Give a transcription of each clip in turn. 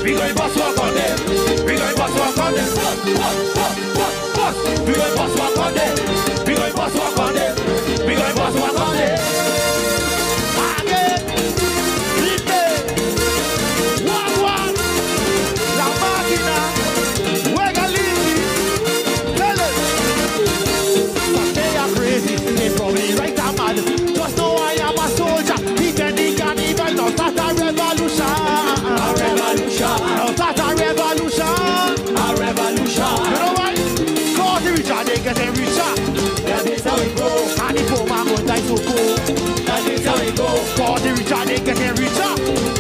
We going bust walk on them. We going bust walk on them. Bust, bust, bust, bust, bust. We going bust walk on them. We going bust walk on them. We going bust walk on them. Again. Grite. One, one. La máquina. Juega limpi. Tell it. But they are crazy. They probably right or mad. Just know I am a soldier. Defending carnival. Now start a revolution. A revolution. Now start a revolution. A revolution. You know why? Cause the richer they getting richer. That is how it go. And the poor man gon' die so poor. That is how it go. Cause the richer they getting richer.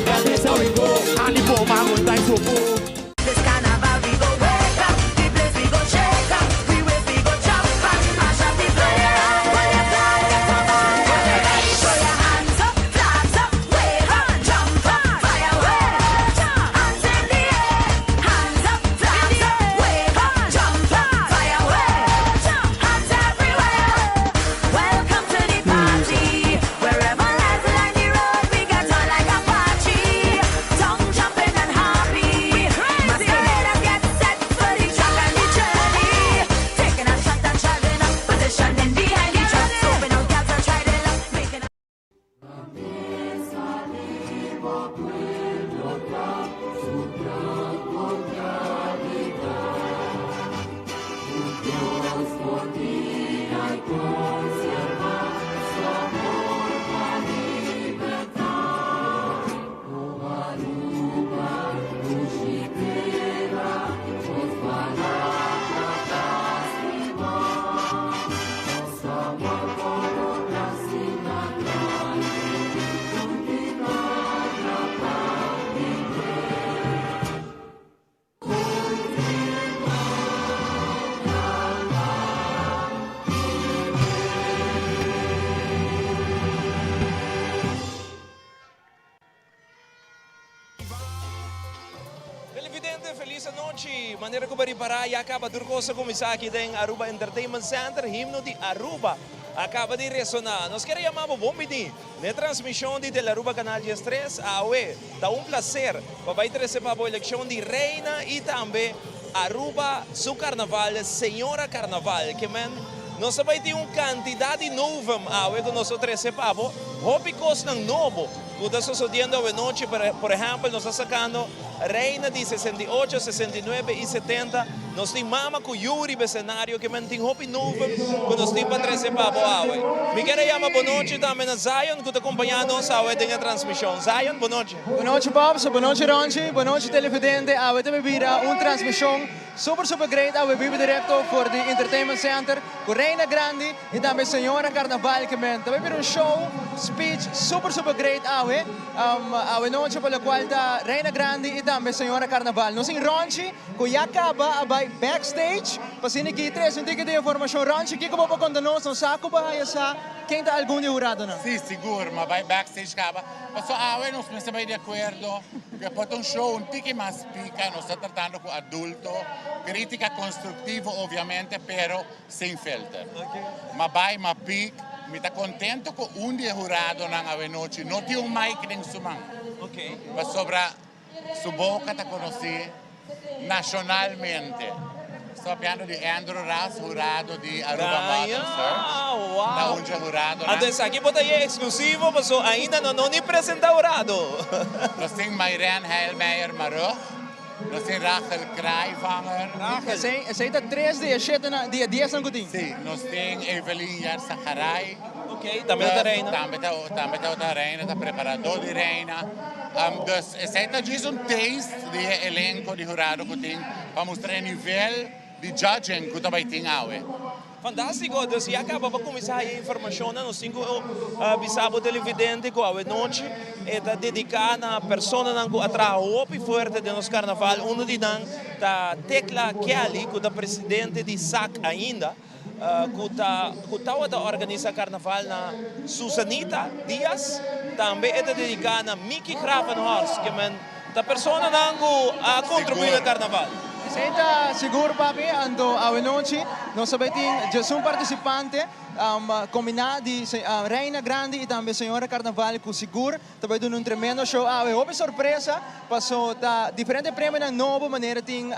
That is how it go. And the poor man gon' die so poor. This carnival we go wake up, the place we go shake up, we waist we go jump and mash up the place. When you fly, get on Everybody throw your hands up, flags up, wave up, jump up, fire away. Hands in the air, hands up, flags up, wave up, jump up, fire away. Hands everywhere. Welcome to the party. Wherever lies line the road, we get on like Apache. Tongue jumping and happy. Masqueraders get set for the track and the journey. Taking a shot and charging up, positioning behind the truck. Open out, gals and try to luck, making a Televidente, feliz nochi. Manera cu para ya caba tur cos a cuminsa aki den Aruba Entertainment Center, himno di Aruba a caba di resona. Nos kier yama bo bon bini na e transmision di Telearuba Canal 13. Awe ta un placer pa bay trece pa bo eleccion di Reina y tambe Aruba su Carnaval, Señora Carnaval. Ke men nos ta bay tin un cantidad di novum awe cu nos ta trece pa bo. Hopi cosnan nobo cu ta sucediendo awe nochi. Por ehempel, nos ta sacando Reina di 68, 69 y 70. Nos tin mama cu yu riba escenario ke men tin hopi novum cu nos tin pa trece pa bo awe. Mi kier a yama bonochi tambe na Zion cu ta acompaña nos awe den e transmision. Zion, bonochi. Bonochi Pops, bonochi Ronchi, bonochi televidente. Awe ta bira un transmision super super great awe biba directo for di Entertainment Center cu Reina Grandi y tambe Señora Carnaval ke men ta bira un show speech super super great awe. Awe nochi pa locual ta Reina Grandi y tambe Señora Carnaval. Nos tin Ronchi cu ya caba a bay backstage pa asina ki trece un tiki di informacion. Ronchi, kico bo por conta nos? Nos sa cu bo haya sa ken ta algun di huradonan. Si, sigur. M'a bay backstage caba. Paso awe nos mester bay di acuerdo cu e por ta un show un tiki mas pica. Nos ta tratando cu adulto, critica constructivo obviamente, pero sin filter. M'a bay, m'a piek. Mi ta contento cu un di e huradonan awe nochi no tin un mic den su man. Pasobra su boca ta conoci nacionalmente. Sto papiando di Andrew Ras, hurado di Aruba Model Search. Ta un dje huradonan. Anto esaki bo ta e exclusivo paso ainda no no ni presenta hurado. Nos tin Mairene Heilmeijer Marugg. Nos tin Rachel Kraaivanger. Esey, esey ta tres di e shetenan, di e diesnan cu tin. Si, nos tin Evelyn Yarzagaray. Ok, tambe ta reina. Tambe ta, tambe ta ta reina, ta preparador di reina. Dus esey ta djis un taste di e elenco di hurado cu tin pa mustra e nivel di judging cu ta bay tin awe. Fantástiko! Dus ya kaba pa kuminsá haya informashonnan. Nos tin ku bisa bo televidente ku awe nochi e ta dediká na personanan ku a traha hopi fuerte den nos karnaval. Unu di nan ta Tecla Kelly ku ta presidente di sac ainda ku ta ku tabata organisa karnaval na Susanita Diaz. Tambe e ta dediká na Mickey Gravenhorst ke men Ta personanan ku a kontribuí na karnaval. Esei ta sigur papi, anto awenochi nos ta bai tin djesun partisipante. Kombiná di Reina Grandi i tambe Señora Carnaval ku sigur ta bai duna un tremendo show awe. Hopi sorpresa paso ta diferente premionan nobo manera tin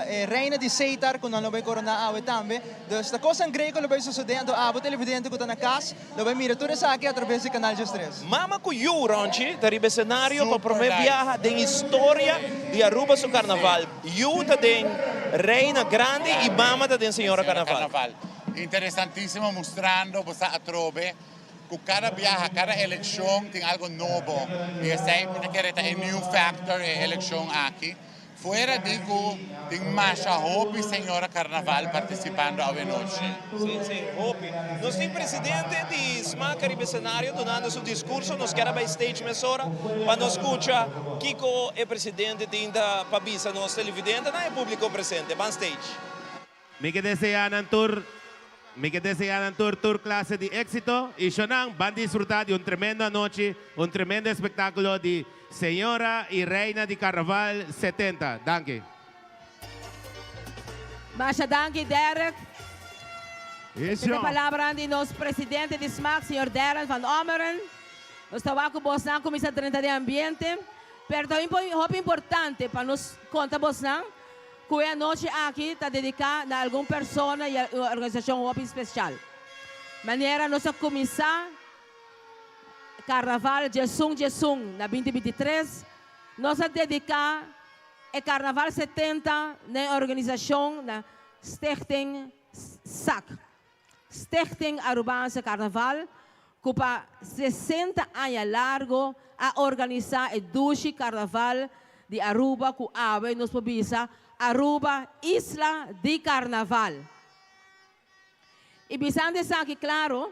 e Reina di Seitar ku nan lo bai koroná awe tambe. Dus ta kosnan grei ku lo bai sosodé anto abo televidente ku ta na kas lo bai mira tur esaki atraves di Canal 13. Mama ku yu Ronchi ta riba esenario pa promé biaha den historia di Aruba su Carnaval. Yu ta den Reina Grandi i mama ta den Señora Carnaval. Interesantisimo mustrando bo sa atrobe cu cada biaha, cada eleccion tin algo nobo y esey mi ta kere ta e new factor e eleccion aki. Fuera di cu tin masha hopi señora carnaval participando awe nochi. Si, si, hopi. Nos tin presidente di sma Caribe Escenario dunando su discurso. Nos kier a bay stage mesora pa nos scucha kico e presidente tin ta pa bisa nos televidentenan y publico presente. Ban stage. Mi ke deseá nan tur Mi ke deseá nan tur tur klase di éksito i shonnan ban disfrutá di un tremendo anochi, un tremendo espektákulo di Señora i Reina di Karnaval 70. Danki. Masha danki Derek. Esei ta e palabranan di nos presidente di smaak, señor Darren van Ommeren. Nos ta wak ku bosnan kuminsá drenta den ambiente, pero ta hopi importante pa nos konta bosnan Ku e anochi aki ta dediká na algun persona i organisashon hopi spesial. Manera nos a kuminsá Karnaval Djesun Djesun na binti 23, nos a dediká e Karnaval 70 na e organisashon na Stichting sak. Stichting Arubaanse Carnaval cu pa 60 aña largo a organisa e dushi Carnaval di Aruba cu awe nos por bisa Aruba Isla di Carnaval. Y bisando esaki claro,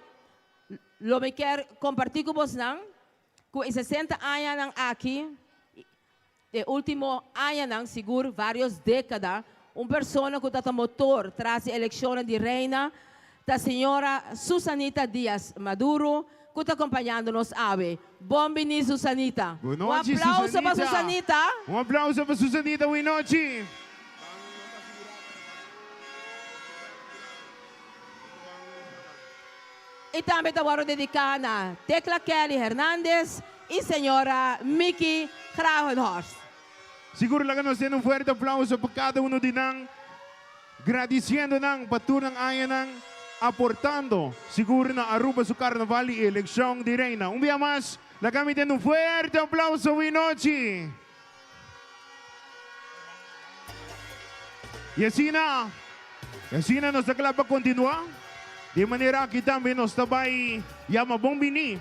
lo mi kier comparti cu bosnan cu e 60 añanan aki, E ultimo añanan, sigur varios dékada, un persona ku ta ta motor tras di elekshonnan di Reina ta señora Susanita Diaz Maduro ku ta kompañando nos awe. Bon bini Susanita! Un Un aplauso pa Susanita! Un aplauso pa Susanita Winochi! I tambe ta wòrdu dediká na Tecla Kelly Hernandez i señora Mickey Gravenhorst. Sigur laga nos tene un fuerte aplauso pa kada uno di nan, gradisiendo nan pa tur nan añanan aportando sigur na Aruba su Carnaval i eleccion di Reina. Un bia mas, laga mi tene un fuerte aplauso winochi. Y asina, y asina nos ta kla pa kontinuá. Di e manera aki tambe nos ta bai yama bon biní.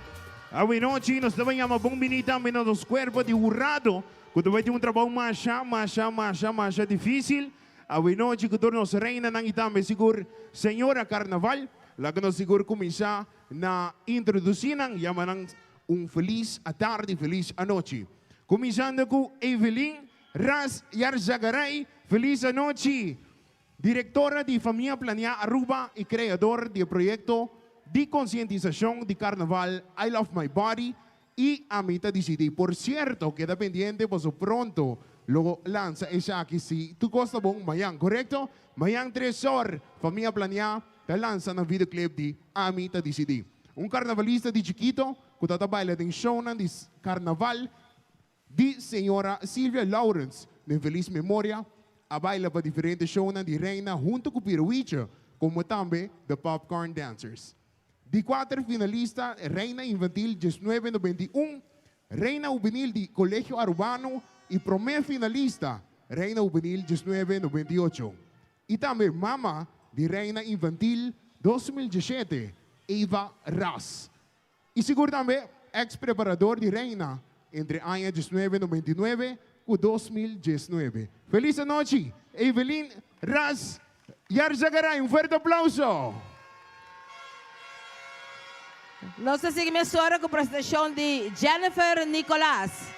Awenochi nos ta bai yama bon biní tambe na nos kuerpo di hurado, ku ta bai tin un trabou masha, masha, masha, masha difísil. Awenochi ku tur nos reinanan i tambe sigur señora Karnaval. Laga nos sigur kuminsá na introdusí nan, yama nan un felis atardi, felis anochi. Kuminsando ku Evelyn Ras Yarzagaray, felis anochi! Direktora di Famia Planea Aruba i kreador di e proyekto di konsientisashon di Karnaval I Love My Body i Ami Ta Disidí. Por sierto, keda pendiente paso pronto lo lansa esaki si tur kos ta bon mañan, korekto? Mañan tres or Famia Planea ta lansa nan videoclip di Ami Ta Disidí. Un karnavalista di chikito ku ta ta baila den shownan di karnaval di señora Silvia Lourens den felis memoria, a baila pa diferente shownan di Reina hunto ku Pirowiche komo tambe The Popcorn Dancers. Di kuater finalista, Reina Infantil diesnuebe 91, Reina Hubenil di Colegio Arubano i promé finalista, Reina Hubenil diesnuebe 98. I tambe mama di Reina Infantil 2017, Eva Ras. I sigur tambe ex preparador di Reina entre aña 1999 ku 2019. Felis anochi, Evelyn Ras Yarzagaray. Un fuerte aplauso! Nos ta sigui mesora ku presentashon di Jennifer Nicolaas.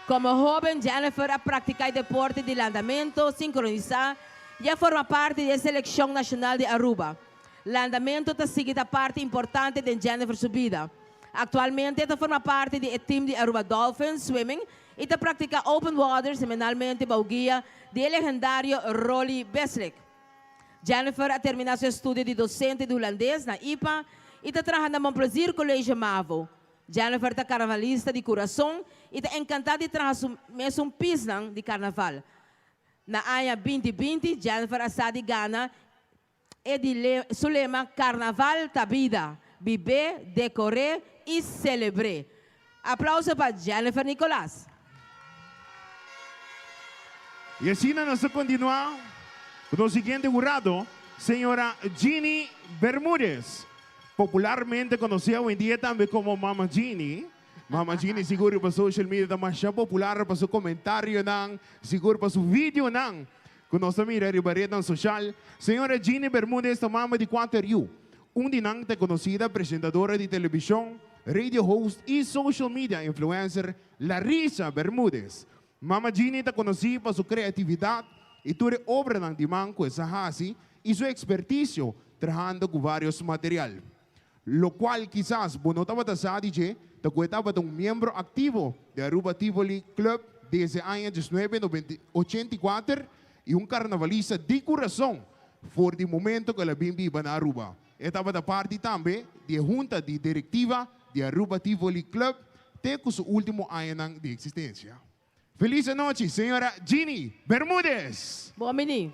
Komo hóben Jennifer a praktiká e deporte di landamentu sinkronisá i a forma parti di e selekshon nashonal di Aruba. Landamentu ta sigui ta parti importante den Jennifer su bida. Aktualmente e ta forma parti di e team di Aruba Dolphins Swimming i ta praktiká open water semanalmente bou guia di e legendario Rolly Beslik. Jennifer a termina su estudio di docente di Hulandes na ipa y ta traha na Mon Plaisir College Mavo. Jennifer ta carnavalista di curason y ta encanta di traha su mesun pisnan di carnaval. Na aña 2020 Jennifer a sa di gana e di su lema Carnaval ta bida, bib'é, decor'é y celebr'é. Aplauso pa Jennifer Nicolaas. Y asina nos ta continua cu nos siguiente hurado, señora Jeannie Bermudez, popularmente conoci awendia tambe como Mama Jeannie. Mama Jeannie sigur riba social media ta masha popular pa su comentarionan, sigur pa su videonan cu nos ta mira riba rednan social. Señora Jeannie Bermudez ta mama di cuater yu. Un di nan ta e conocida presentadora di television, radio host y social media influencer Larissa Bermudez. Mama Jeannie ta conoci pa su creatividad y tur e obranan di man cu e sa haci y su experticio trahando cu varios material. Locual kisas bo no tabata sa di dje ta cu e tabata un miembro activo di Aruba Tivoli Club desde aña 1984 y un carnavalista di curason for di momento cu el a bin biba na Aruba. E tabata parti tambe di e hunta di directiva di Aruba Tivoli Club te cu su ultimo añanan di existencia. Feliz anochi, señora Jeannie Bermudez! Bon bini.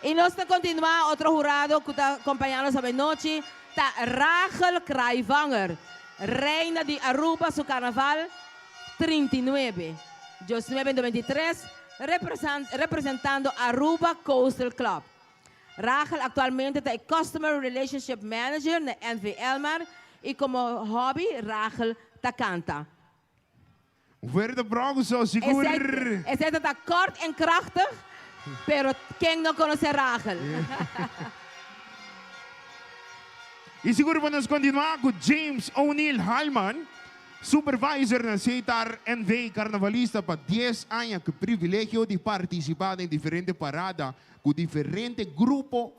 Y nos ta continua otro hurado cu ta acompaña nos avenochi ta Rachel Kraaijvanger, reina di Aruba su carnaval 39, 1993, representando Aruba Coastal Club. Rachel actualmente ta e Customer Relationship Manager na NV Elmar y como hobby Rachel ta canta. Un fuerte aplauso sigur. Esey ta ta kort en krachtig, pero ken no conoce Rachel? Y sigur pa nos continua cu James O'Neil Halman, Supervisor na Setar NV Carnavalista pa dies aña cu privilegio di participa den diferente parada cu diferente grupo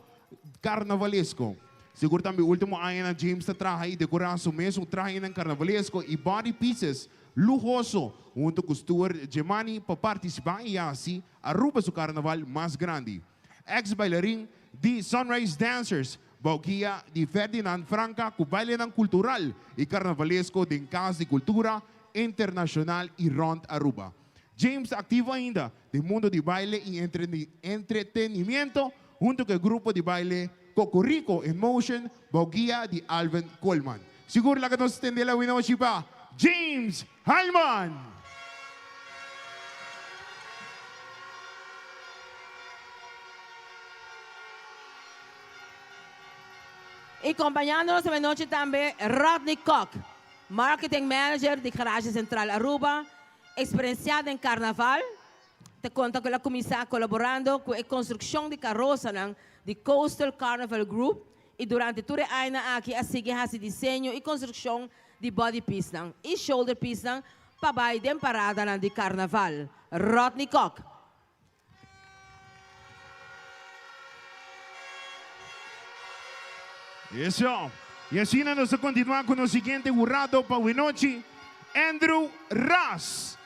carnavalesco. Sigur tambe ultimo añanan James ta traha y decora su mesun trahenan carnavalesco y body pieces luhoso hunto cu Stuart Gemani pa participa y haci Aruba su carnaval mas grandi. Ex bailarin di Sunrise Dancers bou guia di Ferdinand Franca cu bailenan cultural y carnavalesco den Cas di Cultura Internacional y rond Aruba. James ta activo ainda den mundo di baile y entretenimiento hunto cu e grupo di baile Cocorico in Motion bou guia di Alvin Coleman. Sigur laga nos tende la winochi pa James Hyman! Y compañándonos avenochi tambe Rodney Kock, Marketing Manager di Garage Central Aruba, Experiencia den Carnaval ta conta cu el a cuminsa colaborando cu e construccion di carosanan di Coastal Carnival Group y durante tur e añanan aki a sigui haci diseño y construccion di body piecenan y shoulder piecenan pa bay den paradanan di Carnaval. Rodney Kock. Eso. Y asina nos ta continua cu nos siguiente hurado pa winochi, Andrew Ras.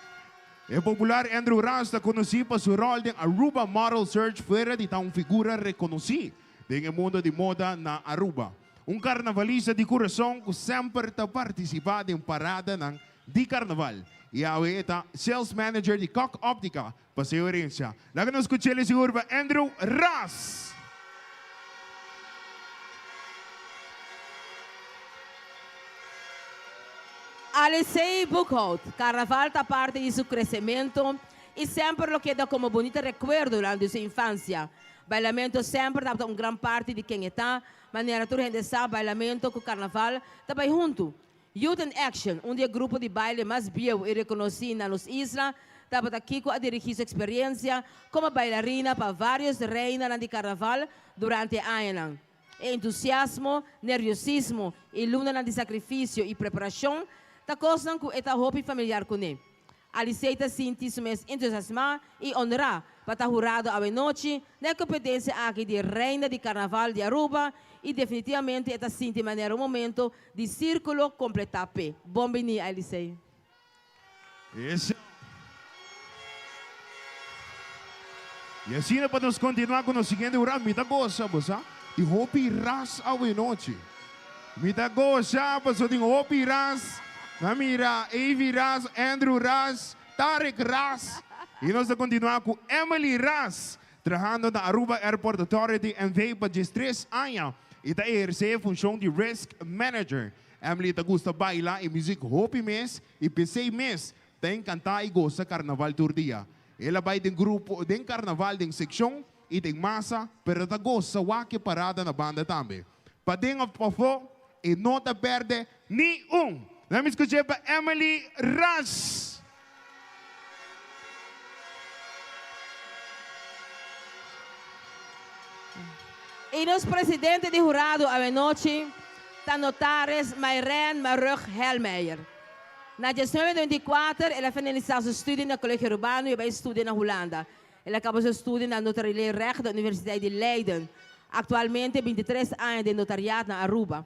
E popular Andrew Ras ta conoci pa su rol den Aruba Model Search fuera di ta un figura reconoci den e mundo di moda na Aruba. Un carnavalista di curason cu semper ta participa den paradanan di carnaval. Y awe e ta Sales Manager di Kok Optica Paseo Herencia. Laga nos scuch'el sigur pa Andrew Ras. Alisei Boekhout, Carnaval ta parti di su crecemento y semper lo keda como bunita recuerdo durante su infancia. Bailamento semper tabata un gran parti di ken e ta, manera tur hende sa bailamento cu carnaval ta bay hunto. Youth in Action, un di e grupo di baile mas bieu i rekonosí na nos isla, tabata Kiko a dirigí su eksperensia komo bailarina pa vários reinanan di karnaval durante e añanan. E entusiasmo, nerviosismo i lunanan di sakrifisio i preparashon ta kosnan ku e ta hopi familiar kuné. Alisei ta sinti su mes entusiasmá i onrá pa ta hurado awenochi na e kompetensia aki di Reina di Karnaval di Aruba i definitivamente e ta sinti manera un momento di sírkulo kompletá p'e. Bon biní, Alisei. Esei. I asina pa nos kontinuá ku nos siguiente hurado. Mi ta gosa, bo sa, tin hopi ras awenochi. Mi ta gosa pasobra tin hopi ras. Mi a mira Evie ras, Andrew ras, Tarek ras. I nos ta kontinuá ku Emily ras, trahando na Aruba Airport Authority NV pa diestres aña i ta ehersé e funshon di Risk Manager. Emily ta gusta baila i muzik hopi mes i p'esei mes ta enkantá i gosa karnaval tur dia. El a bai den grupo den karnaval den sekshon i den masa, pero ta gosa wak e parada na banda tambe. Paden òf pafó, e no ta pèrdè ni un! Laat mi skuch'é pa Emily Ras. I nos presidente di hurado awenochi ta notaris Mairene Marugg Helmeijer. Na 1994 el a finalisá su studio na Colegio Urbano i a bai studia na Hulanda. El a kaba su studio na Notarieel Recht di Universiteit di Leiden. Aktualmente 23 aña den notariaat na Aruba.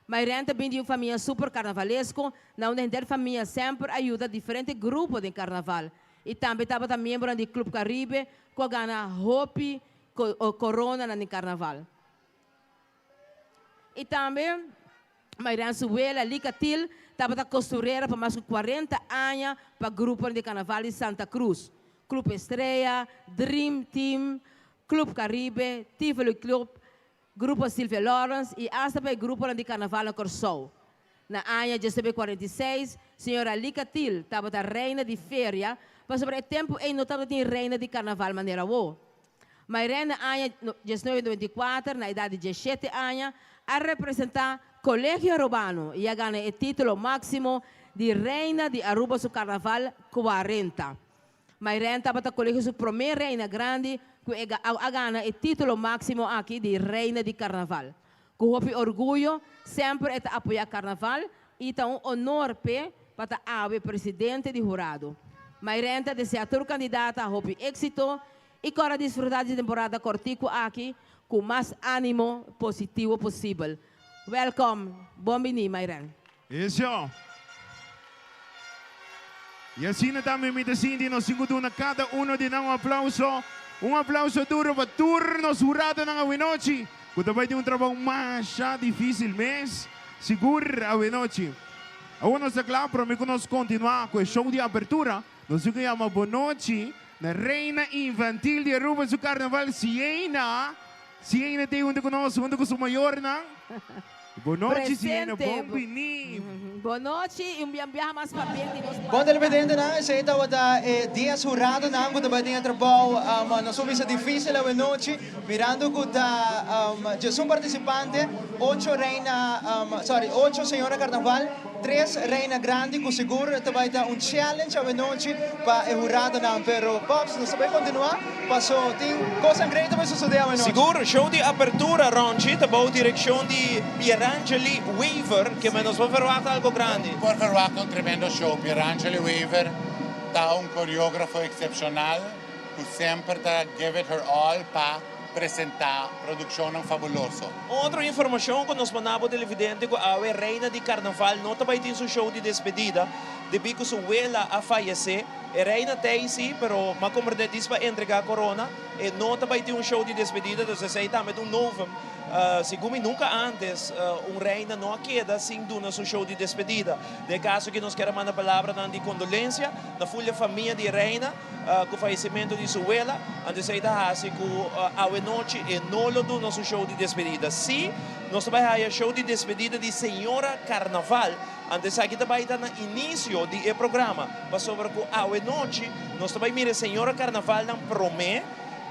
Mairene ta bin di un famia super karnavalesko, na unda henter famia semper a yuda diferente grupo den karnaval. I tambe tabata miembronan di Club Caribe ku a gana hopi koronanan den karnaval. I tambe Mairene su wela, Lika Thiel, tabata kosturera pa mas ku 40 aña pa gruponan di karnaval di Santa Cruz, Club Estrella, Dream Team, Club Caribe, Tivoli Club, Grupo Sylvia Lawrence i asta pa e gruponan di karnaval na Kòrsou. Na aña 1946, señora Lika Thiel tabata reina di feria pasobra e tempu ei no tabatin reina di karnaval manera awo. Mairene na aña 1994, na edat di 17 aña, a representá Colegio Arubano i a gana e título máksimo di Reina di Aruba su Karnaval 40. Mairene tabata Colegio su promé reina grandi ku e a gana e título máksimo aki di Reina di Karnaval. Ku hopi orguyo, semper e ta apoyá Karnaval i ta un honor p'e pa ta awe presidente di hurado. Mairene ta deseá tur kandidata hopi éksito i kòrda disfrutá di temporada kòrtiku aki ku mas ánimo positivo posibel. Wèlkòm! Bon biní, Mairene! Eso. I asina tambe mi ta sinti nos tin ku duna kada uno di nan un aplauso, un aplauso duro pa tur nos huradonan awenochi ku ta bai tin un trabou masha difísil mes, sigur awenochi. Awor nos ta kla, promé ku nos kontinuá ku e show di apertura, nos tin ku yama bonochi na Reina Infantil di Aruba su Karnaval Siena. Siena ta huntu ku nos, huntu ku su mayornan. Bonochi Siena, Presente. bon bini. Bonochi y un bian biaha mas pabien di nos Bon parte. televidentenan, esei tabata e dies huradonan ku ta bai den e trabou. Nos a bisa difísil awenochi, mirando ku ta djesun partisipante, ocho reina, sorry, ocho señora karnaval, tres reina grandi ku sigur ta bai ta un challenge awenochi pa e huradonan. Pero Pops, nos ta bai kontinuá. Paso tin cosnan great ta bay sucede awe nochi. Sigur, show di apertura Ronchi ta bou direccion di Pierangeli Wever, ke men nos por verwachta algo grandi. Por verwachta un tremendo show. Pierangeli Wever ta un coreografo excepcional cu semper ta give it her all pa presenta produccionnan fabuloso. Un otro informacion cu nos manda bo televidente cu awe Reina di Carnaval no ta bay tin su show di despedida debi cu su wela a fayece. E reina t'ei si, pero m'a comprende dis pa entrega corona, e no ta bay tin un show di despedida, dus esey tambe ta un novum. Segun mi nunca antes un reina no a keda sin duna su show di despedida. Den e caso aki nos kier a manda palabranan di condolencia na full e famia di e reina cu fallecimento di su wela, anto esey ta haci cu awe nochi e no lo duna su show di despedida. Si nos ta bay haya show di despedida di Señora Carnaval. Anto esaki ta bai ta na inisio di e programa, pasobra ku awe nochi nos ta bai mira e señora karnavalnan promé,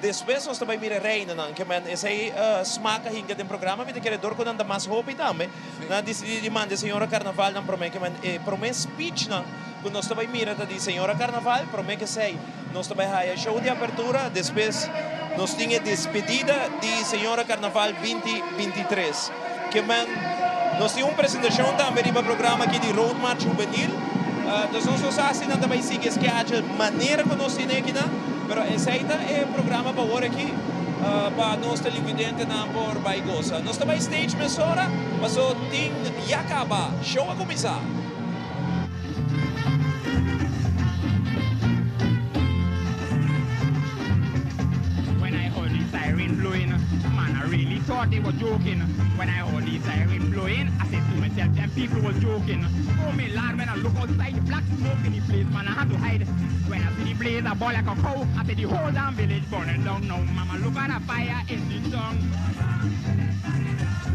despues nos ta bai mira e reinanan. Ke men esei smak a hinka den programa, mi ta kere dor ku nan ta mas hopi tambe, nan a disidí di manda e señora karnavalnan promé. Ke men e promé speechnan ku nos ta bai mira ta di señora karnaval, promé ke esei nos ta bai haya show di apertura, despues nos tin e despedida di señora karnaval 2023. Ke men nos tin un presentashon tambe riba programa aki di Road March Hubenil. Dus nos no sa si nan ta bai sigui e schedule manera ku nos tine akinan, pero esei ta e programa pa awor aki pa nos televidentenan por bai gosa. Nos ta bai stage mesora paso tin ya kaba, show a kuminsá. thought they were joking. When I heard the siren blowing, I said to myself, them people were joking. Oh, me lad, when I look outside, the black smoke in the place, man, I had to hide. When I see the blaze, I bawl like a cow. I said the whole damn village burning down now. Mama, look at the fire in the town.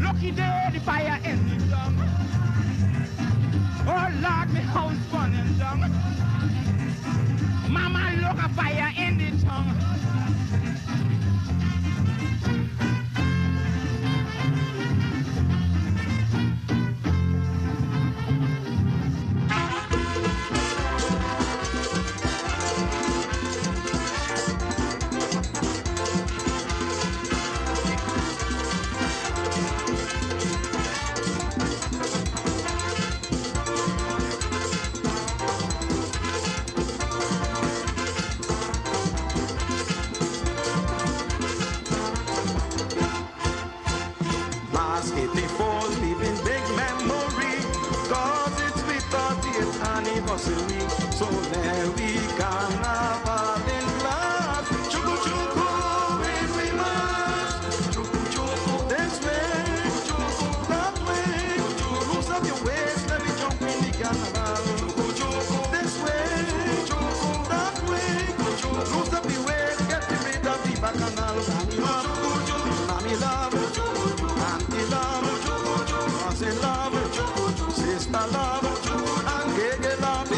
Lucky day, the fire in the town. Oh Lord, me house burning down. Mama, look a fire in the town. Last 84 leaving big memory. Cause it's the 30th anniversary. So there we carnival in class. Chuku chuku when we march. Chuku chuku this way. Chuku that way. Loose up your waist, let me jump in the carnival. Chuku chuku this way. Chuku that way. Loose up your waist, get rid of the bacchanal. Chuku chuku, mommy love. Auntie love, cousin love, sister love, and gege love,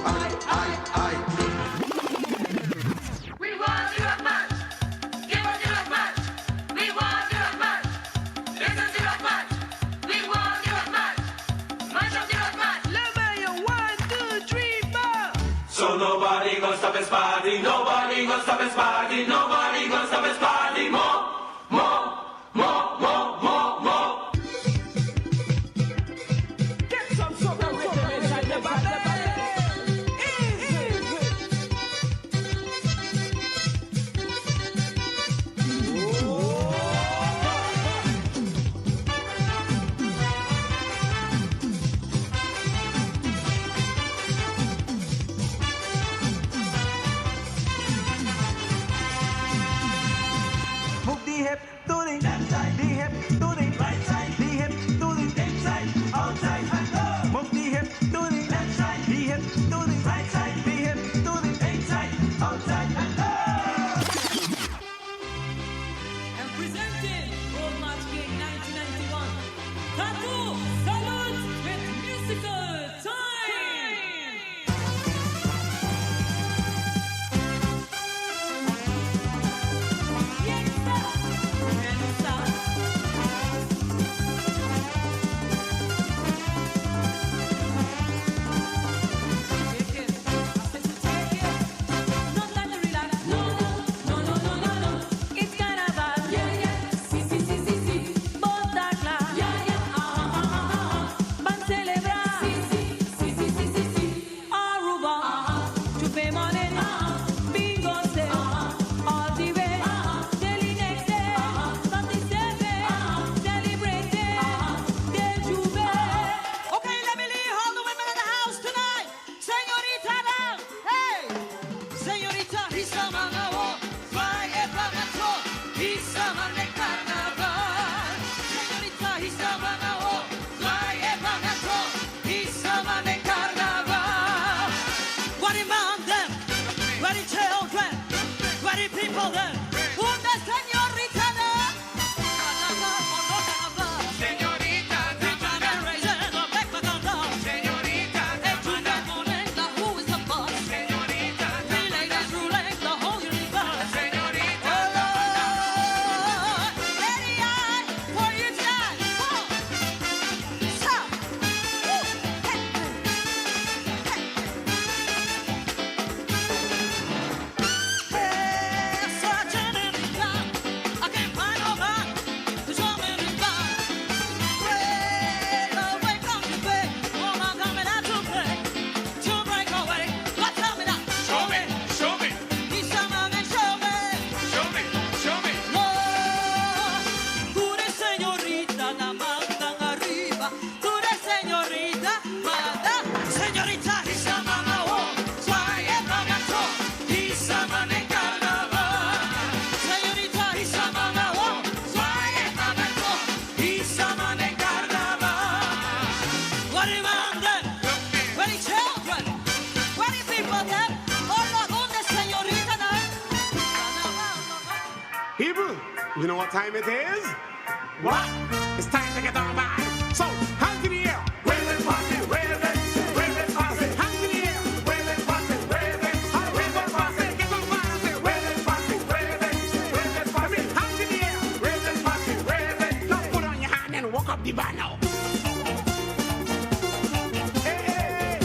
I, I, I. We want the rock match. Give us the rock match. We want the rock match. Listen to rock match. We want the rock match. Mash up the rock match. 1, 2, 3, 4. So nobody gonna stop us party, nobody gonna stop us party, nobody gonna stop us party. More, more, more, more, more, more. Get some soca rhythm inside the body. Easy. Move the hip to the left side, the hip to the right side, the hip to the inside, outside, and up. Move the hip to the left side, the hip to the right side, the hip to the inside, outside, and up. And presenting Road March King 1991, Tattoo Salute with Musical Time! Yes, sir. Yes, sir. Take it. I said to take it. No time to relax. No, no, no, no, no, no. It's carnaval. Yeah, yeah. Si, si, si, si, si. Botacla. Yeah, yeah. Ah, ah, ah, ah, ah. Van celebrar. Si, si, si, si, si, si, si. Aruba. Ah, Chupe money. Ah, Bingo se. Ah, all the way. Ah, Daily next day. Ah, 37. Ah, celebrate. Ah, de Juve. Okay, let me leave all the women in the house tonight. Señorita, now. Hey! Señorita, hisa mga wo. Fly e pagato. Hisa man e carnaval. Señorita, hisa mga wo. Fly e pagato. Hisa man e carnaval. What the man them? What the children? What the people them? Una señorita now. Carnaval, no carnaval. Señorita, Señorita, Señorita, Señorita. Hey, You know what time it is? What? It's time to get on by. So, hands in the air. Wave it, pass it, wave it, wave it, pass it. Hands in the air. Wave it, pass it, wave it. Wave it, pass it. Get on by. Say, wave it, pass it, wave it, wave it, pass it. Hands in the air. Wave it, pass it, wave it. Now put on your hand and walk up the bar now. Hey, hey, hey.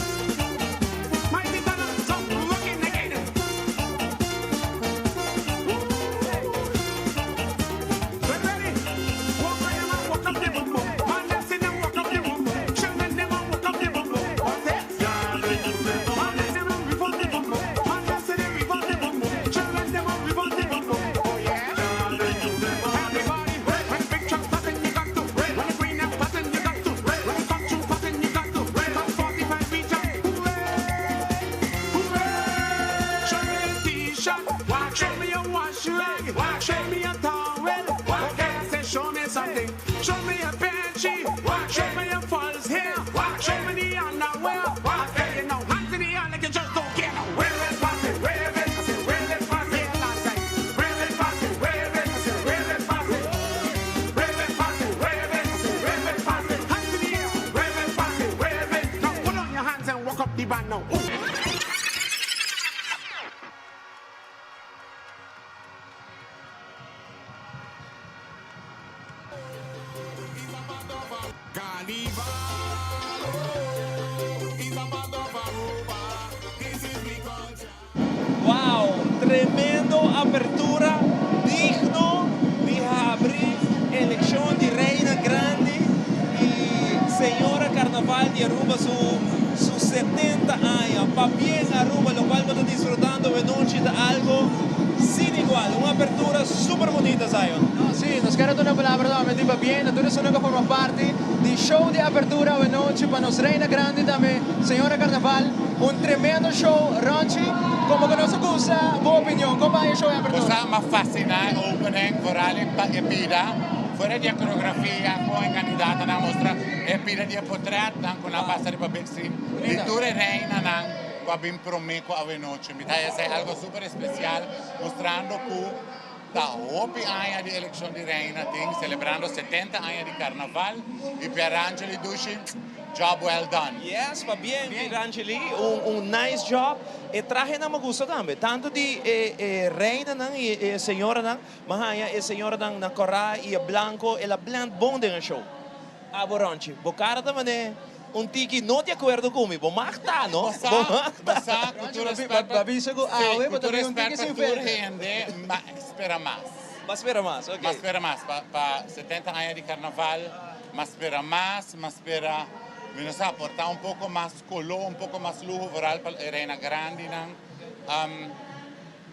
Mighty Donald Trump looking again. Well, ready? Walk by them and walk up the boom boom. Man, them see them walk up the boom boom. Children, them and walk up the boom boom. What's that? Man, them see them revolt the boom boom. Man, them see them revolt the boom boom. Children, them and revolt the boom boom. Oh yeah. Everybody, when the big truck passing, you got to. When the green light passing, you got to. When the country passing, you got to. Top 45 feet jump. Hooray! Hooray! Show me your t-shirt. Show me your wash rag. Show me your towel. Okay, I say show me something. Show me a benchy. Show me your false hair. Show me the underwear. I tell you now, hands in the air like you just don't care. Now, wave it, pass it, wave it. I say wave it, pass it. I say wave it, pass it, wave it. I say wave it, pass it. Wave it, pass it, wave it. I say wave it, pass it. Hands in the air. Wave it, pass it, wave it. Now put on your hands and walk up the band now. Ooh. Wow, tremendo apertura, digno di habri eleccion di Reina Grandi y Señora Carnaval di Aruba su, su 70 aña. Pabien Aruba, lo cual bo ta disfrutando anochi di algo sin igual. Un apertura super bunita, Zion. No, si, nos kier duna un palabra tambe di pabien, tur esnan cu forma parti di show di apertura anochi pa nos Reina Grandi tambe, Señora Carnaval, un tremendo show, Ronchi, como cu nos gusta, bo opinion, con ta e show di apertura? Cosa mi fascina e opening, vooral e pida, fuera di coreografia, con e candidatonan mostra, e pida di portret, nan cu a pasa pa big screen, di tur reina nan, cu a bin prome cu anochi. Mi ta e algo super special, mostrando cu ta hopi aña di eleccion di reina tin, celebrando 70 aña di carnaval, y Pierangeli dushi, job well done. Yes, pabien, Pierangeli, un nice job. E trahe nan mi gusta tambe. Tanto di reina nan y señora nan, mas e señora nan na cora y blanco, el a blend bon den show. Abo Ronchi, bo cara tambe un tiki no di acuerdo cu mi, bo mag ta, no? Bo mag ta. Basta, cu tur respet, Babisa ko awe, cu tur bo un respet tiki pa sin tur filter. hende, ma spera mas. Ma spera mas, ok. Ma spera mas. Pa 70 aña di carnaval, ma spera mas, ma spera, mi no sa, por ta un poco mas color, un poco mas luho, vooral pa Reina Grandi nan.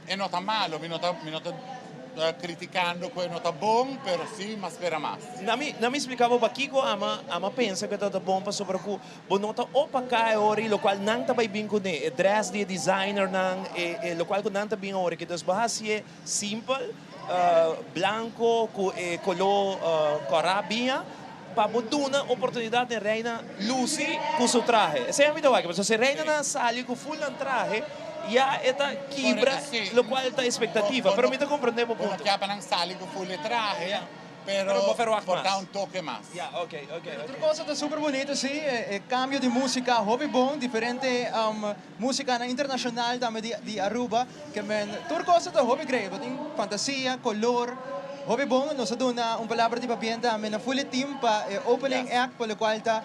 E no ta malo, mi no ta criticando cu no ta bon, pero si, ma spera mas. Na mi explica bo pakico ami a pensa cu ta bon pa sobre cu bo no ta opaca e ori lo cual nan ta bay bin cu ne e dress di designer nan e lo cual cu nan ta bin ori cu dus bo haci simple blanco cu e color cora biña pa bo duna oportunidad di reina luci cu su trahe. Esey ta mi ta wak, si reina nan sali cu full nan trahe, ya e ta kibra lo cual ta expectativa, pero mi ta comprende o Bueno, punto. cu pa nan sali cu full trahe, pero, Pero bo verwacht por ta mas. un toque mas. Ja, ok. Otro cos ta super bunita, si, e cambio di musica, hopi bon, diferente musica na internacional tambe di Aruba, kiermen, tur cos ta hopi great, tin fantasia, color, hopi bon, nos a duna un palabra di pabien tambe na full team pa opening act, pa cual ta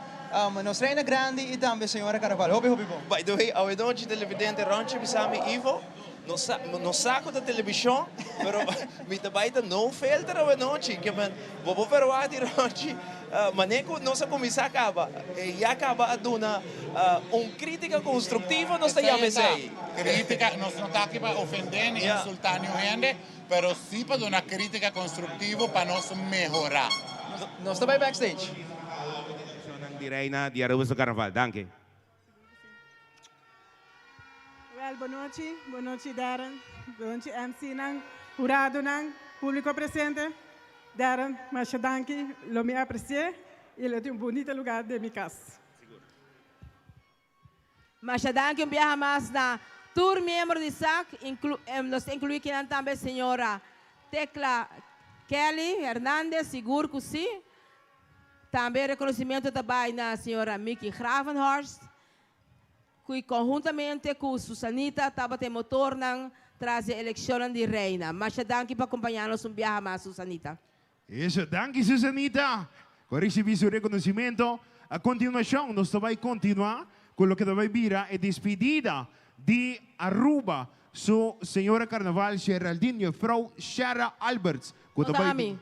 nos Reina Grandi y tambe Señora Carnaval, hopi hopi bon. By the way, awe nochi televidente Ronchi bisami Ivo, no saco da televisão, pero mi também tá no filter awe nochi, kiermen, bo verwacht Ronchi, maneco nos a cuminsa caba, e ya caba a duna un critica constructivo, nos ta yama esey. Critica, nos no ta aki pa ofende ni insulta ningun hende, pero si pa duna critica constructivo pa nos mehora. Nos ta backstage. Di Reina di Aruba su Carnaval. Danki. Well, bon nochi, bon nochi Darren, bon nochi MC nan, hurado nan, publico presente. Darren, masha danki, lo mi aprecia y lo tin un bunita luga den mi cas. Masha danki un biaha mas na tur miembro di SAC, nos ta inclui aki tambe señora Tecla. Kelly Hernandez, sigur ku si. Tambe reconocimento ta bai na señora Mickey Gravenhorst, ku konhuntamente ku Susanita tabata e motornan tras e elekshonnan di Reina. Masha danki pa kompañá nos un biaha mas, Susanita. Eso, danki Susanita, ku a risibí su rekonosimento. A kontinuashon nos ta bai kontinuá ku loke ta bai bira e despedida di Aruba su Señora Carnaval Geraldine Juffrouw Sherra Alberts ku No ta ta bai ami.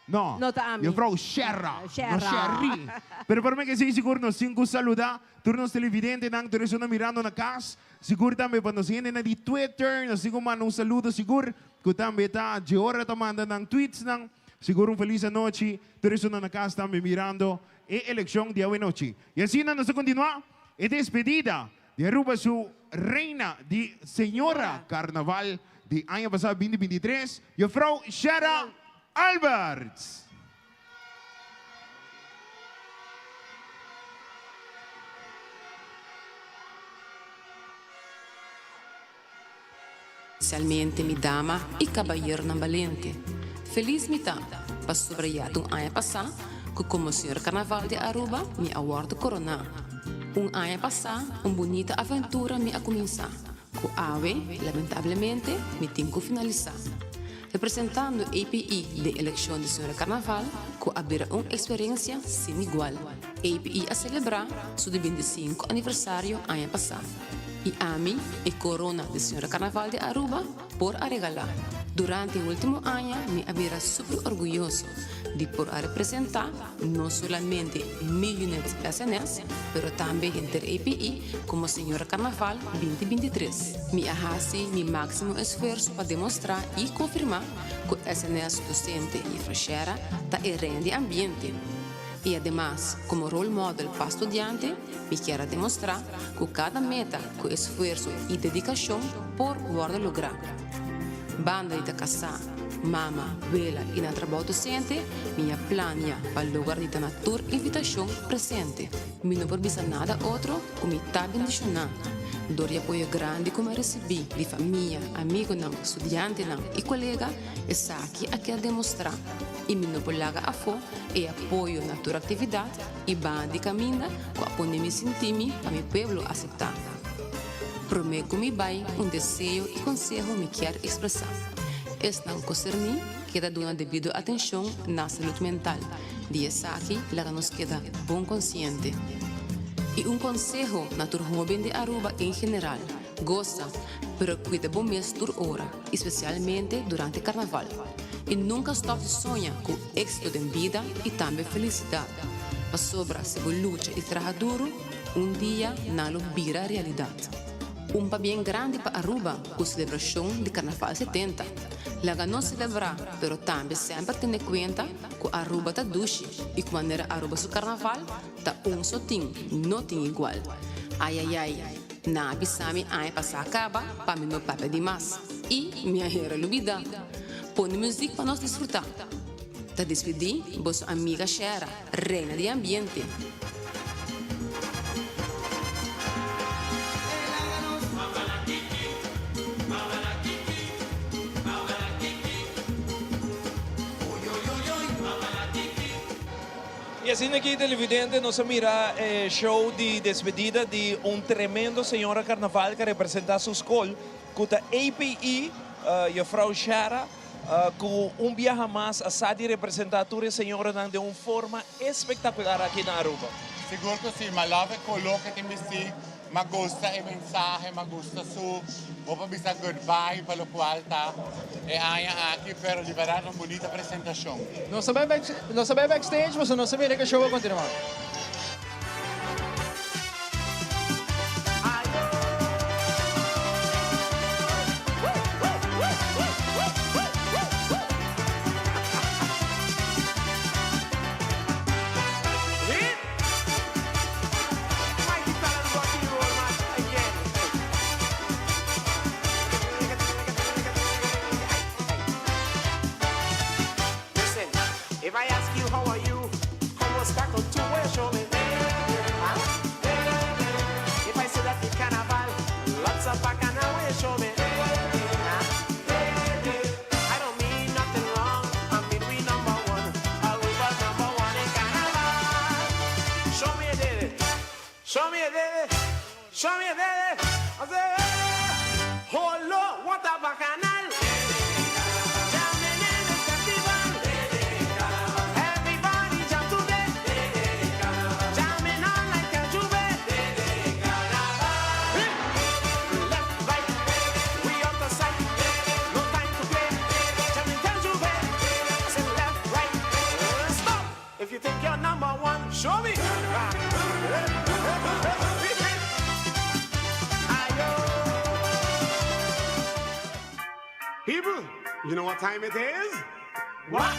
No, No ta ami. Juffrouw Sherra, no Sherra. Sherry. Pero promé ke esei sigur nos tin ku saludá tur nos televidentenan, tur esun ta mirando na kas. Sigur tambe pa nos hendenan di Twitter, nos tin ku manda un saludo sigur ku tambe ta dje ora ta manda nan tweetsnan. Sigur un felis anochi tur esunnan na kas tambe mirando e elekshon di awenochi. I asina nos ta kontinuá e despedida di Aruba su reina di señora Carnaval di aña pasá binti 23, Juffrouw Shara Alberts. Especialmente mi dama y caballeronan balente. Feliz mi ta, pasobra ya ta un aña pasá cu como Señor Carnaval di Aruba mi a wordo coroná. Un aña pasá un bunita aventura mi a cuminsa, cu awe, lamentablemente, mi tin cu finalisa. Representando API den eleccion di Señor Carnaval cu a bira un experiencia sin igual. API a celebra su di 25 aniversario aña pasa y ami e corona di Señor Carnaval di Aruba por a regala. Durante e ultimo aña mi a bira super orguyoso di por a representa no solamente mi unit SNS pero tambe henter API como Señora Carnaval 2023. Mi a haci mi maximo esfuerso pa demostra y confirma cu SNS docente Jefra Shera ta e reina di ambiente. Y ademas, como role model pa studiante, mi kier a demostra cu cada meta cu esfuerso y dedicacion por wordo logra. Banda di ta casá, mama, wela y na trabao docente, mi a plania pa logra di ta na tur invitacion presente. Mi no por bisa nada otro cu mi ta bendiciona dor di apoyo grandi cu mi a ricibi di famia, amigonan, studiantenan y colega, esaki a keda demostra y mi no por laga afo e apoyo na tur actividad y banda di caminda cu a pone mi sinti mi pa mi pueblo acepta. Prome cu mi bay un deseo y conseho mi kier expresa. Esnan concerni keda duna debido atencion na salud mental. Di esaki laga nos keda bon konsiente. I un konseho na tur hóben di Aruba en general, gosa, pero kuida bo mes tur ora i spesialmente durante karnaval. I nunka stòp di soña ku éksito den bida i tambe felisidat, pasobra si bo lucha i traha duru, un dia nan lo bira realidat. Un pabien grandi pa Aruba ku selebrashon di Karnaval 70. Laga nos selebrá, pero tambe semper tene kuenta Ku Aruba ta dushi y ku manera Aruba su carnaval ta un so tin, no tin igual. Ayayay, nan a bisa mi aña pasá caba pa mi no papia di mas y mi a hera lubida. Pone muziek pa nos disfruta. Ta despedí boso amiga Shera, reina di ambiente. Y asina aki televidente nos a mira e show di despedida di un tremendo señora carnaval cu a representa su school cu ta APE, Juffrouw Shara, cu un biaha mas a sa di representa tur e señoranan den un forma espectacular aki na Aruba. Sigur cu si, ma love e color cu tin bisti. M'a gusta e mensahe, m'a gusta su bo por bisa goodbye pa locual ta e aña aki, pero di berdad un bunita presentacion. Nos ta bai nos ta bai backstage pasobra nos ta mira cu e show a continua. me there. I say, oh Lord, what a bacchanal. Jamming in the festival. Everybody jump today. Jamming on like a J'ouvert. Left, right, we out the sight. No time to play. Jamming till J'ouvert. I said left, right, stop. If you think you're number one, show me. Ayo. People, you know what time it is? What?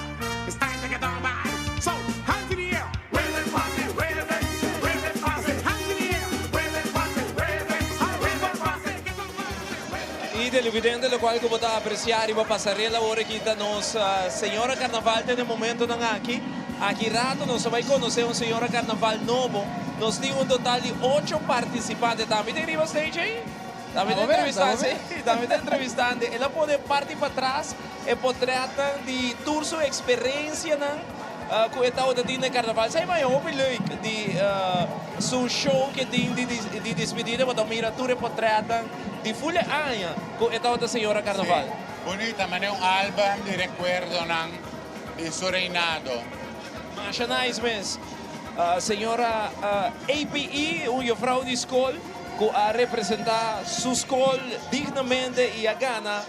It's time to get on by. So, hands in the air, wave it, pass it, wave it, wave it, pass it. Hands in the air, wave it, pass it, wave it, wave it, pass it. Get on by. Y televidente, locual cu bo ta aprecia riba pasarela awor aki ta nos Señora Carnaval den e momentonan aki. Aki rato nos bay conoce un Señora Carnaval nobo. Nos tin un total di ocho participante. Tambe tin riba stage ey? Tambe ta entrevistando, si. Tambe ta entrevistando. El a pone parti patras e potretnan di tur su experiencianan cu e tabata tin den Carnaval. Sa e maya hopi leuk di su show cu e tin di despedida. Bo ta mira tur e potretnan di ful e aña cu e tabata Señora Carnaval. Si, bunita manera un album di recuerdonan di su reinado. Masha nice mes. Señora APE, un juffrouw di school cu a representa su school dignamente y a gana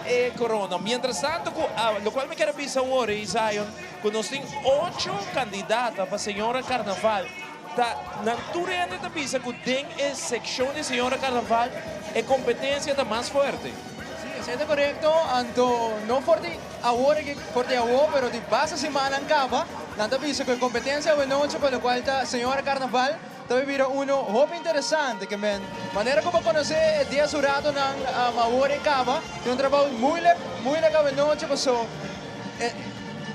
e corona. Mientras tanto cu locual mi kier a bisa awor ey Zion, cu nos tin ocho candidata pa Señora Carnaval. Ta nan tur hende ta bisa cu den e seccion di Señora Carnaval e competencia ta mas fuerte. Si, esey ta corecto. Anto no for di awor aki, for di awor, pero di basta simannan caba, nan ta bisa cu e competencia awenochi pa locual ta Señora Carnaval ta bay bira uno hopi interesante. Ke men manera cu bo conoce e dies huradonan awor e caba, tin un trabao moeilijk, moeilijk awenochi paso e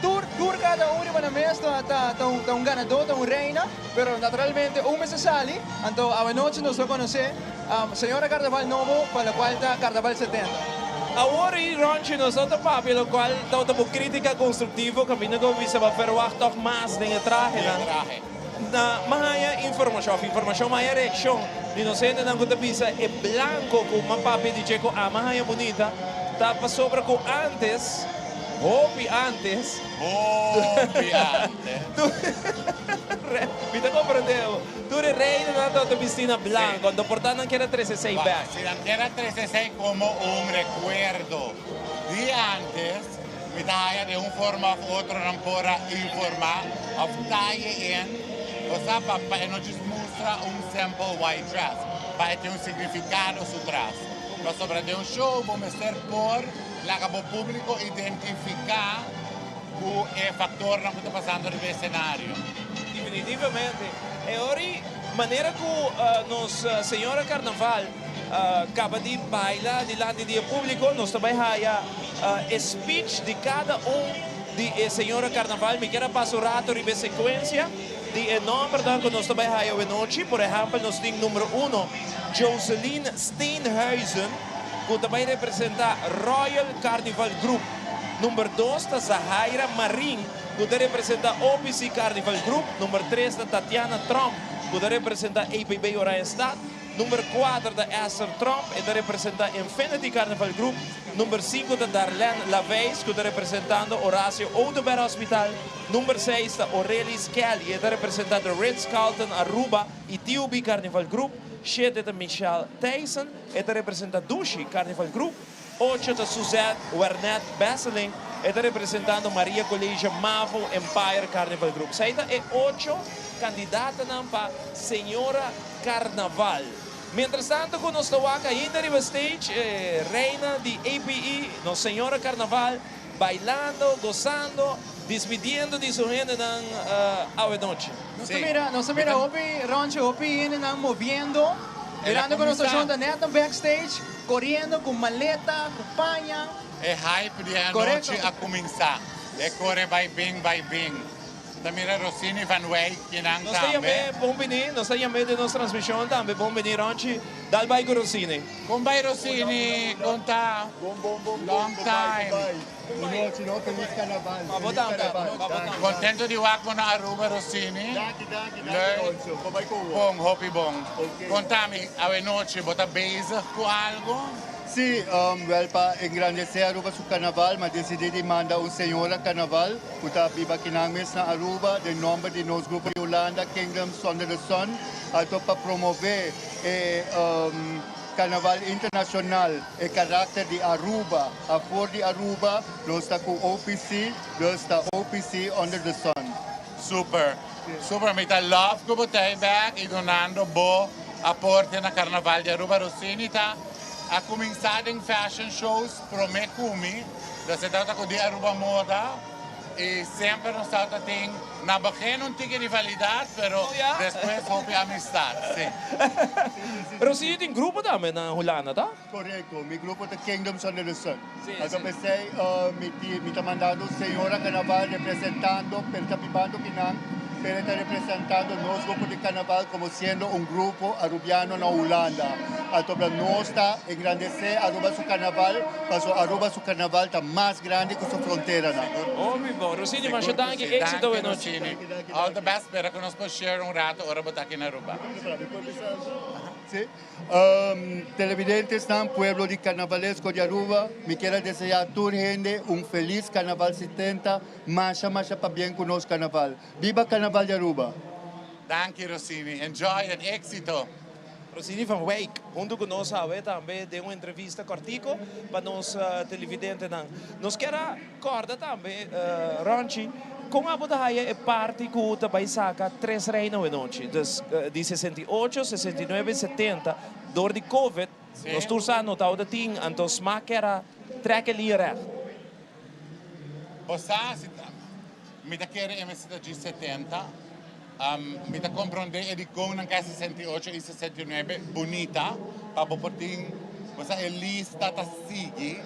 tur, tur cada un riba nan mes ta, ta, ta un, ta un ganador, ta un reina, pero naturalmente un mester sali, anto awenochi nos lo conoce Señora Carnaval nobo pa locual ta Carnaval 70. Awor y Ronchi nos no ta papia locual tabata bo critica constructivo caminda cu bo bisa bo verwacht toch mas den e trahenan. Na mahaya informacion of informacion mahaya reaccion di nos hendenan cu ta bisa e blanco cu man papia di dje cu a mahaya bunita ta pasobra cu antes, hopi antes, Hopi antes. Mi ta comprende bo. Tur e reinanan tabata bisti na blanco, anto por ta nan kier a trece esey bek. Si nan kier a trece esey como un recuerdo di antes, mi ta haya den un forma of otro nan por a informa of taye in, bo sa, pa pa e no djis mustra un simple white dress, pa e tin un significado su tras. Pasobra den un show bo mester por laga bo publico identifica cu e factornan cu ta pasando riba e escenario. Definitivamente. E ora y manera cu nos Señora Carnaval caba di baila dilanti di e publico, nos ta bay haya e speech di cada un di e Señora Carnaval. Mi kier a pasa un rato riba e secuencia di e nombernan cu nos ta bay haya awenochi. Por ehempel, nos tin numero uno, Joseline Steenhuizen, cu ta bay representa Royal Carnival Group. Number dos ta Zahaira Marin, cu ta representa OPC Carnival Group. Number tres ta Tatiana Tromp, cu ta representa APB Oranjestad. Number cuater ta Esther Tromp, e ta representa Infinity Carnival Group. Number cinco ta Darlene Laveis, cu ta representando Horacio Oduber Hospital. Number seis ta Aurelis Kelly, e ta representa The Ritz-Carlton Aruba y TUB Carnival Group. Shete ta Michelle Thijssen, e ta representa Dushi Carnival Group. Ocho ta Suzette Wernet Besseling, e ta representando Maria College Mavo Empire Carnival Group. Esei ta e ocho kandidatonan pa Señora Carnaval. Mientrastanto ku nos ta wak ainda riba stage e reina di APE, nos Señora Carnaval, bailando, gosando, dispidiendo di su hendenan awe nochi. Nos ta mira, nos ta mira hopi Ronchi, hopi hendenan moviendo, mirando ku nos ta shonta net na backstage, coriendo cu maleta, cu paña. E hype di e anochi a cuminsa. E core bay bin, bay bin. Ta mira Rossini van Wijk kinan Nos ta tambe. yam'é bon bini, nos ta yam'é den nos transmishon tambe bon bini Ronchi. Dal bai ku Rossini. Kon bai Rossini, kon ta? Bon bon bon Long bon bai time. bai. Bon nochi no, felis carnaval. Pa bo Felis tambe, carnaval. pa bo tambe. Contento di wak bo na Aruba Rossini. Danki danki danki Leuk. Roncho. Kon bai ku bo? Bon, hopi bon. Ok. Kontami, awe nochi bo ta bezig ku algo? Si, wel pa engrandece Aruba su carnaval, m'a decidi di manda un señora carnaval cu ta biba kinan mes na Aruba den nomber di nos grupo di Hulanda, Kingdoms Under the Sun, alto pa promove e carnaval internacional, e caracter di Aruba. Afor di Aruba nos ta cu OPC, dus ta OPC Under the Sun. Super, super. Mi ta love cu bo ta ei bek y dunando bo aporte na Carnaval di Aruba. Rossini ta a cuminsa den fashion shows prome cu mi, dus e tabata cu di Aruba Moda y semper nos tabata tin na begin un tiki rivalidad pero despues hopi amistad, si. Rossini tin grupo tambe na Hulanda, ta? Correcto, mi grupo ta Kingdoms Under the Sun. Anto p'esei mi ti mi ta mandando un señora carnaval representando, pero ta bibando kinan, pero e ta representando nos grupo di carnaval como siendo un grupo Arubiano na Hulanda. Anto bla nos ta engrandece Aruba su carnaval, paso Aruba su carnaval ta mas grandi cu su fronteranan. Hopi bon. Rossini, masha Sigur cu danki. si. Exito Danki e nochi. Rossini. All the best. Spera cu nos por share un rato ora bo ta aki na Aruba. Si. Televidentesnan, pueblo di Carnavalesco di Aruba, mi kier a desea tur hende un feliz Carnaval 70, masha masha pabien cu nos Carnaval. Biba Carnaval di Aruba! Danki Rossini, enjoy en exito! Rossini van Wijk hunto cu nos awe tambe den un entrevista cortico pa nos televidentenan. Nos kier a corda tambe Ronchi con abo ta haya e parti cu ta bay saca tres reina awe nochi. Dus di 68, 69 y 70 door di covid nos tur sa no tabata tin anto smaak kier a trek e liña recht. Bo sa si mi ta kere e mester ta dji 70. Mi ta komprondé e dikon nan ka 68 i 69 bunita pa bo por tin, bo sa e lista ta sigui,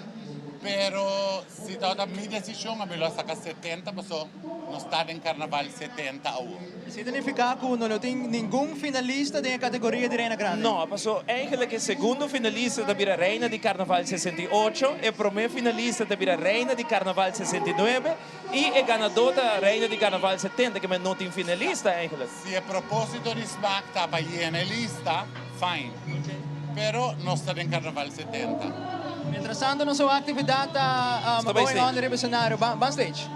pero si tabata mi desishon ami lo a saka 70 paso nos ta den karnaval 70 awor. Esei ta nifiká ku no lo tin ningun finalista den e kategoria di Reina Grandi? No, paso eigenlijk e segundo finalista ta bira Reina di Karnaval 68, e promé finalista ta bira Reina di Karnaval 69 Y e ganadó ta Reina di Carnaval 70, ke men no tin finalista eigenlijk. Si e propósito di Smaak ta pa yena e lista, fine. Pero nos ta den Carnaval 70. Mientras tanto nos actividad ta going on riba escenario. Ban stage.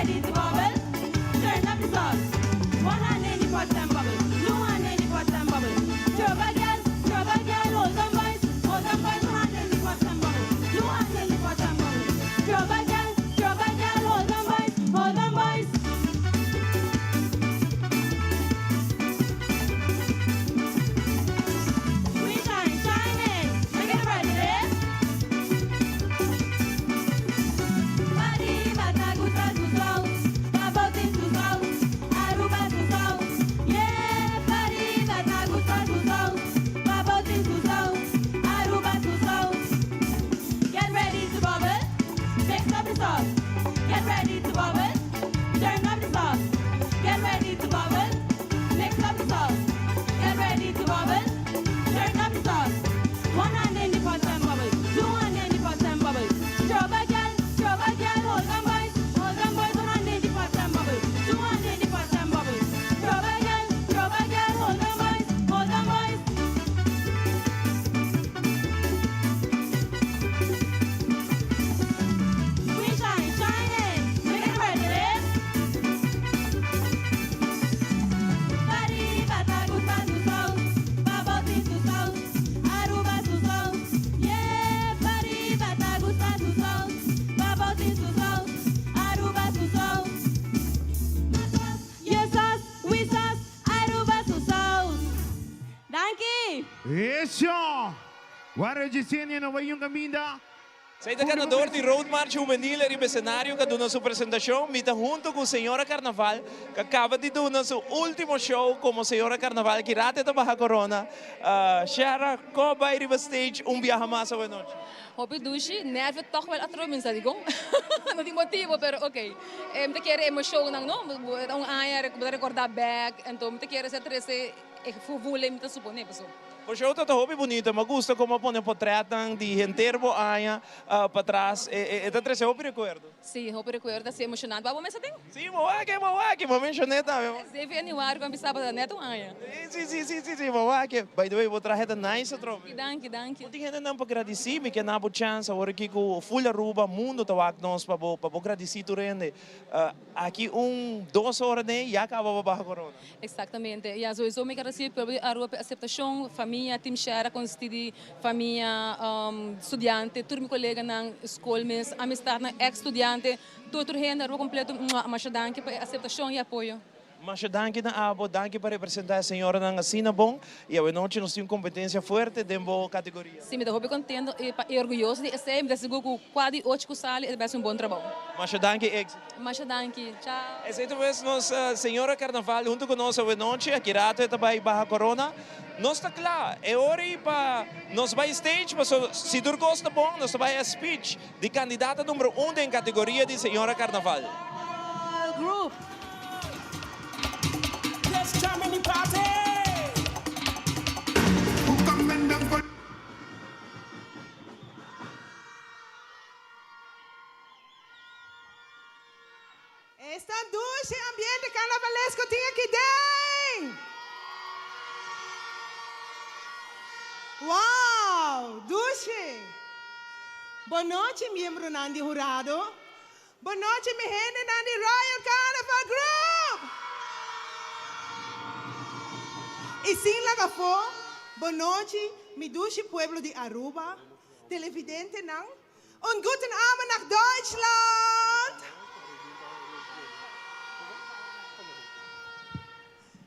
ready to bubble. Turn up the sauce. One hand in the pot and bubble. Two hand in the pot and bubble. Trouble girl, trouble girl, hold on boys, hold on boys. One hand in the pot and bubble. Two hand in the pot and bubble. Trouble girl, trouble girl, hold on boys, hold on boys. We shine, shining. Make it right today. Pariba ta gusta su saus, Pabao tin su saus, Aruba su saus. Yeah, pariba ta gusta su saus, Pabao tin su saus, Aruba su saus. Get ready to bubble, mix up the sauce. Get ready to bubble, turn up the sauce. Get ready to bubble, mix up the sauce. Get ready to bubble, turn up the sauce. One hand in the pot and bubble, two hand in the pot and bubble. Trouble girl, trouble girl, hold on boys, hold on boys. One hand in the pot and bubble, two hand in the pot and bubble. Trouble girl, trouble girl, hold on boys, hold on boys. We shine, shining, make it ready, eh? Pariba ta gusta su saus, Pabao tin su saus, Aruba su saus. Yeah, pariba ta gusta su saus, Pabao tin su saus, Aruba su saus. You sauce, we sauce, Aruba su saus. Danki! Eso! Wara Jesenia no bay yung caminda. Esey ta ganador di Road March Hubenil riba escenario cu a duna su presentacion. Mi ta hunto cu Señora Carnaval, cu a caba di duna su ultimo show como Señora Carnaval, ki rato e ta baha corona. Shara, con a bay riba stage un biaha mas awe nochi? Hopi dushi, nervio toch wel atrobe mi sa dikon. No tin motibo pero ok. Mi ta kere emocionnan no, ta un aña bo ta recorda bek, anto mi ta kere sa trece e gevoel mi ta supone paso. Bo show ta ta hopi bunito, mi a gusta como a pone potretnan di henter bo aña patras, e ta trece hopi recuerdo. Si, hopi recuerdo, ta si emocionante. Bo a bo mesa den? Si, bo wak, bo wak, bo a mencione tambe. Zeven januari cu a bisa ta net un aña. Si, si, si, si, si, bo wak. By the way, bo trahe ta nice atrobe. Danki, danki. Bo tin hendenan pa gradici, mi ke na bo chance awor aki cu full Aruba, mundo ta wak nos pa bo, pa bo gradici tur hende. Aki un dos ora den ya caba bo baha corona. Exactamente. Ya, sowieso mi kier recibi pueblo di Aruba p'e aceptacion, famia, Team Share a consisti di famia, studiante, tur mi coleganan, school mes, amistadnan, ex studiante, tur tur hende Aruba completo, mua, masha danki pa e aceptacion y apoyo. Masha danki na abo, danki pa representa e señoranan asina bon y awenochi nos tin un competencia fuerte den bo categoria. Si, mi ta hopi contento y orguyoso di esey, mi ta sigur cu cua di ocho cu sali e ta bay haci un bon trabou. Masha danki, exito. Masha danki, chao. Esey ta pues nos señora Carnaval hunto cu nos awenochi, aki rato e ta bay baha corona. Nos ta cla, e ora ey pa nos bay stage pasobra si tur cos ta bon nos ta bay a speech di candidata numero un den categoria di señora Carnaval. Group. Let's jam in the party. Esta dushi ambiente carnavalesco tin aki den! Wow! Dushi! Bon nochi miembronan di hurado. Bon nochi mi hendenan di Royal Carnaval Group! Y sin laga afó, bon nochi mi dushi pueblo di Aruba, televidentenan, un guten Abend nach Deutschland!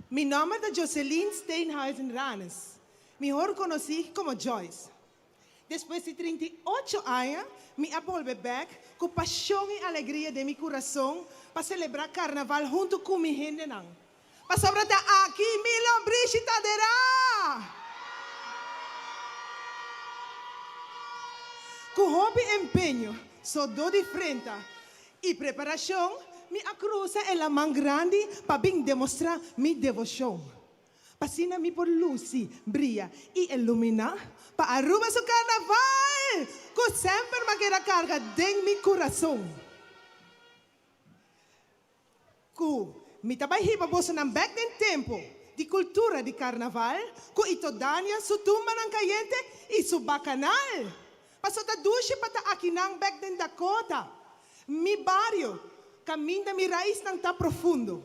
Mi nomber ta Joseline Steenhuizen Ranes, mihor conoci como Joyce. Despues di 38 aña, mi a bolbe bek ku pashon i alegria den mi kurason pa selebrá karnaval huntu ku mi hendenan. Pasobra ta aki mi lombrishi ta derá! Ku hopi empeño, sodó di frenta i preparashon, mi a krusa e laman grandi pa bin demostrá mi devoshon. P'asina mi por lusi, bria i iluminá pa Aruba su karnaval ku semper m'a keda karga den mi kurason. Ku mi ta bai hiba bosonan bèk den tempu di kultura di karnaval ku Itodania su tumbanan kayente i su bakanal. Paso ta dushi pa ta akinan bèk den Dakota, mi bario. Kaminda mi raisnan ta profundo.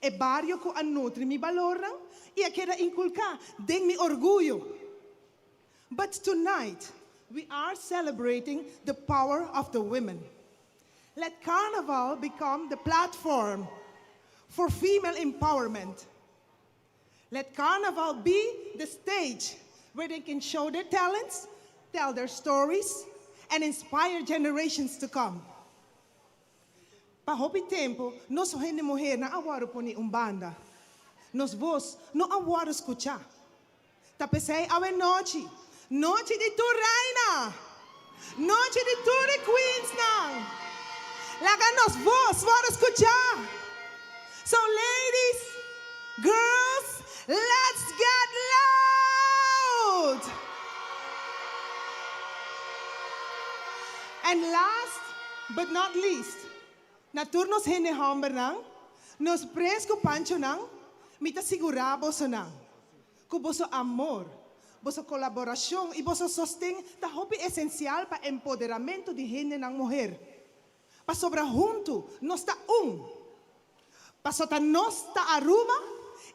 E bario ku a nutri mi balornan i a keda inkulká den mi orguyo. But tonight we are celebrating the power of the women. Let Carnival become the platform for female empowerment. Let Carnival be the stage where they can show their talents, tell their stories, and inspire generations to come. Pa hopi tempu, nos hende muhernan a wòrdu poni un banda. Nos bos no a wòrdu skuchá. Ta p'esei awe nochi, nochi di tur reina, nochi di tur e queensnan, laga nos bos wòrdu skuchá. So ladies, girls, let's get loud! And last but not least, na tur nos hende hòmbernan, nos prens ku panchonan, mi ta sigurá bosonan ku boso amor, boso kolaborashon i boso sosten ta hopi esensial pa empoderamentu di hendenan muher. Pasobra huntu nos ta un. Paso ta nos ta Aruba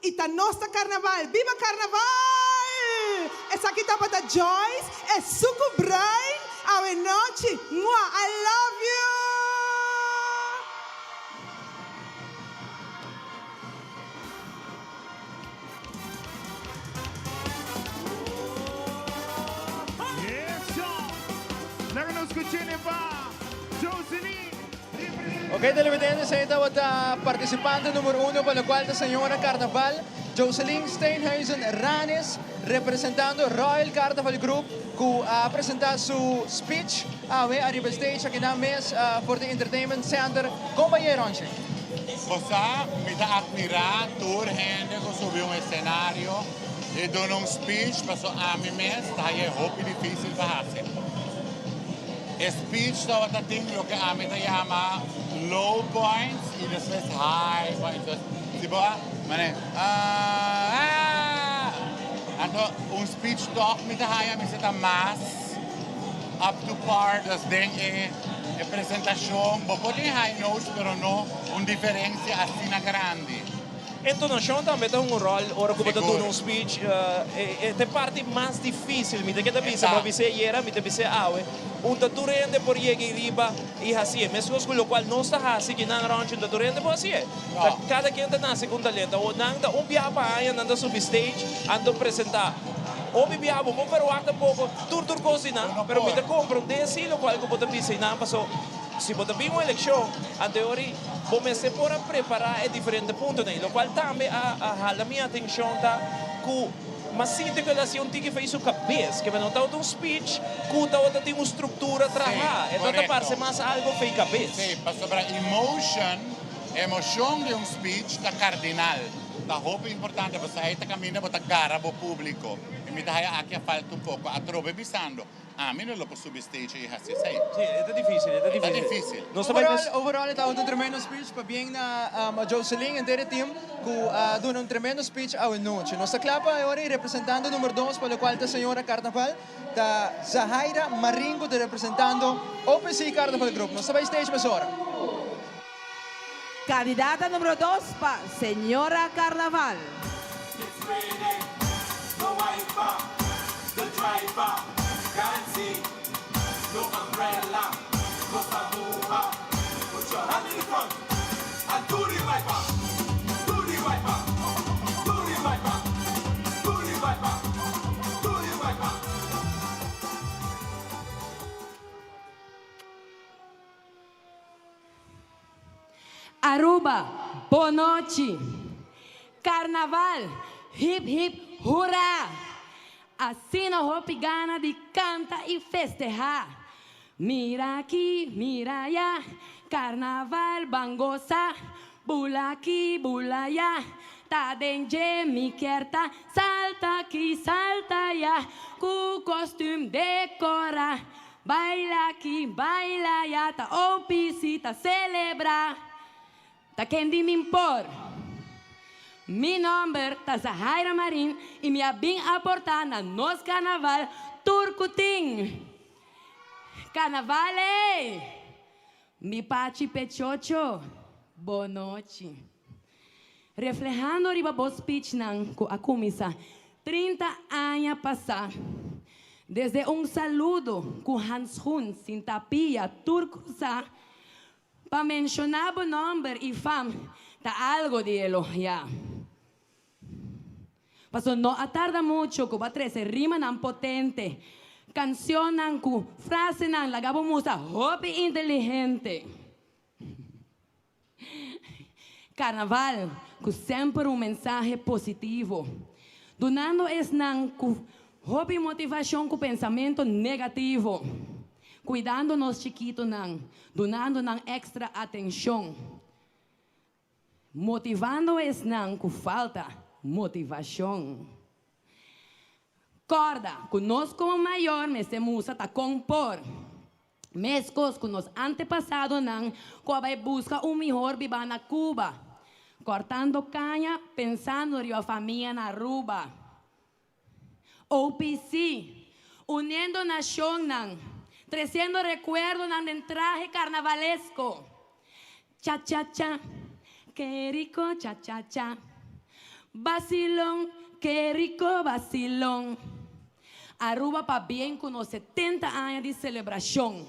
y ta nos ta Carnaval. Biba Carnaval! Esaki tabata Joyce e sucu bruin awe nochi. Mua! I love you! Eso! Laga nos scuch'e pa Jocelyn. Ok televidente esey tabata participante numero uno pa locual ta señora Carnaval Jocelyn Steenhuizen Ranes representando Royal Carnaval Group cu a presenta su speech awe ariba stage aki nan mes for di Entertainment Center. Con bay Ronchi? Bo sa, mi ta admira tur hende cu subi un escenario y duna un speech paso ami mes ta haya e hopi dificil pa haci. E speech tabata tin loke ami ta yama low points y despues high points. Dus si bo a mane ah anto un speech toch mi ta haya mi sa ta mas up to par dus den e e presentacion bo por tin high notes pero no un diferencia asina grandi. Entonacion tambe ta un rol ora cu bo ta duna un speech. E ta e parti mas dificil. Mi ta keda bisa, bo a bis'é ayera, mi ta bis'é awe. Un ta tur hende por yega ei riba y hacié. Mescos cu locual nos ta haci ki nan rond, un ta tur hende por hacié. Ta cada quien ta nace cu un talento. Awor nan ta un biaha pa aña nan ta subi stage anto presenta. Hopi biaha bo por verwagt tampoco tur tur cos di nan, pero mi ta comprende si locual cu bo ta bisa ei nan paso. Si bo ta bin un elekshon, anteori bo mester por a prepará e diferente puntonan. I lokual tambe a a hala mi atenshon ta ku m'a sinti ku el a hasi un tiki fei su kabes, ke no tabata un speech ku tabata tin un struktura trahá. E tabata parse mas algo fei kabes. Sí, pasobra emotion, emoshon di un speech ta kardinal, ta hopi importante, pasobra ei ta kaminda bo ta gara bo públiko. I mi ta haya aki a falta un poko. Atrobe bisando. Ami no lo por subi stage y haci esey. Sí, e ta dificil, e ta dificil. Ta dificil. Nos ta bay Overall, overall e tabata un tremendo speech. Pabien na Jocelyn henter e team cu a duna un tremendo speech awe nochi. Nos ta cla pa e ora y representante numero dos pa locual ta señora Carnaval ta Zahaira Marin cu ta representando OPC Carnaval Group. Nos ta bay stage mesora. Candidata numero dos pa Señora Carnaval. It's raining, no wiper, the driver can't see, no umbrella, no sabuha, put your hand in the front and do the wiper, do the wiper, do the wiper, do the wiper, do the wiper. Aruba, bo nochi. Carnaval, hip hip hurra! Asina hopi gana di canta y festeha. Mira aki, mira aya, carnaval ban goza. Bula aki, bula aya, ta den dje mi kier ta. Salta aki, salta aya, cu costuum decora. Baila aki, baila ya, ta OPC ta celebra. Ta ken di min por? Mi nomber ta Zahaira Marin y mi a bin aporta na nos carnaval tur cu tin. Carnaval ey! Mi pachi pechocho. Bon nochi. Reflehando riba bo speechnan ku a kuminsá 30 aña pasá, desde un saludo ku handschoen sin tapia tur krusá, pa menshoná bo nòmber i fam ta algo di elogiá. Paso no a tarda mucho ku bo a trese rimanan potente, kansionnan ku frasenan laga bo mustra hopi inteligente. Carnaval cu semper un mensahe positivo, dunando esnan cu hopi motivacion cu pensamento negativo, cuidando nos chikitonan, dunando nan extra atencion, motivando esnan cu falta motivacion. Corda cu nos como mayor mester musa ta con por. Meskos ku nos antepasadonan ku a bai buska un mihor bibá na Cuba, kòrtando kaña pensando riba famia na Aruba. OPC, uniendo nashonnan, tresiendo rekuerdonan den trahe karnavalesko. Cha cha cha, ke riko cha cha cha. Basilon, ke riko basilon. Aruba pabien ku nos 70 aña di selebrashon.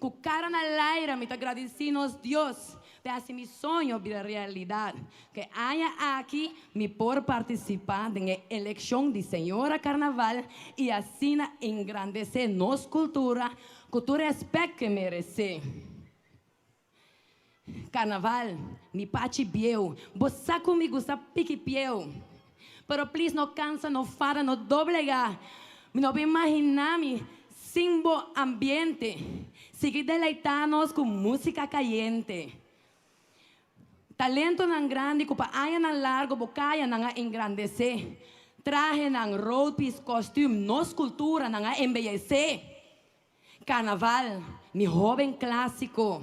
Ku kara na laira mi ta gradisí nos Dios p'e hasi mi soño bira realidat. Ku e aña aki mi por partisipá den e elekshon di Señora Karnaval i asina engrandesé nos kultura ku tur rèspèt ku e meresé. Carnaval, mi pachi bieu, bo sa cu mi gusta piki pieu. Pero please no cansa, no fada, no doblega. Mi no por imagina mi sin bo ambiente. Sigui deleita nos cu musica cayente. Talentonan grandi cu pa añanan largo bo cayanan a engrandece. Trahenan, roadpiece, costume, nos cultura nan a embeyece. Carnaval, mi hoben clasico.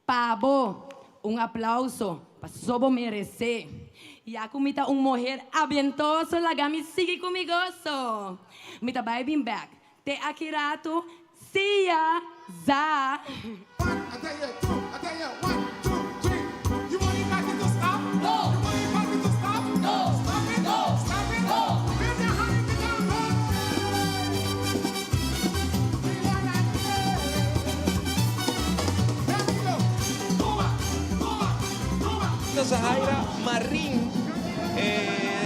Pa bo, un aplauso, paso bo merece. Ya cu mi ta un muher abientoso laga mi sigui cu mi goso. Mi ta bay bin bek. Te aki rato, see ya! Za! Zahaira Marin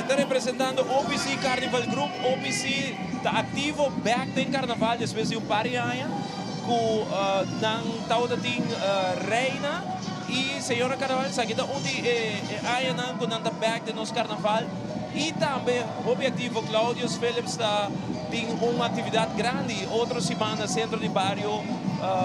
ta representando OPC Carnival Group. OPC ta activo bek den carnaval despues di un par di aña cu nan tabata tin reina y señora carnaval. Esaki ta un di e añanan cu nan ta bek den nos carnaval. Y tambe hopi activo Claudius Philips ta tin un actividad grandi otro siman na centro di bario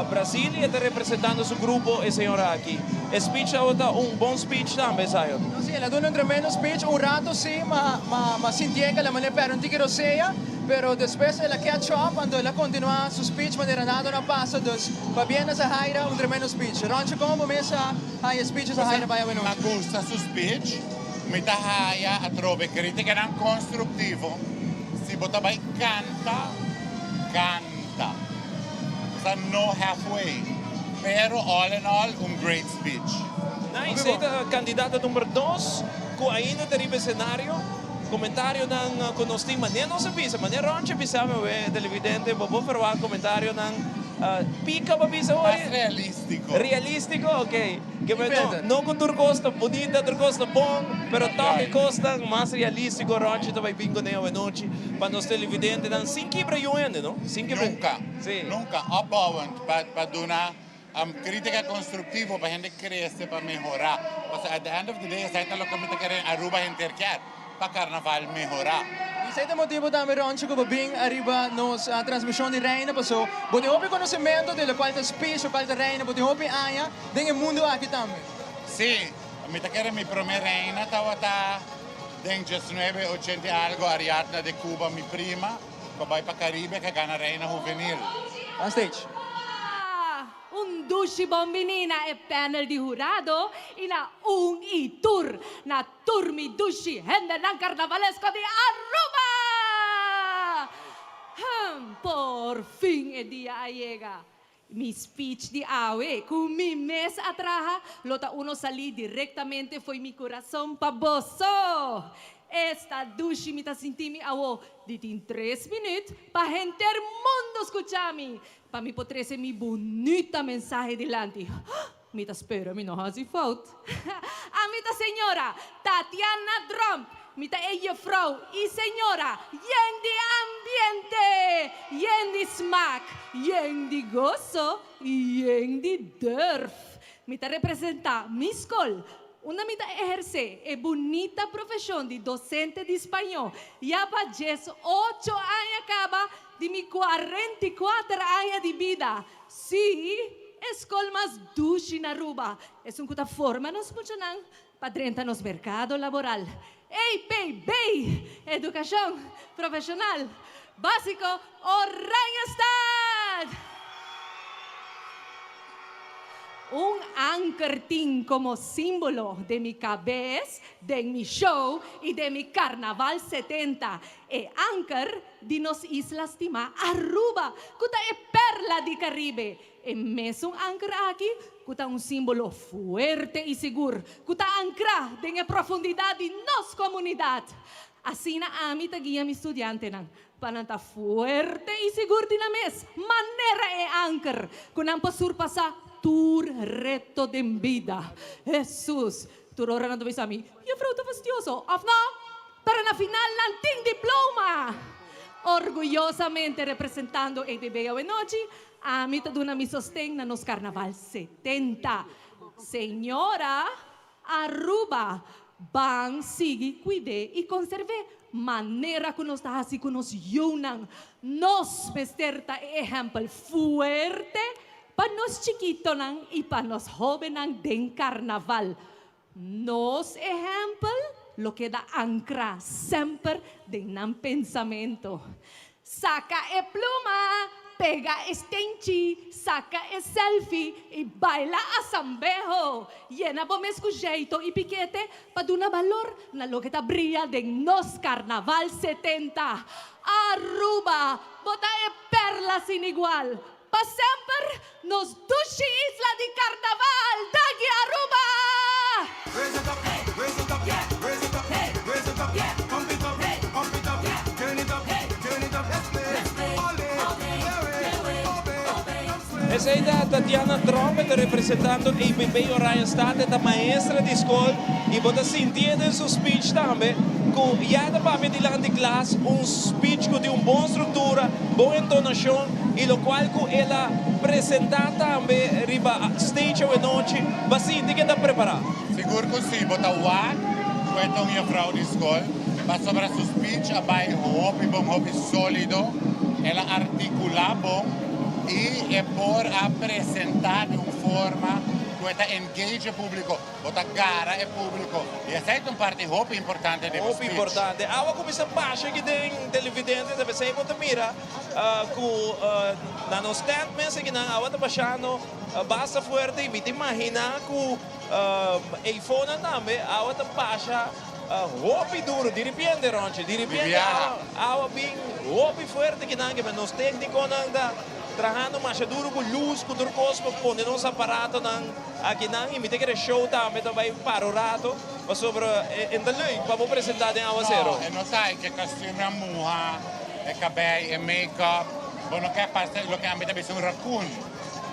Brasil y e ta representando su grupo e señora aki. E speech tabata un bon speech tambe Zion. No si, el a duna un tremendo speech, un rato si ma ma sintié ke la manera pèrdè un tiki rosea, pero despues el a catch up anto el a continua su speech manera nada no a pasa, dus pabien na Zahaira un tremendo speech. Ronchi como bo mes a haña e speech di Zahaira bai awenochi? Ma gusta su speech. Mi ta haya atrobe criticanan constructivo, si bo ta bay canta, canta. Osea no halfway. Pero all in all un great speech. Nice, ey ta candidata number dos cu ainda ta riba escenario. Comentarionan cu nos tin, manera nos a bisa, manera Ronchi a bisa mi awe, televidente, bo por verwacht comentarionan pica pa bisa hoy. Mas realistico. Realistico, ok. Ke men no, no ku tur kos ta bunita, tur kos ta bon, pero tòg e kosnan mas realístiko Ronchi ta bai bin kuné awenochi pa nos televidentenan sin kibra yu hende, no? Sin kibra. Nunka, Sí. nunka. Opbouwend pa pa duna krítika konstruktivo pa hende krese, pa mehorá. Pasobra at the end of the day esei ta loke mi ta kere Aruba henter kier, pa karnaval mehorá. I esei ta e motibu tambe Ronchi ku bo bin ariba nos transmishon di Reina paso bo tin hopi konosementu di lokual ta speech, lokual ta Reina, bo tin hopi aña den e mundu aki tambe. Sí, mi ta kere mi prome reina tabata den diesnuebe ochenta i algo, Ariadna de Cuba, mi prima, ku a bai pa Caribe ku a gana reina huvenil. On stage. Un dushi bon bini na e panel di hurado i na un i tur na tur mi dushi hendenan karnavalesko di Aruba! Hum, por fin e dia a yega. Mi speech di awe, ku mi mes a traha, lo ta uno salí direktamente fo'i mi kurason pa boso. Esta dushi mi ta sinti mi awo di tin tres minüt pa henter mundu skucha mi, pa mi por trese mi bunita mensahe dilanti. Mi ta spera mi no hasi fout. Ami ta señora Tatiana Trump. Mi ta e jefrouw i señora yen di ambiente, yen di smaak, yen di goso i yen di durf. Mi ta representá mi skol, unda mi ta ehersé e bunita profeshon di dosente di spañó ya pa diesocho aña kaba di mi 44 aña di bida. Sí, e skol mas dushi na Aruba, esun ku ta forma nos muchanan pa drenta nos merkado laboral. EPB, Edukashon Profeshonal Básiko Oranjestad! Un anker tin komo símbolo den mi kabes, den mi show i den mi Karnaval 70. E anker di nos isla stimá Aruba, ku ta e perla di Karibe. E mesun anker aki, ku ta un símbolo fuerte i sigur, ku ta ankrá den e profundidat di nos komunidat. Asina ami ta guia mi studiantenan, pa nan ta fuerte i sigur di nan mes, manera e anker, ku nan por surpasá tur reto den bida. Hesus! Tur ora nan ta bisa mi, Jufrou ta fastioso, òf no? Pero na final nan tin diploma! Orguyosamente representando EDB awenochi, ami ta duna mi sosten na nos Carnaval 70. Señora Aruba, ban sigui cuid'é y conserv'é manera cu nos ta haci cu nos yiunan. Nos mester ta e ehempel fuerte pa nos chikitonan y pa nos hobennan den Carnaval. Nos ehèmpel lo keda ankrá semper den nan pensamentu. Saka e pluma, pega e stenchi, saka e selfie i baila asambeho. Yena bo mes ku jeito i pikete pa duna balor na loke ta bria den nos Karnaval 70. Aruba, bo ta e perla sin igual. Pa semper nos dushi isla di carnaval! Danki Aruba! Raise it up, raise it up, raise it up, raise it up, pump it up, pump it up, turn it up, turn it up, let's play all day, play away, obey, come sway. Esei ta Tatiana Tromp, e ta representando EPB Oranjestad, e ta maestra di skol i bo ta sintié den su speech tambe ku ya ta papia dilanti klas, un speech ku tin un bon struktura, bon entonashon i lokual ku el a presentá tambe riba stage awenochi, bo a sinti ku e ta prepará. Sigur ku si, bo ta wak ku e ta un jefrou di skol, pasobra su speech a bai hopi bon, hopi sólido, el a artikulá bon i e por a presentá di un forma ku e ta engage e públiko. Bo ta gara e públiko i esei ta un parti hopi importante di bo Hopi speech. importante. Awa kuminsá basha aki den televidente, ta p'esei bo ta mira ku na nos tent mes akinan awa ta bashando basta fuerte i mi ta imaginá ku eifonan tambe awa ta basha hopi duro. Diripiente Ronchi, diripiente Biaha. awa bin hopi fuerte akinan, ke nos téknikonan ta trahando masha duro ku lus, ku tur kos pa pone nos aparatonan. Akinan i mi ta kere show tambe ta bai para un rato pasobra e ta leuk pa bo presenta den awacero. No, e no ta e ke costume a muha, e cabei, e make up, bo no ke parse loke ami ta bisa un raccoon.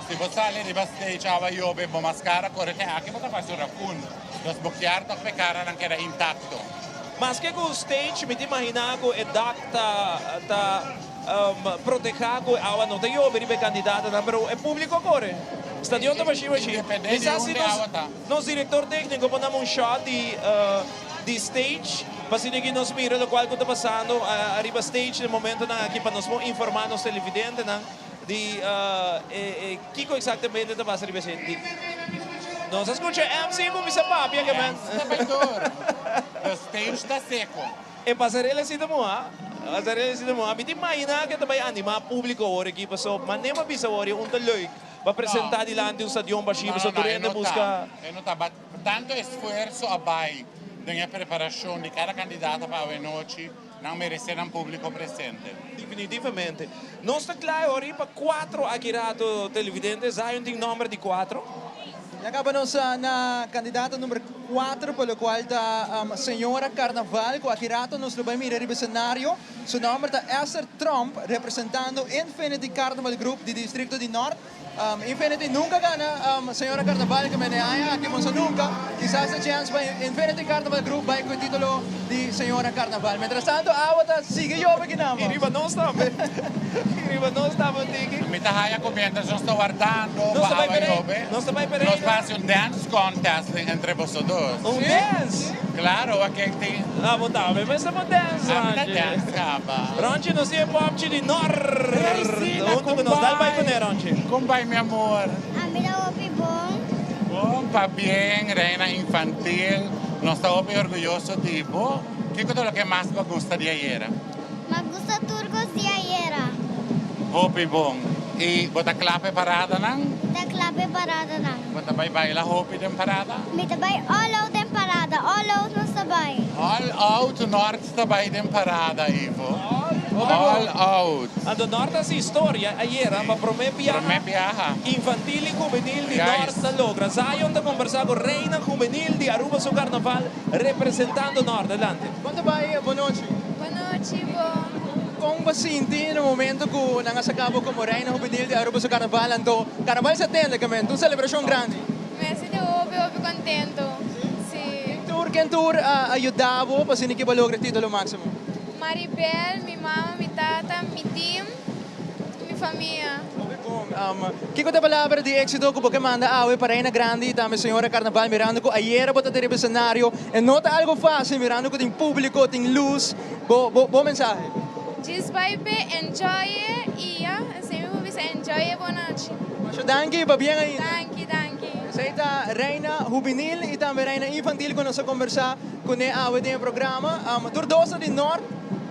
Si bo sali riba stage awa yobe bo mascara kore te aki bo ta parse un raccoon. Dus bo kier tok p'e caranan keda intacto. Maske ku stage mi ta imagina ku e dak ta ta proteha ku e awa no ta yobe riba e kandidatonan pero e publico a kore. Stadion ta bashi bashi. Independe di Kisas si unda nos awa ta. nos director tecnico por dam un shot di di stage pa asina ki nos mira locual cu ta pasando ariba stage den momentonan aki pa nos por informa nos televidentenan di e e kico exactamente ta pasa riba esei. Nos a scucha MC cuminsa papia ke men. MC ta bay tur. The stage ta seco. E pasarela si ta muha, pasarela si ta muha. Mi ta imagina ke ta bay anima publico awor aki paso manera mi a bisa awor e un ta leuk pa presenta dilanti un stadion bashi No, paso no, tur no, e hende no ta. busca. E no ta. But tanto esfuerso a bay den e preparacion di cada candidato pa awenochi. Nan merece nan publico presente. Definitivamente. Nos ta cla e ora pa cuatro aki rato televidente. Zion tin nomber di cuatro. Ya caba nos na candidato number cuatro pa locual ta señora Carnaval cu aki rato nos lo bay mira riba escenario. Su nomber ta Esther Tromp representando Infinity Carnival Group di districto di Noord. Infinity nunca gana señora Carnaval cu mene aña aki boso nunca. Kisas ta chance pa Infinity Carnival Group bay cu e titulo di señora Carnaval. Mientras tanto awa ta sigui yobe aki nan. Y riba nos tambe. Y riba nos tambe un tiki. Mi ta haya cu mientras nos ta wardando pa awa yobe, Nos ta bay Pereira. nos ta haci un dance contest entre boso dos. Un dance? Claro, wak kek tin. Ah, bo tambe mester bo dance, Ah, mi ta Ronchi. dance caba. Ronchi, nos tin e popchi di Nor. Hunto cu nos. Dal bay cune, Ronchi. Con bay, mi amor? Ami ta hopi bon. Bon, pabien, reina infantil. Nos ta hopi orguyoso di bo. Kico ta loke mas bo gusta di ayera? Ma gusta tur cos di ayera. Hopi bon. Y bo ta cla pa e paradanan? Mi ta cla pa e paradanan. Bo ta bay baila hopi den parada? Mi ta bay all out den parada. All out nos ta bay. All out Noord ta bay den parada, Ivo. All out. Anto Noord a haci historia ayera pa prome biaha. Prome biaha. Infantil y juvenil di Noord ta logra. Zion ta combersa cu Reina Juvenil di Aruba su Carnaval representando Noord. Adelante. Con ta bay? Bonochi. Bonochi, bon. Con bo sinti na momento cu nan a saca bo como Reina Juvenil di Aruba su Carnaval? Anto Carnaval 70 ke men, un celebracion grandi. Mi a sinti hopi hopi contento, si. Ken tur, ken tur a yuda bo pa asina ki bo a logra e titulo maximo? Maribel, mi mama, mi tata, mi team, mi famia. Hopi bon. Kiko ta e palabra di exito ku bo ke manda awe pa Reina Grandi i tambe Señora Carnaval mirando ku ayera bo ta den riba escenario e no ta algo facil mirando ku tin publico, tin luz. Bo bo bo mensahe? Djis bai pe enjoy e i ya, esei mi por bisa enjoy e bonachi. Masha danki, pabien ainda. Danki, danki. Esei ta Reina Hubenil i tambe Reina Infantil ku nos a kombersá kuné awe den e programa. Tur dos ta di Nort.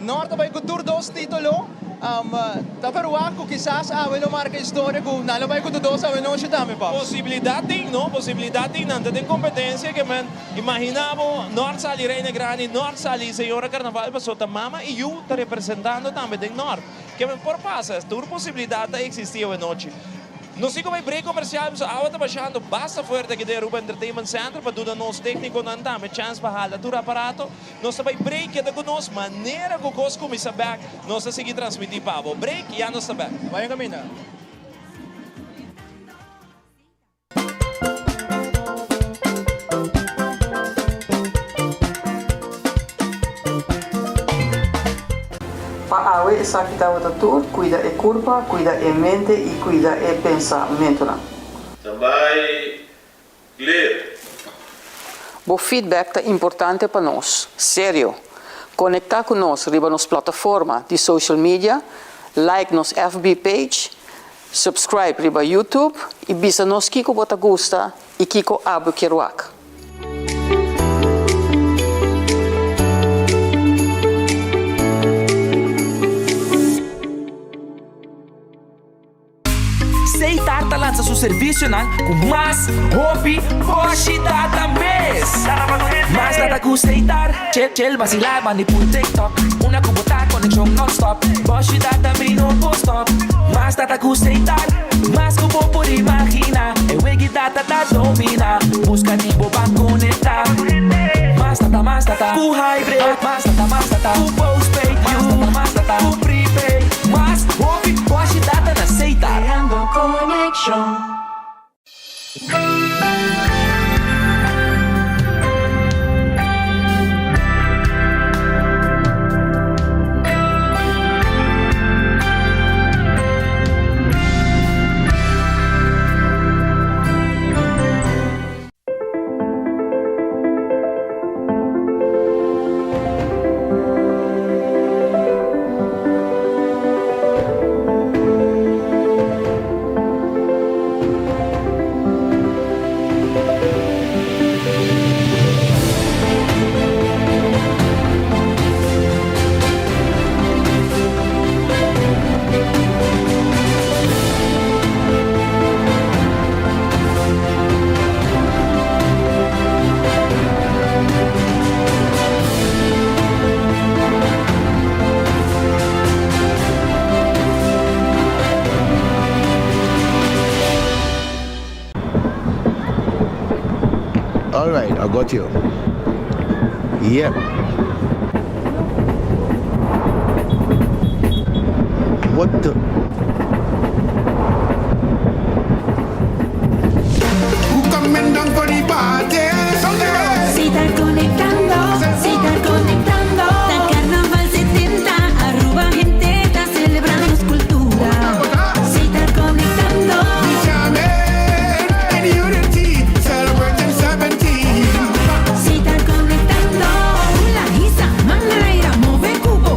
Nort ta bai ku tur dos titulo. Ta verwagt ku kisas awe lo marka historia ku nan lo bai ku tur dos awe nochi tambe, Paps. Posibilidat tin, no? Posibilidat tin. Nan ta den kompetensia ke men imagina bo Nort sali Reina Grandi, Nort sali Señora Carnaval pasobra ta mama i yu ta representando tambe den Nort. Ke men por pasa, tur posibilidat ta eksistí awe nochi. Nos tin ku bai break komersial pasobra awa ta bashando basta fuerte aki den Aruba Entertainment Center pa duna nos teknikonan tambe chèns pa hala tur aparato. Nos ta bai break, keda ku nos manera ku kos kuminsá bèk nos ta sigui transmití pa bo. Break, ya nos ta bèk. Bai un kaminda. Pa awe esaki tabata tur, cuida e curpa, cuida e mente y cuida e pensamentonan. Ta bai clear. Bo feedback ta importante pa nos. Serio. Conecta cu nos riba nos plataforma di social media, like nos FB page, subscribe riba YouTube y bisa nos kico bo ta gusta y kico abo kier wak. Seitar ta lansa su servisionan ku mas hopi boshi data mes. Mas data ku Seitar, chel chel basilá bandi pul TikTok. Una ku bo ta konekshon nonstop, boshi data mi no por stop. Mas data ku Seitar, mas ku bo por imaginá. E wegi data ta dominá, buska di bo ban konektá. Mas data, mas data ku hybrid, mas data, mas data ku postpaid, mas data, mas data ku prepaid. Mas hopi boshi data na Seitar. Creando conexion. Alright, I got you. Yep. What the? Who coming down for the party? Sitar conectando, sitar conectando. Ta Carnaval 70, Aruba gente ta celebrando cultura. Sitar conectando. And unity, celebrating 17. Sitar conectando. La hisa, manera, move cubo.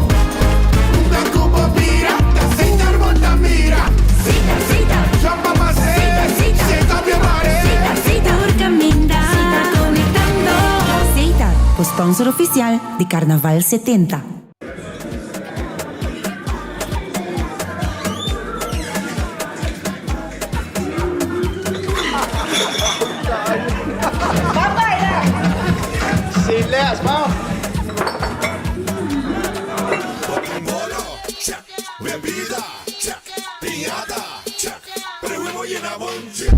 Unda cubo bira, ta sitar monta mira. Sitar, sitar. Jump up and say, shake up your body. Sitar, sitar, caminda. Sitar conectando. Sitar, sponsor oficial di Carnaval 70. Sin les, vamos. Bebida, piñata, pero llena bonche.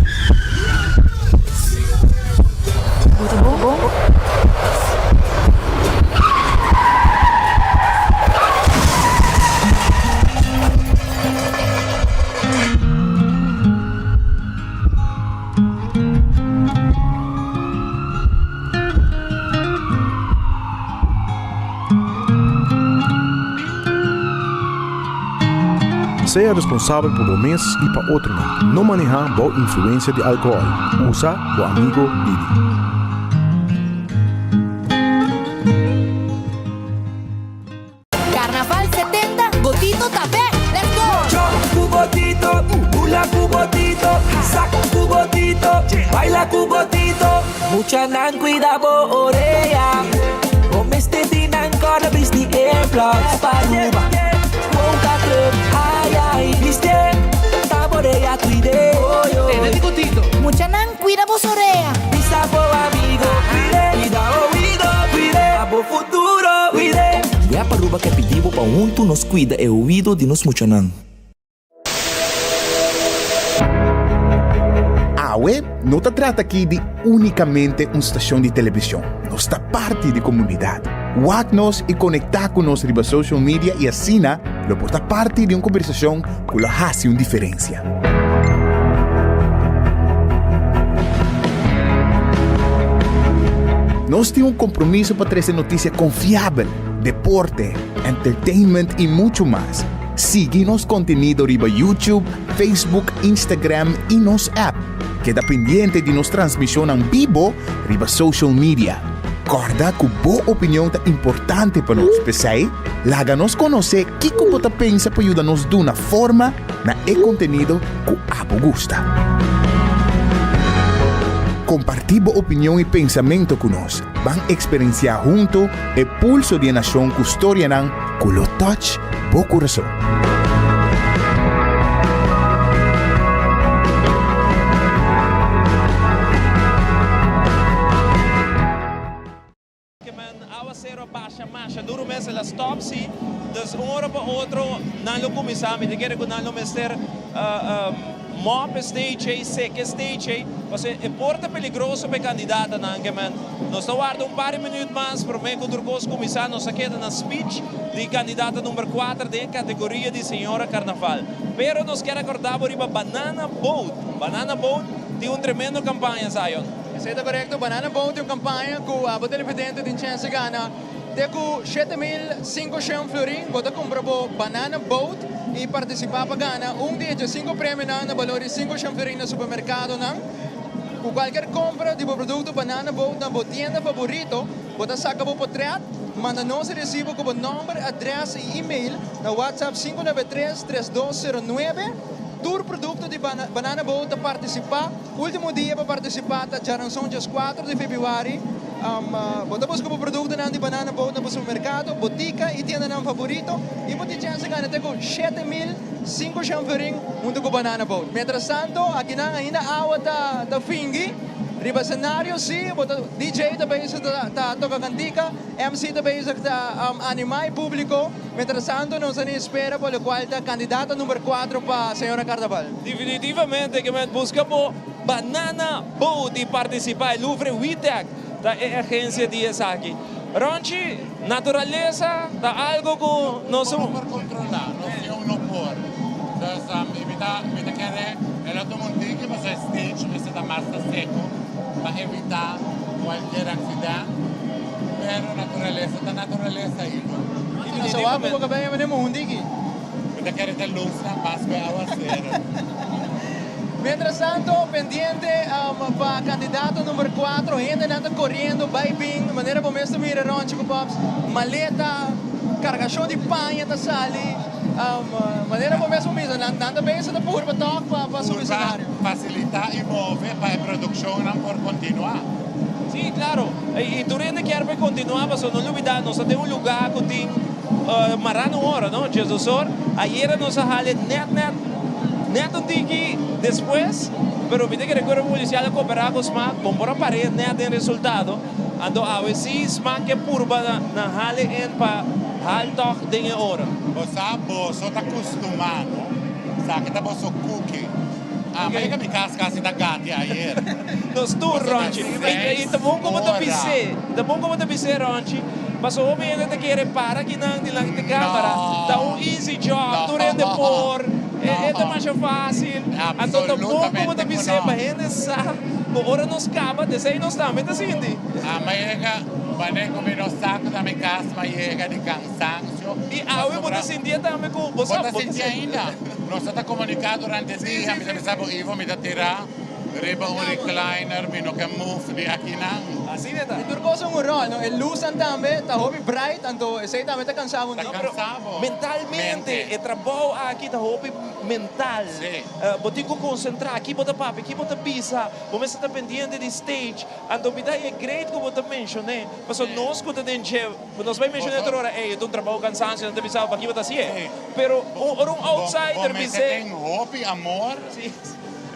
Sea responsabel pa bo mes y pa otronan. No maneha bou influencia di alcohol. Usa bo amigo Didi. Carnaval 70, Botito ta back. Let's go! Jump cu Botito, bula cu Botito, sac cu Botito, baila cu Botito. Muchanan cuida bo orea, bo mester di nan corda bisti earplugs pa Aruba. Conta truck, ay ay, bisti, ta bo orea cuide. Tene di Botito. Muchanan cuida bo orea. Bisa bo amigo, cuide, cuida oido, cuide, pa bo futuro, cuide. Web Aruba ke pidi bo pa hunto nos cuida e oido di nos muchanan. Awe no ta trata aki di unicamente un stacion di television. Nos ta parti di comunidad. Wak nos y conecta cu nos riba social media y asina lo por ta parti di un conversacion cu lo haci un diferencia. Nos tin un compromiso pa trece noticia confiabel, deporte, entertainment y mucho mas. Sigui nos contenido riba YouTube, Facebook, Instagram y nos app. Keda pendiente di nos transmisionnan bibo riba social media. Corda cu bo opinion ta importante pa nos. P'esey, laga nos conoce kico bo ta pensa pa yuda nos duna forma na e contenido cu abo gusta. Comparti bo opinion y pensamento cu nos. Ban experiencia hunto e pulso di e nacion cu storianan cu lo touch bo curason. Awacero a basha masha duro mes el a stop si dus un ora pa otro nan lo cuminsa mi ta kere cu nan lo mester mop e stage ey seka e stage ey pasobra e por ta peligroso pa e candidatanan ke men nos ta warda un par di minuut mas prome cu tur cos cuminsa nos a keda na speech di candidata number cuater den e categoria di señora carnaval pero nos kier acorda bo riba Banana Boat Banana Boat tin un tremendo campaña Zion. Esei ta korekto, Banana Boat tin un kampaña ku abo televidente tin chèns di gana te ku 7500 florin. Bo ta kumpra bo Banana Boat i partisipá pa gana un di e djesinku premionan na balor di 500 florin na supermerkadonan. Ku kualker kompra di bo produkto Banana Boat na bo tienda faborito, bo ta saka bo potrèt, manda nos e resibo ku bo nòmber, adrès i email na WhatsApp 593 3209. Tur produkto di Banana Boat ta partisipá. Ultimo dia pa partisipá ta djaranson djeskuater di febrüari. Bo ta buska bo produktonan di Banana Boat na bo supermerkado, botika i tiendanan favorito i bo tin chèns di gana te ku 7500 florin huntu ku Banana Boat. Mientrastanto akinan ainda awa ta ta fingi riba senario sí, bo ta DJ ta bezig ta ta toka kantika, MC ta bezig ta animá e públiko. Mientrastanto nos a na espera pa lokual ta kandidata number kuater pa señora Carnaval. Definitivamente ke men buska bo Banana Boat i partisipá e Louvre Witek. Ta e agencia di esaki. Ronchi, naturalesa ta algo cu nos. No por controla, nos tin un no por. Dus mi mi ta mi ta kere el a tuma un tiki pasobra e stage mester ta mas ta seco pa evita cualkier accident, pero naturalesa ta naturalesa Ivo. Nos a wak cu bo cabello mene muhun tiki. Mi ta kere ta luznan mas cu e awacero. Mientras tanto, pendiente pa candidato number 4, hendenan ta coriendo bay bin, manera bo mes ta mira Ronchi cu Pops, maleta, cargacion di paña ta sali, manera bo mes por bisa, nan ta bezig ta purba toch pa subi escenario. Purba facilita y move pa e produccionnan por continua. Sí, claro. Y tur hende kier pa e continua, pasobra no lubida nos ta den un lugar cu tin Mara un ora, no? Jesus or, ayera nos a hale net net net un tiki despues, pero mi ta kere cuerpo policial a coopera cu smaak, bon por a pare net den resultado, anto awe si smaak ke purba na na hale en pa hal tog den e ora. Bo sa boso ta custuma no? Sa ke ta boso cookie. Ah, ma yega mi cas casi ta gati ayer. Nos tur, Boso ta Ronchi. I seis ta bon como ta ora. bis'é, ta bon como ta bis'é, Ronchi. Paso hopi hende ta kere para kinan dilanti camera. Ta un easy job, tur hende por, e ta masha facil. Anto ta bon como ta Absolutamente cu bis'é no. pa hende sa cu ora nos caba, desei nos tambe ta sinti. Ah, ma yega, wanneer cu mi no sa cu ta mi cas, ma yega di cansancio. I awe bo ta sintié tambe cu bo sa, Bo ta bo ta sinti ainda. Nos ta ta comunica durante dia, mi ta bisa bo Ivo, mi ta tira riba un recliner, mi no ke move di akinan. Asina ta. I tur cos un rol, no? E luznan tambe ta hopi bright, anto esey tambe ta cansa bo un Ta tiki. cansa bo. Mentalmente, e trabou aki ta hopi mental. Bo tin cu concentra, ki bo ta papia, ki bo ta bisa, bo mester ta pendiente di stage. Anto mi ta e great cu bo ta mencion'é, pasobra nos cu ta den dje, nos bai mencion'é tur ora, ey, e ta un trabou cansancio, nan ta bisa bo paki bo ta haci'é. Pero ora un outsider Bo mester bis'é. tin hopi amor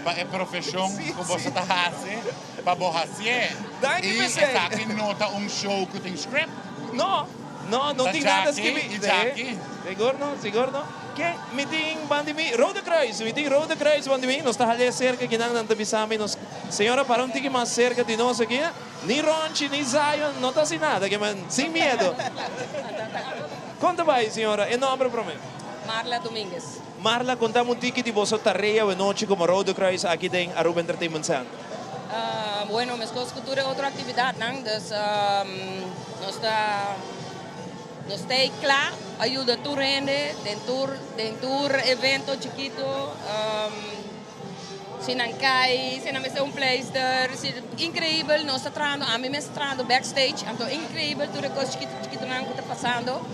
pa e profesion cu boso ta haci, pa bo haci'é. Danki Y p'esei. esaki no ta un show cu tin script. No, no, no Ta tin nada djaki skibi. y djaki. Sigur no, sigur no. Ke mi tin bandi mi? Rode Kruis, mi tin Rode Kruis bandi mi. Nos ta hal'é cerca kinan nan ta bisa mi nos. Señora para un tiki mas cerca di nos aki. Ni Ronchi ni Zion no ta haci nada ke men sin miedo. Con ta bay señora? E nomber prome. Marla Dominguez. Marla conta mi un tiki di boso tarea awe nochi como Rode Kruis aki den Aruba Entertainment Center. Bueno meskos ku tur e otro aktividatnan dus nos ta nos ta ei kla pa yuda tur hende den tur den tur evento chikito. Si nan kai, si nan mester un pleister, si increibel nos ta trahando, ami mes ta trahando backstage, anto increibel tur e kos chikito chikitonan ku ta pasando,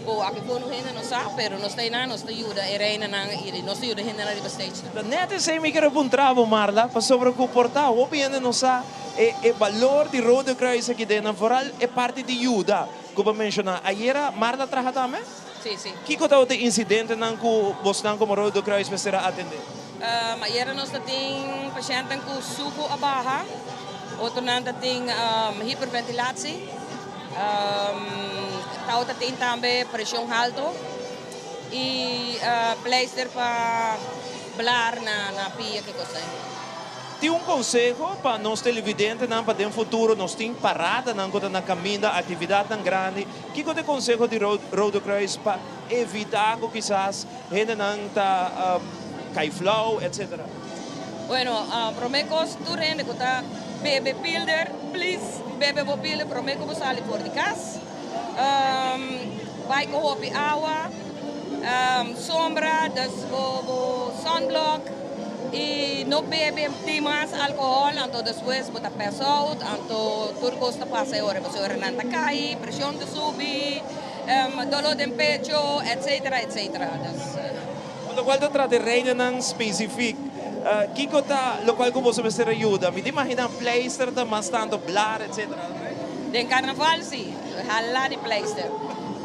ku aki for un hende no sa, pero nos ta einan, nos ta yuda e reinanan i nos ta yuda e hendenan riba stage Ta net esei mi kere puntra bo Marla, pasobra ku por ta hopi hende no sa e e balor di Rode Kruis aki den nan, vooral e parti di yuda ku bo a menshoná. Ayera Marla a traha tambe? Si, si. Kiko tabata e insidentenan ku bosnan komo Rode Kruis mester a atendé? Ayera nos ta tin pashèntnan ku suku a baha, otronan ta tin hiperventilatie, tabata tin tambe preshon halto i pleister pa blar na pia ki kos ei. Tin un konseho pa nos televidentenan pa den futuro nos tin paradanan ku ta na kaminda, aktividatnan grandi. Kiko ta e konseho di Rode Kruis pa evitá ku kisas Hendenan ta kai flou, etc. Bueno, prome kos tur hende ku ta bebe pilder, please bebe bo pilder prome ku bo sali for di kas. Bai ku hopi awa, sombra, dus bo bo sunblock i no bebe dimas alkohòl, anto despues bo ta pass out, anto tur kos ta pasa e ora, pasobra nan ta kai, preshon ta subi. Dolor den pecho, etcetera, etcetera. Dus. Locual ta trata e reinanan specific, kico ta locual cu boso mester a yuda? Mi ta imagina pleister ta mas tanto blar, etcetera. Den carnaval si, hala di pleister.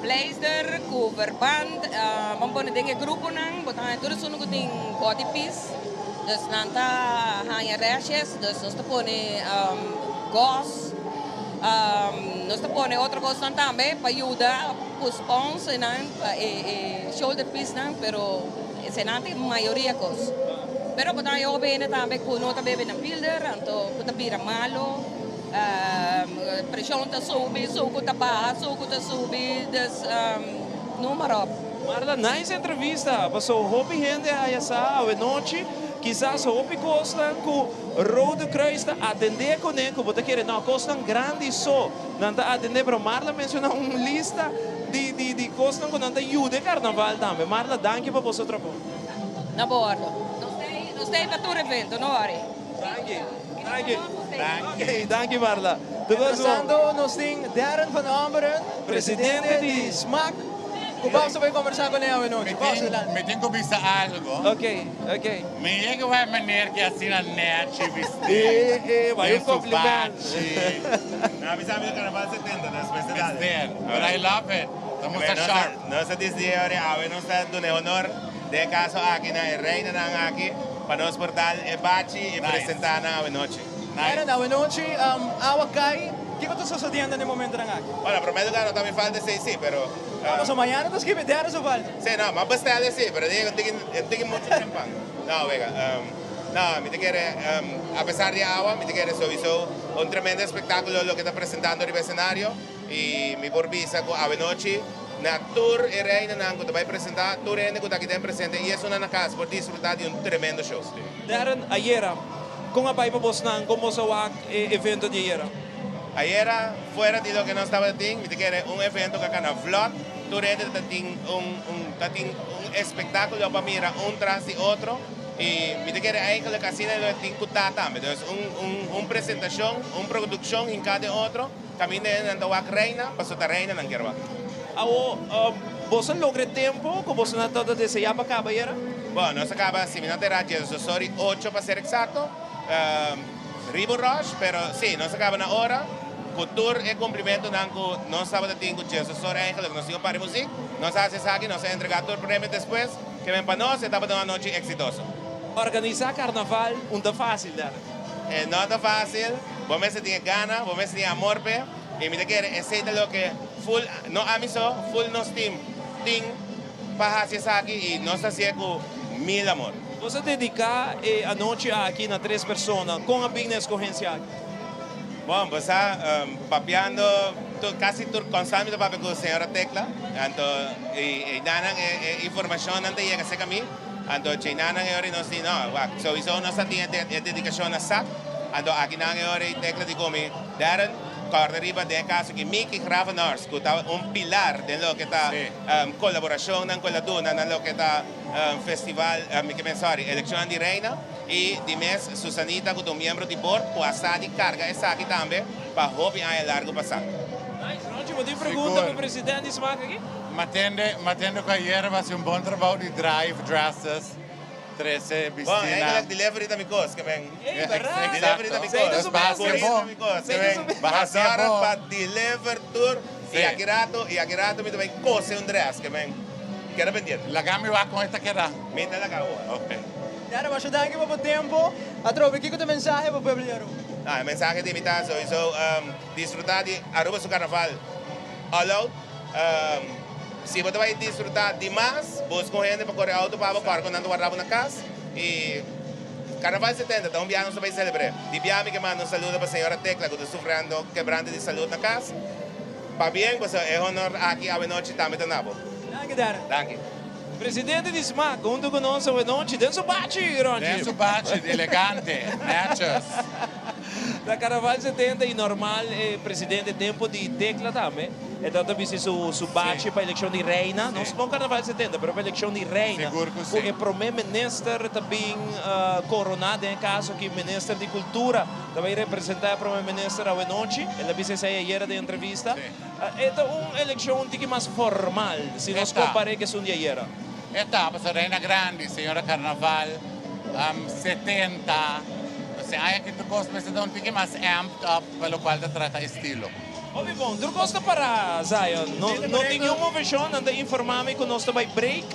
Pleister cu verband, bo pone den e gruponan, bo ta haña tur esun cu tin body piece, dus nan ta haña rashes, dus nos ta pone gauze. Nos ta pone otro cosnan tambe pa yuda cu spons e nan e shoulder piece nan pero eseinan ta e mayoria cos. Pero bo ta haña hopi hende tambe cu no ta bebe nan pilder anto cu ta bira malo. Preshon ta subi, suku ta baha, suku ta subi, dus noem maar op. Marla, nice entrevista, paso hopi hende a haya sa awenochi, kisas hopi kosnan ku Rode Kruis ta atende kuné ku bo ta kere no kosnan grandi so nan ta atende, pero Marla menshoná un lista di di di kosnan ku nan ta yuda e karnaval tambe. Marla, danki pa boso trabou. Na bordo. Nos ta ei, nos ta ei pa tur evento, no worry. Danki, danki. Danki, danki Marla. Mientrastanto nos tin Darren van Omberen, presidente di smac, cu Bobs ta bay conversa cu ne awe nochi. Bobs, adelante. Mi tin cu bisa algo. Ok, ok. Mi yega wak meneer ki asina nechi bisti. Eh, eh, bay un Den su compliment. bachi. No, mi sa mi carnaval 70, dus mester dale. Mester, but I love it. Ta musta sharp. Nos a disdi ora awe nos ta duna honor den e caso aki na e reinanan aki pa nos por dal e bachi y presenta nan awe nochi. Darren, awe nochi awa cay, kico ta sucediendo na e momentonan aki? Bueno, prome lugar no ta mi falta esey si, pero. No, pasobra mañana ta skibi Darren su falta. Si, no, m'a bestel esey, pero diga un tiki mucho trempan. No, wega, no, mi ta kere, a pesar di awa, mi ta kere souiso un tremendo espectaculo loke ta presentando riba escenario y mi por bisa cu awe nochi na tur e reinanan cu ta bay presenta, tur hende cu ta aki den presente y esunnan na cas por disfruta di un tremendo show. Darren, ayera, kon a bai pa bosnan? Kon bos a wak e evento di ayera? Ayera, fuera di loke nos tabata tin, mi ta kere un evento ku a kana vlot. Tur hende ta tin un un ta tin un espektakulo pa mira un tras di otro i mi ta kere eigenlijk asina lo tin ku ta tambe. Dus un un un presentashon, un produkshon hinká den otro kaminda hendenan ta wak reina pasobra ta reina nan kier wak. Awo, boso a logra e tempo ku boso nan tabata deseá pa kaba ayera? Bon, nos a kaba, si mi no ta erá, djesos ora i ocho pa ser eksakto. Riba un rush, pero sí, nos a kaba na ora, ku tur e kumplimentunan ku nos tabata tin ku djesos ora eigenlijk nos tin un par di muzik. Nos a hasi esaki, nos a entregá tur premio despues, ke men pa nos e tabata un anochi eksitoso. Organisá karnaval un ta fásil, Darren? E no ta fásil, bo mester tin e gana, bo mester tin e amor p'e, i mi ta kere esei ta loke full, no ami so, full nos team tin pa hasi esaki i nos ta hasié ku mil amor. Nos a dediká e anochi aki na tres persona. Kon a bin na eskohensia aki? Bon, bo sa, papiando kasi tur konstant mi ta papia ku señora Tecla, anto e nanan e informashonnan ta yega serka mi, anto dje nanan e ora nos di no, wak, souiso nos ta tin e dedikashon na sak, anto aki nan e ora Tecla di ku mi, Darren, kòrda riba den e kaso ki Mickey Gravenhorst ku ta un pilar den loke ta kolaborashonnan ku el a duna na loke ta Festival, mi ke men sorry, elekshonnan di Reina i di mes Susanita ku ta un miembro di bord ku a sa di karga esaki tambe pa hopi aña largu pasá. Nice, Ronchi, bo tin pregunta pa president di smaak aki? M'atende, m'atende ku ayer a hasi un bon trabou di drive dresses, trese Bon, bistina. eigenlijk delivery ta mi kos, ke men. Ey, bèrdat? Delivery ta mi kos. Bahasia bon. Ta mi kos, ke men. Bahasia Zorg bon. pa deliver tur i aki rato, i aki rato mi ta bai kose un dress, ke men. Keda pendiente. Laga mi wak con e ta keda. Mi ta laga awor. Ok. Dara, masha danki pa bo tempo. Atrobe, kiko ta e mensahe pa pueblo di Aruba? Ah, e mensahe di mi ta sowieso disfruta di Aruba su carnaval all out. Si bo ta bai disfruta di mas, busca un hende pa core auto pa bo, core cu nan ta warda bo na cas. Y Carnaval 70 ta un biaha nos ta bai celebre. Di biaha mi ke manda un saludo pa señora Tecla cu ta sufriendo quebrante di salud na cas. Pabien, pasobra e honor aki awenochi tambe ta na bo. Danki, Darren. Danki. Presidente di smac hunto cu nos awenochi den su bachi, Ronchi. Den su bachi, elegante, netjes. Ta Carnaval 70 y normal e presidente tempo di tecla tambe. E ta bisti su su bachi pa eleccion di reina. No no Carnaval 70, pero pa eleccion di reina. Sigur cu si. Cu e prome minister ta bin corona den e caso aki minister di cultura. Ta bay representa e Prome Minister awenochi. El a bisa esey ayera den entrevista. E ta un eleccion un tiki mas formal si nos compare cu esun di ayera. E ta, pasobra Reina Grandi, Señora Carnaval, 70, e aña aki tur cos mester ta un tiki mas amped up pa locual ta trata estilo. Hopi bon, tur cos ta para, Zion. No no tin niun movecion, nan ta informa mi cu nos ta bay break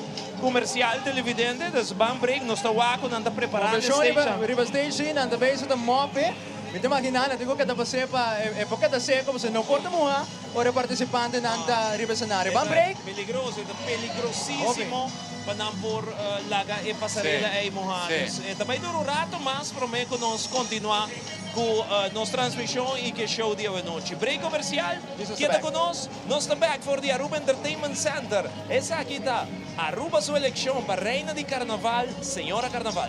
comercial televidente, dus ban break, nos ta wak cu nan ta preparando e Movecion stage. riba riba stage si, nan ta bezig ta mope. Mi ta imagina nan tin cu keda pas'e pa e por keda seco pasobra no por ta muha ora e participantenan ta riba escenario. Ban break. Peligroso, e ta peligrosisimo pa nan por laga e pasarela ey muha. Dus e ta bay dura un rato mas prome cu nos continua. ku nos transmishon i ku e show di awenochi. Break komersial, keda ku nos, nos ta bek for di Aruba Entertainment Center. Esaki ta Aruba su elekshon pa Reina di Karnaval, Señora Karnaval.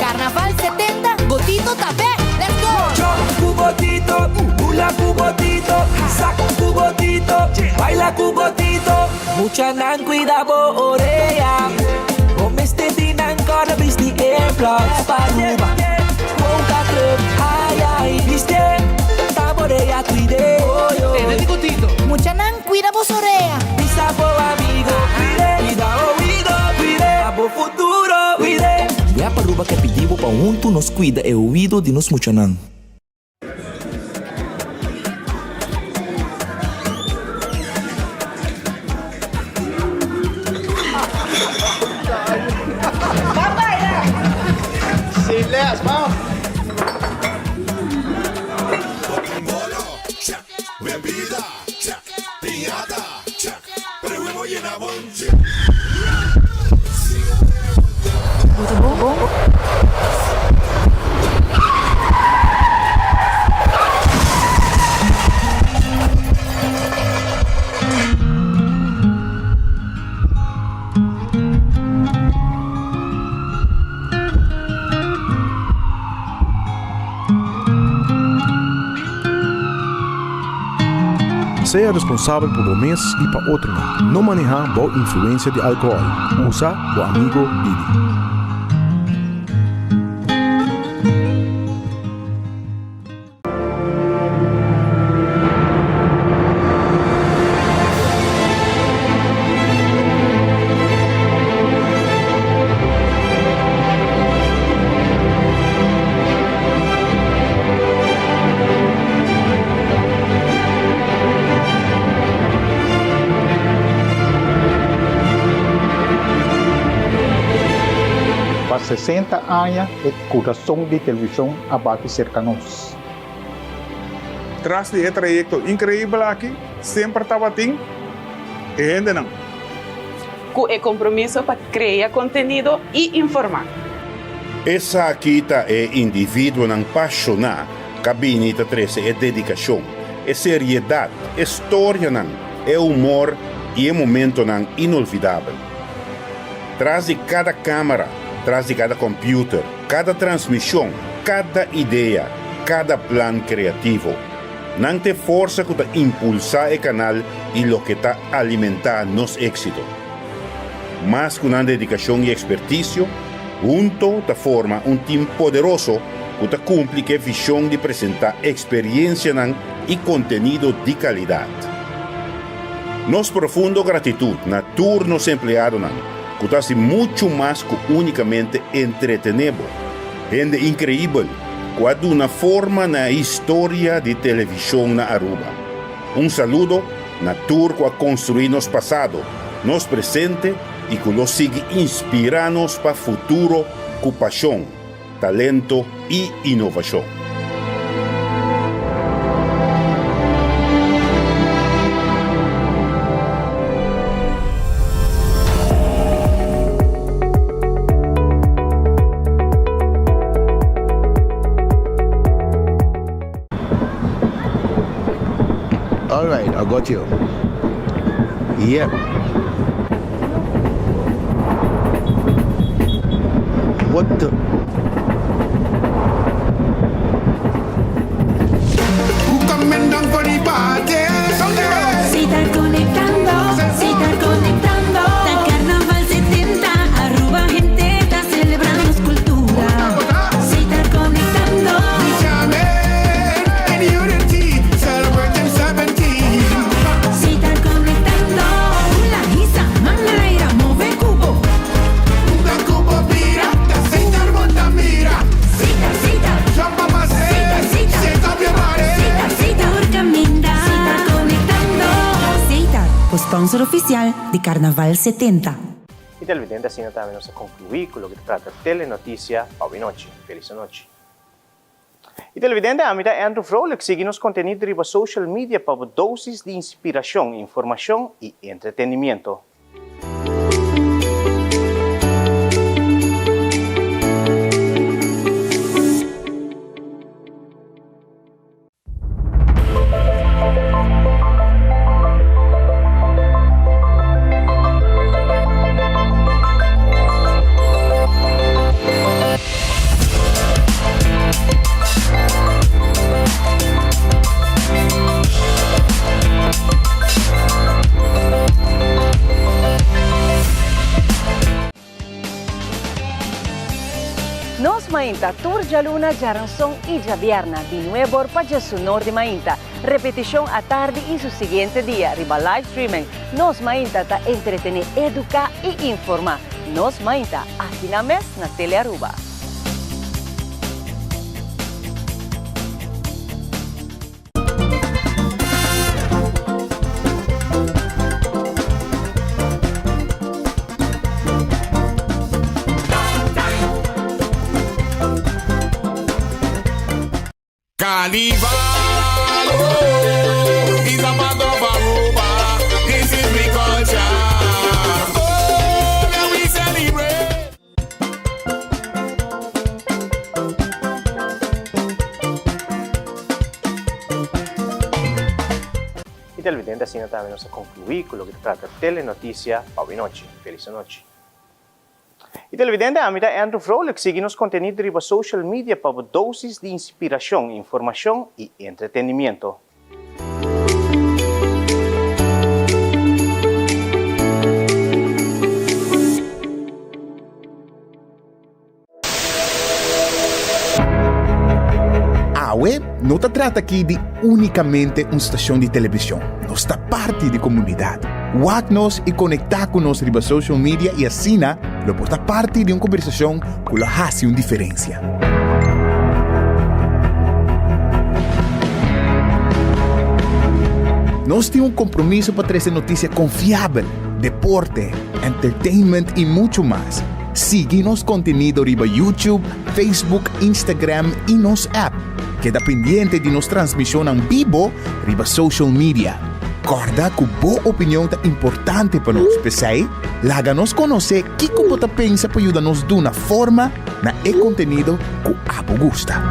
Carnaval 70, Botito ta bek! Let's go! Chop cu Botito, bula cu Botito, sac cu Botito, baila cu Botito. Muchanan cuida bo orea, bo mester di nan corda bisti earplugs pa Aruba. Boca Club, ay ay, bisti ta bo orea cuide. Tene di Botito. Muchanan cuida bo orea. Bisa bo amigo cuide, cuida oido cuide, pa bo futuro cuide. Web Aruba ke pidi bo pa huntu nos cuida e oido di nos muchanan. Bo ta bon? Sea responsabel pa bo mes y pa otronan. No maneha bou influencia di alcohol. Usa bo amigo Didi. Pa 60 aña e kurason di televishon a bati serka nos. Tras di e trayekto inkreibel aki semper tabatin e hendenan. Ku e kompromiso pa krea kontenido i informá. Esaki ta e individuonan pashoná ka bini ta trese e dedikashon, e seriedat, e storianan, e humor i e momentonan inolvidabel. Tras di kada kámara, tras di kada kòmpiuter, kada transmishon, kada idea, kada plan kreativo. Nan ta e forsa ku ta impulsá e kanal i loke ta alimentá nos éksito. Mas ku nan dedikashon i ekspertisio, hunto ta forma un tim poderoso ku ta kumpli ku e vishon di presentá eksperiensianan i kontenido di kalidat. Nos profundo gratitut na tur nos empleadonan ku ta hasi muchu mas ku únikamente entretené bo. Hende inkreibel ku a duna forma na e historia di televishon na Aruba. Un saludo na tur ku a konstruí nos pasado, nos presente i ku lo sigui inspirá nos pa futuro ku pashon, talento i inovashon. All right, I got you. Yep. What the? Si ta conectando, si ta conectando. Ta Carnaval 70, Aruba hende ta celebra nos cultura. Si ta conectando. Si ta conectando. Hula, hisa, man na aire, move cubo. Sita, sita. Sita, sita. Sita, sita. Tur caminda. Si ta conectando. Sita, postón. Sponsor oficial di Carnaval 70. Y televidente asina tambe nos a conclui cu loke ta trata Telenoticia pa awinochi. Feliz anochi. Y televidente ami ta Andrew Vrolijk sigui nos contenido riba social media pa bo dosis di inspiracion, informacion y entretenimiento. Nos Mainta tur djaluna, djaranson i djabierna di nuebor pa djesunor di mainta. Repetishon atardi i su siguiente dia riba live streaming. Nos Mainta ta entretené, eduká i informá. Nos Mainta, aki na mes na Telearuba. Carnival, oh, is a part of Aruba. This is we culture. Oh, yeah, we celebrate. Y televidente asina tambe nos a conclui cu loke ta trata Telenoticia pa awinochi. Feliz anochi. Y televidente ami ta Andrew Vrolijk sigui nos contenido riba social media pa bo dosis di inspiracion, informacion y entretenimiento. Awe no ta trata aki di únikamente un stashon di televishon, nos ta parti di komunidat. Wak nos i konektá ku nos riba social media i asina lo por ta parti di un kombersashon ku lo hasi un diferensia. Nos tin un kompromiso pa trese notisia konfiabel, deporte, entertainment i muchu mas. Sigui nos kontenido riba YouTube, Facebook, Instagram i nos app. Keda pendiente di nos transmishonnan bibo riba social media. Kòrda ku bo opinion ta importante pa nos, p'esei laga nos konosé kiko bo ta pensa pa yuda nos duna forma na e kontenido ku abo gusta.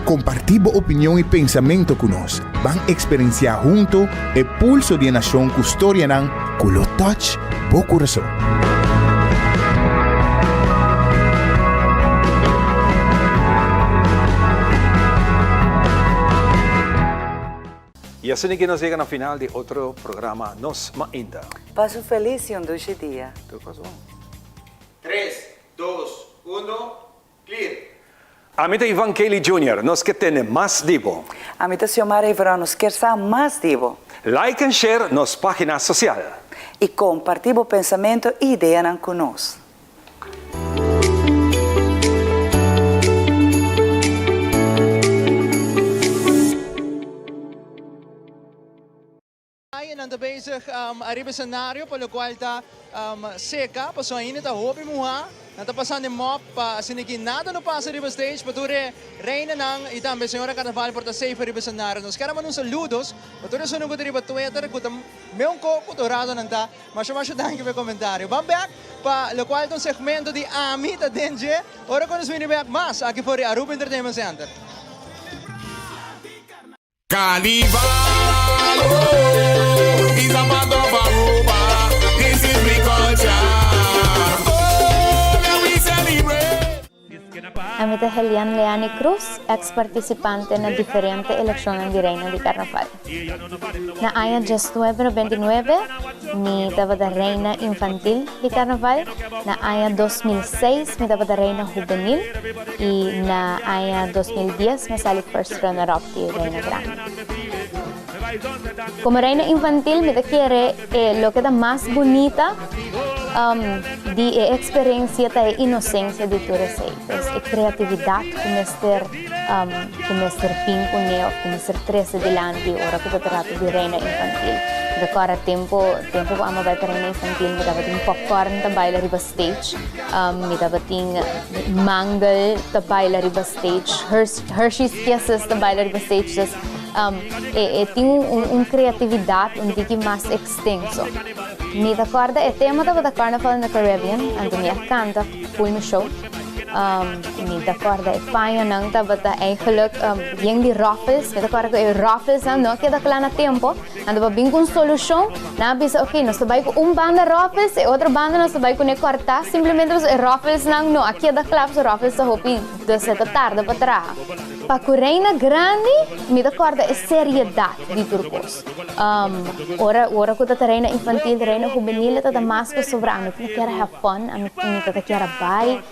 Kompartí bo opinion i pensamentu ku nos. Ban eksperensiá huntu e pulso di e nashon ku storianan ku lo touch bo kurason. Y asina ki nos yega na final di otro programa Nos Mainta. Pasa un felis y un dushi dia. Tur cos bon. Tres, dos, uno, clear! Ami ta Ivan Kelly Junior, nos ke tene mas di bo. Ami ta Xiomara Iverón, nos kier sa mas di bo. Like en share nos pagina social. Y comparti bo pensamento y ideanan cu nos. Ay nan ta bezig ariba e scenario pa locual ta seca pasobra ainda ta hopi muha. Nan ta pasando e mop pa asina ki nada no pasa riba stage pa tur e reinanan y tambe señora carnaval por ta safe ariba e scenario. Nos kier a manda un saludos pa tur esunnan cu ta riba Twitter cu ta meun coco dorado nan ta. Masha masha danki pa e comentario. Ban bek pa locual ta un segmento di Ami ta den dje ora cu nos bini bek mas aki for di Aruba Entertainment Center. Carnival, oh, is a part of Aruba. This is we culture. Oh, yeah, we celebrate. Ami ta Helian Leani Cruz, ex participante na diferente eleccionnan di Reina di Carnaval. Na aña diesnuebe nobenta i nuebe mi tabata Reina Infantil di Carnaval, na aña 2006 mi tabata Reina Hubenil y na aña 2010 mi a sali first runner up di Reina Grandi. Como Reina Infantil mi ta kere e loke ta mas bunita. di e eksperensia ta e inosensia di tur esei. Pues e kreatividat ku mester ku mester bin kuné òf ku mester trese dilanti ora ku ta trata di reina infantil. Mi ta kòrda tempu tempu ku amo bai pa reina infantil mi tabatin popcorn ta baila riba stage, mi tabatin mangel ta baila riba stage, Hershey's Kisses ta baila riba stage. Dus e tin un kreatividat un tiki mas ekstenso. Mi ta kòrda e tema tabata Carnival in the Caribbean, anto mi a kanta full mi show. Mi ta kòrda e pañanan tabata eigenlijk yen di ruffles. Mi ta kòrda ku e rufflesnan no a keda kla na tempo. Anto pa bin ku un solushon, nan a bisa ok, nos ta bai ku un banda ruffles, e otro banda nos ta bai kuné kòrtá simplemente pasobra e rufflesnan no a keda kla pasobra ruffles ta hopi, dus e ta tarda pa traha. Pa ku Reina Grandi mi ta kòrda e seriedat di tur kos. Ora ora ku ta ta reina infantil, reina hubenil e ta ta mas pasobra ami ta kier have fun, ami mi ta ta kier a bai,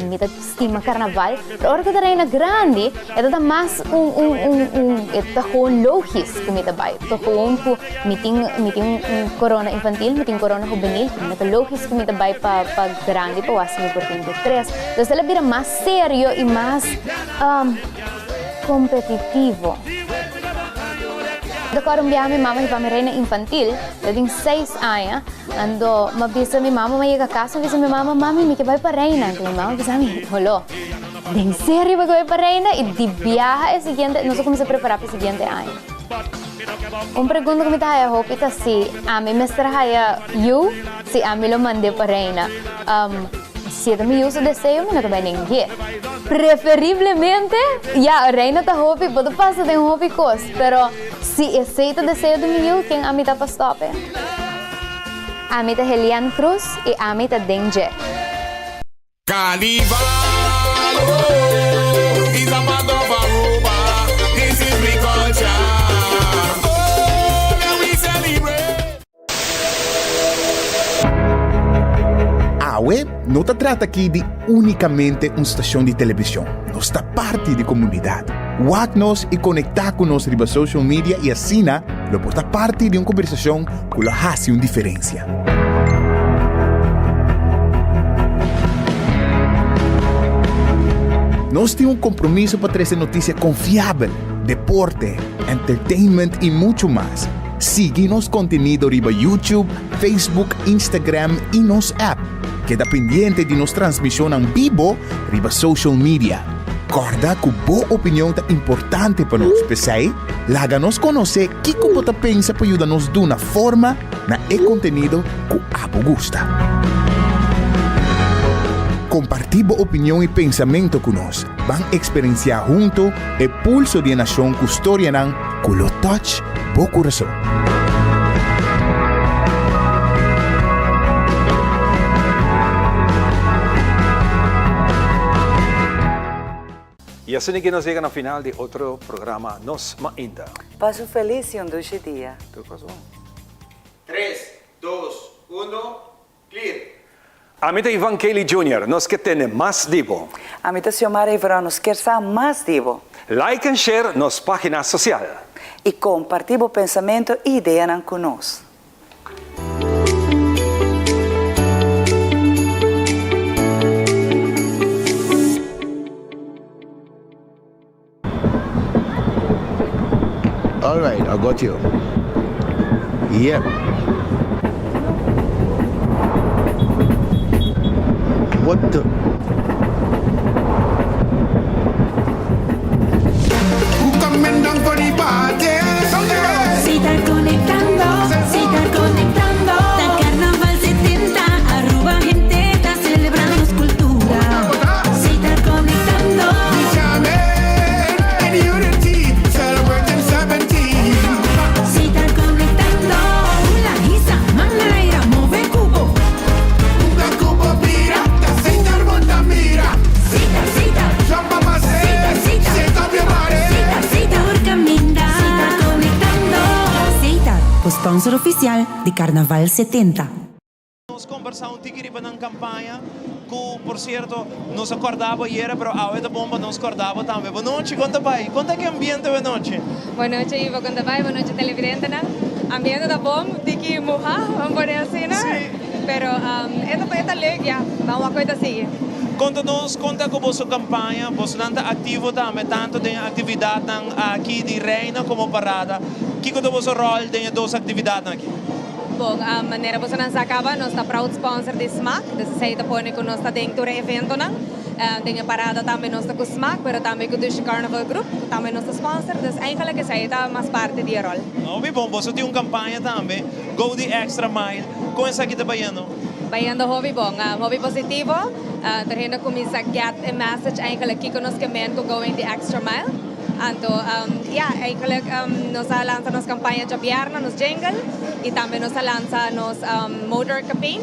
mi ta stima karnaval. Pero ora ku ta reina grandi e ta ta mas un un un un e ta gewoon logis ku mi ta bai. Ta gewoon ku mi tin mi tin un korona infantil, mi tin korona hubenil, mi ta logis ku mi ta bai pa pa grandi pa wak si mi por tin di tres. Entonces el a bira mas serio i mas kompetitivo. Recordo un biaha mi mama hiba mi reina infantil, yo tin seis aña, ando m'a bisa mi mama, m'a yega cas m'a bisa mi mama, mami mi ke bai pa reina, anto mi mama a bisa mi, holo, den serio bo ke bai pa reina? Y di biaha e siguiente, nos a cuminsa prepara pa e siguiente aña. Un pregunta cu mi ta haya hopi ta si ami mester haya yu, si ami lo mand'e pa reina. Si e ta mi yu su deseo, mi no ta bai neng'e. Preferiblemente, ya, reina ta hopi, bo ta pasa den hopi kos, pero si esei ta deseo di mi yu, ken ami ta pa stòp e? Ami ta Helian Cruz i ami ta den dje. Carnival, oh, is a part of Aruba, this is we culture, oh, yeah we celebrate. Awe no ta trata aki di únikamente un stashon di televishon, nos ta parti di komunidat. Wak nos i konektá ku nos riba social media i asina lo por ta parti di un kombersashon ku lo hasi un diferensia. Nos tin un kompromiso pa trese notisia konfiabel, deporte, entertainment i muchu mas. Sigui nos kontenido riba YouTube, Facebook, Instagram i nos app. Keda pendiente di nos transmishonnan bibo riba social media. Kòrda ku bo opinion ta importante pa nos, p'esei laga nos konosé kiko bo ta pensa pa yuda nos duna forma na e kontenido ku abo gusta. Kompartí bo opinion i pensamentu ku nos. Ban eksperensiá huntu e pulso di e nashon ku storianan ku lo touch bo kurason. Y asina ki nos yega na final di otro programa Nos Mainta. Pasa un felis y un dushi dia. Tur cos bon. Tres, dos, uno, clear! Ami ta Ivan Kelly Junior, nos ke tene mas di bo. Ami ta Xiomara Iveron, nos kier sa mas di bo. Like en share nos pagina social. Y comparti bo pensamento y ideanan cu nos. All right, I got you. Yep. What the? Si ta conectando, si ta conectando. Ta Carnaval 70, Aruba hende ta celebra nos cultura. Si ta conectando. Si ta conectando. Hula, hisa, man na aira, move cubo. Sita, sita. Sita, sita. Sita, sita. Tur caminda. Si ta conectando. Setar, bo sponsor oficial di Carnaval 70. Nos kombersá un tiki riba nan kampaña, ku por sierto nos a kòrda bo ayera, pero awe ta bon pa nos kòrda bo tambe. Bo nochi, kon ta bai? Kon ta ki ambiente awe nochi? Bo nochi Ivo, kon ta bai? Bo nochi televidentenan. Ambiente ta bon, tiki muhá, ban pone asina. Sí. Pero e ta e ta leuk ya, ban wak kon e ta sigui. Konta nos kon ta ku boso kampaña, bosonan ta aktivo tambe tantu den e aktividatnan aki di Reina komo Parada. Kiko ta boso ròl den e dos aktividatnan aki? Bon, manera bosonan sa kaba nos ta proud sponsor di smaak, dus esei ta pone ku nos ta den tur e eventonan. Den e parada tambe nos ta ku smaak, pero tambe ku Dushi Carnival Group, ku tambe nos ta sponsor, dus eigenlijk esei ta mas parti di e ròl. Hopi bon, boso tin un kampaña tambe, Go the Extra Mile, kon esaki ta bayendo? Bayendo hopi bon, hopi positivo, tur hende a kuminsa get e message eigenlijk kiko nos ke men ku going the extra mile. Anto ya, eigenlijk nos a lansa nos kampaña djabièrnè, nos jingle, i tambe nos a lansa nos motor campaign.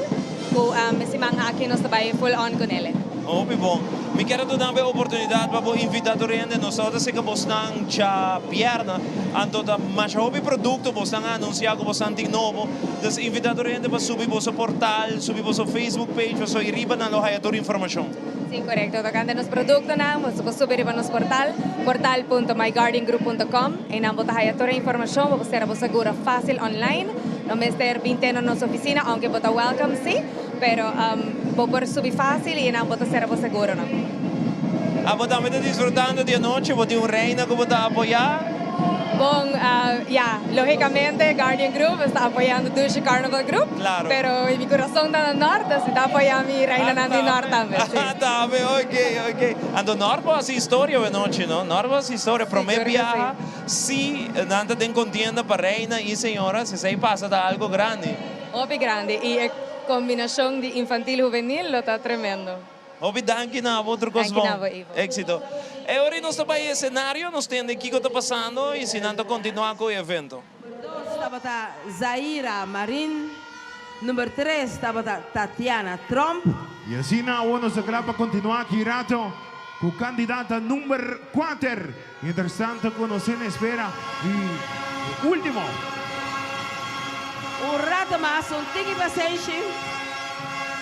Ku e siman aki nos ta bai full on ku nele. Hopi bon. Mi kier a duna bo e oportunidat pa bo invita tur hende. Nos tabata seka bosnan djabièrnè, anto ta masha hopi produkto bosnan a anunsiá ku bosnan tin nobo. Dus invita tur hende pa subi boso portal, subi boso Facebook page pasobra ei riba nan lo haya tur informashon. Sí, korekto. Tokante nos produktonan, boso por subi riba nos portal, portal punto myguardiangroup punto com. Einan bo ta haya tur e informashon, bo por sera bo seguro fásil online. No mester bin te na nos oficina, aunke bo ta welcome si, pero bo por subi facil y nan bo ta cera bo seguronan. Abo tambe ta disfrutando di anochi? Bo tin un reina cu bo ta apoya? Bon, ya, logicamente Guardian Group esta apoyando Dushi Carnival Group, Claro. pero mi curason ta na Noord, dus mi ta apoya mi reinanan di Noord tambe, si. Ah, tambe, ok, ok. Anto Noord bo haci historia awenochi, no? Noord bo haci historia, prome Sigur cu si. biaha. Si nan ta den contienda pa reina y señora, si esey pasa ta algo grandi. Hopi grandi y e combinacion di infantil juvenil lo ta tremendo. Hopi danki na abo otro cos Danki na bon. abo Ivo. Exito. E ora nos ta bay e escenario, nos tende kico ta pasando y si nan ta continua cu e evento. Number dos tabata Zaira Marin, number tres tabata Tatiana Tromp. Y asina awor nos ta cla pa continua aki rato cu candidata number cuater. Mientras tanto cu nos en espera di e ultimo. Un rato mas, un tiki pasenshi.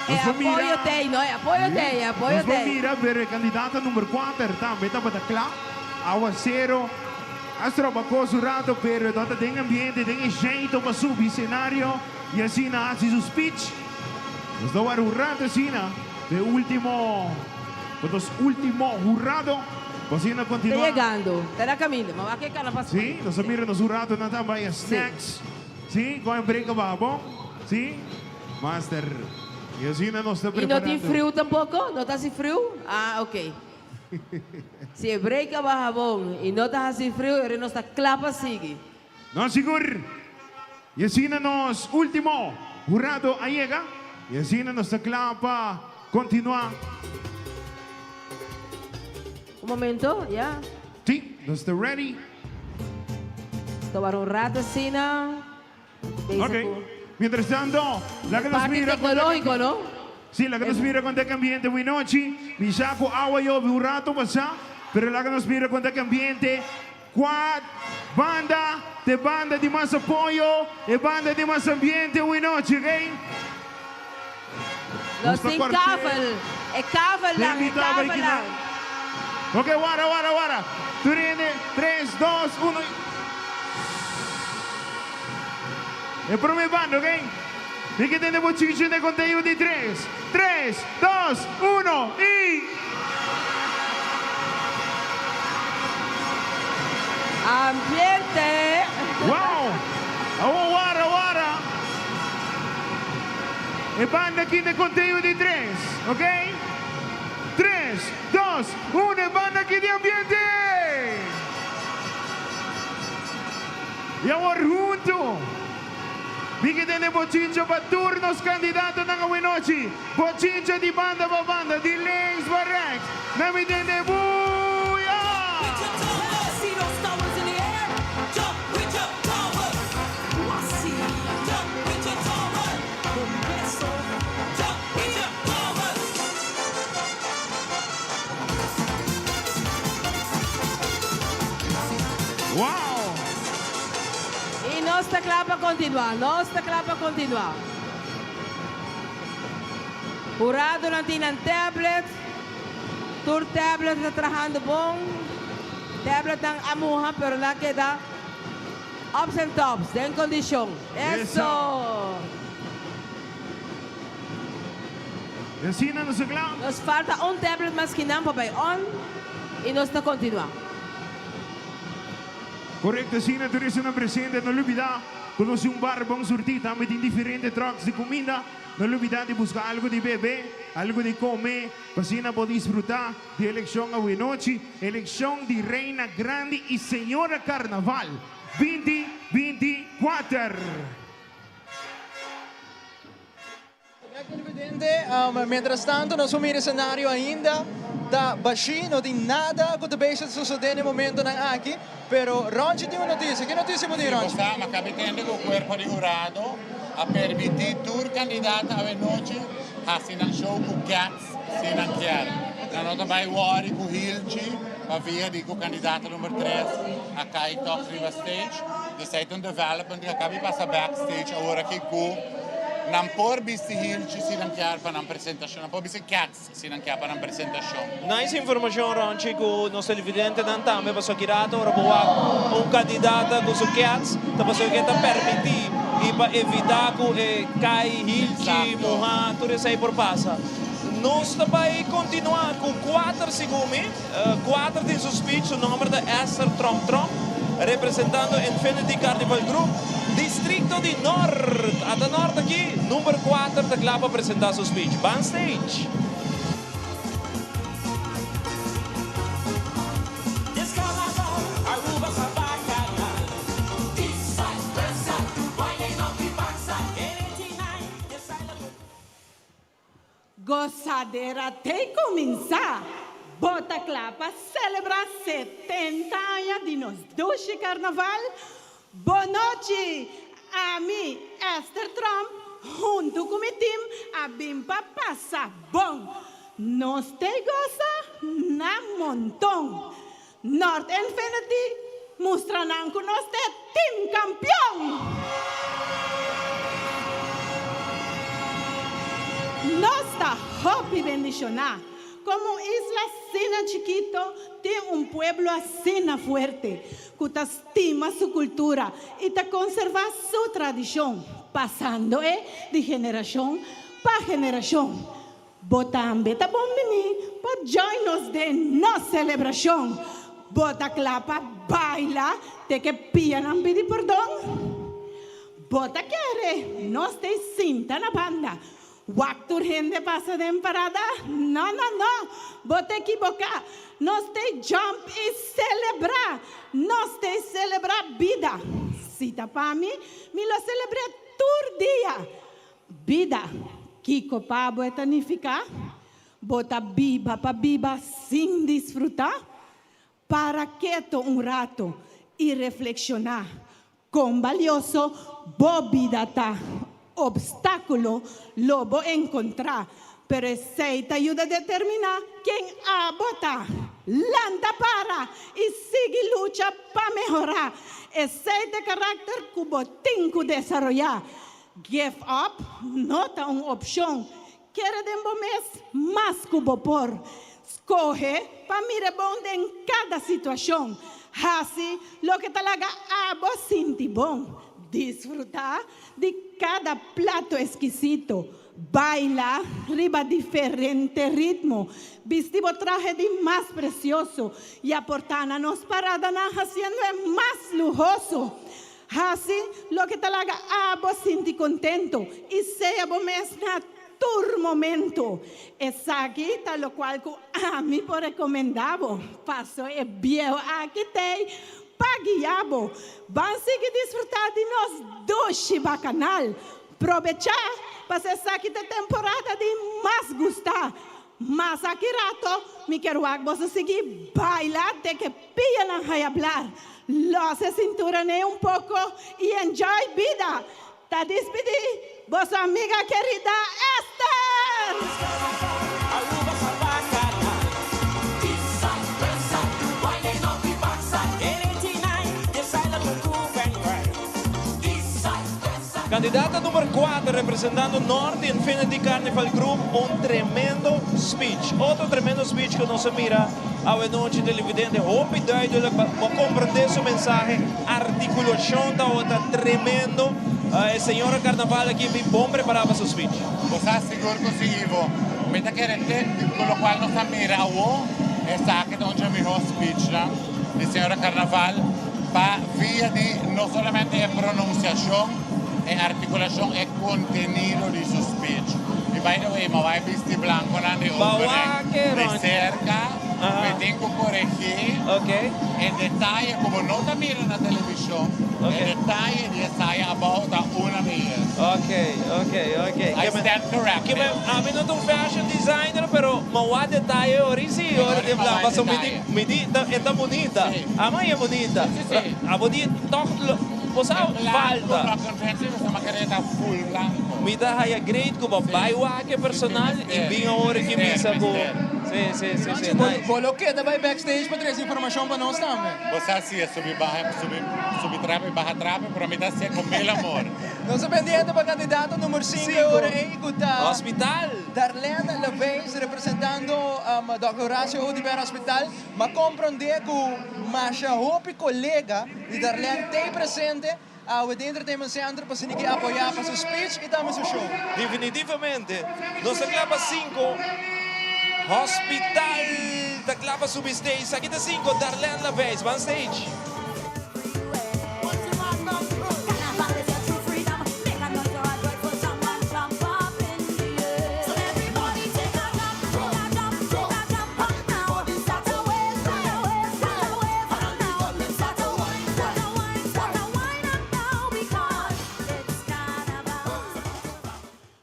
E Nos por mira. apoyo t'ey, no? E apoyo t'ey, e apoyo Nos por t'ey. mira, pero e candidata number cuater tambe tabata cla. Awacero a stroba cos un rato, pero e no ta den ambiente, den e jeito pa subi escenario y asina haci su speech. Nos ta wara un rato asina pa e ultimo, pa nos ultimo hurado. Pa asina Ta continua. yegando, ta na caminda. Ma wak e cana pas. Sí, nos a mira nos un rato nan ta bay snacks. Sí, con e break abajo, bon? Sí, master. Y asina nos ta Y no tin preparando. friu tampoco? No ta haci friu? Ah, ok. Si e break a baha bon y no ta haci friu, eri nos ta cla pa sigui. No sigur. Y asina nos ultimo hurado a yega. Y asina nos ta cla pa continua. Un momento, ya. Si, nos ta ready. Ta wara un rato asina. Ok, mientras tanto, laga nos Parti mira con tecnológico, no? Sí, laga nos mira con ta ambiente hui nochi. Mi sa cu awa yobe un rato pasa, pero laga nos mira con ta ambiente. Cua banda ta e banda di mas apoyo, e banda di mas ambiente hui nochi, ok? Nos tin kavel, e kavelnan, e kavelnan. Ok, wara, wara, wara. Tur hende, tres, dos, uno. E prome banda, ok? Mi ke tende bo chichi den conteo di tres. Tres, dos, uno y. Ambiente! Wow! Awor wara, wara. E banda aki den conteo di tres, ok? Tres, dos, uno, e banda aki di ambiente! Y awor hunto, mi ke tene bochincha pa tur nos candidatonan awenochi. Bochincha di banda pa banda, di links pa rechts, na mi tende buya! Wow! Y nos ta cla pa continua, nos ta cla pa continua. Huradonan tin nan tablet, tur tablet ta trahando bon, tabletnan a muha pero nan a keda ups and tops, den condicion. Eso! I asina nos a kla. Nos falta un tablet mas kinan pa bai on y nos ta continua. Korekto asina tur esunnan presente no lubida ku nos tin un bar bon surtí tambe tin diferente trucks di kuminda no lubida di buska algu di bebe algu di kome pa asina bo disfruta di elekshon awenochi elekshon di Reina Grandi i Señora Karnaval 20 24. Televidente, mientras tanto nos por mira escenario ainda ta bashi, no tin nada cu ta bezig ta sucede na e momentonan aki, pero Ronchi tin un noticia. Ki noticia bo tin, Ronchi? Si bo sa, ma cabe tende cu Cuerpo di Hurado a permiti tur candidato awenochi haci nan show cu cats si nan kier. Nan no ta bay worry cu hilchi pa via di cu candidato number tres a cay toch riba stage. Esey ta un development cu a cabe pasa backstage awor aki cu Nan por bisti hilchi si nan kier pa nan presentacion. Nan por bisti cats si nan kier pa nan presentacion. Nice informacion Ronchi cu nos televidentenan tambe pasobra ki rato ora bo wak un candidata cu su cats ta pasobra ke ta permiti y pa evita cu e cay hilchi muha tur esey por pasa. Nos ta bay continua cu cuater segun mi. Cuater tin su speech, su nomber ta Esther Tromp Tromp, representando Infinity Carnival Group, Districto di Noord. Ata Noord aki, number cuater ta cla pa presenta su speech. Ban stage! Gozadera te kuminsá! Bo ta kla pa selebrá 70 aña di nos dushi karnaval? Bonochi! Ami, Esther Tromp, huntu ku mi tim a bin pa pasa bon. Nos te gosa na monton. North Infinity mustra nan ku nos ta e team kampion! Nos ta hopi bendishoná komo un isla asina chikito tin un pueblo asina fuerte ku ta stima su kultura i ta konservá su tradishon pasando e di generashon pa generashon. Bo tambe ta bon bini pa join nos den nos celebracion. Bo ta cla pa baila te ke pianan pidi pordon? Bo ta kere nos ta sinta na banda wak tur hende pasa den parada? No, no, no! Bo ta ekiboca! Nos ta jump y celebra! Nos ta celebra bida! Si ta pa mi, mi lo celebre tur dia! Bida, Kiko pa bo e ta nifiká? Bo ta biba pa biba sin disfrutá? Para keto un rato i reflekshoná kon balioso bo bida ta. Opstákulo lo bo enkontrá, pero esei ta yuda determiná ken abo ta. Lanta para i sigui lucha pa mehorá. Esei ta e karakter ku bo tin ku desaroyá. Give up no ta un opshon. Kere den bo mes mas ku bo por. Skohe pa mira bon den kada situashon. Hasi loke ta laga abo sinti bon. Disfrutá di kada plato eskisito. Baila riba diferente ritmo. Bisti bo trahe di mas presioso i aportá na nos paradanan hasiendo e mas luhoso. Hasi loke ta laga abo sinti kontento i sea bo mes na tur momento. Esaki ta lokual ku ami por rekomendá bo. Paso e bieu aki t'ei pa guia bo. Ban sigui disfrutá di nos dushi bakanal. Probechá, pasobra esaki ta e temporada di mas gustá. Mas aki rato mi kier wak boso sigui baila te ke pianan haya blar. Los e cintura nei un poco y enjoy bida. Ta dispidi boso amiga kerida Esther! Candidata number 4 representando North Infinity Carnival Group un tremendo speech. Otro tremendo speech cu nos a mira awe nochi televidente. Hopi duidelijk pa bo comprende su mensahe. Articulacion tabata tremendo. E señora Carnaval aki bin bon prepara pa su speech. Bo sa sigur cu si Ivo. mi ta kere te ku lokual nos a mira awo, esaki ta un dje mihó speechnan di señora Carnaval pa via di no solamente e pronunsiashon, e artikulashon, e kontenido di su speech. I by the way, mi a wak e bisti blankonan di opening di serka, mi tin ku koregí e detaye ku bo no ta mira na televishon, e detaye di e saya abou ta una beyesa. I stand corrected. Ami no ta un fashion designer, pero mi a wak detaye ori si, ora di blanco. Pasobra mi di, mi di, e ta bunita. Ami a haña bunita. Abo di toch bo sa falta. Mi ta haya great ku bo bai wak e personal i bin awor aki bisa ku si si si si nice. Bo lo keda bai backstage pa trese informashon pa nos tambe. Bo sa si e subi baha subi subi trape baha trape pero mi ta hacié con mil amor. Nos ta pendiente pa kandidato number sinku e ora ei ku ta Hospital. Darlene Laveis representando Dòkter Horacio Oduber Hospital. M'a komprondé ku masha hopi kolega di Darlene t'ei presente awe den Entertainment Center pa sinti ke apoyá pa su speech i tambe su show. Definitivamente nos ta kla pa sinku. Hospital ta kla pa subi stage. Esaki ta sinku, Darlene Laveis ban stage.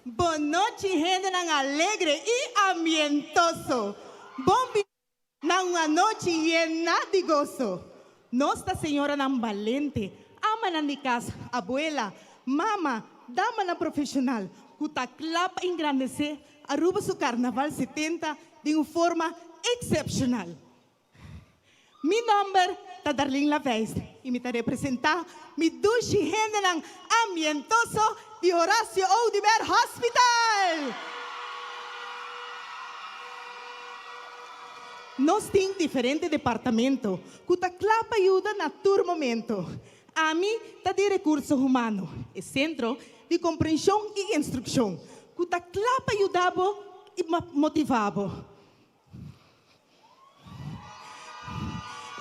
Bon nochi hendenan alegre i ambientoso. Bon bini na un anochi yena di goso. Nos ta señoranan balente, amanan di kas, abuela, mama, damanan profesional ku ta kla pa engrandesé Aruba su Carnaval 70 den un forma excepcional. Mi nomber ta Darlene Laveist y mi ta representa mi dushi hendenan ambientoso di Horacio Oduber Hospital! Nos tin diferente departamento cu ta cla pa yuda na tur momento. Ami ta di Recurso Humano, e centro di comprension y instruccion cu ta cla pa yuda bo y motiva bo.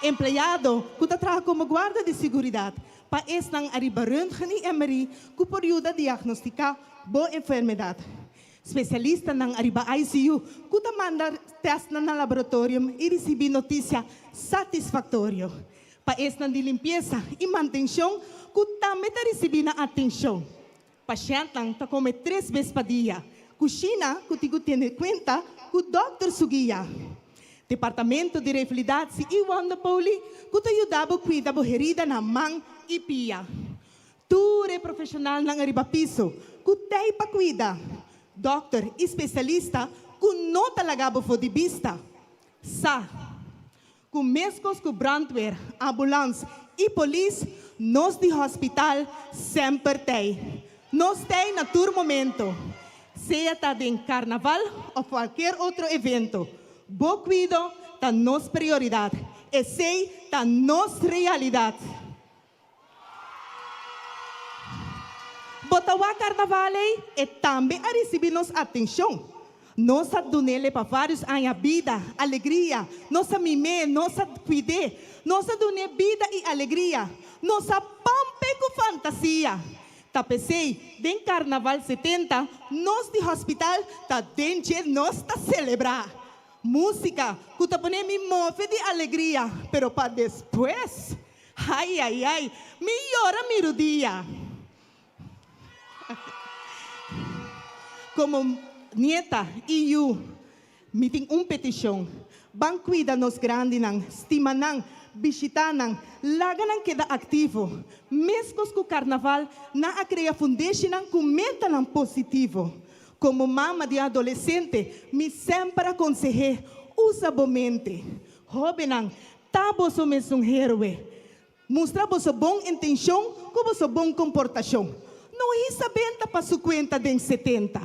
Empleado cu ta traha como guarda di siguridad pa esnan ariba röntgen y MRI cu por yuda diagnostica bo enfermedad. Specialistanan ariba ICU cu ta manda testnan na laboratorium y ricibi noticia satisfactorio. Pa esnan di limpiesa y mantencion cu tambe ta ricibi nan atencion. Pashèntnan ta kome tres bes pa dia. Kushina ku tin ku tene kuenta ku dòkter su guia. Departamento di Revalidatsie i Wonderpoli ku ta yuda bo kuida bo herida na man i pia. Tur e profeshonalnan ariba piso ku tei pa kuida. Dòkter i spesialista ku no ta laga bo for di bista. Sa. Ku meskos ku brandweer, ambulans i polis, nos di hospital semper tei. Nos tei na tur momento, sea ta den karnaval òf kualkier otro evento. Bo kuido ta nos prioridat, esei ta nos realidat. Bo ta wak karnaval ei? E tambe a risibí nos atenshon. Nos a dun'ele pa vários aña bida, alegria. Nos a mim'é, nos a kuid'é. Nos a dun'é bida i alegria. Nos a pamp'é ku fantasia. Ta p'esei, den Karnaval 70, nos di hospital ta den dje nos ta selebrá. Músika ku ta pone mi move di alegria, pero pa despues. Ai ai ai, mi yora mi rudia. Komo nieta i yu, mi tin un petishon, Ban kuida nos grandinan, stima nan, bishitá nan, laga nan keda aktivo. Meskos ku karnaval, nan a krea fundeshinan ku metanan positivo. Komo mama di adolesente, mi semper a konseh'é, Usa bo mente. Hóbennan, Ta boso mesun héroe. Mustra boso bon intenshon ku boso bon komportashon. No hisa benta pa su kuenta den 70.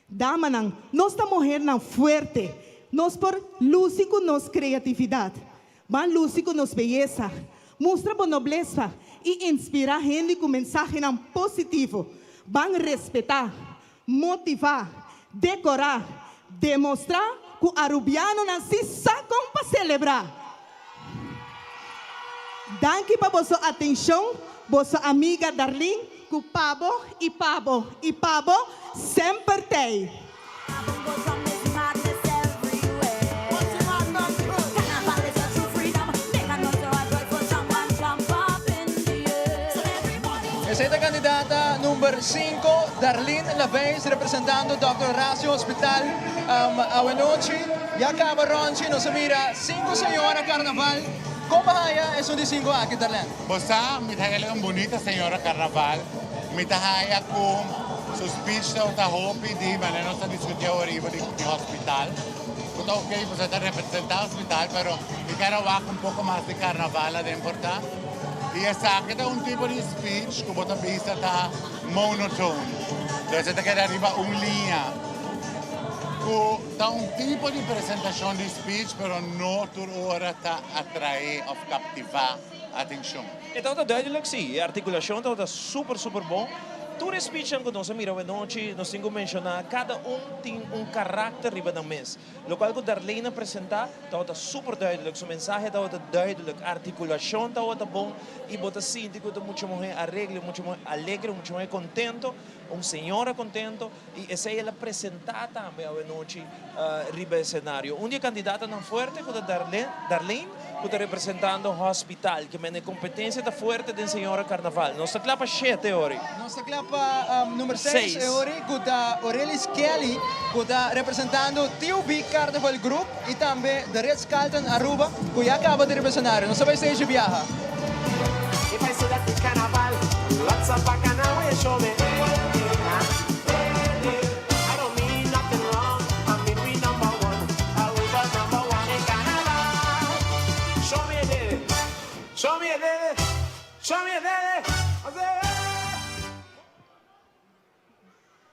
Damanan, nos ta muhernan fuerte. Nos por lusi ku nos kreatividat. Ban lusi ku nos beyesa. Mustra bo noblesa i inspirá hende ku mensahenan positivo. Ban respetá, motivá, dekorá, Demostrá ku Arubianonan si sa kon pa selebrá. Danki pa boso atenshon, boso amiga Darlene ku pa bo i pa bo i pa bo semper t'ei. Esei ta kandidata number sinku, Darlene Laveis representando Dòkter Horacio Hospital. Awenochi ya kaba ròntchi nos a mira sinku señora karnaval. Kon bo haya esun di sinku aki, Darlene? Bo sa, mi ta haya un bunita señora karnaval. Mi ta haya ku su speech tabata hopi di manera nos ta diskuti awor riba di hospital. Ku ta ok pasobra e ta representa hospital, pero mi kier a wak un poko mas di karnaval aden por ta. I esaki ta un tipo di speech ku bo ta bisa ta monotone. Entonces e ta keda riba un liña ku ta un tipo di presentashon di speech pero no tur ora ta atraé òf kaptivá atenshon. E tabata duidelijk sí, e artikulashon tabata super super bon. Tur e speechnan ku nos a mira awenochi nos tin ku menshoná kada un tin un karakter riba nan mes. Lokual ku Darlene a presentá tabata super duidelijk, su mensahe tabata duidelijk, artikulashon tabata bon i bo ta sinti ku ta mucha muhé aregle, mucha muhé alegre, mucha muhé kontento, un señora kontento i esei el a presentá tambe awenochi riba esenario. Un di e kandidatonan fuerte ku ta Darlene ku ta representando hospital, ke men e kompetensia ta fuerte den señora karnaval. Nos ta kla pa shete ori. Nos ta kla pa number seis e ori ku ta Orelis Kelly ku ta representando TUB Carnival Group i tambe The Ritz Carlton Aruba ku ya kaba di riba esenario. Nos ta bai stage biaha.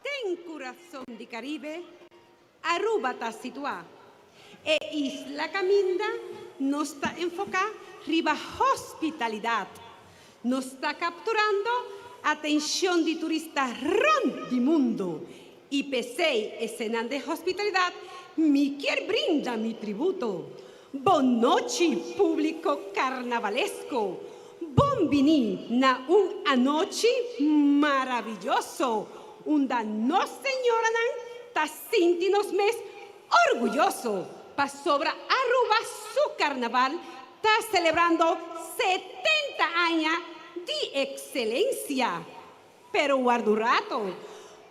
Den kurason di Karibe, Aruba ta situá. E isla kaminda nos ta enfoká riba hospitalidat. Nos ta kapturando atenshon di turista rònt di mundu i p'esei esenan den hospitalidat mi kier brinda mi tributo. Bon nochi públiko karnavalesko! Bon biní na un anochi maraviyoso unda nos señoranan ta sinti nos mes orguyoso pasobra Aruba su karnaval ta celebrando 70 aña di excelencia. Pero warda un rato,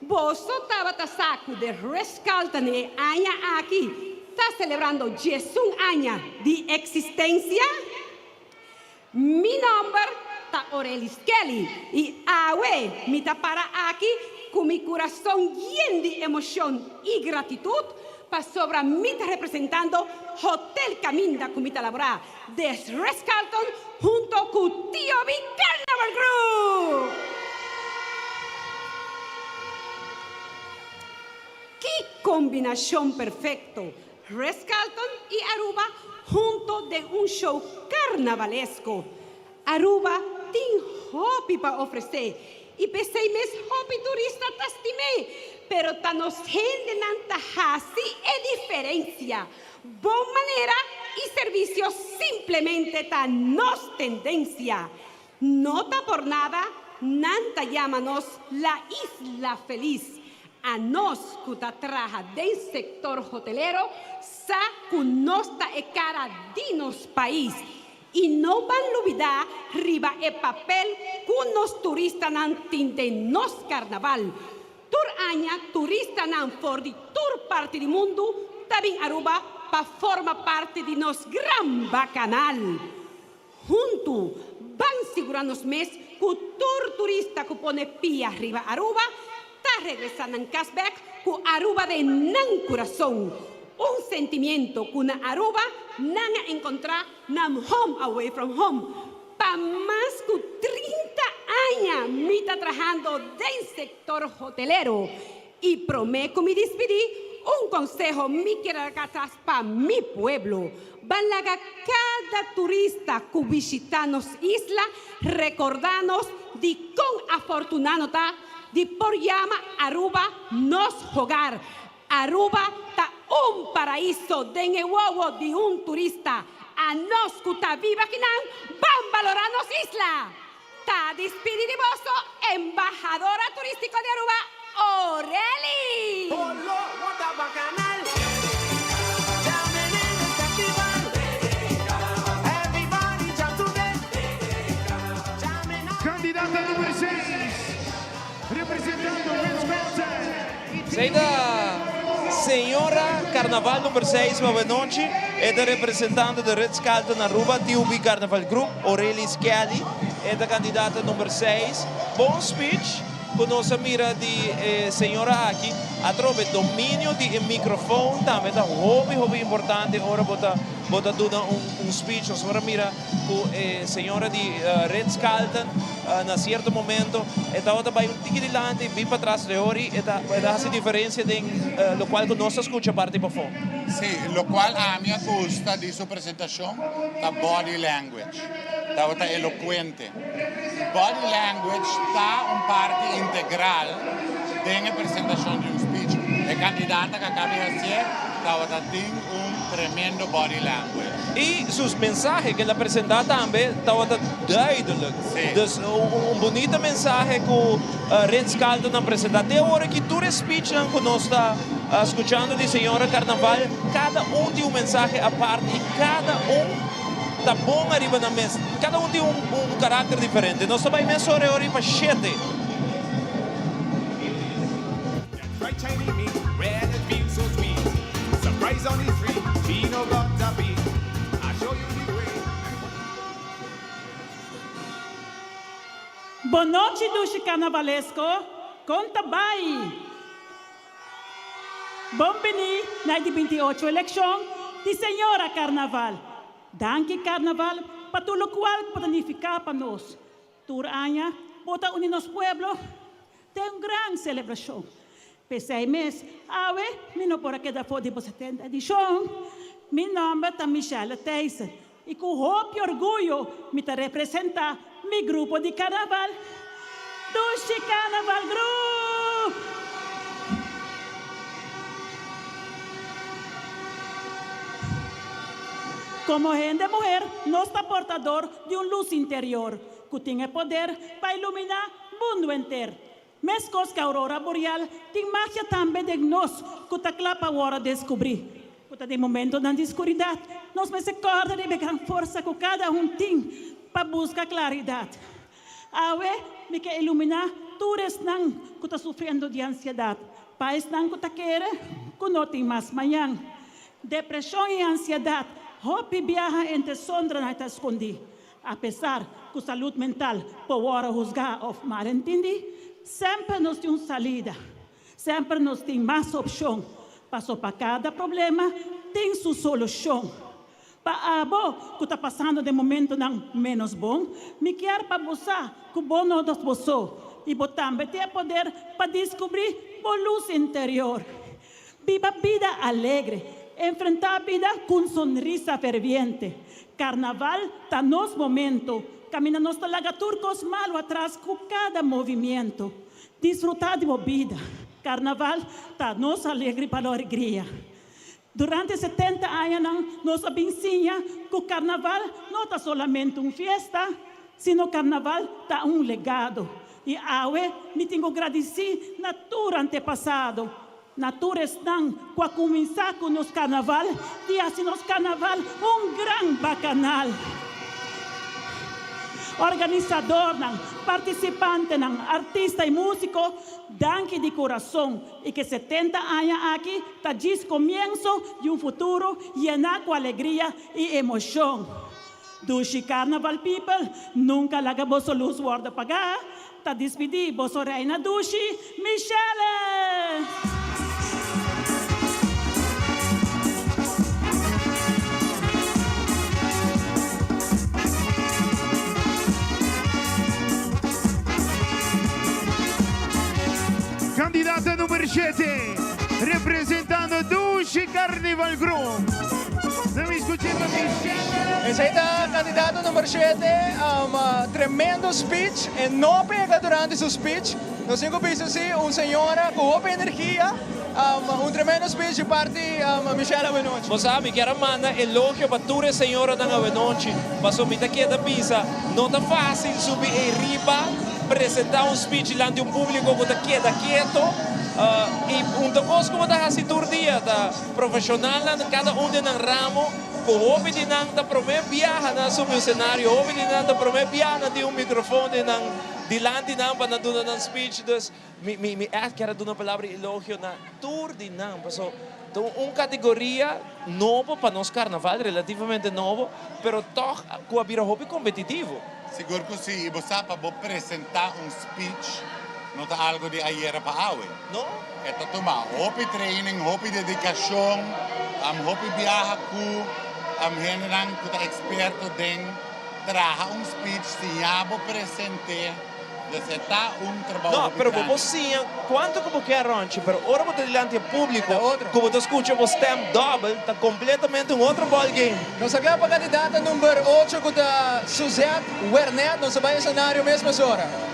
boso tabata sa cu The Ritz-Carlton e aña aki ta celebrando 11 aña di existencia? Mi nomber ta Orelis Kelly y awe mi ta para aki cu mi curason yen di emocion y gratitud pasobra mi ta representando Hotel Caminda cu mi ta labora The Ritz-Carlton hunto cu TOB Carnival Group! Ki combinacion perfecto! Ritz-Carlton y Aruba hunto den un show carnavalesco. Aruba tin hopi pa ofrece y p'esey mes hopi turista ta stim'é, pero ta nos hendenan ta haci e diferencia. Bon manera y servicio simplemente ta nos tendencia. No ta por nada nan ta yama nos la isla feliz. A nos cu ta traha den sector hotelero sa cu nos ta e cara di nos pais y no ban lubida riba e papel cu nos turistanan tin den nos carnaval. Tur aña turistanan for di tur parti di mundu ta bin Aruba pa forma parti di nos gran bacanal. Huntu, ban sigurá nos mes ku tur turista ku pone pia riba Aruba ta regresá nan kas bèk ku Aruba den nan kurason. Un sentimiento ku na Aruba nan a enkontrá nan home away from home. Pa mas ku 30 aña mi ta trahando den sektor hotelero I promé ku mi dispidí, un konseho mi kier a laga atras pa mi pueblo, Ban laga kada turista ku bishitá nos isla rekordá nos di kon afortuná no ta di por yama Aruba nos hogar. Aruba ta un paraiso den e wowo di un turista. Anos ku ta biba akinan, ban balorá nos isla! Ta dispidi di boso embahadora turístiko di Aruba, Oreli! Kandidata number seis, representando Wisconsin. Esei ta Señora Carnaval number seis Mabenochi. E ta representando de Ritz Carlton Aruba, TUB Carnaval Group, Aurelis Kelly. E ta kandidata number seis. Bon speech ku nos a mira di e señora aki. Atrobe dominio di e microfoon tambe ta hopi hopi importante ora bo ta bo ta duna un speech. Nos por a mira ku e señora di Ritz Carlton na sierto momento e tabata bai un tiki dilanti bin patras de hori e ta e ta hasi diferencia den locual ku nos ta skucha parti pafó. Sí, locual ami a gusta di su presentacion ta body language. Tabata elocuente. Body language ta un parti integral den e presentacion di un speech. E candidata cu a caba di hacié tabata tin un tremendo body language. Y sus mensahe cu el a presenta tambe tabata duidelijk. Dus un bunita mensahe cu Ritz Carlton a presenta. Te awor aki tur e speechnan cu nos ta scuchando di Señora Carnaval, cada un tin un mensahe apart y cada un ta bon ariba nan mes. Cada un tin un karakter diferente. Nos ta bai mesora e ora pa shete. Bon nochi dushi carnavalesko, kon ta bai? Bon bini na e di 28 elekshon di Señora Carnaval. Danki Carnaval pa tur lokual ku bo ta nifiká pa nos. Tur aña bo ta uni nos pueblo den un gran selebrashon. P'esei mes, awe mi no por a keda for di bo 70 edishon. Mi nòmber ta Michelle Thijssen i ku hopi orguyo mi ta representá mi grupo di Carnaval, Dushi Carnaval Group! Komo hende muher nos ta portador di un lus interior ku tin e poder pa iluminá mundu henter. Meskos ku aurora boreal, tin magia tambe den nos ku ta kla pa wòrdu deskubrí. Ku ta den momentonan di skuridat, nos mester kòrda riba e gran forsa ku kada un tin pa buska klaridat. Awe mi ke iluminá tur esnan ku ta sufriendo di ansiedat, pa esnan ku ta kere ku no tin mas mañan. Depreshon i ansiedat hopi biaha entre sondranan ta skondí. Apesar ku salud mental por wòrdu husgá òf malentendí, semper nos tin un salida. Semper nos tin mas opshon, paso pa kada problema tin su solushon. Pa abo ku ta pasando den momentonan ménos bon, mi kier pa bo sa ku bo no ta bo so i bo tambe tin e poder pa diskubrí bo lus interior. Biba bida alegre, enfrentá bida ku un sonrisa ferviente. Karnaval ta nos momento, kaminda nos ta laga tur kos malu atras ku kada movimiento. Disfrutá di bo bida. Karnaval ta nos alegri pa lo alegria. Durante 70 añanan nos a bin siña ku karnaval no ta solamente un fiesta, sino karnaval ta un legado. I awe mi tin ku gradisí na tur antepasado, na tur esnan ku a kuminsá ku nos karnaval i hasi nos karnaval un gran bakanal. Organisadornan, partisipantenan, artista i músiko, danki di kurason i ke 70 aña aki ta djis komienso di un futuro yená ku alegria i emoshon. Dushi Carnaval people, nunka laga boso lus wòrdu pagá. Ta dispidí boso reina dushi, Michelle! Kandidata number shete, representando Dushi Carnival Group. Nan mi skuch'é pa Michelle. Esei ta kandidato number shete, tremendo speech, e no a pega durante su speech. Nos tin ku bisa si un señora ku hopi energia. Un tremendo speech di parti Michelle awenochi. Bo sa, mi kier a manda elogio pa tur e señoranan awenochi, pasobra mi ta keda bisa, no ta fácil subi ei riba, presentá un speech dilanti un público ku ta keda keto. I un ta kos ku bo ta hasi tur dia, ta profeshonalnan, kada un den nan ramo, ku hopi di nan ta promé biaha nan a subi un senario, hopi di nan ta promé biaha nan tin un mikrofon den nan dilanti nan pa nan duna nan speech. Dus Mi mi mi ègt kier a duna palabra di elogio na tur di nan, paso ta un kategoria nobo pa nos karnaval, relativamente nobo, pero tòg ku a bira hopi kompetitivo. Sigur ku si, i bo sa pa bo presentá un speech no ta algu di ayera pa awe. No. E ta tuma hopi training, hopi dedikashon, hopi biaha ku hendenan ku ta eksperto den traha un speech, siña bo present'é. Dus e ta un trabou No, hopi pero bo grandi. por siña cuanto cu bo kier Ronchi, pero ora bo ta dilanti e publico cu bo ta scucha bo stem dobel ta completamente un otro ball game. Nos a kla pa candidata number ocho cu ta Suzette Wernet. Nos a bay escenario mes mesora.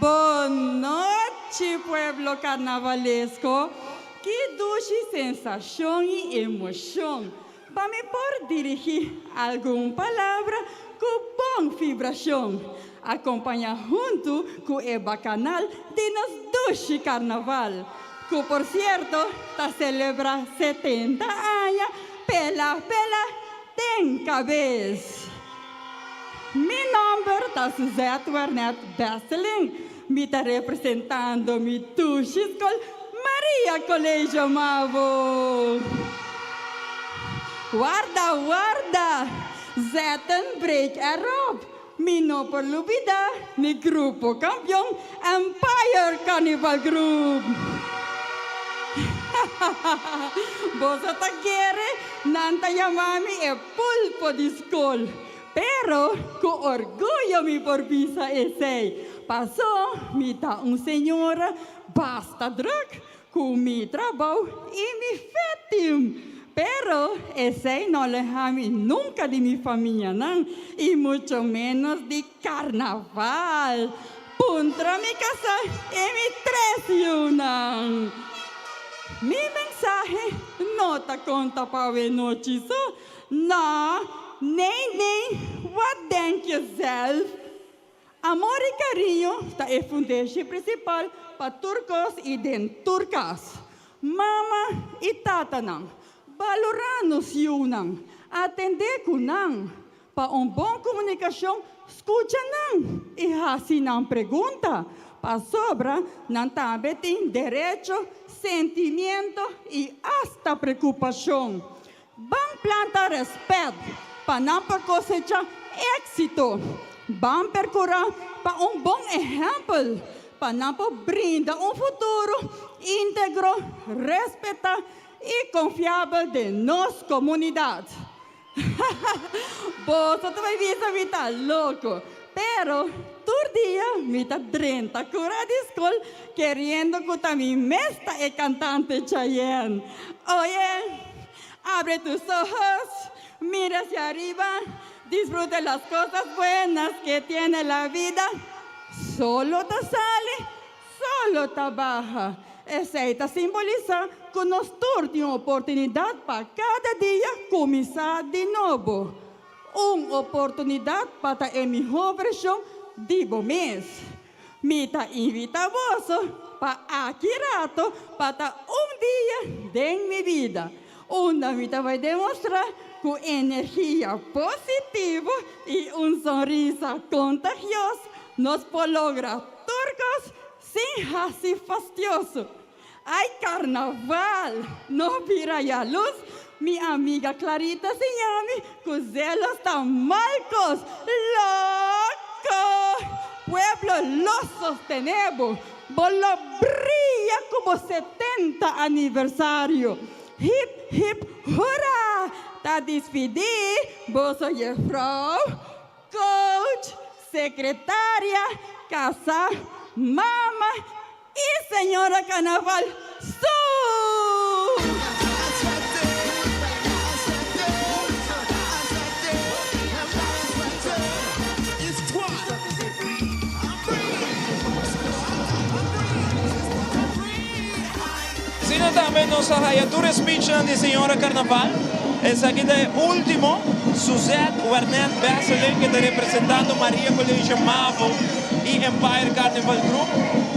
Bon nochi pueblo carnavalesco, ki dushi sensacion y emocion pa mi por dirigi algun palabra cu bon vibracion, acompaña hunto cu e bacanal di nos dushi carnaval, cu por cierto ta celebra 70 aña pela pela den cabes. Mi nomber ta Suzette Wernet Besseling, mi ta representando mi dushi skol Maria Colegio Mavo. Warda, warda, zet een break erop, mi no por lubida mi grupo kampion Empire Carnival Group. Boso ta kere nan ta yama mi e pulpo di skol. Pero ku orguyo mi por bisa esei, pasó mi ta un señora basta druk ku mi trabou i mi fetim. Pero esei no leha mi nunka di mi famianan i mucho ménos di karnaval. Puntra mi kasá i mi tres yunan. Mi mensahe no ta konta pa awenochi so, No, nee nee, wat denk je zelf? Amor i kariño ta e fundeshi prinsipal pa tur kos i den tur kas. Mama i tatanan, balorá nos yunan, atendé ku nan. Pa un bon komunikashon, skucha nan i hasi nan pregunta, pasobra nan tambe tin derecho, sentimiento i asta prekupashon. Ban planta rèspèt pa nan por kosecha éksito. Ban perkurá pa un bon ehèmpel pa nan por brinda un futuro íntegro, respetá i konfiabel den nos komunidat. Boso ta bai bisa mi ta loko, pero tur dia mi ta drenta kura di skol keriendo ku ta mi mes ta e kantante Chayenne. Oye, abre tus ojos, mira hacia ariba, disfruta las cosas buenas que tiene la vida. Solo ta sali, solo ta baha. Esei ta simbolisá ku nos tur tin oportunidat pa kada dia kuminsá di nobo. Un oportunidat pa ta e mihó vershon di bo mes. Mi ta invitá boso pa aki rato pa ta un dia den mi bida, unda mi ta bai demostrá ku energia positivo i un sonrisa kontagioso nos por logra tur kos sin hasi fastioso. Ay carnaval! No bira yaluz, mi amiga Clarita siña mi cu zelos ta mal cos. Loco! Pueblo lo sostene bo. Bo lo bria cu bo 70 aniversario. Hip hip hurra! Ta dispidí boso jefrouw, coach, secretaria, casá, mama y señora Carnaval Sue! Asina tambe nos a haya tur e speechnan di Señora Carnaval. Esaki ta e ultimo, Suzette Wernet Besseling ke ta representando Maria College Mavo y Empire Carnival Group.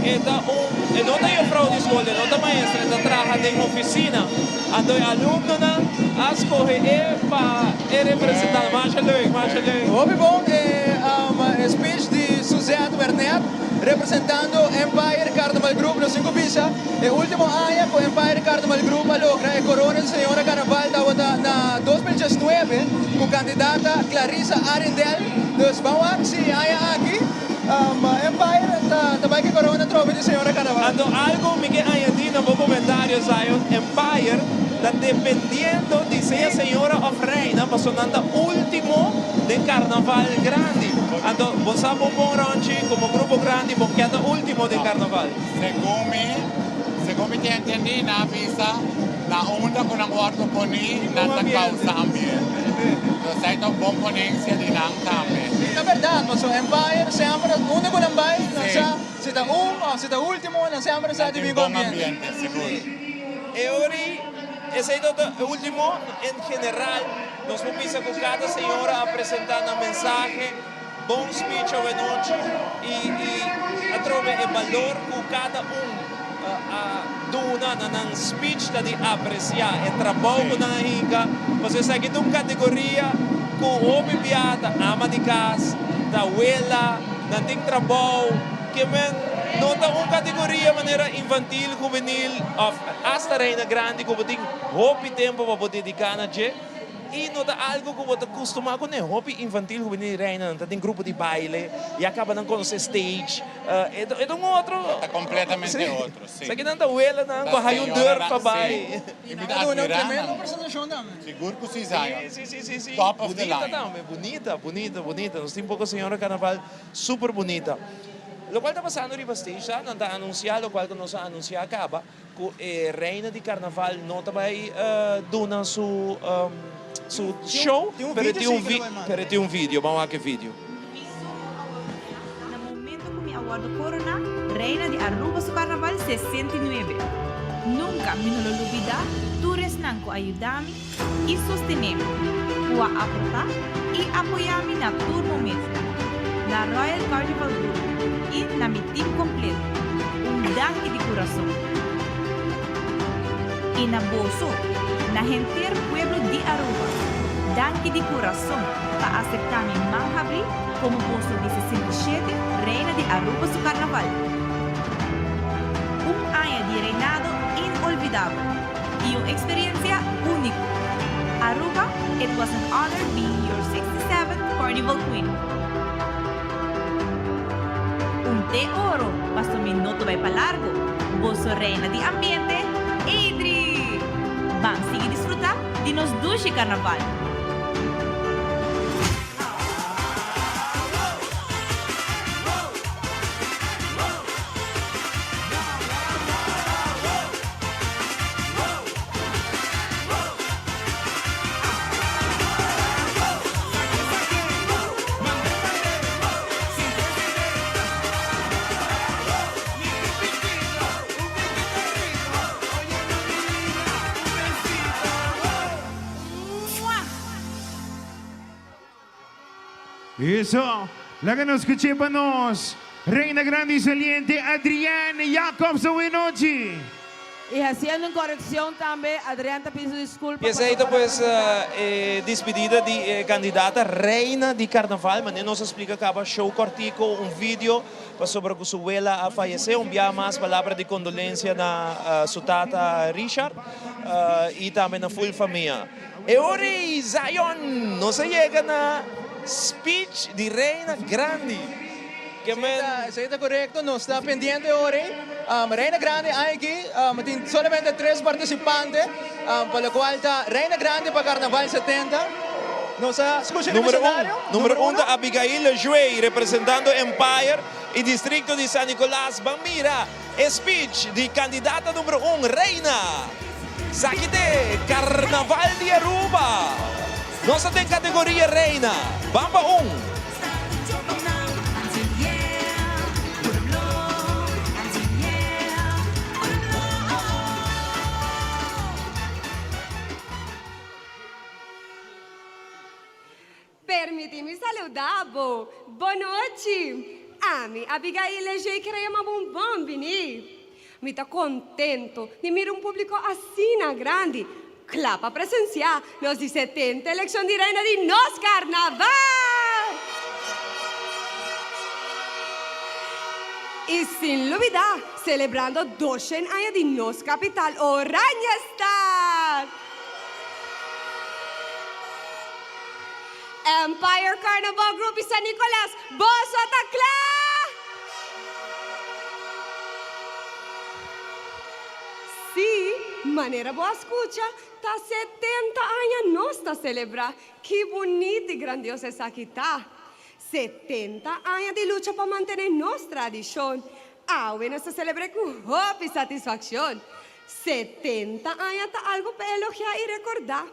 E ta un, e no ta juffrouw di school, e no ta maestra, e ta traha den oficina. Anto e alumnonan a scoge e pa e representa. Masha leuk, masha leuk. Hopi bon e speech di Suzette Wernet representando Empire Carnival Group. Nos tin cu bisa e ultimo aña cu Empire Carnival Group a logra e corona di Señora Carnaval tabata na 2019 cu candidata Clarissa Arrindell. Dus ban wak si e aña aki Empire ta bay cu e corona atrobe di Señora Carnaval. Anto algo mi ke añadi na bo comentario Zion, Empire ta dependiendo di sea señora of reina pasobra nan ta ultimo den carnaval grandi. Anto bo sa bon bon Ronchi como grupo grandi bo keda ultimo den carnaval. Segun mi, segun mi ta entendí, nan a bisa na unda ku nan wòrdu poní nan ta kousa ambiente. Entonces ei ta un bon ponencia di nan tambe. Sí, ta bèrdat, pasobra Empire semper unda ku nan bai nan sa si ta un òf si ta último nan semper sa di bin ku ambiente. Sigur. E ora ei, esei ta ta e ultimo. En general, nos por bisa ku kada señora a presentá nan mensahe, bon speech awenochi i i atrobe e balor ku kada un a duna na nan speech ta di apresiá. E trabou ku nan a hinka, pasobra esaki ta un kategoria ku hopi bia ta ama di kas, ta wela, nan tin trabou. Ke men no ta un kategoria manera infantil, hubenil òf asta reina grandi ku bo tin hopi tempu pa bo dediká na dje i no ta algu ku bo ta kustumá kuné. Hopi infantil, hubenil i reinanan ta den grupo di baile i a kaba nan konosé stage. E ta e ta un otro. Ta kompletamente otro, si. Esaki nan ta welanan ku a haña un dùr pa bai. I mi ta admirá nan. Sigur ku si, Zion. Si, si, si, si. Top of the Bunita line. tambe, bunita, bunita, bunita. Nos tin poko señora karnaval. Super bunita. Locual ta pasando riba stage ta, nan ta anuncia locual cu nos a anuncia caba, cu e reina di carnaval no ta bay duna su su show, pero e tin un pero e tin un video, ban wak e video. Na momento cu mi a wordo corona Reina di Aruba su Carnaval 69. Nunca mi no lo lubida tur esnan cu a yuda mi i sostené mi, ku a aportá i apoyá mi na tur momento, na Royal Carnival Group i na mi tim kompleto, un danki di kurason. I na boso, na henter pueblo di Aruba, danki di kurason pa aseptá mi man habrí komo boso di 67 Reina di Aruba su Karnaval. Un aña di reinado inolvidabel. Y un experiencia unico. Aruba, it was an honor being your 67th Carnival Queen. Un te oro, paso mi no ta bay pa largo. Boso reina di ambiente, Adri! Ban sigui disfruta di nos dushi Carnaval! Eso, laga nos scuché pa nos Reina Grandi Saliente Adrienne Jacobs awenochi. Y haciendo un coreccion tambe, Adrienne ta pidi su disculpa Y esey ta pues e dispedida di e candidata Reina di Carnaval. Manera nos a splica caba show cortico, un video pasobra cu su wela a fayece. Un bia mas palabra di condolencia na su tata Richard y tambe na full famia. E ora ei Zion nos a yega na speech di Reina Grandi. Ke men. Esei ta korekto, nos ta pendiente ora ei. Reina Grande aki tin solamente tres partisipante, pa lokual ta Reina Grande pa Karnaval 70. Nos a skucha riba Numero un, escenario. numero un ta Abigail Lejuey representando Empire y districto di San Nicolas. Ban mira e speech di candidata numero un, Reina. Saki t'e Carnaval di Aruba. Nos ta den categoria Reina. Ban pa un. Permiti mi saluda bo. Bonochi! Ami, Abigail Leger kere yama bo un bon bini. Mi ta contento di mira un publico asina grandi cla pa presencia nos di 70 eleccion di Reina di nos Carnaval! Y sin lubida celebrando doshen aña di nos capital Oranjestad! Empire Carnival Group y San Nicolas, boso ta cla! Sí, manera bo a scucha, ta 70 aña nos ta celebra. Ki bunita y grandioso esaki ta! 70 aña di lucha pa mantene nos tradicion. Awe nos ta celebre cu hopi satisfaccion. 70 aña ta algo pa elogia y recorda.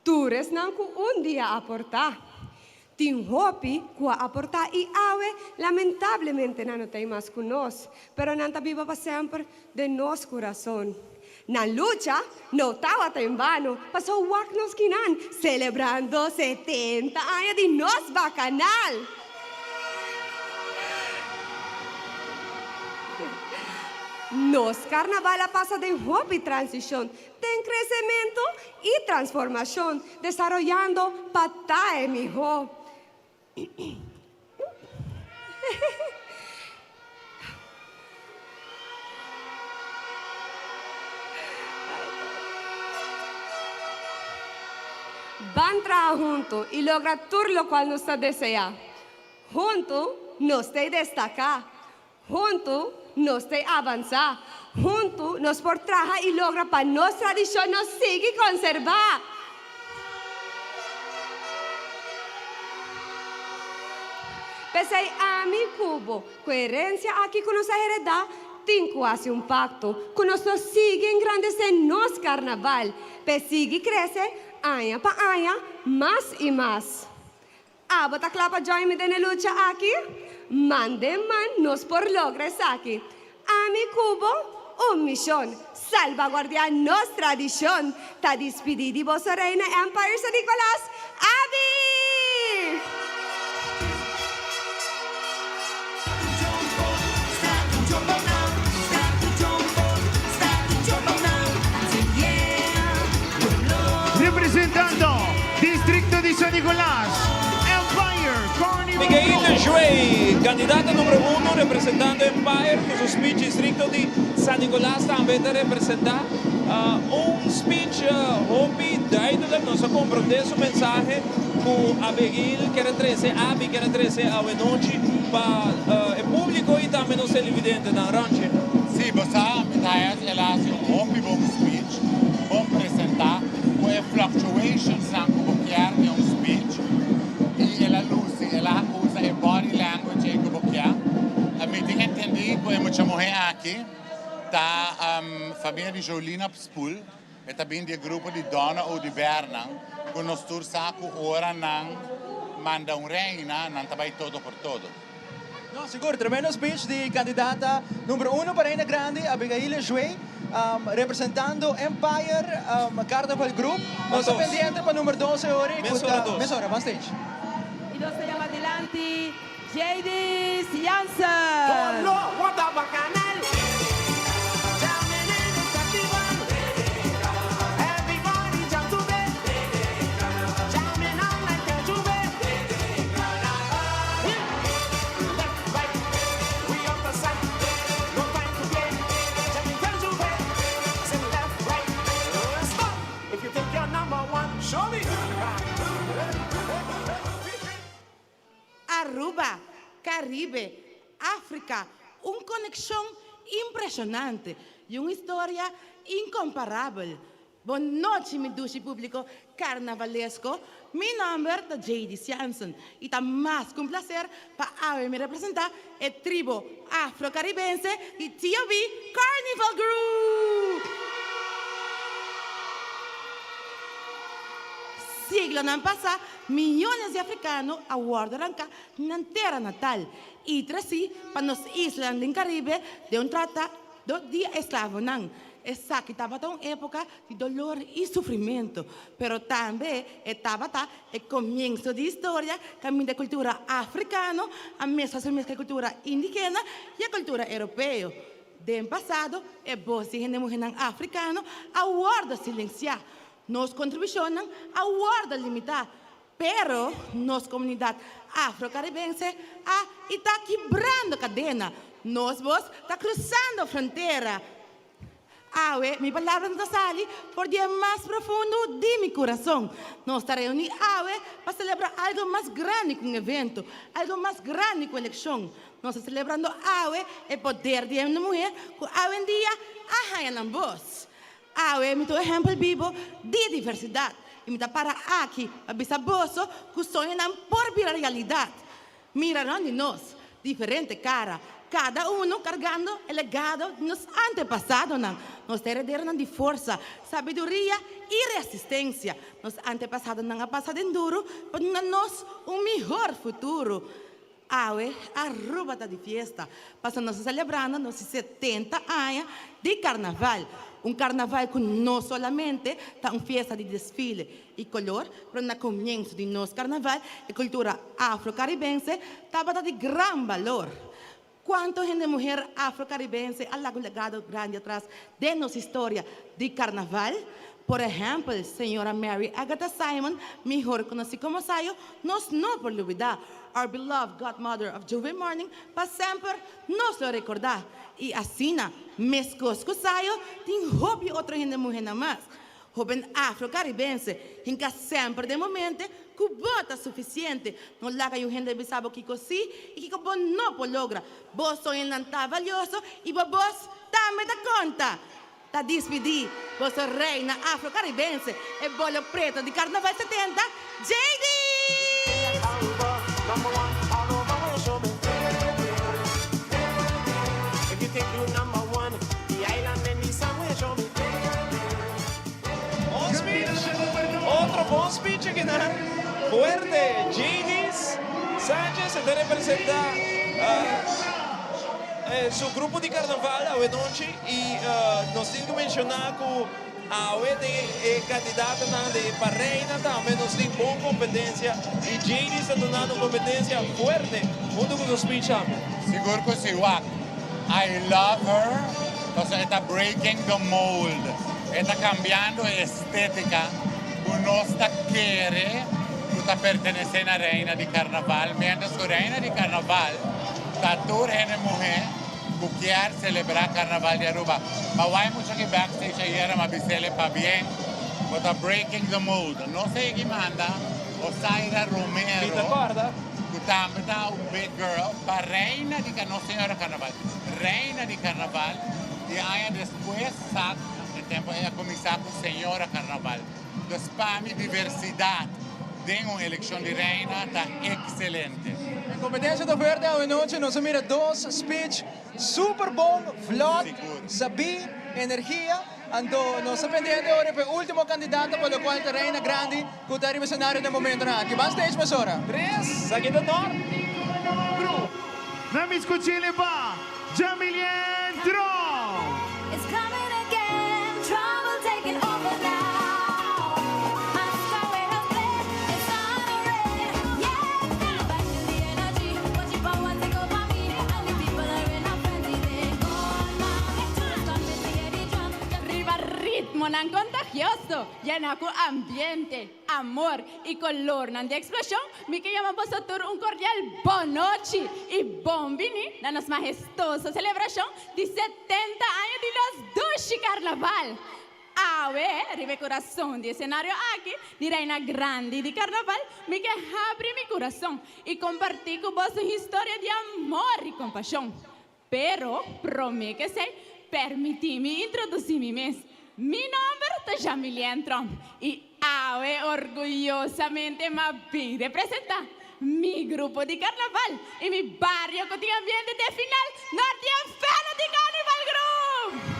Tur esnan ku un dia a aportá. Tin hopi ku a aportá i awe lamentablemente nan no ta ei mas ku nos, pero nan ta biba pa semper den nos kurason. Nan lucha no tabata en vano, paso wak nos kinan selebrando 70 aña di nos bakanal. Nos karnaval a pasa den hopi transishon, Den kresementu i transformashon, desaroyando pa ta e mihó. Ban traha huntu i logra tur lokual nos ta deseá. Huntu nos ta e destaká. Huntu nos ta avansá. Huntu nos por traha i logra pa nos tradishon no sigui konserbá. P'esei ami ku bo, ku e herensia aki ku nos a heredá, tin ku hasi un pakto ku nos lo sigui engrandesé nos karnaval, p'e sigui krese aña pa aña mas i mas. Abo ta kla pa join mi den e lucha aki? Man den man nos por logra esaki. Ami ku bo, un mishon, salbaguardiá nos tradishon. Ta dispidí di boso Reina Empire San Nicolas, Abi! Representando Districto di San Nicolas, Empire Carnival Miguel Group. Lejuey, candidato numero uno representando Empire cu su speech Districto di San Nicolas tambe ta representa un speech hopi duidelijk. Nos a comprende su mensahe cu Abigail kier a trece, Abi kier a trece awenochi pa e publico y tambe nos televidentenan. Ronchi. Sí, bo sa, mi ta haya el a haci un hopi bon speech, bon presenta. Ku e fluctuationsnan ku bo kier den un speech i el a lusi, el a usa e body language ei ku bo kier. Mi tin entendi ku e mucha muhé aki ta famia di Jolina Spoel, e ta bin di e grupo di Donna Odubernan ku nos tur sa ku ora nan manda un reina nan ta bai todo por todo. No, sigur, tremendo speech di candidata number uno pa Reina Grandi, Abigail Lejuey, representando Empire Carnival Group. Nos ta pendiente pa number dos e ora y cu ta mesora, ban stage. Y nos ta yama dilanti Jadis Jansen. Aruba, Caribe. Africa, un conexion impresionante y un historia incomparabel. Bon nochi mi dushi publico carnavalesco, mi nomber ta Jadys Jansen y ta mas cu un placer pa awe mi representa e tribo Afro-Caribense di TOB Carnival Group! Siglonan pasa, miyones di africano a wordo ranca di nan tera natal y treci pa nos islanan den Caribe den un trata di esclavonan. Esaki tabata un époka di dolor i sufrimentu, pero tambe e tabata e komienso di historia kaminda e kultura afrikano a meskla su mes ku e kultura indigena i e kultura europeo. Den pasado, e bos di hende muhénan afrikano a wòrdu silensiá, nos kontribushonnan a wòrdu limitá, pero nos komunidat afro-karibense a i ta kibrando kadena, nos bos ta krusando frontera. Awe mi palabranan ta sali for di e mas profundo di mi kurason. Nos ta reuní awe pa selebrá algu mas grandi ku un evento, algu mas grandi ku elekshon. Nos ta selebrando awe e poder di hende muhé ku awendia a haña nan bos. Awe mi ta un ehèmpel bibo di diversidat i mi ta para aki pa bisa boso ku soñonan por bira realidat. Mira rònt di nos, diferente kara, kada unu kargando e legado di nos antepasadonan. Nos ta herederonan di forsa, sabiduria i resistensia. Nos antepasadonan a pasa den duru pa duna nos un mihor futuro. Awe Aruba ta di fiesta, pasobra nos ta selebrando nos 70 aña di Carnaval. Un carnaval cu no solamente ta un fiesta di desfile y color, pero na comienzo di nos carnaval e cultura afro-caribense tabata di gran balor. Cuanto hende muher afro-caribense a laga un legado grandi atras den nos historia di carnaval? Por ehempel, señora Mary Agatha Simon, mihor conoci como Sayo, nos no por lubida. Our beloved godmother of J'ouvert Morning, pa semper nos lo recorda. Y asina, mescos cu Sayo, tin hopi otro hende muhenan mas. Hoben afro-caribense, hinca semper den bo mente cu bo ta suficiente. No laga yu hende bisa bo kico si y kico bo no por logra. Bo soñonan ta valioso y bo bos tambe ta conta. Ta dispidí boso reina afro-caribense, e bolo preto di Carnaval 70, Jadys! Bon speech! Otro bon speech akinan. Fuerte! Jadys Sanchez e ta representa su grupo di carnaval awenochi y nos tin cu menciona cu awe den e candidatonan den e pa reina tambe nos tin bon competencia y Jadys ta dunando un competencia fuerte hunto cu su speech tambe. Sigur cu si wak. I love her pasobra e ta breaking the mold. E ta cambiando e estetica cu nos ta kere cu ta pertenece na Reina di Carnaval, mientras cu Reina di Carnaval ta tur hende muhe cu kier celebra Carnaval di Aruba. Ma wai mucha ki backstage ayera ma bisele pabien bo ta breaking the mold. No sigui manda Osaira Romero cu tambe ta un big girl pa Reina di no Señora Carnaval, Reina di Carnaval y aña despues sa e tempo ey a cuminsa cu Señora Carnaval. Dus pa mi diversidad den un eleccion di Reina ta excelente. E competencia ta fuerte awe nochi, nos a mira dos speech super bon, vlot, sabí, energia, anto nos ta pendiente ora pa e ultimo candidato pa locual ta Reina Grandi cu ta riba escenario den momentonan aki. Ban stage mesora. Tres, Saki ta nor. Na mi scuchile pa Jamilien Tromp. It's coming again, trouble taking over now. Masquerade of play, it's on a red. Yeah, back to the energy, watch the power take over me, and the people are in a frenzy. They gone now, stop it, hear the drum. Riba ritmonan contagioso, yena cu ambiente, amor y colornan di explosion, mi ke yama boso tur un cordial bon nochi y bon bini na nos mahestoso celebracion di 70 aña di nos dushi Carnaval. Awe, riba e kurason di e senario aki di Reina Grandi di Karnaval, mi ke habri mi kurason i kompartí ku boso un historia di amor i kompashon. Pero, promé ku esei, permití mi introdusí mi mes. Mi nòmber ta Jamilien Tromp i awe orguyosamente m'a bin representá mi grupo di karnaval i mi bario ku tin ambiente te final, Norte Infinity Carnival Group!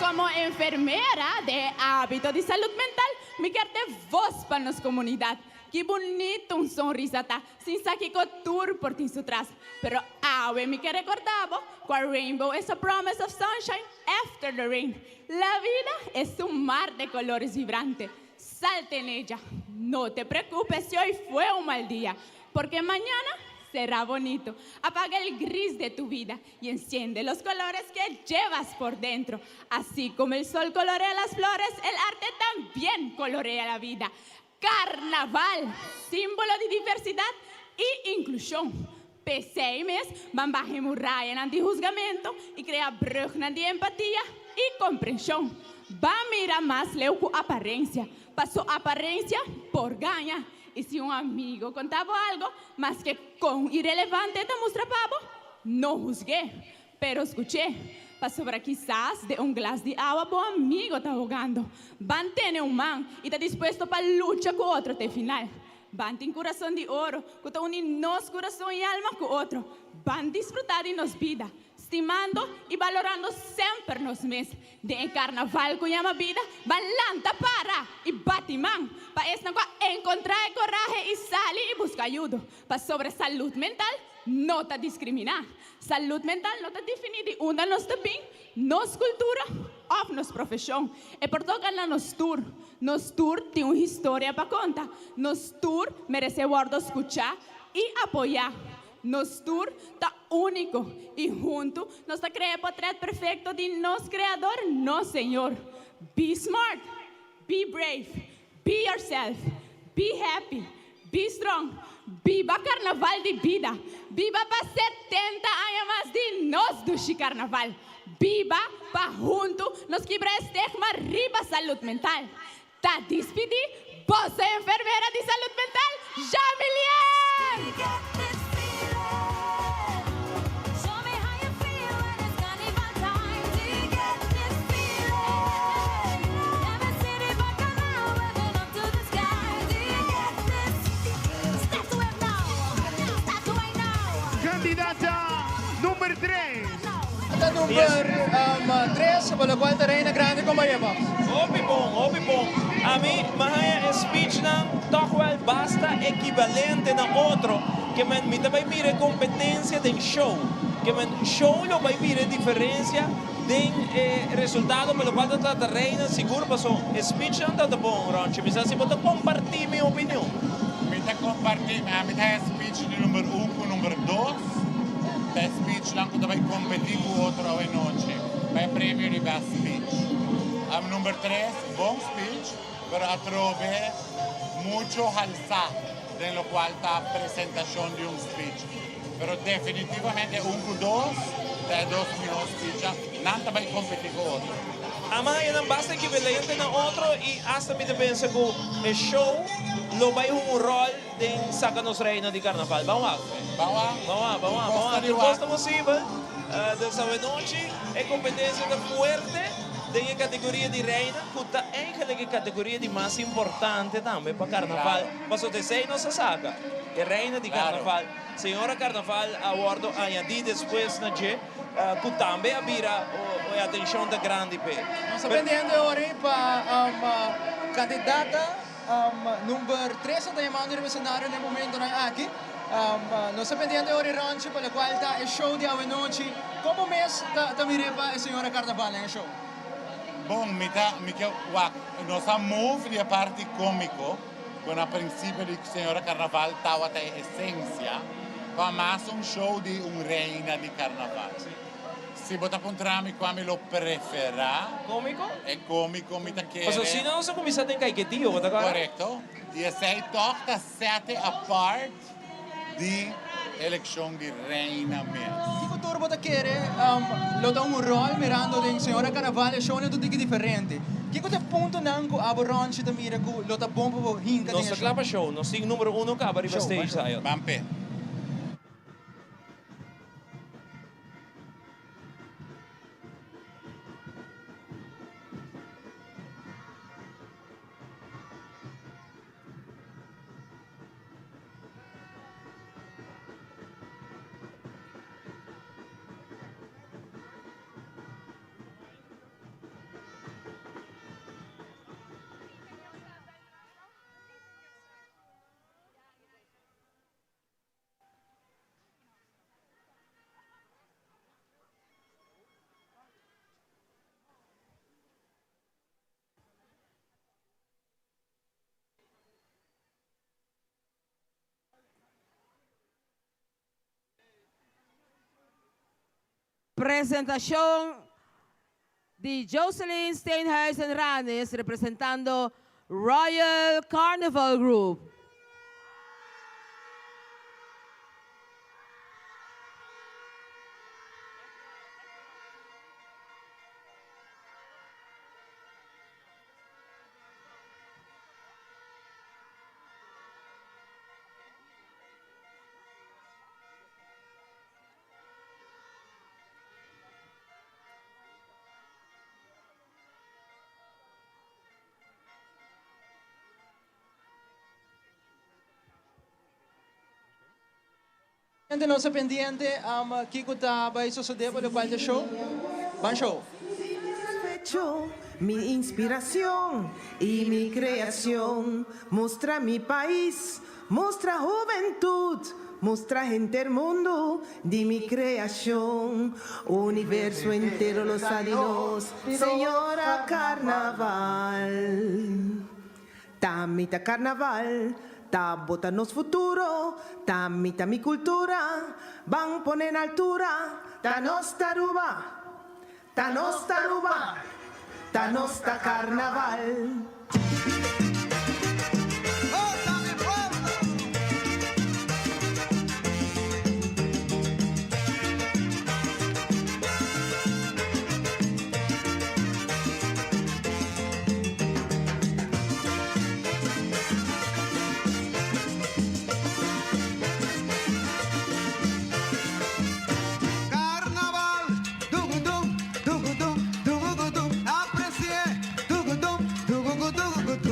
Komo enfermera den e ámbito di salud mental, mi kier ta e vos pa nos komunidat. Ki bunito un sonrisa ta sin sa kiko tur por tin su tras. Pero awe mi ke recorda bo cu a rainbow is a promise of sunshine after the rain. La vida es un mar de colores vibrante. Salta en ella. No te preocupes si hoy fue un mal dia, porque mañana será bonito. Apaga el gris de tu vida y enciende los colores que llevas por dentro. Así como el sol colorea las flores, el arte también colorea la vida. Carnaval, simbolo di diversidad y inclusion. P'esey mes ban baha e murayanan di huzgamento y crea brugnan di empatia y comprension. Ban mira mas leu cu aparencia, paso aparencia por gaña. Y si un amigo conta bo algo, maske con irelevante e ta mustra pa bo, no huzgu'e. Pero skuch'é, pasobra kisas den un glas di awa bo amigo ta hogando. Ban tene un man i ta dispuesto pa lucha ku otro te final. Ban tin kurason di oro ku ta uni nos kurason i alma ku otro. Ban disfrutá di nos bida, stimando i balorando semper nos mes. Den e karnaval ku yama bida, ban lanta para i bati man pa esnan ku a enkontrá e korahe i sali i buska ayudo. Pasobra salud mental no ta diskriminá. Salud mental no ta definí di unda nos ta bin, nos kultura òf nos profeshon. E por toka na nos tur. Nos tur tin un historia pa konta. Nos tur meresé wòrdu skuchá i apoyá. Nos tur ta úniko i huntu nos ta krea e potrèt perfekto di nos Kreador, nos Señor. Be smart, be brave, Be yourself, be happy, be strong, biba carnaval di bida, biba pa 70 aña mas di nos dushi carnaval, biba pa huntu nos kibra e stigma riba salud mental. Ta dispidi boso enfermera di salud mental, Jamilien! Candidata number tres. Ta number tres, pa locual ta Reina Grande con Bahia Box. Hopi bon, hopi bon. Ami m'a haña e speechnan tòg wèl basta ekivalente na otro ke men mi ta bai mira e kompetensia den show. Ke men show lo bai bira e diferensia den e resultado pa lokual ta trata Reina sigur paso e speechnan ta ta bon Ronchi. Mi sa si bo ta kompartí mi opinion. Mi ta kompartí, ami ta haña speech di number un ku number dos ta e speechnan ku ta bai kompetí ku otro awe nochi pa e premio di best speech. Number tres bon speech pero atrobe mucho halsá den lokual ta presentashon di un speech. Pero definitivamente un ku dos ta e dos mihó speechnan. Nan ta bai kompetí ku otro. Ama haña nan basta ekivalente na otro i asta mi ta pensa ku e show lo bai hunga un ròl den saka nos reina di karnaval. Ban wak. Ban wak. Ban wak, ban wak, ban wak. Tur kos ta posibel. Dus awenochi e kompetensia ta fuerte den e kategoria di reina ku ta eigenlik e kategoria di mas importante tambe pa karnaval. Pasobra esei nos a saka, e reina di karnaval. Señora Carnaval a wordo añadi despues na dje, cu tambe a bira e atencion ta grandi p'e. Nos ta pendiente ori pa candidata number tres ta yamando riba escenario na e momentonan aki. Nos ta pendiente ori Ronchi pa locual ta e show di awenochi. Como mes ta mire pa e Señora Carnaval den e show? Bon, mi ta, mi ke wak, nos a move di e parti comico. Ku na prinsipio di Señora Karnaval tawata e esensia pa mas un show di un reina di karnaval. Si bo ta puntra mi kua mi lo preferá, Kómiko? e kómiko mi ta kere. Pasobra si no nos a kuminsá den kaiketio, bo ta kòrda? Korekto. I esei tòg ta sete apart di elekshon di reina mes. Kiko tur bo ta kere lo ta un ròl mirando den Señora Karnaval e shownan ta un tiki diferente. Kiko ta e puntonan ku abo Ronchi ta mira ku lo ta bon pa bo hinka den Nos e ta show? kla pa show. Nos tin numero uno kaba riba Show, ban stage, show. Zion. Ban p'e. Presentacion di Jocelyn Steenhuizen Ranes representando Royal Carnival Group. Gente nos ta pendiente um, kiko ta bai sosode pa locual ta show. Ban show. Fecho, mi inspiracion y mi creacion Mustra mi pais, mustra hubentud Mustra henter mundo di mi creacion Universo entero lo sa di nos Señora Carnaval Ta mi ta carnaval, ta bo ta nos futuro, ta mi ta mi cultura, ban pone na altura, ta nos ta Aruba, ta nos ta Aruba, ta nos ta carnaval. Carnaval, dugudum, dugudum, dugudum, aprecié, dugudum, dugugu, dugugu.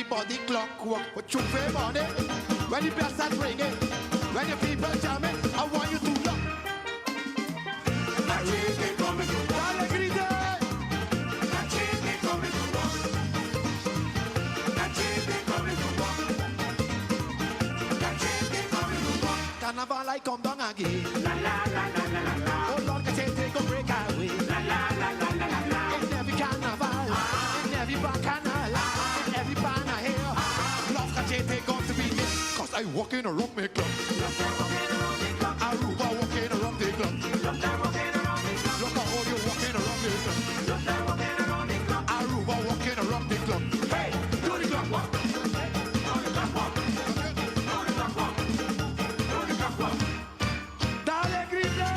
the body clock walk. But you pay money when the bell start ringing, when the people jamming, I want you to look. Dale, grite. Carnival I come down again. La la la la la la. Oh Lord, can take a break away. La la la la la la. In every carnival, in every bacchanal, in every banner here. Love can take on to be there. Cause I walking around me clock. Aruba walking around the clock. Look at all you walking around the clock. Aruba walking around the clock. Hey, do the clock walk. Do the clock walk. Do the clock walk. Do the clock walk. Dale, grite!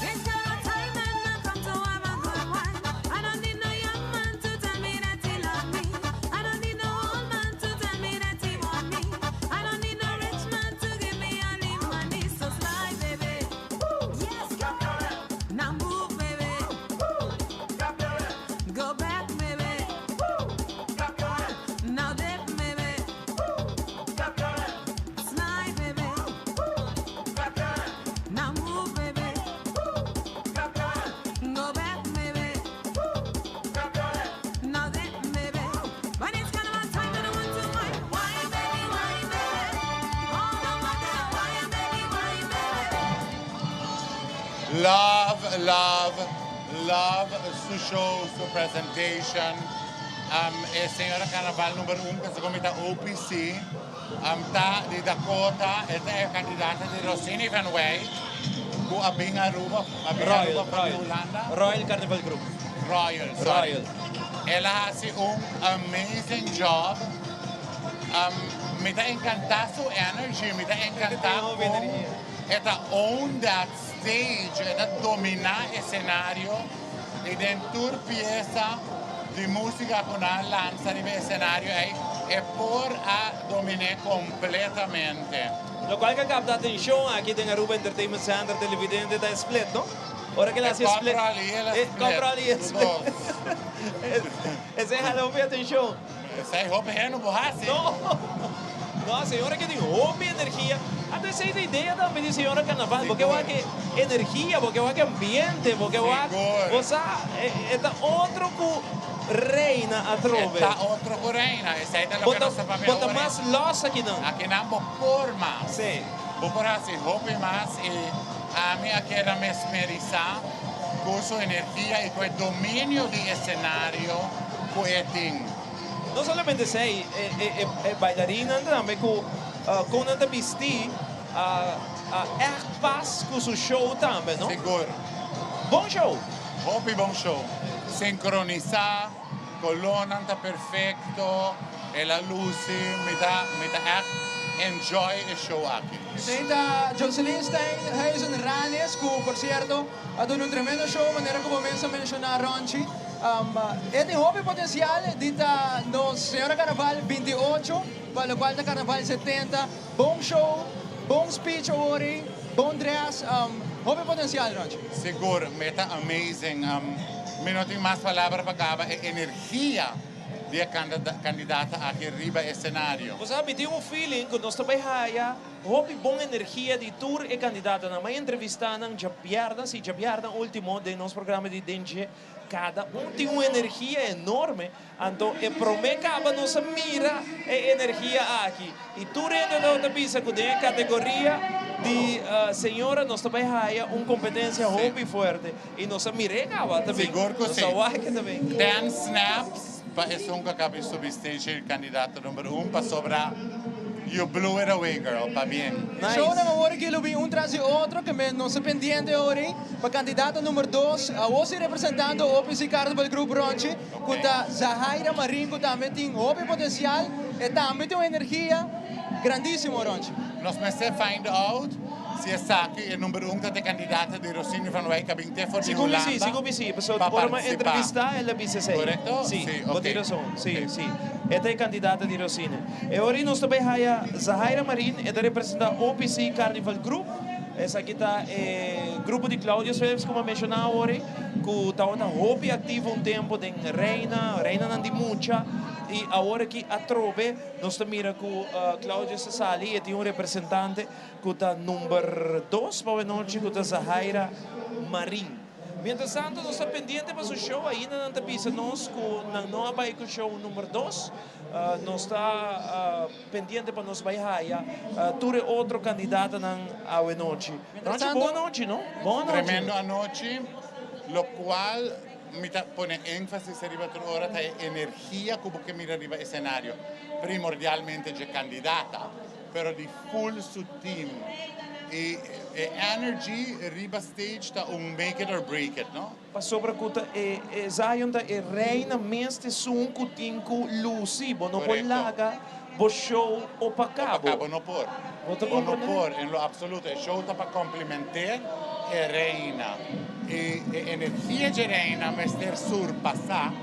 It's not time and I come to have a good wine. I don't need no young man to tell me that he love me. I don't need no old man to tell me that he want me. I don't need no rich man to give me any money. So slide, baby. Yes, Now move, baby. Go back, baby. Now dip, baby. Slide, baby. Now move, baby. Go back, baby. Now that, baby. When it's carnival time, I don't want to wine. Wine, baby, wine, baby. Oh, no matter. Wine, baby, wine, baby. Love, love, love su show, su presentation. E señora Carnaval number 1 cu ta comita OPC. Ta di Dakota, e ta e candidata di Rossini van Wijk. Cu a bin Aruba, a bin Royal, Aruba pa Royal. Hulanda. Royal Carnival Group. Royal, sorry. Royal. El a haci un amazing job. Mi ta encanta su energy, mi ta encanta con e ta own that stage, e ta domina e escenario y den tur pieza di musica cu nan a lanza riba e escenario ey, e por a domine completamente. Locual cu a capta atencion aki den Aruba Entertainment Center televidente ta e split, no? Ora cu el haci e split. E copra ali, el a E split. copra ali, e split. Esey hala hopi atencion. Esey hopi hende no por haci. No. No, señora que tin hopi energia. Anto esey ta idea tambe di señora Carnaval. Bo ke wak e energia, bo ke wak e ambiente, bo ke wak. Sigur. Bo sa, e ta otro cu reina atrobe. E ta otro cu reina. Esey ta loke nos ta papia Bo ta ora. mas los akinan. Akinan bo por mas. Sí. Bo por haci hopi mas y ami a keda mesmerisa cu su energia y cu e dominio di escenario cu e tin. No solamente esey, e bailarinnan tambe cu con nan ta bisti a echt pas cu su show tambe, no? Sigur. Bon show! Hopi bon show. Sincronisa, colornan ta perfecto, el a luci, mi ta mi ta echt enjoy e show aki. Esey ta Jocelyn Steinhuizen Ranes cu por cierto a duna un tremendo show manera cu bo mes a menciona Ronchi. E tin hopi potencial di ta nos Señora Carnaval 28 pa locual ta Carnaval 70. Bon show, bon speech awor ey, bon dress, hopi potencial Ronchi. Sigur, mi ta amazing. Mi no tin mas palabra pa caba e energia di e candidata aki riba e scenario. Bo sa, mi tin un feeling cu nos ta bay haya Hopi bon energia di tur e kandidatonan. Mai entrevista nan djabièrnè, si djabièrnè ultimo den nos programa di Den Dje. Kada un tin un energia enorme, anto e promé kaba nos a mira e energia aki. I tur hende tabata bisa ku den e kategoria di señora nos ta bai haya un kompetensia hopi fuerte. I nos a mir'é kaba ta bin. Sigur ku Nos si. a wak e ta bin. Ten snaps pa esun ku a kaba di subi stage e kandidato number un pasobra You blew it away girl, pabien. Shownan awor aki lo bin un tras di otro ke men nos ta pendiente awor ei pa kandidato number dos awor si representando OPC Carnival Group Ronchi ku ta Zahaira Marin ku tambe tin hopi potensial e tambe tin un energia grandisimo Ronchi. Nos mester find out. Si esaki e number un ta te kandidata di Rosini van Wijk a bin te for di Sigur mi si, Hulanda sigur mi si. Pasobra pa ora mi a partisipá. entrevistá el a bisa esei. Korekto? Si, Si, bo tin ok. rason. Si, si. E ta e kandidata di Rosini. E ora ei nos ta bai haya Zahaira Marin, e ta representá OPC Carnival Group. Esaki ta e grupo di Claudius Philips ku mi a menshoná awor ei, ku tabata hopi aktivo un tempu den Reina, Reinanan di Mucha, i awor aki atrobe nos ta mira ku Claudius ta sali i e tin un representante ku ta number dos pa awenochi ku ta Zahaira Marin. Mientras tanto nos ta pendiente pa su show, ainda nan ta bisa nos ku nan no a bai ku show number dos. Nos ta pendiente pa nos bai haya tur e otro kandidatonan awenochi. Ronchi, bon anochi no? Bon anochi. Tremendo anochi, lokual mi ta pone énfasis riba tur ora ta e energia ku bo ke mira riba esenario, primordialmente dje kandidata. Pero di full su team y e energy riba stage ta un make it or break it no. Pasobra cu ta e e Zion ta e reina mes ta esun cu tin cu luci bo no por laga bo show opaca bo. Opaca bo no por. Bo ta Bo no comprende? por en lo absoluto e show ta pa complementer e reina y e energia dje reina mester surpasa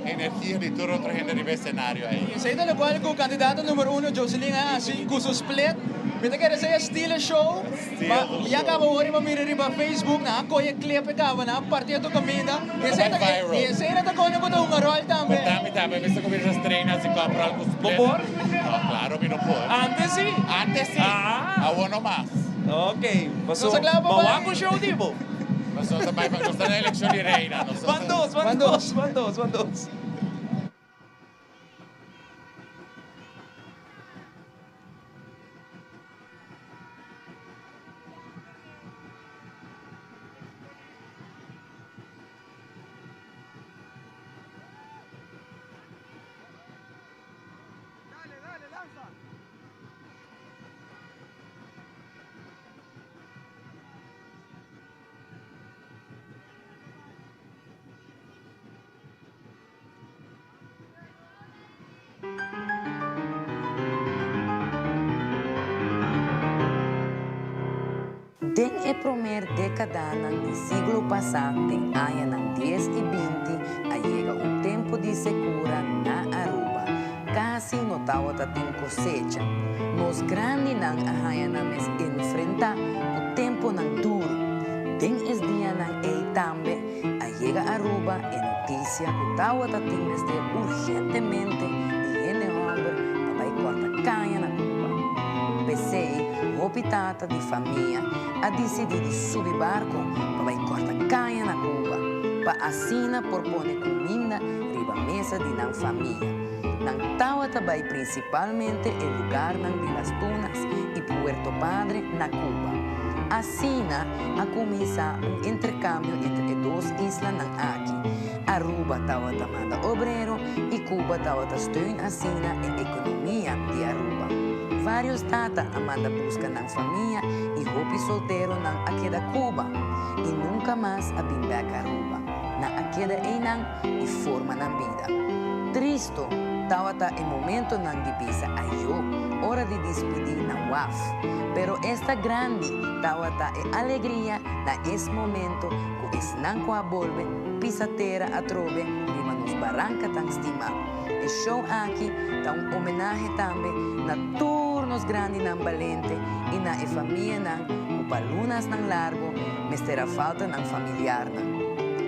energia di tur otro hende riba e escenario ey. Esey ta locual cu candidato numero uno Jocelyn a haci cu su split. Mi ta kere esey a steal e show. Ma ya caba ora mi a mira riba Facebook nan a coge e clip e caba nan a parti e tur caminda. Y esey ta y esey ta cona cu ta hunga rol tambe. Conta mi tambe mi sta cuminsa strena haci cop roll cu split. Bo por? No, claro mi no por. Antes si. Antes si. Awor no mas. Ok, paso Nos a kla pa ma bai. wak un show di bo. Nos ta bai pa, nos ta na elekshon di reina. Nos ta. Van dos, van dos, van dos, van dos. Den e promer dékadanan di siglo pasá, den añanan dies i binti, a yega un tempu di sekura na Aruba. Kasi no tabata tin kosecha. Nos grandinan a haña nan mes enfrentá ku temponan duru. Den es dianan ei tambe a yega Aruba e notisia ku tabata tin mester urgentemente di hende hòmber pa bai kòrta kaña na Cuba. P'esei hopi tata di famia a disidí di subi barko pa bai kòrta kaña na Cuba, pa asina por pone kuminda riba mesa di nan famia. Nan tawata bai prinsipalmente e lugarnan di Las Tunas i Puerto Padre na Cuba. Asina a kuminsá un interkambio entre e dos islanan aki. Aruba tawata manda obrero i Cuba tawata steun asina e ekonomia di Aruba. Vários tata a manda buska nan famia i hopi solteronan a keda Cuba i nunka mas a bin bèk Aruba. Nan a keda einan i forma nan bida. Tristo tawata e momentonan di bisa ayo ora di dispidí na waf, pero esta grandi tawata e alegria na es momento ku esnan ku a bolbe pisa tera atrobe riba nos baranka tan stimá. E show aki ta un homenahe tambe na tur nos grandinan balente i na e famianan ku pa lunasnan largo mester a falta nan familiarnan.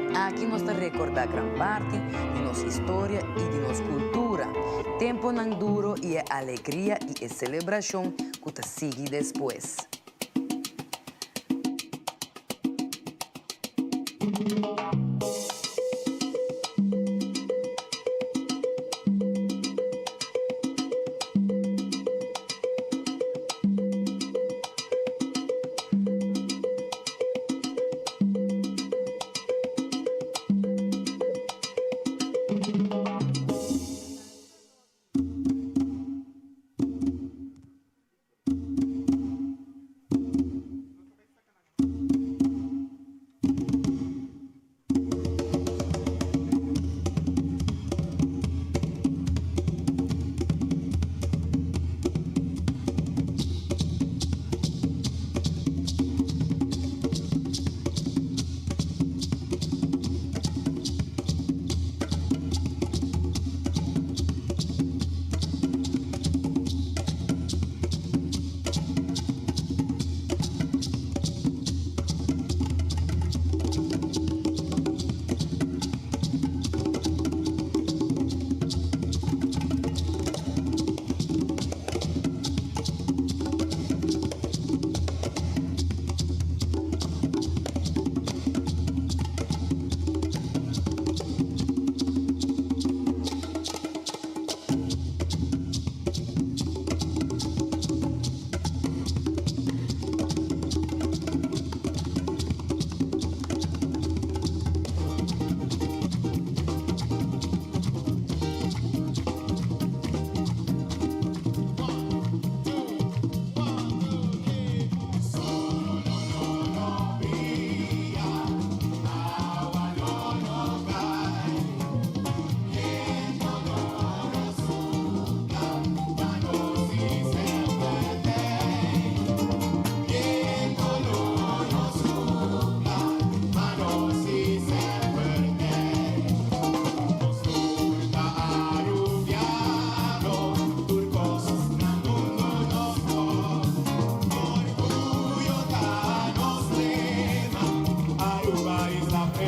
Aki nos ta rekordá gran parti di nos historia i di nos kultura, temponan duro i e alegria i e selebrashon ku ta sigui despues.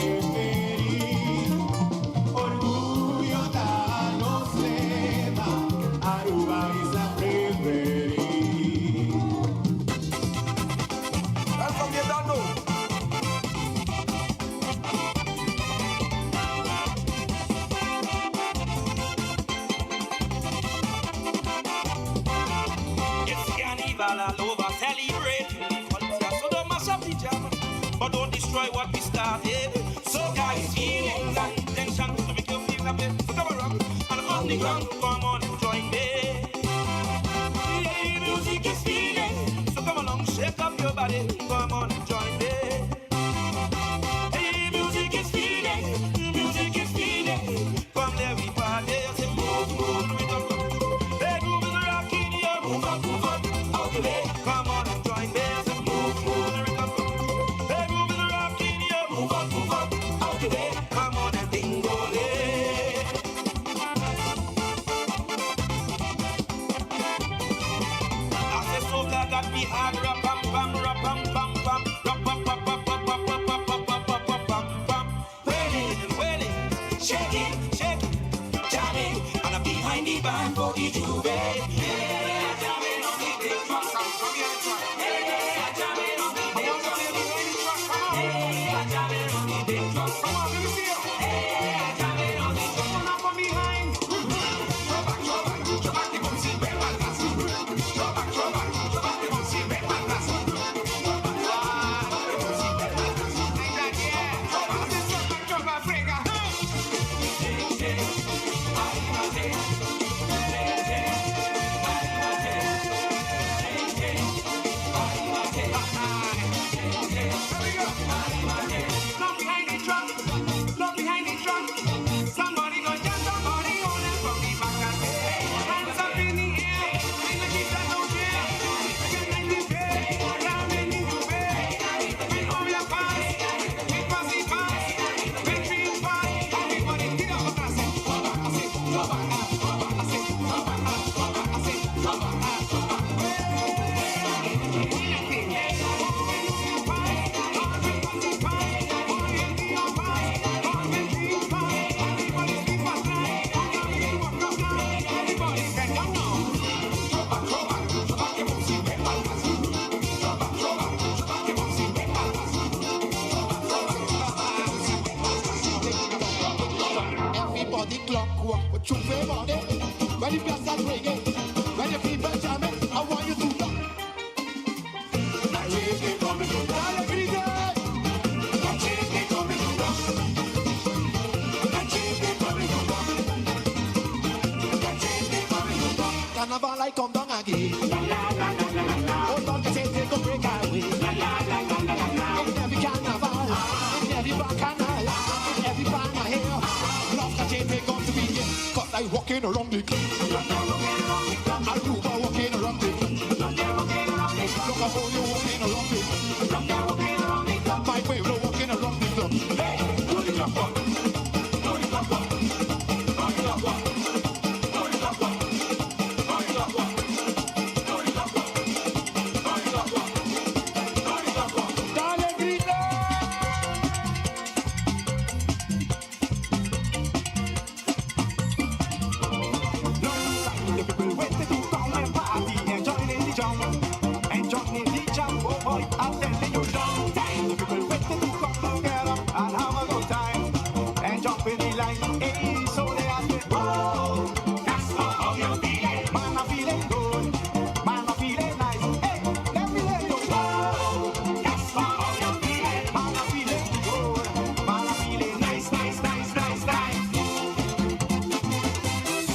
Preferí. Orguyo ta nos lema, Aruba isla preferí. Welcome, you don't know. It's Carnival all over, celebrate. So don't mash up the jam, but don't destroy what we started. So guys, feelings and intention to make you feel happy. So come around and on the ground, come on and join me. Yeah, music is feeling. So come along, shake up your body, come on and join me. Hey, music is feeling, music is feeling. Come let we party, I say move, move, move, move. Hey, groove is rocking, yeah, move up, move up, out the way. Come on and join me, I say move, move, move, move. Hey, groove is rocking, yeah, move up, move up, out the way. Come on and dingo, I say soca got me hard, rap pam pam, rap pam pam pam, rap pam pam pam pam pam pam pam pam pam pam pam pam pam. Wailing, wailing, shaking, shaking, jamming, and I'm behind the band for the J'ouvert. Yeah, jamming on the big drum. Yeah, jamming on the big drum. Yeah, jamming on the big drum. Come on, let me see you. Yeah, jamming on the drum. Come on from behind. Throw back, throw back, throw back the bouncy, back, back, back. Throw back, throw back, throw back the bouncy, back, back, back. Look behind the truck, look behind the truck. Somebody go jump, somebody on it from the back and say, hands up in the air, and the kids that don't care. Get like this day, round in the J'ouvert. We hold your pass, we pass the pass, we dream pass. Everybody get up and say, go back, I say, go back, go back, I say, go back, go back, I say, go back, go back. Everybody clock walk with J'ouvert money. When the blast start ringing, when the people jamming, I want you to rock. That chicken coming to rock every day. That chicken coming to rock. That chicken coming to rock. That chicken coming to rock. Carnival I come down again. La la la la la la la. Oh Lord, they say take a break away. La la la la la la la. In every carnival, in every bacchanal, in every banner here. Love cachete come to be here. 'Cause I walking around the clock. Aruba walking around the clock. Look how you walking around the clock. My pueblo walking around the clock. Hey, do the clock walk. Do the clock walk. Do the clock walk. Do the clock walk. Do the clock walk. Do the clock walk. Do the clock walk. Do the clock walk. Dale grito. The people waiting to come and party and join in the jam and join in the jam. Oh boy, I'm telling you, long time. The people waiting to come together and have a good time and jump in the line. Hey, so they ask me, oh, that's how you feeling? Man, I'm feeling good. Man, I'm feeling nice. Hey, let me hear you. Oh, that's how you feeling? Man, I'm feeling good. Man, I'm feeling nice, nice, nice, nice, nice.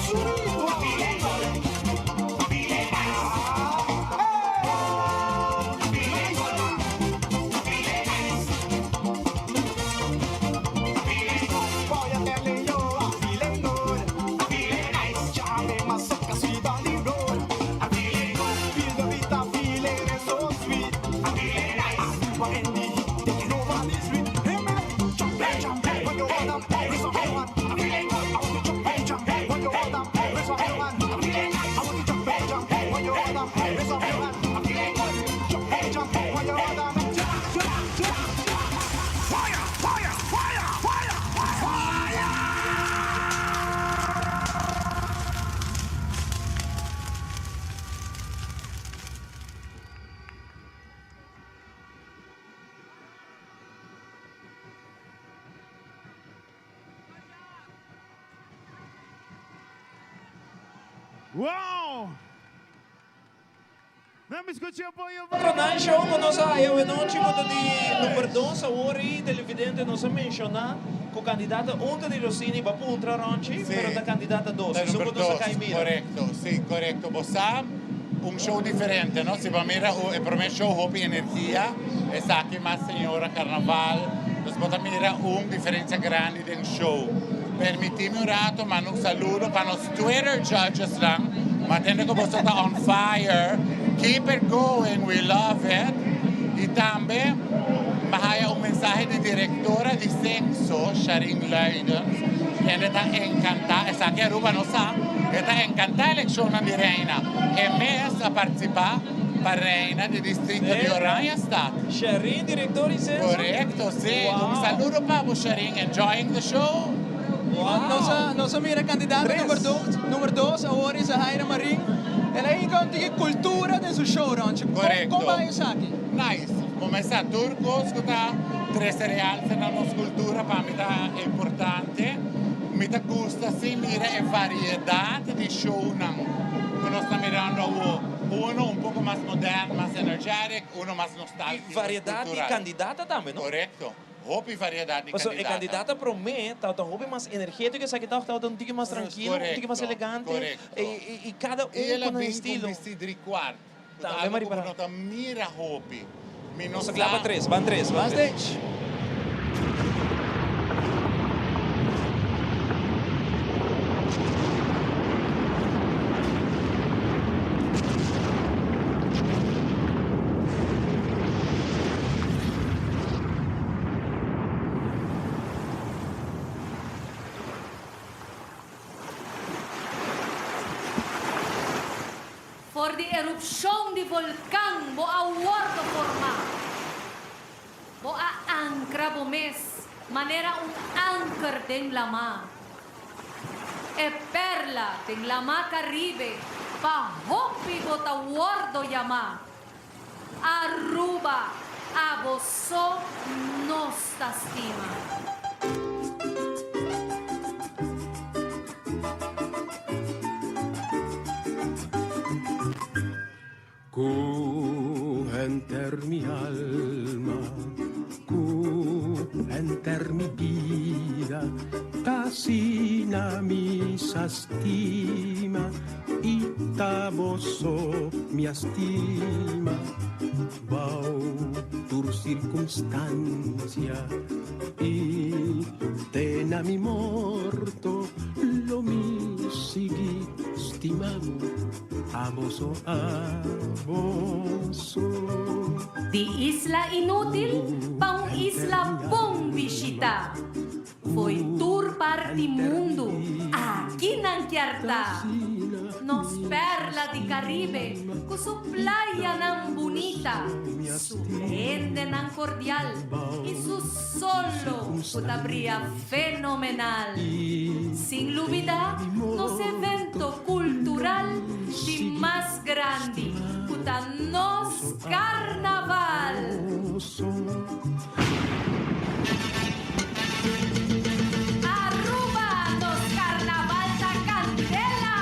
Sweet, I'm feeling good. Feeling nice. Hey, feeling good. Feeling nice. Feeling good. Boy, I'm telling you, I'm feeling Wow! Nan mi scucha apoyo pa. Otro nan show cu nos a haya awenochi cu ta di number dos awor y televidente nos a menciona cu candidata un ta di Rossini ba puntra Ronchi pero ta candidata dos Ta esun number cu nos a dos, cay mira. Corecto, si, corecto. Bo sa un show diferente, no? Si bo a mira e prome show hopi energia, esaki mas señora carnaval, dus bo ta mira un diferencia grandi den show. Permiti mi un rato manda un saludo pa nos Twitter judges nan, ma tende cu boso ta on fire, keep it going, we love it, y tambe mi haya un mensahe di directora di Censo, Sharin Luidens, kende ta encanta, esaki Aruba no sa, e ta encanta eleccionnan di Reina, e mes a participa pa Reina di distrito di Oranjestad. Sharin, director di Censo? Corecto, si. Un saludo pa bo Sharin, enjoying the show. Nos a nos a mira candidato number dos, number dos awor is Jahaira Marin. El a hinca un tiki cultura den su show, Ronchi. Corecto. Con bay esaki? Nice. Comenzá tur cos cu ta trece realce na nos cultura pa mi ta importante. Mi ta gusta si mira e variedad di shownan cu nos ta mirando awo. Uno un poco mas modern, mas energetic, uno mas nostalgico, Y variedad di cultural. candidata tambe, no? Corecto. Hopi variedad di Pasobra e candidata. candidata prome tabata hopi mas energetico, esaki tog tabata un tiki mas tranquilo, un tiki mas Corecto, elegante. corecto. Y cada un Y el a cu nan bin cu estilo. bisti driekwart. Cu ta Tambe algo mari cu bo para. no ta mira hopi. Mi no Nos a sa. clapa tres, ban tres, ban Ban tres. stage. For di erupshon di volkan bo a wòrdu formá. Bo a ankra bo mes manera un anker den lamá. E perla den lamá Karibe pa hopi bo ta wòrdu yamá. Aruba, abo so nos ta stima. Ku henter mi alma, ku henter mi bida, ta asina mi sa stima i ta bo so mi a stima. Bou tur sirkunstansia i te na mi morto lo mi sigui stima bo. Abo so abo so. Di isla inútil pa un isla bon bishitá. Fo'i tur parti mundu aki nan kier ta. Nos perla di Caribe ku su playanan bunita, su hendenan kordial i su solo ku ta bria fenomenal. Sin lubidá nos evento kultural di mas grandi ku ta nos Karnaval! Aruba nos Karnaval ta kandela!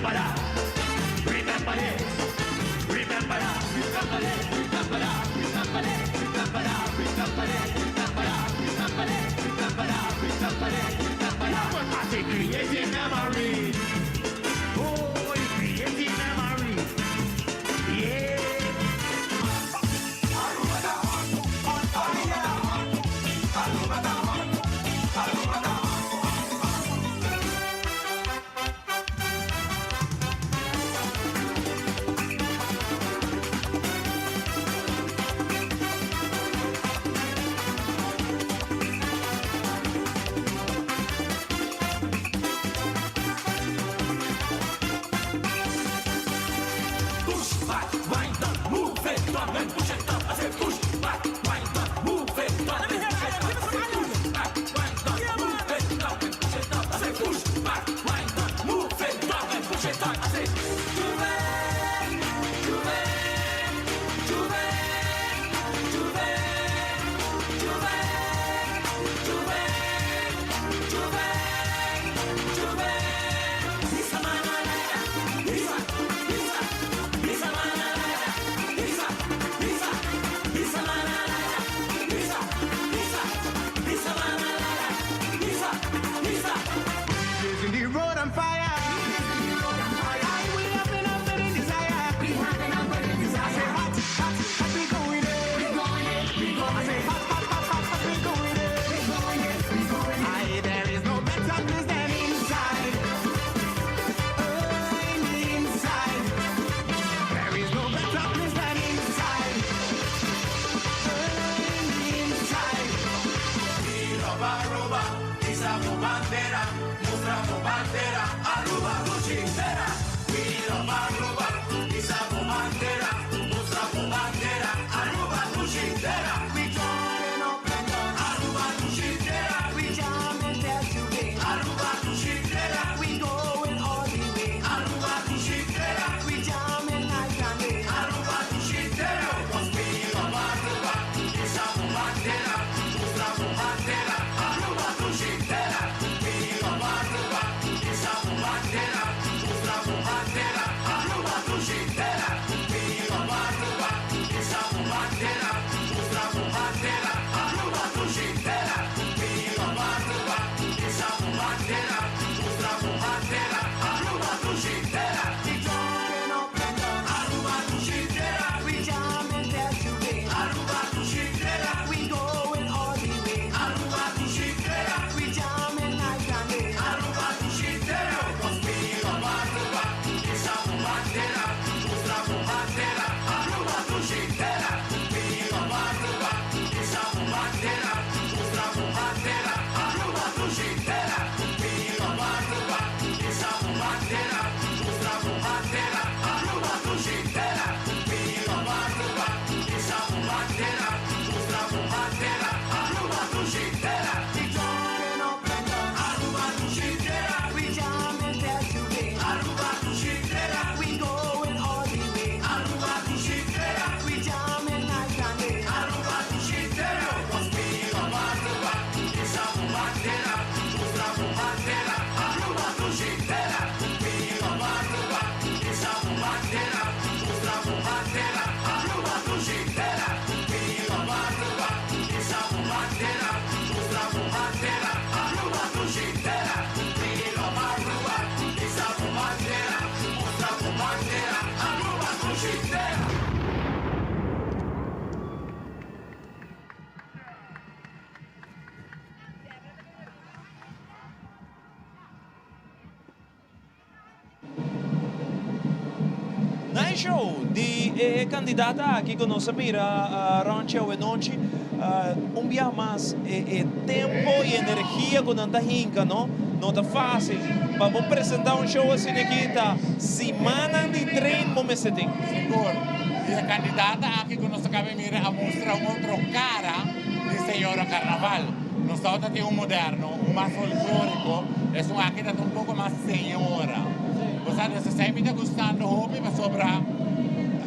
Remember that. Remember this. Remember that. Remember this. Remember that. Remember this. Remember that. Remember this. Remember that. Remember this. Remember that. Remember this. Remember that. I say creating memories. Oh, it's creating memories. Yeah. Push back, wind up, move it up and push it up. I say push back, wind up, move it up and push it up. I say push back, wind up, move it up and push it up. I say push back, wind up, move it up and push it up. I say J'ouvert, J'ouvert, J'ouvert, J'ouvert, J'ouvert, J'ouvert, J'ouvert, J'ouvert. Lisa manana, Lisa, Lisa. Lisa manana, Lisa, Lisa, Lisa manana, Lisa, Lisa, Lisa manana, Lisa, Lisa. Blazing the road on fire. I we have an burning desire. We have an burning desire. I say hot, hot, hot, we going in. We going in, we going I say hot, hot, hot, hot, hot, we going in. We going in, we going in. Aye, there is no better place than inside. Oh, in the inside. There is no better place than inside. Oh, in the inside. We love Aruba, hisa bo bandera, mustra bo bandera, Aruba dushi tera. We love Aruba, hisa bo bandera, mustra bo bandera, Aruba dushi tera. We jumping up and down. Aruba dushi tera. We jamming there today. Aruba dushi tera. We going all the way. Aruba dushi tera. We jamming night and day. Aruba dushi tera. 'Cause we love Aruba, hisa bo bandera, mustra bo bandera, Aruba dushi tera. We love Aruba, hisa bo bandera, mustra bo bandera, Aruba dushi tera. We love Aruba, hisa bo bandera, mustra bo bandera, Aruba dushi tera. We love Aruba, hisa bo bandera, mustra bo bandera, Aruba dushi tera. We jumping up and down. Aruba dushi tera. We jamming there today. Aruba dushi tera. We going all the way. Aruba dushi tera. We jamming night and day. Aruba dushi tera. 'Cause we love Aruba, hisa bo bandera, mustra bo bandera, Aruba dushi tera. We love Aruba, hisa bo bandera, mustra bo bandera, Aruba dushi tera. We love Aruba, hisa bo bandera, mustra bo bandera, Aruba dushi tera. We love Aruba, hisa bo bandera, mustra bo bandera, Aruba dushi tera. We jumping up and down. Aruba dushi tera. We jamming there today. Aruba dushi tera. We going all the way. Aruba dushi tera. We jamming night and day. Aruba dushi tera. 'Cause we love Aruba, hisa bo bandera, mustra bo bandera, Aruba dushi tera. We love Aruba, hisa bo bandera, mustra bo bandera, Aruba dushi tera. We love Aruba, hisa bo bandera, mustra bo bandera, Aruba dushi tera. We love Aruba, hisa bo bandera, mustra bo bandera, Aruba dushi tera. Nice show di candidata aki cu nos a mira Ronchi awe nochi. Un biaha mas e tempo y energia cu nan ta hinca, no? No ta facil. Pa bo presenta un show asina aki ta simannan di train bo mester tin. Sigur. Y e candidata aki cu nos a caba di mira a mustra un otro cara di Señora Carnaval. Nos tabata tin un moderno, un mas folklorico, esun aki ta un poco mas señora. Bo sa, esey mi ta gustando hopi pasobra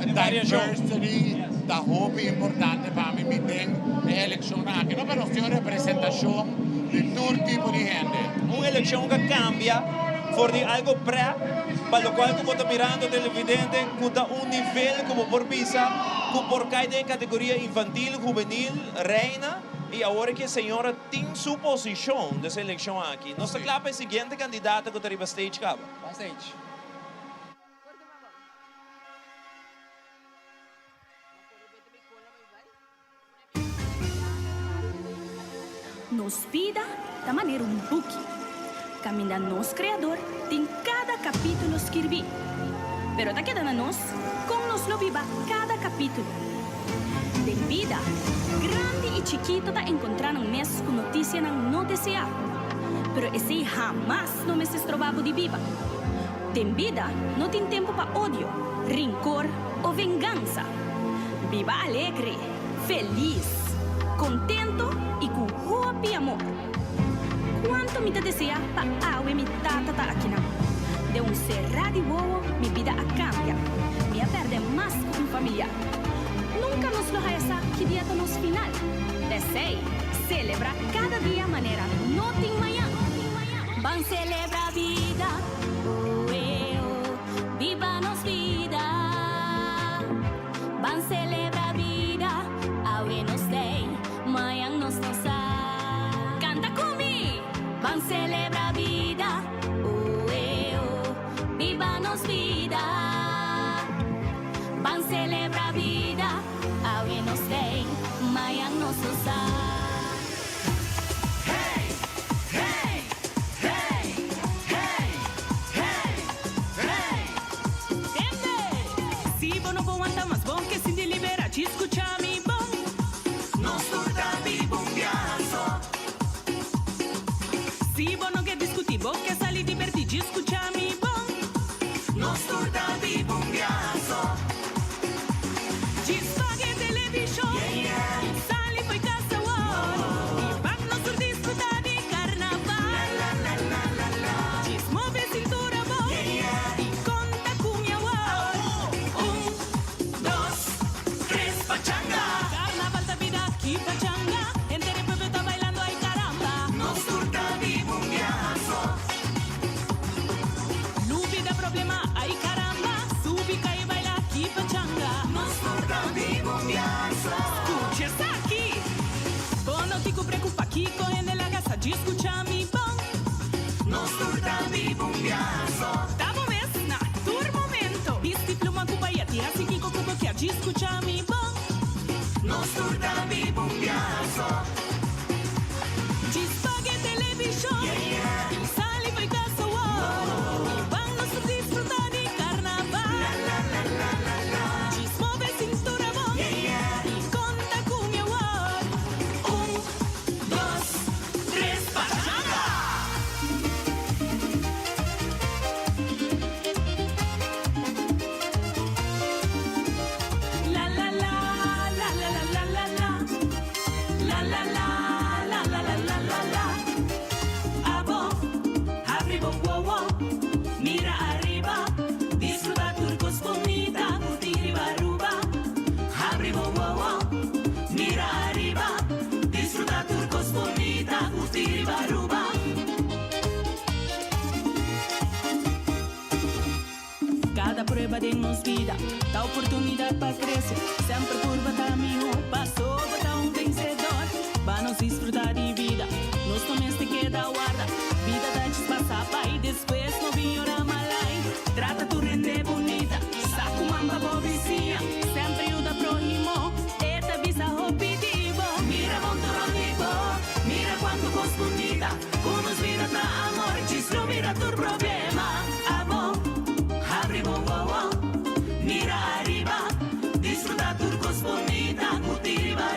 diversity ta hopi importante pa mi den e eleccion aki. No, pero tin representacion di tur tipo di hende. Un eleccion cu a cambia. For di algo prep, pa locual cu bo ta mirando televidente cu ta un nivel cu bo por bisa cu por cay den e categoria infantil, juvenil, reina y awor cu e señora tin su posicion den seleccion aki. Nos ta cla pa e siguiente candidata cu ta riba stage caba. Ban stage. Nos bida ta manera un buki, kaminda nos Kreador tin kada kapítulo skirbí. Pero ta keda na nos kon nos lo biba kada kapítulo. Den bida, grandi i chikito ta enkontrá nan mes ku notisianan no deseá. Pero esei hamas no mester stroba bo di biba. Den bida no tin tempu pa odio, rinkor o vengansa. Biba alegre, felis, contento y cu hopi amor. Cuanto mi ta desea pa awe mi tata ta akinan. Den un cerra di wowo mi bida a cambia. Mi a perde mas cu un familiar. Nunca nos lo haya sa ki dia ta nos final. P'esey, celebra cada dia manera no tin mañan. Ban celebra bida, oh eh oh, biba nos bida. Ban celebra bida, awe nos tey, mañan nos no sa. Canta cu mi! Ban celebra bida, oh eh oh, biba nos bida. Ban celebra bida, awe nos tey, mañan nos no sa. Tende! Si bo no por wanta mas bon ke sinti libera djis skucha mi bon. Nos tur ta biba un biaha so. Si bo no ke diskutí bo ke sali dibertí djis skucha mi bon. Nos tur ta biba un biaha so. Djis paga e televishon. Sali fo'i kas awor. I bak nos tur disfrutá di karnaval. Djis move sintura bo. I konta ku mi awor. Un, dos, tres, pachanga! Karnaval ta bida ki pachanga. Henter e pueblo ta bailando ay karamba. Nos tur ta biba un biaha so. Lubida problema ay karamba. Subi kai baila ki pachanga. Nos tur ta biba un biaha so. Skucha esaki! Bo no tin ku preokupa kiko hende laga sa djis skucha mi bon. Nos tur ta biba un biaha so. Ta bo mes na tur momento. Bisti pluma ku bayet i hasi kiko ku bo kier djis skucha mi bon. Nos tur ta biba un biaha so. Djis paga e televishon i sali fo'i kas awor. I ban nos tur disfruta di karnaval. Djis move sintura bon i konta ku mi awor. Un, dos, tres, pachanga! La la la, la la la la la la. La la la, la la la la la la. Abo, habri bo wowo, mira ariba, disfruta tur cos bunita cu tin riba Aruba. Habri bo wowo, mira ariba, disfruta tur cos bunita cu tin riba Aruba. Cada prueba den nos bida ta oportunidad pa crece. Semper purba ta miho, paso bo ta un vencedor. Ba nos disfruta di bida, nos no mester keda warda. Bida ta djis pasa bai, despues no bin yora malai. Trata tur hende bunita, sa cu man pa bo bisiña. Semper yuda prohimo, e ta bisa hopi di bo. Mira bon tur rond di bo, mira cuanto cos bunita. Cu nos bida ta amor, djis lo bira tur problema. Abo, habri bo wowo, mira ariba, disfruta tur cos bunita cu tin riba.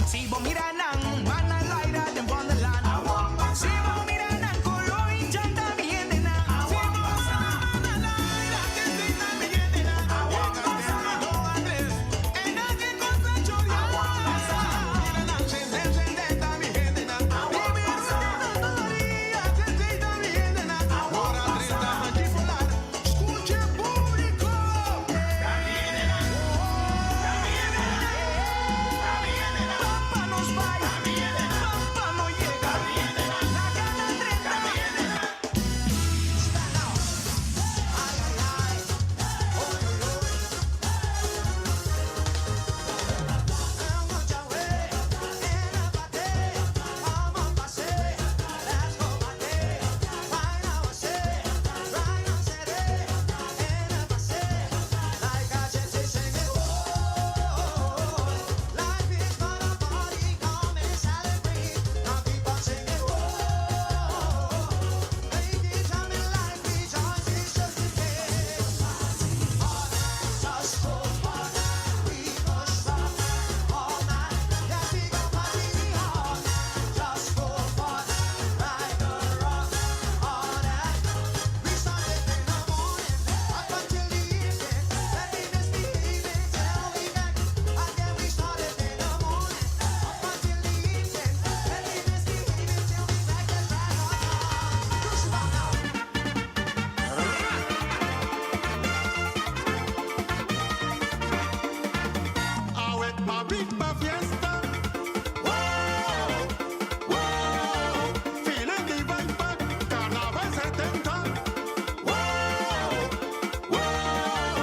Si bo mira nan, man a laira den Wonderland. Si bo mira nan coló inchanta mi hendenan. Si bo mira man a laira, que grita mi hendenan. Llega de dos a tres, en aquel cosa choria. Mira nan, shende, shende, ta mi hendenan. Dime ruta, que grita mi hendenan. Ora 30, hanchi polar, escuche público. Pampa nos vai, Pampa no llega. La gana 30. Awe pa big pa fiesta. Wow, wow, feeling the vibe back. Carnaval 70. Wow, wow,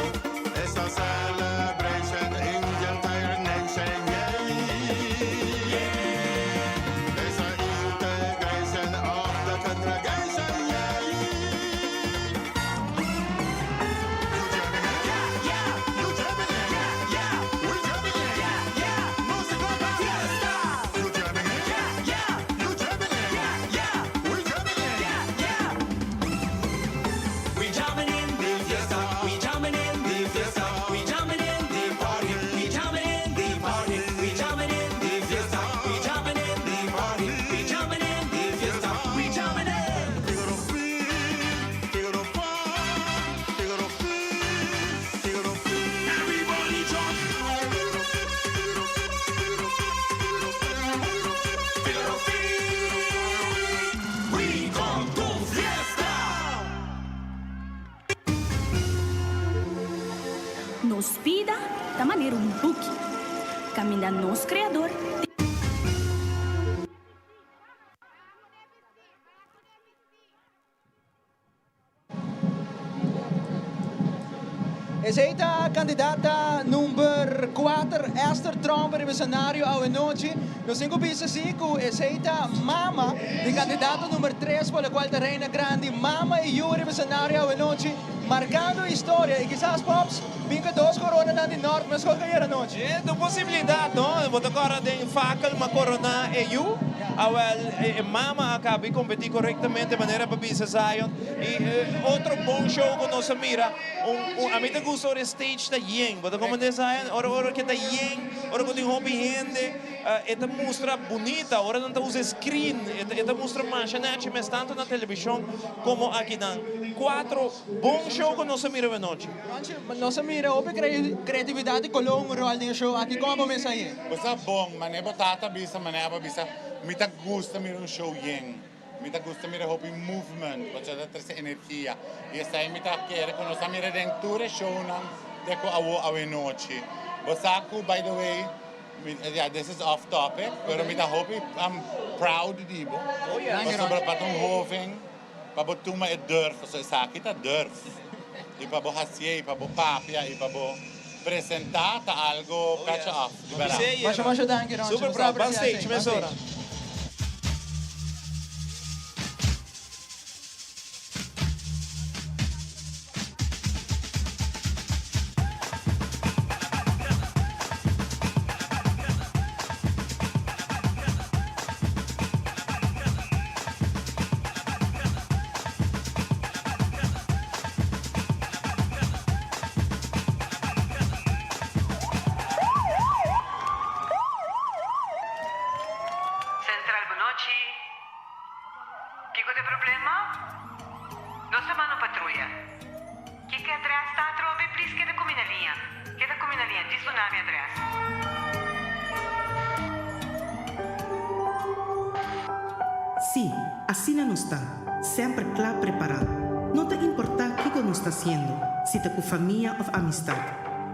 it's a celebration in the entire nation. Yeah, yeah. It's an integration of the congregation. Yeah. You jamming it? Yeah, yeah. You jamming it? Yeah, yeah. We jamming it. Yeah, yeah. You jamming it? Yeah, yeah. We jamming it? Yeah, yeah. We jamming in the fiesta, we jamming in the fiesta, we jamming in the party, we jamming in the party, we jamming in the fiesta, we jamming in the party, we jamming in the fiesta, we jamming in. Figaro fi, Figaro fa, Figaro fi, Figaro fi. Everybody jump. Figaro fi, we come to fiesta. Nos bida ta manera un buki. Caminda nos Creador Esey ta candidata number 4, Esther Tromp riba escenario awe nochi. Nos tin cu bisa si cu esey ta mama di candidato number 3 pa locual ta Reina Grandi. Mama y yu riba escenario awe nochi marcando historia y kisas Pops bin cu e dos coronanan di Noord mescos cu ayer anochi. E ta un posibilidad no, bo ta corda den fakel ma corona e yu. Awel e mama a caba y competi corectamente manera pa bisa Zion. Y otro bon show cu nos a mira. Un un ami ta gusta ora e stage ta yen. Bo ta comprende Zion? Ora ora ke ta yen, ora ku tin hopi hende, e ta mustra bunita. Ora nan ta usa e screen, e ta e ta mustra masha nechi mes tanto na televishon komo akinan. Cuatro bon show ku nos a mira awenochi. Ronchi, nos a mira hopi creatividad di color un rol den e show aki. Kon a bo mesa aye? Bo sa bon, mane bo tata bisa, mane abo bisa, mi ta gusta mira un show yen. Mi ta gusta mira hopi movement, pasobra ta trece energia. Y esai mi ta kere cu nos a mira den tur e shownan te cu awo awenochi. Bo sa cu, by the way, mi, ya, this is off topic, pero mi ta hopi I'm proud di bo. Pasobra pa ta un hoven, pa bo tuma e durf, pasobra esaki ta durf. Y pa bo hacié, y pa bo papia, y pa bo presenta ta algo petje af, di berdad. Masha masha danki Ronchi. Super proud. Ban stage mesora. nochi. Kiko ta e problema? Nos ta manda un patruya. Kiko e adres ta atrobe? Please keda ku mi na liña. Keda ku mi na liña. Djis duna mi adres. Sí, asina nos ta, semper kla prepará. No ta importá kiko nos ta hasiendo, si ta ku famia òf amistat.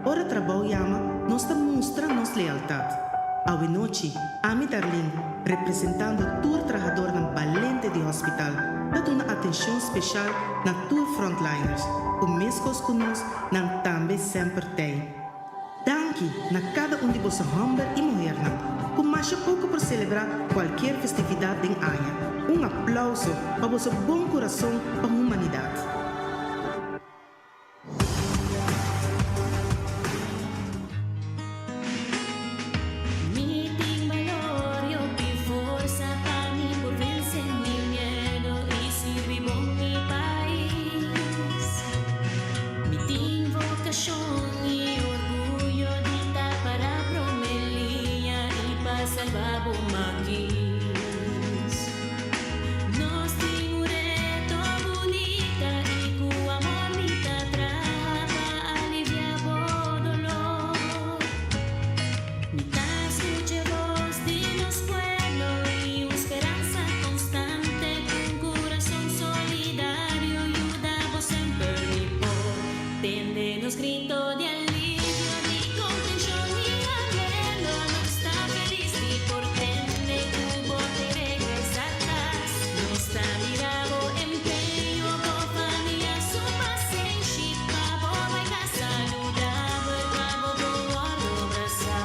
Ora trabou yama, nos ta mustra nos lealtat. Awenochi, ami Darlene, representando tur trahadornan balente di hospital, ta duna atencion special na tur frontliners, cu mescos cu nos, nan tambe semper tei. Danki na cada un di boso homber y muhernan, cu masha poco por celebra cualkier festividad den aña. Un aplauso pa boso bon curason pa humanidad. Mi tin balor y hopi forsa pa mi por vence mi miedo y sirbi bon mi pais. Mi tin vocacion y orguyo di ta para prome liña y pa salba bo makis. Nos tin un reto bunita y cu amor mi ta traha pa alivia bo dolor. Mi ta scucha voz di nos pueblo y un speransa constante cu un curason solidario yuda bo semper mi por tende nos grito di alivio, di contencion y anhelo. Nos ta feliz di por tende cu bo te regresa cas. Nos ta mira bo empeño, bo famia su pasenshi pa bo bai cas saludabel, pa bo por wordo brasa.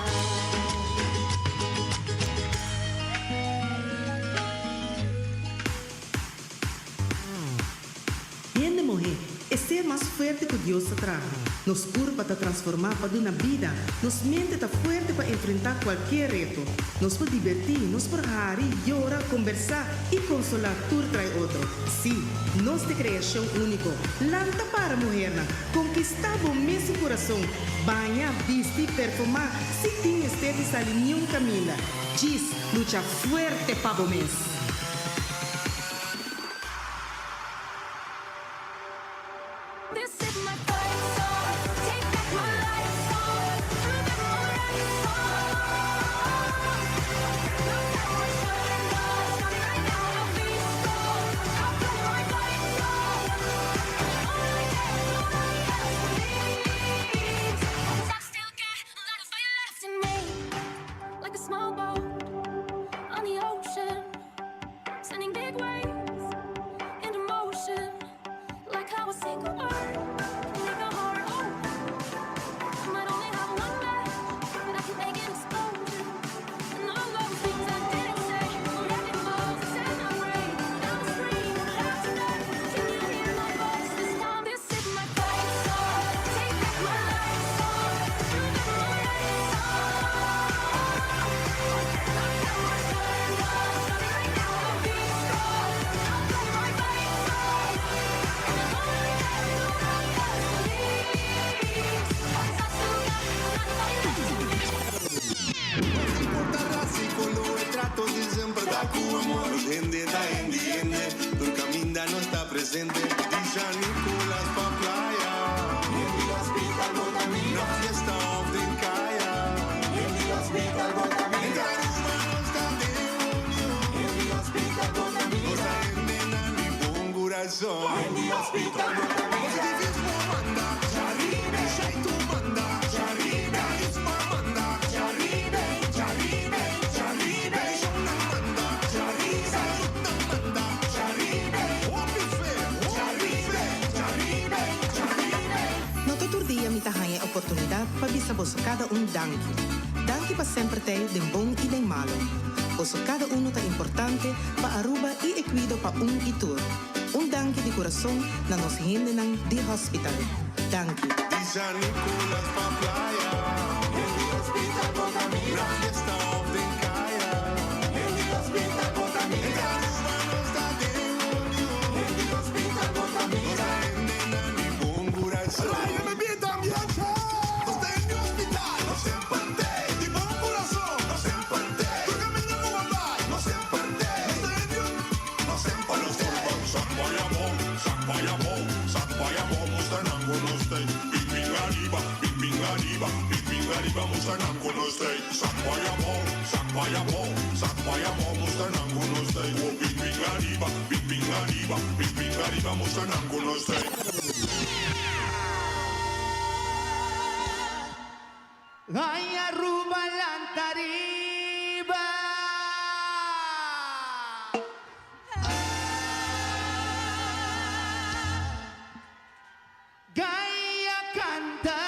Hende muhé, e ser mas fuerte ku Dios ta traha. Nos kurpa ta transformá pa duna bida, nos mente ta fuerte pa enfrentá kualkier reto. Nos por dibertí, nos por hari, yora, kombersá i konsolá tur trai otro. Sí, nos ta e kreashon úniko. Lanta para, muhernan! Konkistá bo mes kurason! Baña, bisti, perfumá, sin tin mester di sali niun kaminda. Djis, lucha fuerte pa bo mes! No ta tur dia mi ta haña e oportunidat pa bisa boso kada un danki. Danki pa semper t'ei den bon i den malo. Boso kada uno ta importante pa Aruba i e kuido pa un i tur. Un danki di kurason na nos hendenan di hospital. Danki. Di San Nicolas pa playa. Den di hospital bo ta mira. Na fiesta of den kaya. Den di hospital bo ta mira. Entre Aruba nos ta den union. Den di hospital bo ta mira. Nos ta hendenan di bon curason. Raya mi bida ambiente. Nos ta den di hospital. Nos semper t'ey. Di bon curason. Nos semper t'ey. Tur caminda cu bo bay. Nos semper t'ey. Bai abou, sak bai abou, mustra nan ku nos t'ei. Wo bin bin ariba, bin bin ariba, bin bin ariba, mustra nan ku nos t'ei. Ay Aruba lanta riba. Gaya canta.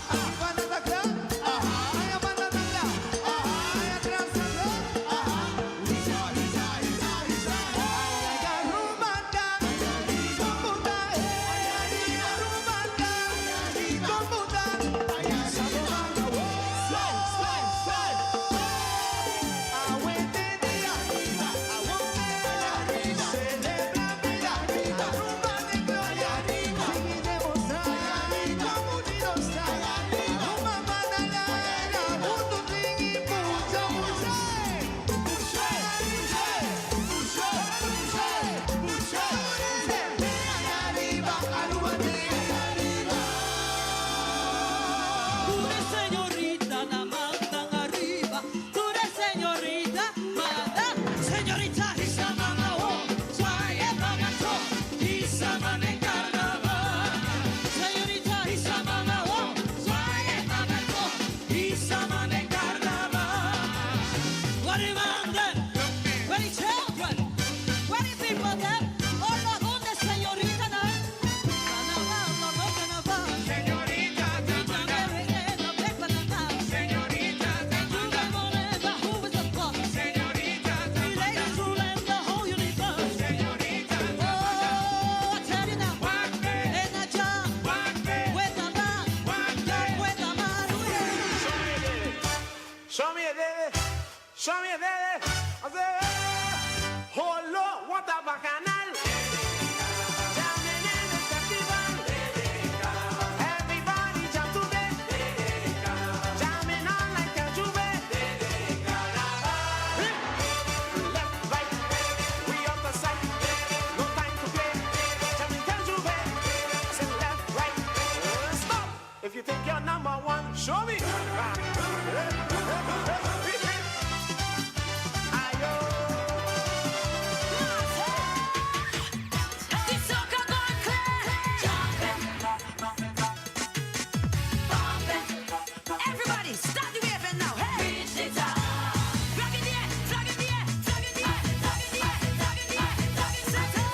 Aki banda ta cla. Aya banda ta cla. Aya tras ta cla. Hisa, hisa, hisa, hisa. Ay Aruba ta. Como ta? Ay Aruba ta. Como ta? Hisa bo manga. Slide, slide, slide. Awe te dia. Awe te dia. Celebra vida. Aruba den gloria. Sigui demostra. Con unidos ta. Aruba manda laga. Hunto tin y pucha, pucha. Pucha, pucha, pucha, pucha, pucha. Arriba, Aruba tin arriba. Pura señorita, na mandan arriba. Pura señorita, manda. Señorita, hisa mama wo, suaye pagacho, hisa mama en carnaval. Señorita, hisa mama wo, suaye pagacho, hisa mama en carnaval. What do you want then? Where the children? Where the people then? All of the señorita now. Carnaval, no, no, carnaval. Señorita, Señorita, Señorita, oh, I tell you now. Show me a dede, show me a dede. I say, Holo, what a bacchanal. Jamming in the festival. Everybody jump today. Jamming on like a J'ouvert. Left, right, we out of sight. No time to play. Jamming till J'ouvert. Say left, right, stop. If you think you're number one, show me. Everybody, start the waving now. Hey! Reach the top. Flag in the air, flag in the air, flag in the air, flag in the air, flag in the air, flag in the air.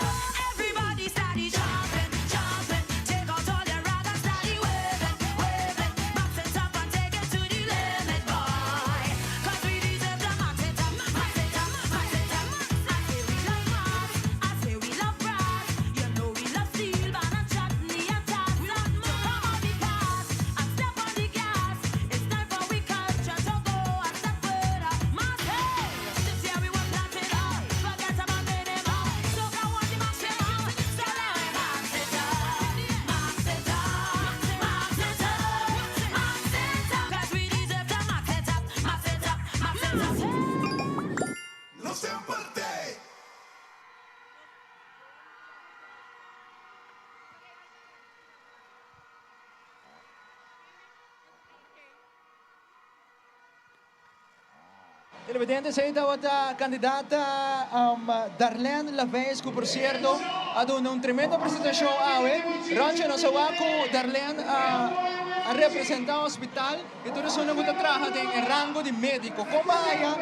Everybody start the jumping, jumping. Take out all your rag and start the waving, waving. Max it up and take it to the limit, boy. 'Cause we deserve the max it up, max it up, max it up. I say we love mass, I say we love brass. You know we love steel, band and chutney and Tarzan. So come on the pass and step on the gas. It's time for we culture to go a step further. Mass, hey! This year we will plant it up. Forget about minimum. So go on the maximum. So let me max it up. Max it up. Max it up. Max it up. 'Cause we deserve to max it up. Max it up. Max it up. No semper t'ei. Televidente, esey tabata candidata Darlene Laveis, cu por cierto a duna un tremendo presentacion awe. Ronchi, nos a wak cu Darlene a representa hospital y tur esunnan cu ta traha den e rango di medico. Con bo a haya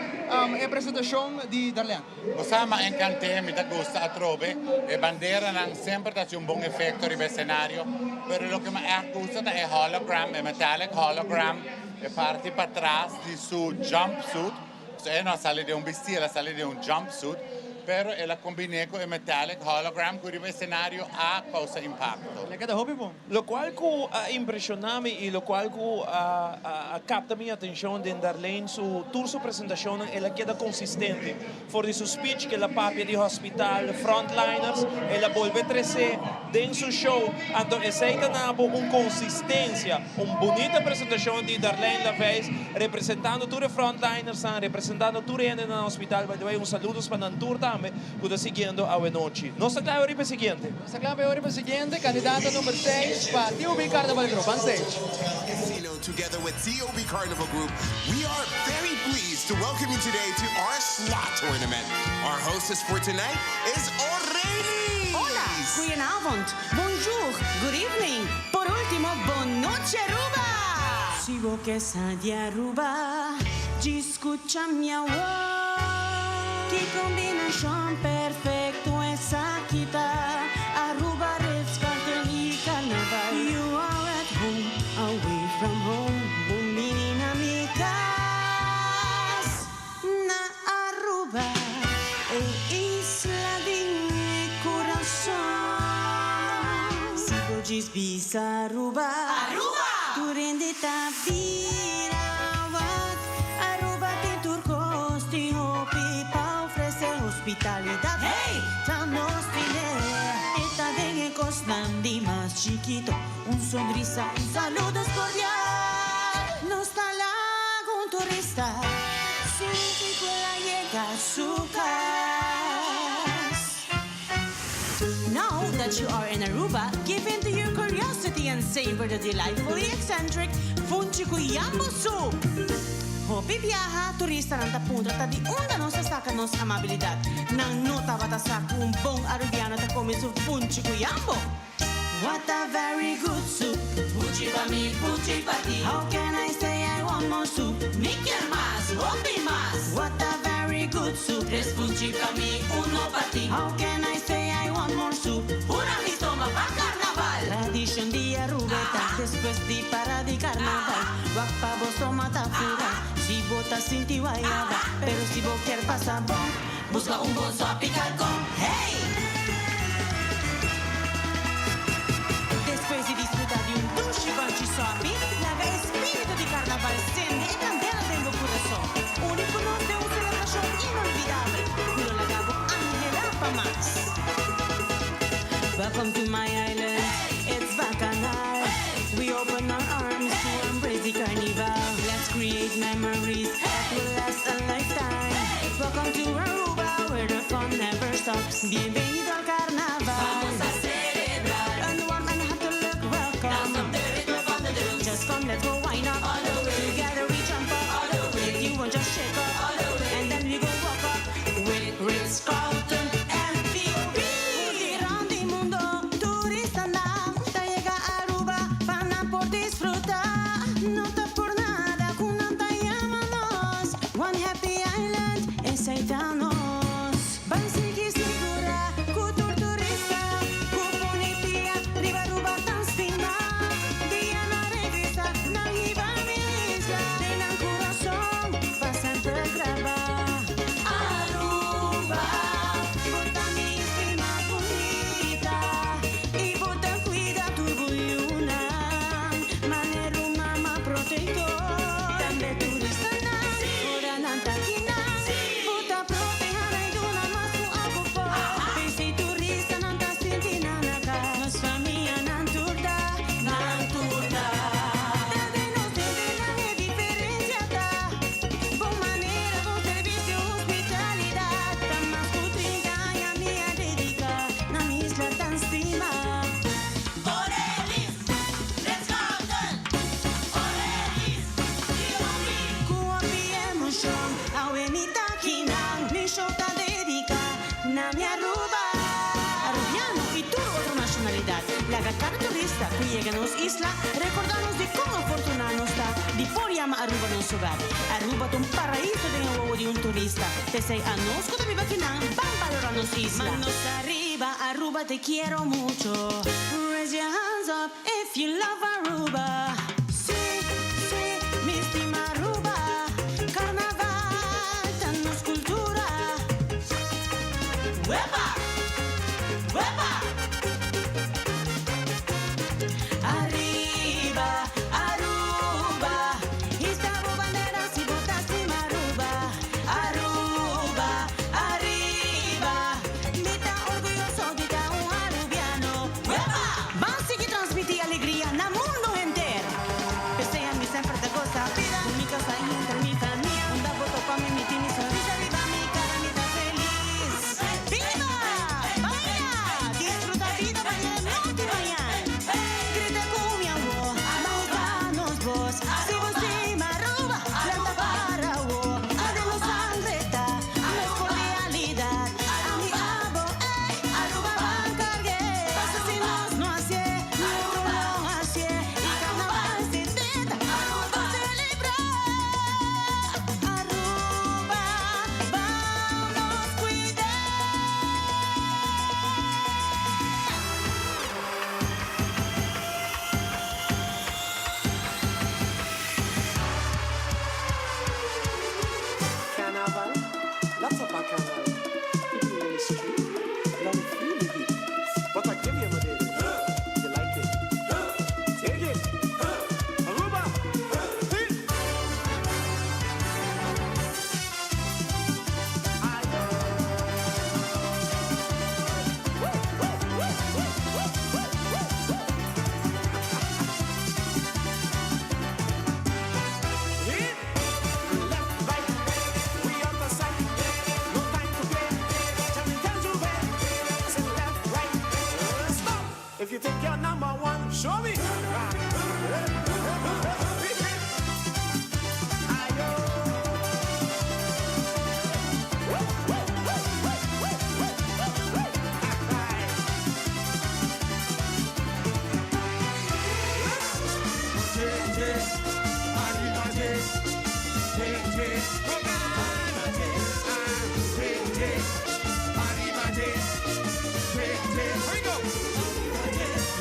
e presentacion di Darlene? Bo sa, m'a encant'e, mi ta gusta atrobe. E banderanan semper ta haci un bon efecto riba escenario, pero loke mi echt gusta ta e hologram, e metallic hologram, e parti patras di su jumpsuit. So e no a sali den un bisti, el a sali den un jumpsuit, pero el a combine cu e metallic hologram cu riba escenario a causa impacto. El a keda hopi bon. Locual cu a impresiona mi y locual cu a a capta mi atencion den Darlene su tur su presentacionnan el a keda consistente. For di su speech cu el a papia di hospital, frontliners, el a bolbe trece den su show. Anto esey ta na bo un consistencia, un bunita presentacion di Darlene Laveis representando tur e frontlinersnan, representando tur e hendenan na hospital. By the way, un saludos pa nan tur tambe cu ta siguiendo awenochi. Nos ta cla riba e siguiente. Nos ta cla riba e siguiente, candidato number seis pa TOB Carnival Group. Ban stage. Casino together with TOB Carnival Group, we are very pleased. to welcome you today to our slot tournament. Our hostess for tonight is Aurelie. Hola, goedenavond, bonjour, good evening. Por ultimo, bon nochi Aruba! Si bo ke sa di Aruba, scucha mi awor. Ki combinacion perfecto esaki ta. Aruba Ritz Carlton y Carnaval. You are at home, away from home. Bon bini na mi cas. Na Aruba, e isla di mi curason. Si bo bisa Aruba, Aruba! Tur hende ta bira wak. Aruba tin tur cos, tin hopi pa ofrece hospitalidad. Hey, ta nos tin e ta den e cosnan di mas chikito. Un sonrisa, un saludo cordial. Nos ta laga un turista sinti cu el a yega su cas. Now that you are in Aruba, give in to your curiosity and savor the delightfully eccentric Funchi cu Yambo Soup. Hopi biaha, turistanan ta puntra ta di unda nos a saca nos amabilidad. Nan no tabata sa cu un bon Arubiano ta come su funchi cu yambo. What a very good soup. Funchi pa mi, funchi pa ti. How can I say I want more soup? Mi kier mas, hopi mas. What a very good soup. Tres funchi pa mi, uno pa ti. How can I say I want more soup? Pura mi stoma pa carnaval. Tradicion di Aruba ta despues di parada di carnaval. Wak pa bo stoma ta fura. Si bo ta sinti wayaba, pero si bo kier pasa bon, busca un bon sopi calcon. Hey! Despues di disfruta di un dushi banchi sopi, laga spirito di carnaval cende e candela den bo curason. Uni cu nos den un celebracion inolvidabel. Cu lo laga bo anhela pa mas. Welcome to my island, it's Bacchanal. We open our arms to embrace the carnival. Let's create memories that will last a lifetime. Welcome to Aruba, where the fun never stops. Bienvenido al carnaval. Vamos a celebrar. Een warm en hartelijk welkom. Dance op de ritme van de drum. Just come, let's go, why not? All the way. Together we jump up. All the way. If you want, just shake up. All the way. And then we go walk up with Ritz Carlton and VOB. Rond di mundo, turistanan ta yega Aruba pa nan por disfruta. No ta por nada cu nan ta yama nos. One Happy Island, esey ta nos. Ban sigui sigura, cu tur turista, cu pone pia, riba Aruba tan stima. Dia nan regresa, nan hiba mi isla, den nan curason, pa semper graba. Aruba, bo ta mi isla bunita, y bo ta cuida tur bo yiunan, manera un mama protector. Tambe turistanan, ora nan ta akinan, bo ta proteha nan y duna mas cu abo por. Si turistanan ta sinti nan na cas, nos famia nan tur ta, nan tur ta. Tambe nos hendenan e diferencia ta, bon manera, bon servicio, hospitalidad. Ta mas cu 30 aña mi a dedica na mi isla tan stima. Orelis, Ritz Carlton. Orelis, Cu hopi emocion, awe mi ta akinan, mi show ta dedica na mi Aruba. Arubiano y tur otro nacionalidad. Laga cada turista cu yega nos isla, recorda nos di con afortuna nos ta, di por yama Aruba nos hogar. Aruba ta un paraiso den wowo di un turista. Pesey anos cu ta biba akinan, ban valora nos isla. Manos arriba, Aruba, te quiero mucho. Raise your hands up if you love Aruba. Si, si, mi stima Aruba. Carnaval, ta nos cultura. Wepa! Wepa! Arriba, Aruba. Hisa bo bandera si bo ta stima Aruba. Aruba, arriba. Mi ta orguyoso di ta un arubiano. Wepa! Ban sigui transmiti alegria na mundo entero. Pesey mi semper ta gosa bida. Mi casa y entre mi famia. Unda bo topa mi, mi tin mi sonrisa riba mi cara, mi ta feliz. Viva! Show me.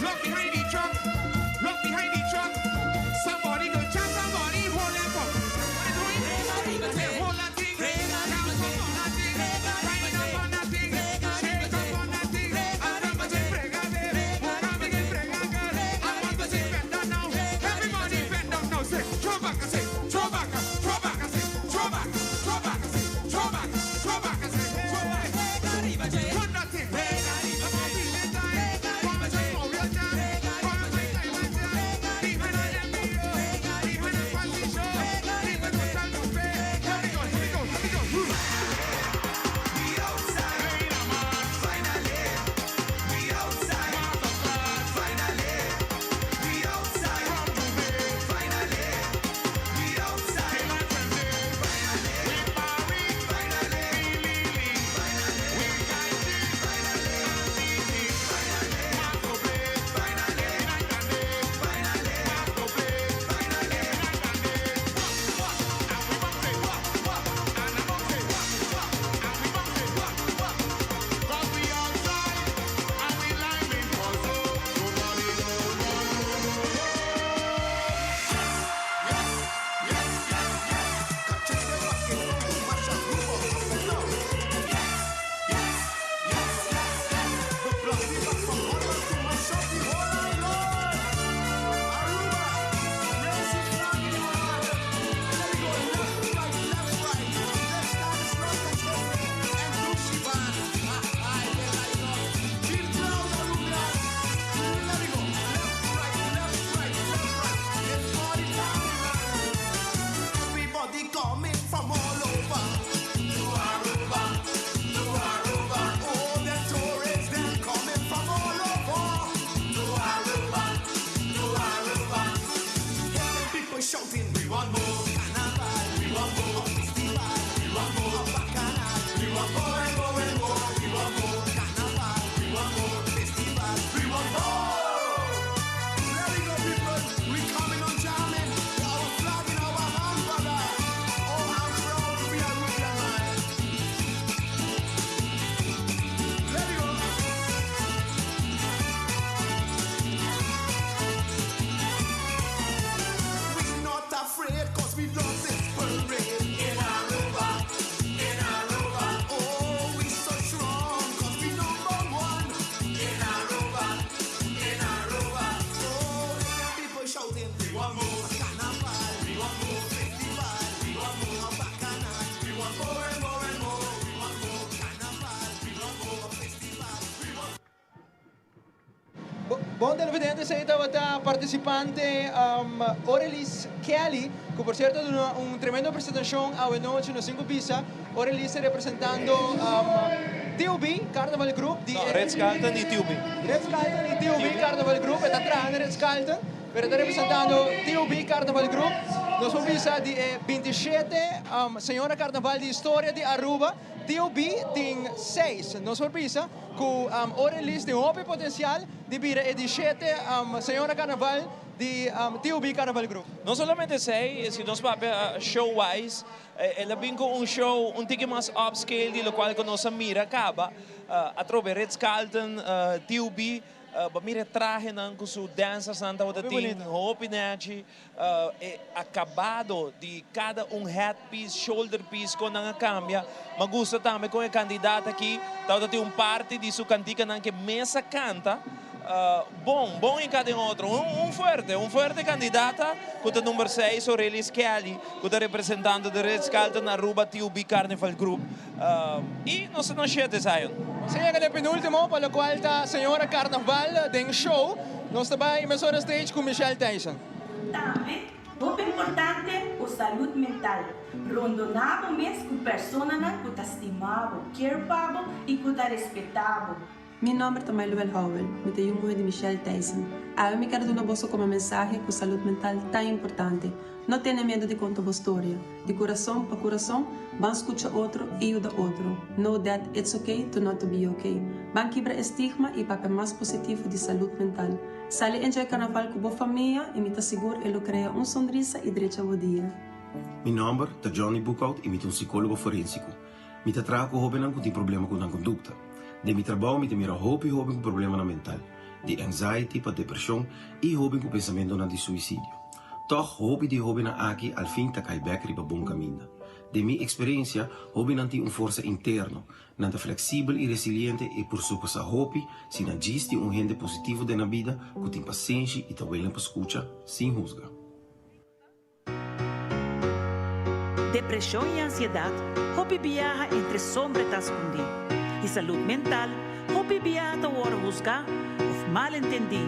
Look behind the truck. Look behind the truck. Somebody go jump somebody. Hold that up. What you doing? Hold that thing. Jump up on that thing. Wind up on that thing. Shake up on that thing. I want to say brega, baby. I want to say brega, girl. I want to say bend down now. Everybody bend down now. Say throw back and say throw back, throw back and say throw back, throw back and say throw back, throw back and say throw back. Run that thing. I'm on feeling time. Come and say for real time. Come and say time and time. Even I am here. Even I fancy show. Even total buffet. Here we go, here we go, here we go. We outside. Finally, we outside. Finally, we outside. Finally, we outside. Finally, finally, Everybody coming from all over to Aruba, to Aruba. All the tourists them coming from all over to Aruba, to Aruba. Hear the people shouting, we want more carnival, we want more festival, we want more bacchanal, we want more and more and more, we want more carnival, we want more festival, we want more. There we go, people. We coming on jamming. Our flag in our hand, brother. Oh, I'm proud to be a Rubian man. There we go. We not afraid 'cause we love this parade. In Aruba, in Aruba. Oh, we so strong 'cause we number one. In Aruba, in Aruba. Oh, hear people shouting, we want more carnival, we want more festival, we want more bacchanal, we want more and more and more, we want more carnival, we want more festival, we want Bon televidente, esey tabata participante Aurelis Kelly, cu por cierto a un tremendo presentacion anochi na 5 Pisa. Aurelis representando TUB, Carnival Group. Di No, Ritz Carlton y TUB. Ritz Carlton y TUB Carnival Group. E ta trahando Ritz Carlton, pero ta representando TUB Carnival Group. Nos por bisa di 27 Señora Carnaval di historia di Aruba. TUB tin 6. Nos por bisa cu Aurelis tin hopi potencial di bira e 17 Señora Carnaval di TUB Carnival Group. No solamente esey, si nos papia show-wise, el a bin cu un show un tiki mas upscale di locual cu nos a mira caba. Atrobe Ritz Carlton, TUB, ba mira trahe nan cu su dancers nan tabata Hopi tin bonito. Hopi nechi, e acabado di cada un headpiece, shoulder piece cu nan a cambia. Mi gusta tambe cu e candidata aki, tabata tin un parti di su cantica nan cu mes a canta. Bon, bon en cada otro. Un fuerte candidata, cu ta number 6, Aurelis Kelly, cu ta representando the Ritz Carlton Aruba TUB Carnival Group. Y nos ta 7, Zion. Nos a yega na penultimo, pa locual ta Señora Carnaval den show. Nos ta bay mesora stage cu Michelle Tyson. Tambe, hopi importante, e salud mental. Rondona bo mes cu personanan cu ta stima bo, kier pa bo y cu ta respeta bo. Mi nomber ta Mailubel Howell, mi ta yu muhe di Michelle Thijssen. Awe mi ker duna boso como mensahe cu salud mental ta importante. No tene miedo di conta bo storia. Di curason pa curason, ban scucha otro y yuda otro. Know that it's okay to not to be okay. Ban kibra e stigma y papia mas positivo di salud mental. Sali enjoy carnaval cu bo famia y mi ta sigur e lo crea un sonrisa y drecha bo dia. Mi nomber ta Johnny Boekhout y mi ta un psicologo forensico. Mi ta traha ku hóbennan ku tin problema ku nan kondukta. Den mi trabou mi ta mira hopi hóben ku problemanan mental, di anxiety pa depreshon i hóben ku pensamentonan di suisidio. Tòg hopi di e hóbennan aki al fin ta kai bèk riba bon kaminda. Den mi eksperensia, hóbennan tin un forsa interno, nan ta fleksibel i resiliente i por surpasá hopi si nan djis tin un hende positivo den nan bida ku tin pasenshi i ta willing pa skucha sin husga. Depresion y ansiedad hopi biaha entre sombre ta scondi y salud mental hopi biaha ta worde huzga of mal entendi.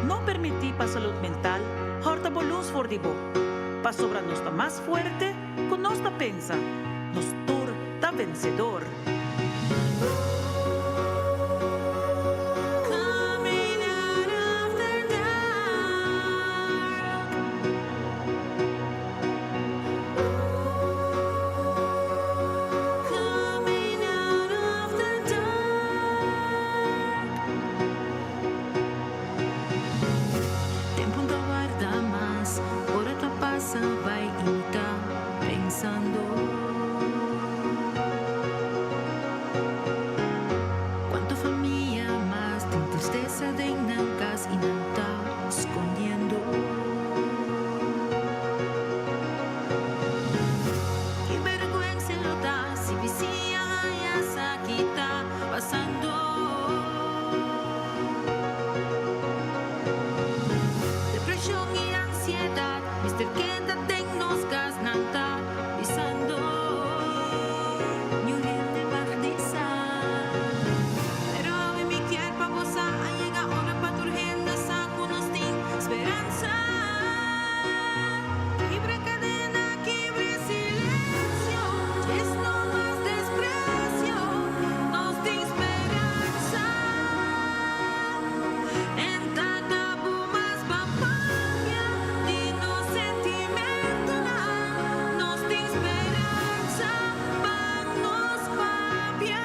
No permiti pa salud mental horta bo luz for di bo, pasobra nos ta mas fuerte cu nos ta pensa, nos tur ta vencedor. Tempo no ta warda mas, ora ta pasa bai y mi ta pensando. Cuanto famia mas tin tristeza den nan cas y nan ta scondiendo. Ki berguensa lo ta si bisiña haña sa ki ta pasando. Depresion y ansiedad mester keda den nos cas nan ta bisando. Niun hende mag di sa. Pero awe mi kier pa bo sa a yega ora pa tur hende sa cu nos tin speransa. Kibra cadena, kibra e silencio, djes no mas desprecio, nos tin speransa. En ta tabu mas pa papia di nos sentimentonan, nos tin speransa pa nos papia.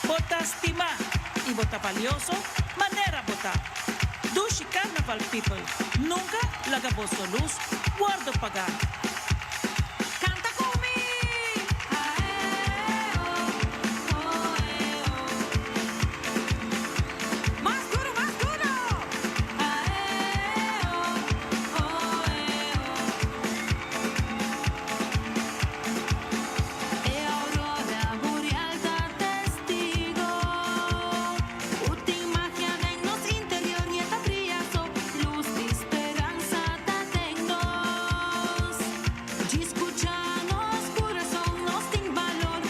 Bo ta stimá i bo ta balioso manera bo ta. Dushi Carnaval people, nunca laga boso luz wordo pagá. Canta cu mi! Mas duro, mas duro! E aurora boreal ta testigo Cu tin magia den nos interior y e ta bria so luz di speransa ta den nos Djis scucha nos curason nos tin balor.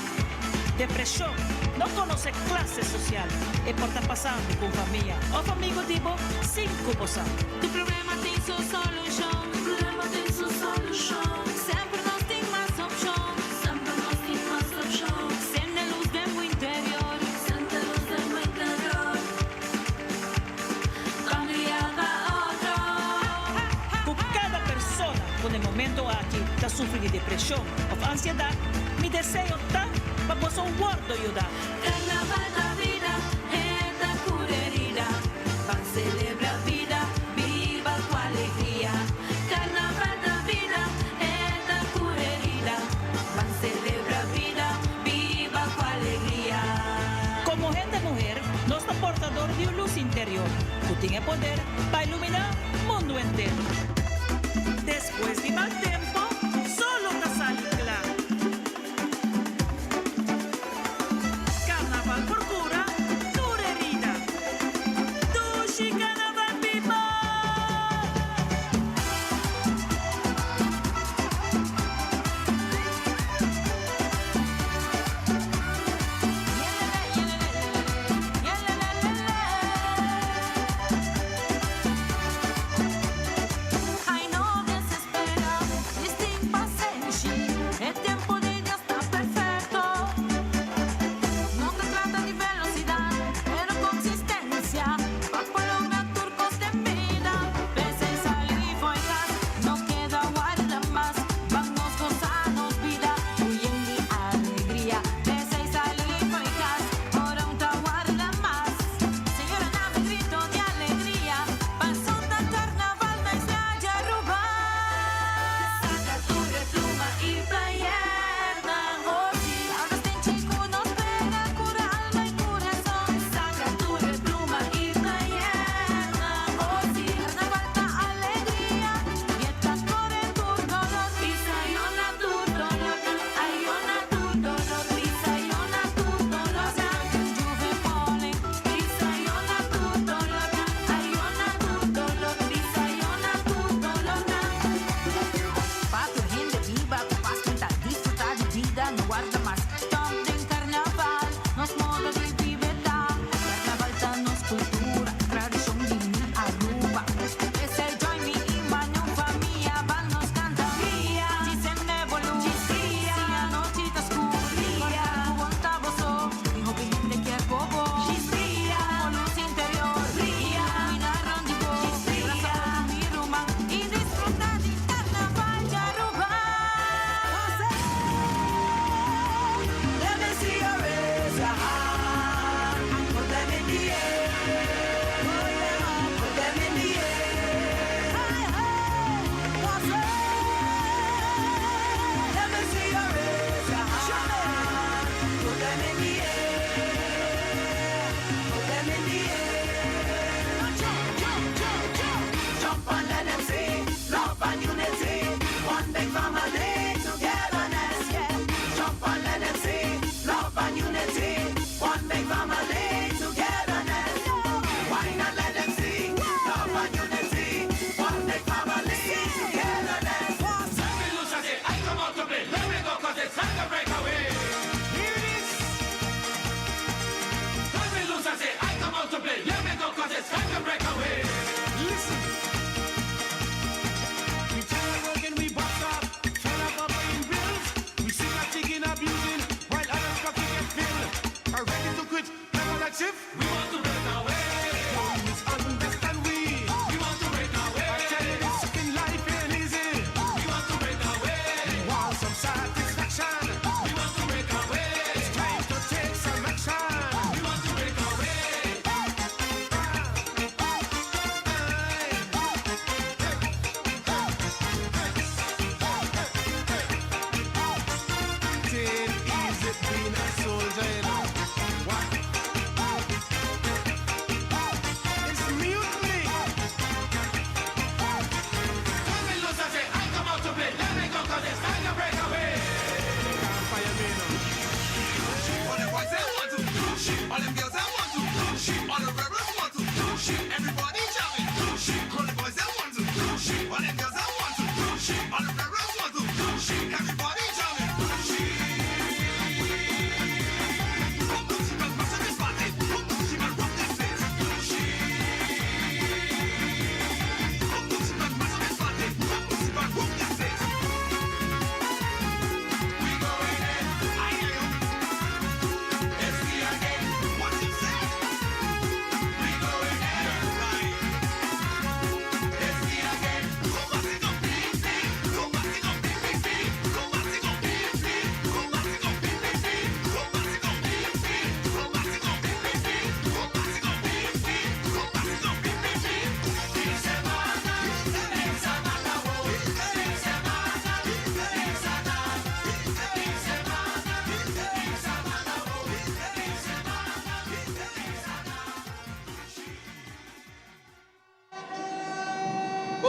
Depresion no conoce clase social, e por ta pasando cu un famia of amigo di bo sin cu bo sa. Tu problema tin su solucion. Tu problema tin su solucion. Semper nos tin mas opcion. Semper nos tin mas opcion. Sende luz den bo interior. Sende luz den bo interior. Cambia pa otro. Cu cada persona cu na e momento aki ta sufri di depresion of ansiedad, mi deseo ta pa boso wordo yuda. Carnaval ta bida, e ta cura herida. Ban celebra bida, biba cu alegria. Carnaval ta bida, e ta cura herida. Ban celebra bida, biba cu alegria. Como hende muher, nos ta portador di un luz interior cu tin e poder pa ilumina mundo entero. Despues di mal tempo, solo ta sali cla. Carnaval por cura tur herida. Dushi Carnaval people! Ay no desespera.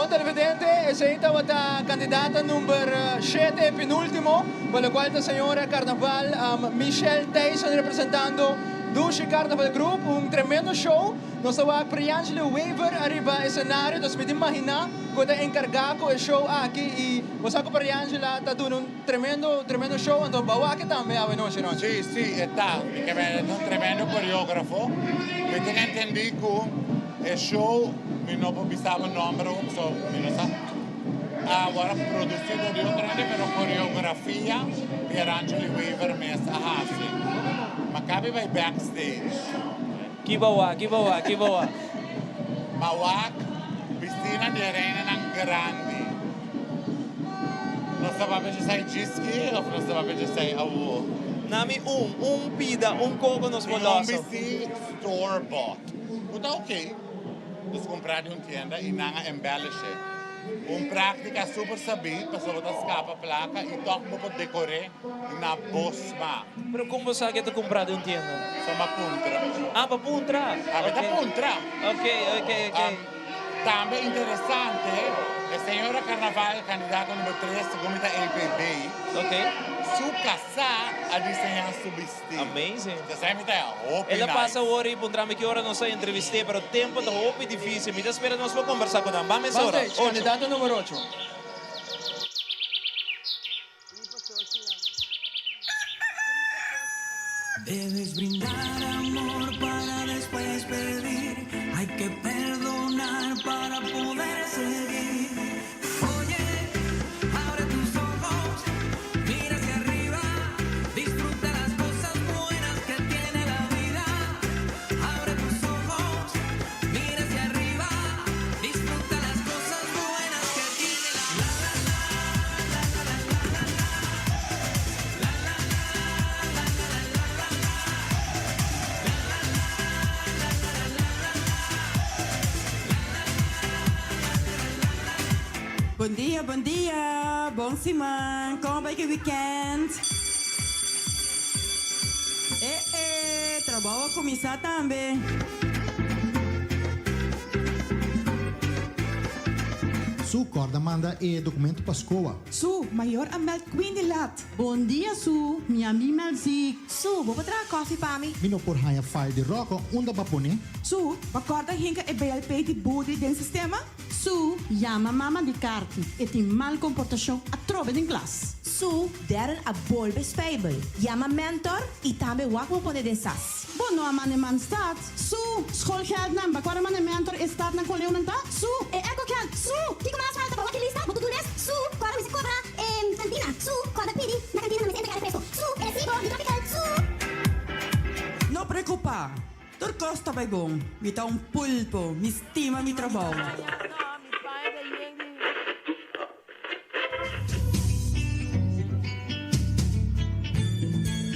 Bon televidente, esey tabata candidata number shete e penultimo, pa locual ta señora Carnaval Michelle Thijssen representando Dushi Carnaval Group. Un tremendo show. Nos ta wak Priangeli Wever ariba escenario, nos mi ta imagina cu e ta encarga cu e show aki y bo sa cu Priangela ta duna un tremendo tremendo show, anto bo a wak e tambe awe nochi nochi. Si, si, e ta. Mi ke mira e ta un tremendo coreografo. Mi tin entendi cu e show, mi no por bisa bo nomber awo pasobra mi no sa, a worde produci dor di otro hende pero coreografia Pierangeli Wever mes a haci. Ma cabe bay backstage. Ki bo wak, ki bo wak, ki bo wak. Ma wak bistina di e reinanan grandi. Nos ta papia djesei djiski of nos ta papia djesei awo? Nami un, un pida, un koko nos por Tin un loso. bisti store bought. Ku ta ok. Nos kumpra di un tienda i nan a embellish e. Un práktika super sabí pasobra bo ta skapa plaka i tòg bo por dekor'é na bo smak. Pero kon bo sa ke ta kumprá den un tienda? Son pa puntra. Ah, pa puntra. Ami ta puntra. Ok, ok, ok. Tambe interesante, e señora Carnaval, candidato number tres, segun mi ta APB. Ok. Su casá a diseñá su bistí. Amazing. Esei mi ta hopi El a nice. pasa awor i puntra mi ki ora nos a entrevist'é, pero tempo ta hopi difícil. Mi ta spera nos por combersá cu nan. Ban mesora. Backstage, Ocho. candidato number ocho. Debes brindar amor para despues pedir Hay que perdonar para poder seguir Oye, abre tus ojos, mira hacia arriba Disfruta las cosas buenas que tiene la vida Abre tus ojos, mira hacia arriba Disfruta las cosas buenas que tiene la Bon dia, bon dia, bon siman, kon a bai ku e weekend? E e, trabou a kuminsá tambe. Su, kòrda manda e dokumento pa skoa. Su, mayor a meld Queen di lat. Bon dia Su, mi a mi meld ziek. Su, bo por traha koffie pa mi? Mi no por haña file di Rocco, unda bo a pone? Su, bo kòrda hinka e BLP di Budi den sistema? Su, yama mama di Carti, e tin mal komportashon atrobe den klas. Su, Darren a bolbe spijbel. Yama mentor y tambe wak bo pone den sas. Bo no a manda e man stad? Su, Schoolgeldnan, ba cuadra manda e mentor e stadnan con leeuwnan ta? Su, E ecogeld! Su, Kico mas falta pa wak e lista? Bo to-do list? Su, Cuadra mester cobra e cantina? Su, Cuadra pidi na cantina nan mester entrega refresco? Su, E recibo di Tropical? Su. No preocupa, tur cos ta bay bon. Mi ta un pulpo, mi stima mi trabou.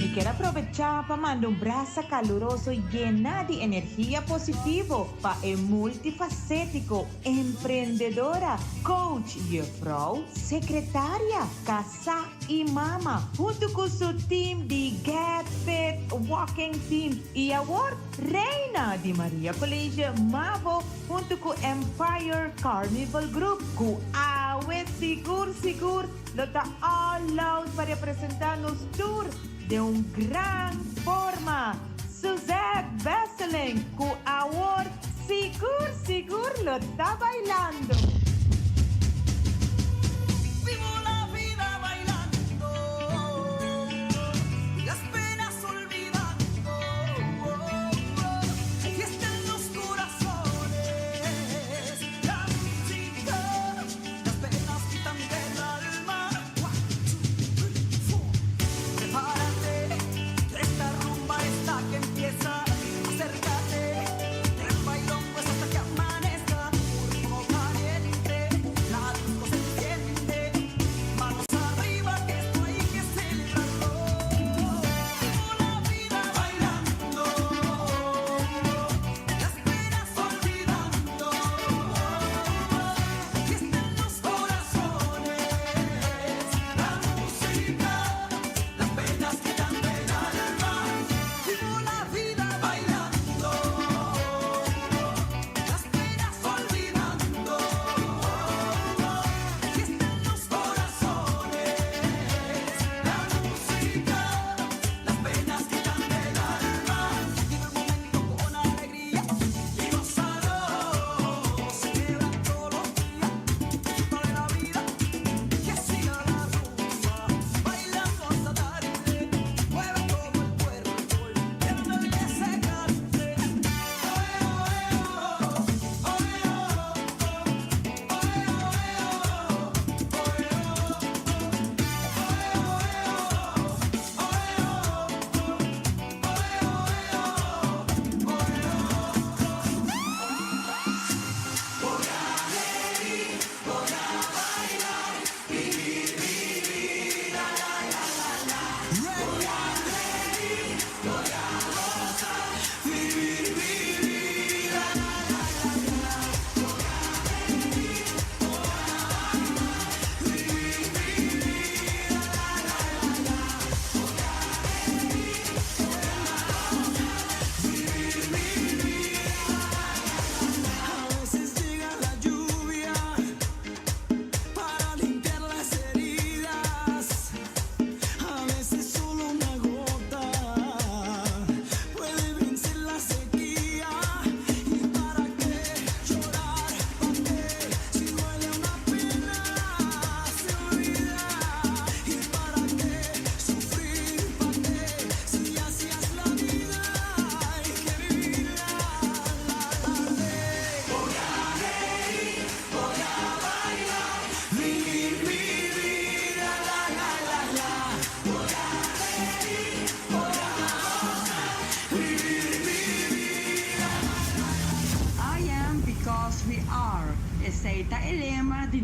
Mi kier aprovechá pa manda un brasa kaluroso yená di energia positivo pa e multifasétiko emprendedora, coach, juffrouw, sekretaria, kasá i mama, huntu ku su team di Get Fit Walking Team i awor reina di Maria College Mavo huntu ku Empire Carnival Group ku awe sigur sigur lo ta all out pa representa nos tur den un gran forma. Suzette Besseling ku awor sigur sigur lo ta bailando. Vivo la vida bailando y las penas olvidando. Hay fiesta en los corazones, la música, las penas quitan del alma. One, two, three, four. Prepárate, que esta rumba está que empieza. Acércate, el bailongo es hasta que amanezca. Cuerpo caliente.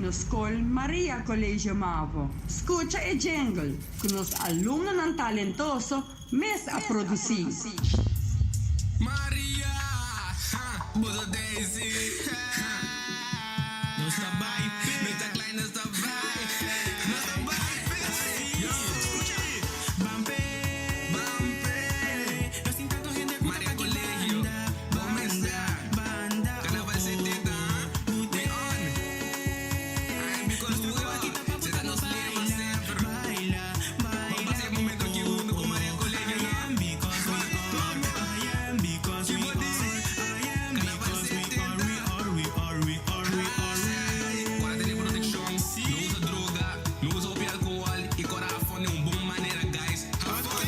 nos skol Maria Colegio Mavo. Skucha e jingle ku nos alumnonan talentoso mes a produsí. Maria, ha, bo ta Daisy, ha. Nos ta bai p'e. Mi ta klei, nos ta bai. Nos ta bai p'e. Yo, skucha. Ban p'e, ban p'e. Nos tin tantu hende ku ta paki banda, banda, banda, Carnaval 70, ha. We on. Ai, because we are. Seta nos lema semper. Ban pasa e momento aki hunto ku Maria Colegio, no? Ki bo di? Carnaval 70. Kora tene protekshon, no usa droga, no usa hopi alkohòl i kora have fun den un bon manera guys, have fun!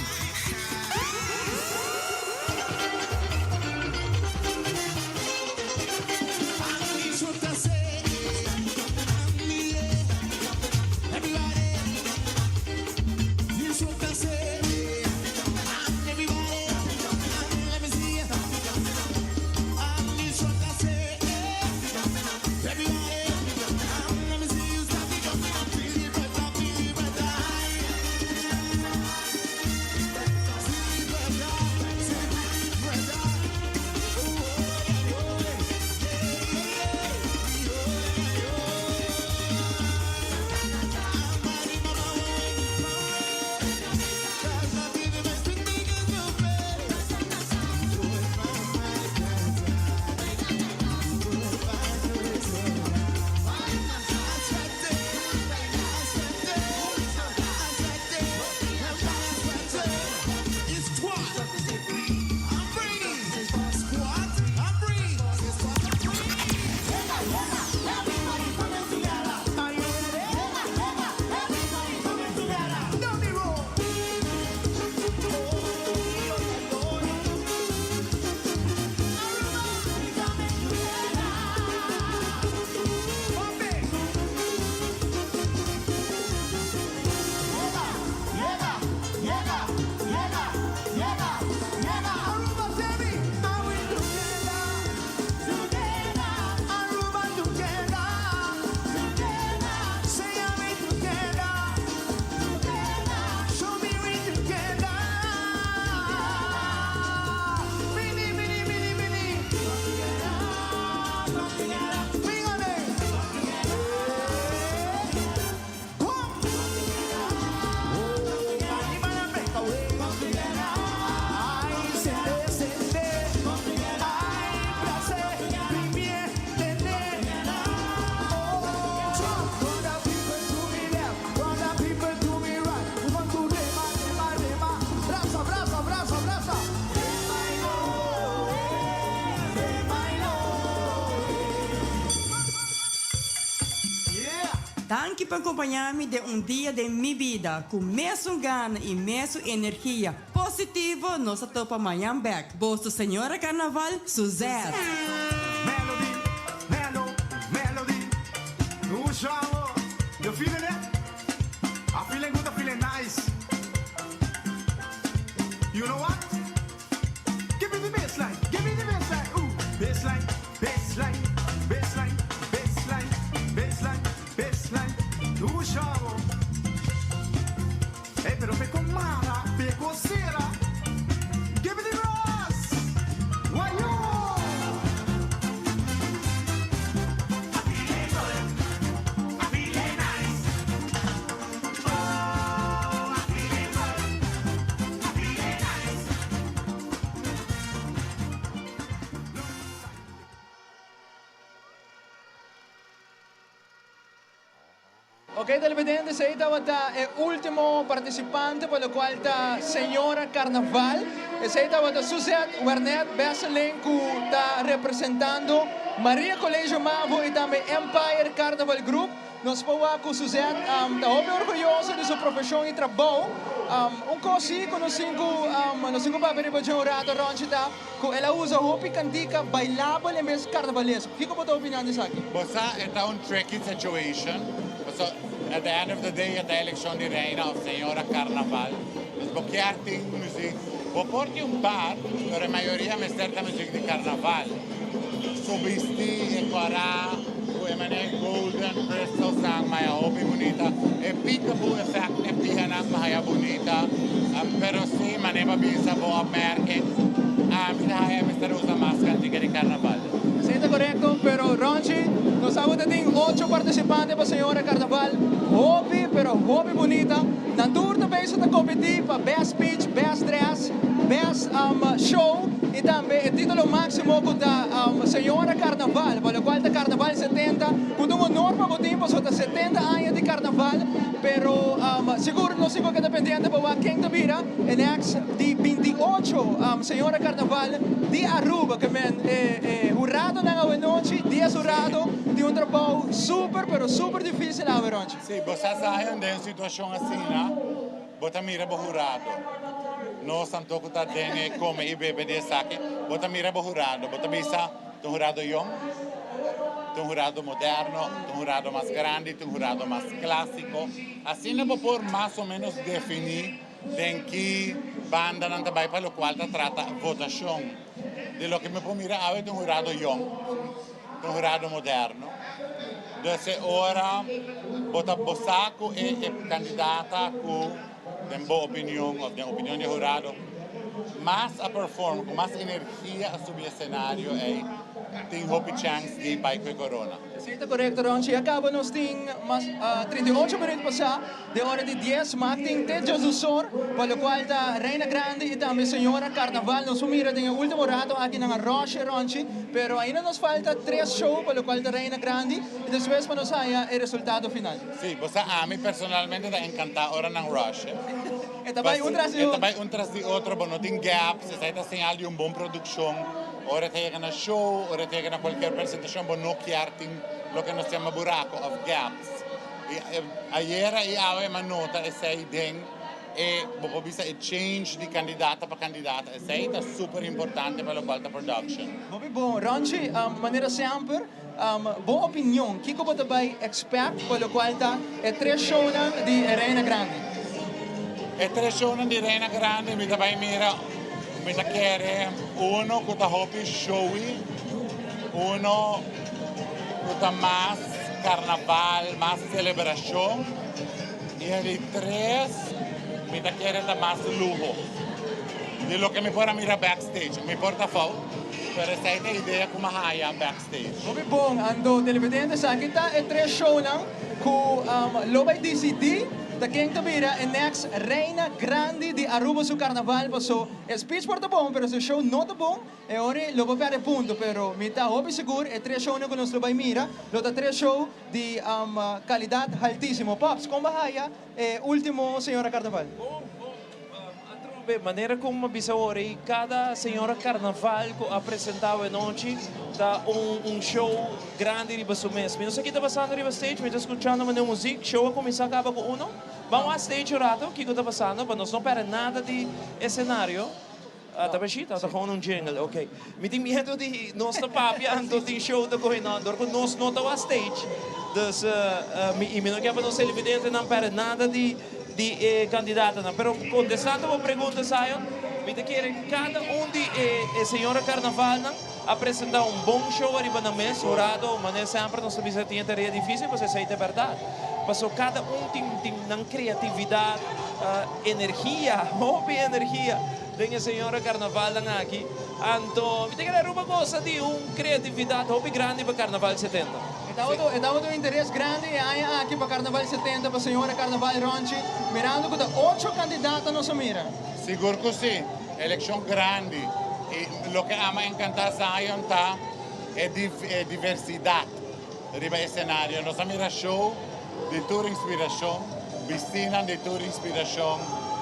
Danki pa kompañá mi den un dia den mi bida. Ku mesun gana i mesun energia positivo nos ta topa mañan bèk. Boso Señora Carnaval, Suzette. Melody, melo, melody. Usha, you feeling it? I'm feeling good, I'm feeling nice. You know what? Give me the bassline, give me the bassline. Ooh, bassline, bassline, bassline, bassline, bassline, bassline. Usha, Hey, pero pe con mara, pe cosera. Give me the grass. Wayo! Ok, televidente, esey tabata e ultimo participante pa locual ta Señora Carnaval. Esey tabata Suzette Wernet Besseling cu ta representando Maria Colegio Mavo y tambe Empire Carnaval Group. Nos por wak cu Suzette ta hopi orguyoso di su profesion y trabou. Un cos si cu nos tin cu nos tin cu papia riba dje un rato Ronchi ta cu el a usa hopi cantica bailabel en bes carnavalesco. Kico bo ta opina di esaki? Bo sa e ta un tricky situation, paso at the end of the day e ta eleccion di reina of señora carnaval, dus bo kier tin muziek, bo por tin un par, pero e mayoria mester ta muziek di carnaval. Su bisti, e cora, cu e. manera golden crystals nan m'a haya hopi bunita. E peekaboo effect e pianan m'a haya bunita. Pero si, manera bo a bisa bo opmerking, ami ta haya mester usa mas cantica di carnaval. Esey ta corecto, pero Ronchi, nos abo ta tin ocho participante pa Señora Carnaval. Hopi, pero hopi bunita. Nan tur ta bezig ta competi pa best speech, best dress, best show y tambe e titulo maximo cu ta Señora Carnaval, pa locual ta Carnaval 70, cu ta un honor pa bo tin pasobra ta 70 aña di Carnaval, pero sigur nos tin cu keda pendiente pa wak ken ta bira e next di 28 Señora Carnaval di Aruba, ke men e huradonan awenochi, dies hurado tin un trabou super pero super dificil awe Ronchi. Si, bo sa Zion den un situacion asina, bo ta mira bo hurado. Nos anto cu ta den e come y bebe di esaki, bo ta mira bo hurado, bo ta bisa, ta un hurado yong, ta un hurado moderno, ta un hurado mas grandi, ta un hurado mas clasico. Asina bo por mas o menos defini den ki banda nan ta bay pa locual ta trata votacion. Di loke mi por mira awe ta un hurado yong. Un hurado moderno. Dus e ora bo ta bo sa ku e e kandidata ku den bo opinion of den opinion di e hurado mas a perform, ku mas energia a subi esenario ei tin hopi chèns di bai ku e korona. Esei ta korekto Ronchi. A kaba nos tin mas 38 minuut pasá. Den ora di dies mak tin te djosdusor, pa locual ta Reina Grandi y tambe Señora Carnaval. Nos por mira den e ultimo rato aki nan a rush e ronchi, pero ainda nos falta tres show pa locual ta Reina Grandi y despues pa nos haya e resultado final. Sí, bo sa ami personalmente ta encanta ora nan rush e. E ta bay un tras di otro. E ta bay un tras di otro, bo no tin gaps, esai ta señal di un bon produccion. Ora ta yega na show, ora ta yega na cualkier presentacion bo no kier tin loke nos yama buraco of gaps. Ayera y awe m'a nota esey den e, bo por bisa e change di candidata pa candidata. Esey ta super importante pa locual ta production. Hopi bon. Ronchi, manera semper, bo opinion, kico bo ta bay expect pa locual ta e tres shownan di e Reina Grandi? E tres shownan di Reina Grandi mi ta bay mira, mi ta kere uno cu ta hopi showy, uno cu ta mas carnaval, mas celebracion y e di tres mi ta kere ta mas luho di loke mi por a mira backstage. Mi por ta fout, pero esey ta e idea cu mi a haya backstage. Hopi bon, anto televidente esaki ta e tres shownan cu lo bay dicidi ta ken ta bira e next reina grandi di Aruba su carnaval paso e speech por ta bon pero su show no ta bon. E ora lo bo perde punto, pero mi ta hopi sigur e tres shownan ku nos lo bai mira lo ta tres show di kalidat haltísimo. Pops, kon bo haya e último Señora Carnaval? Bon, bon. Atrobe, manera ku mi a bisa ora ei, kada Señora Carnaval ku a presentá awenochi ta un un show grandi riba su mes. Mi no sa ki ta pasando riba stage, mi ta skuchando manera un muzik. Show a kuminsá kaba ku uno. Ban wak stage un rato kiko ta pasando pa nos no perde nada di esenario. Ah, ta bashita, ta gewoon un jingle, ok. Mi tin miedo di nos ta papia anto tin show ta going on, dor ku nos no ta wak stage. Dus, mi, i mi no ke pa nos televidentenan perde nada di, di e kandidatonan. Pero kontestando bo pregunta, Zion, mi ta kere kada un di e, e señora karnavalnan a presenta un bon show ariba nan mes. Hurado, manera semper nos ta bisa tin e tarea dificil, pasobra esei ta e berdad. Pasobra kada un tin, tin nan creatividad, Energia, hopi energia den e señora carnavalnan aki. Anto mi ta kere Aruba gosa di un creatividad hopi grandi pa Carnaval 70. E tabata e tabata un interes grandi e aña aki pa Carnaval 70 pa señora Carnaval Ronchi, mirando cu ta ocho candidato nos a mira. Sigur cu si, eleccion grandi y loke ama encanta Zion ta e e diversidad riba e escenario. Nos a mira show di tur inspiracion, bistinan di tur inspiracion,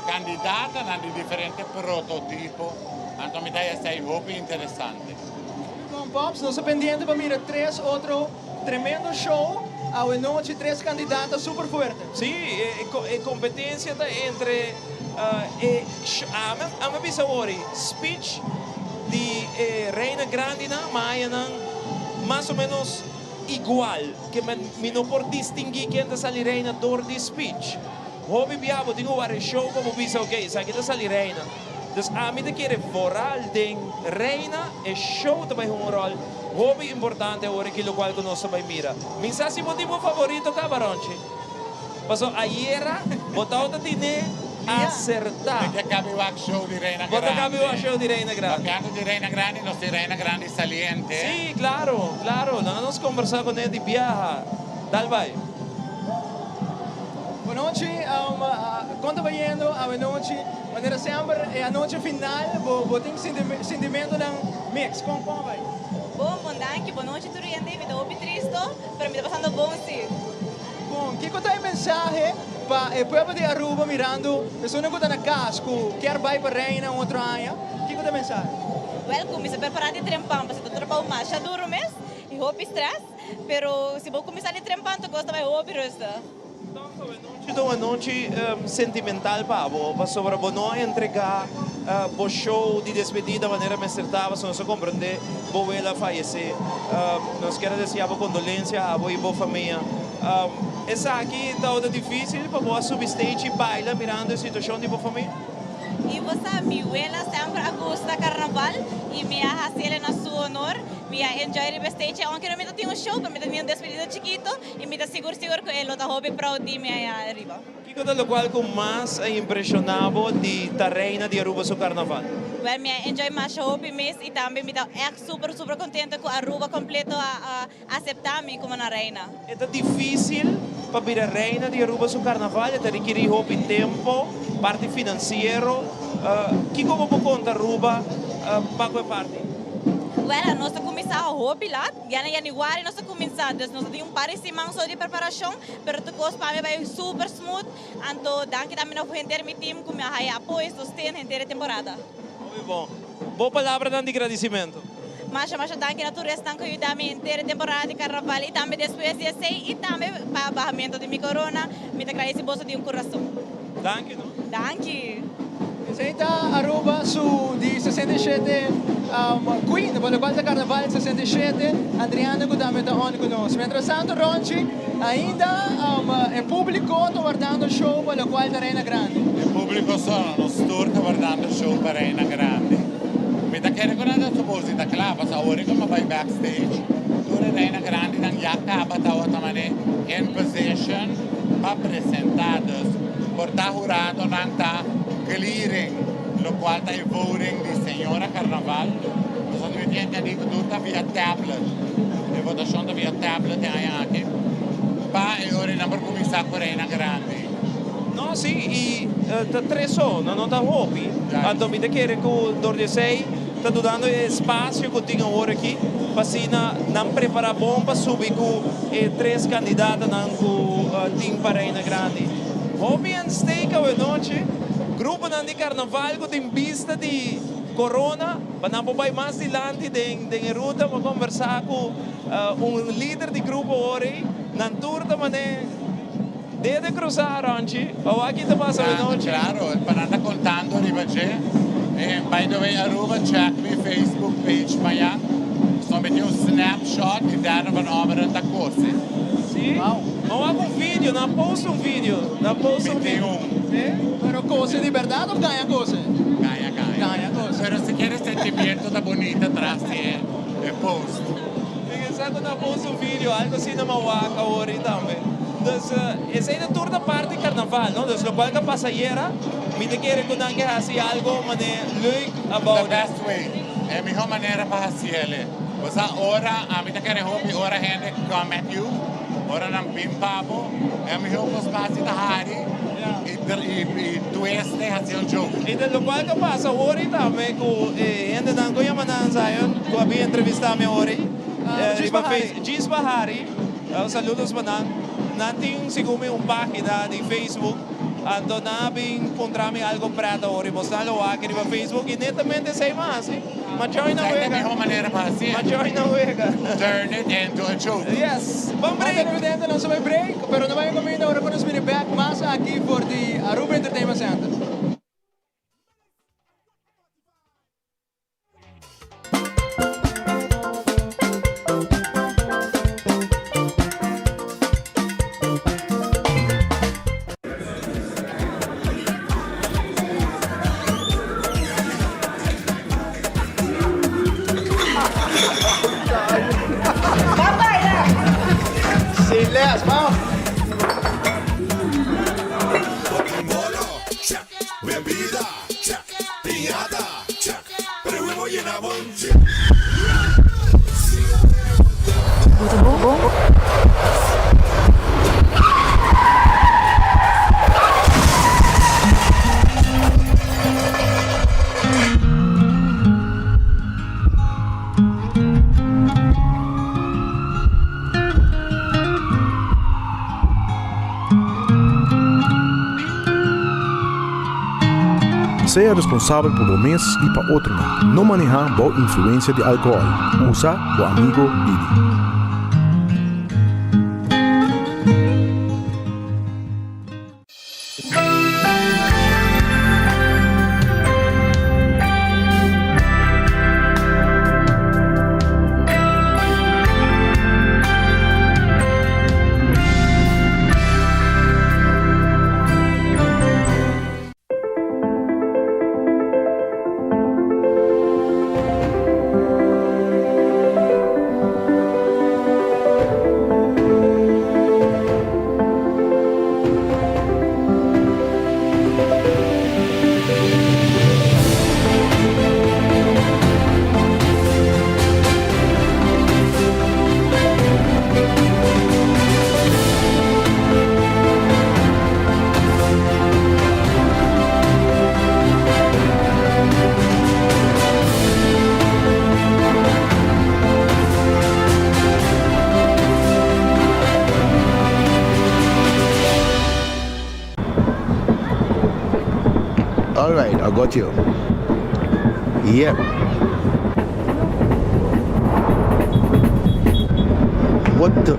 candidatanan di diferente prototipo, anto mi ta haya esey hopi interesante. Hopi bon Pops, nos ta pendiente pa mira tres otro tremendo show awe nochi, tres candidata super fuerte. Sí, e competencia ta entre e ami a bisa awor e speech di e reina grandinan, mayanan mas o menos igual ke men mi no por distingui ken ta sali reina dor di speech. Hopi bia bo tin ku wak e show pa bo bisa ok esaki ta sali reina. Dus ami ta kere vooral den reina e show ta bai hunga un rol. Hopi importante awor aki locual cu nos ta bay mira. Mi sa si bo tin bo favorito caba Ronchi. Paso ayera bo tawata tine acerta. Mi ta cabi wak show di Reina Bo ta Grande. cabi wak show di Reina Grande. Papiando di Reina Grande nos tin Reina Grande saliente. Si, claro, claro. Nan a nos conversa cu ne di biaha. Dal bay. Bonochi, con ta bayendo awenochi? Manera semper e anochi final bo tin sintimentonan mix. Con con a bay? Bon, bon danki. Bonochi tur hende. Mi ta hopi tristo, pero mi ta pasando bon si. Bon, kico ta e mensahe pa e pueblo di Aruba mirando esunnan cu ta na cas cu kier bay pa Reina un otro aña? Kico ta e mensahe? Wel, cuminsa prepara di trempan pasobra ta trabao masha duro mes y hopi stress. Pero si bo cuminsa di trempan tur cos ta bay hopi rustig. Anochi ta un anochi sentimental pa bo, pasobra bo no a entrega bo show di despedida manera mester ta, pasobra nos a comprende bo wela a fayece. Nos kier a desea bo condolencia abo y bo famia. Esaki tabata dificil pa bo a subi stage y baila mirando e situacion di bo famia? Y bo sa, mi wela semper a gusta carnaval y mi a haciele na su honor. Mi a enjoy riba e stage, aunke no mi ta tin un show, pero mi ta tin un despedida chikito. Y mi ta sigur sigur cu e lo ta hopi proud di mi aya ariba. Kico ta locual cu mas a impresiona bo di ta reina di Aruba su carnaval? Well, mi a enjoy masha hopi mes y tambe mi ta echt super super contento cu Aruba completo a acepta mi como nan reina. E ta dificil pa bira reina di Aruba su carnaval, e ta requiri hopi tempo, parti financiero. Kico bo por conta Aruba pa cu e parti? Well, nos ta cuminsa hopi laat. Ya na januari nos a cuminsa, dus nos a tin un par di siman so di preparacion, pero tur cos pa mi a bay super smooth, anto danki tambe na henter mi team cu mi a haya apoyo, sosten henter e temporada. Hopi bon. Bo palabranan di gradicimento. Masha masha danki na tur esnan cu a yuda mi henter e temporada di carnaval y tambe despues di esey y tambe pa bahamento di mi corona, mi ta gradeci boso di un curason. Danki no. Danki. Esey ta Aruba su di 67 Queen, pa locual ta Carnaval 67, Andriana cu tambe ta on cu nos. Mientras tanto Ronchi, ainda e publico ta wardando show pa locual ta Reina Grande. E publico so, nos tur ta wardando show pa Reina Grande. Mi ta kere cu nan ta suppose di ta cla, pasobra awor cu mi a bay backstage, tur e Reina Grandenan ya caba tawata mane in position pa presenta. Dus por ta huradonan ta clearing locual ta e voting di señora Carnaval. Pasobra mi tin entendi cu tur ta via tablet. E votacion ta via tablet e aña aki. Pa e ora nan por cuminsa cu Reina Grandi. No, si, y ta tres so, no no ta hopi. Anto mi ta kere cu dor di esey ta dudando e espacio cu tin awor aki pa asina nan prepara bon pa subi cu e tres candidatanan cu tin pa Reina Grandi. Hopi en stake awe nochi, gruponan di carnaval cu tin bista di corona pa nan por bay mas dilanti den den e ruta pa conversa cu un lider di grupo awor ey, nan tur ta mane Dede cruzá, Ronchi. Pa wak ki ta pasa awe nochi. Claro, pa nan ta contando riba dje. By the way, Aruba, check mi Facebook page mañan. So mi tin un snapshot di Dana van Ommeren ta cose. Si? Ma wak un video, nan a post un video. Nan a post un video. Mi tin un. Si? Pero cose di berdad of gaña cose? Gaña, gaña. Gaña cose. Pero sikiera e sentimiento ta bonita tras di e post. Mi pensa cu nan post un video, algo asina ma wak awor y tambe. Dus esey ta tur ta parti carnaval, no? Dus locual ta pasa ayera, mi ta kere cu nan ke haci algo mane leuk about The best way, e miho manera pa haciele. Bo sa ora, ami ta kere hopi ora hende come at you, ora nan bin pa bo, e miho cos pa haci ta hari y twist e haci un joke. Y ta locual ta pasa awor y tambe cu e hendenan cu yama nan Zion cu a bin entrevista mi awor y riba Facebook, Djis Bahari. Saludos pa nan. Nan tin segun mi un pagina di Facebook anto nan a bin puntra mi algo pret awor y bosnan lo wak riba Facebook y netamente esey mi a haci. Ma join nan Esey ta wega. miho manera pa haci. Ma join nan wega. Turn it into a joke. Yes. Ban break. Televidente nos a bay break pero no bay cominda ora cu nos bini bek mas aki for di Aruba Entertainment Center. Sea responsabel pa bo mes y pa otronan. No maneha bou influencia di alcohol. Usa bo amigo Didi. All right, I got you. Yep. What the?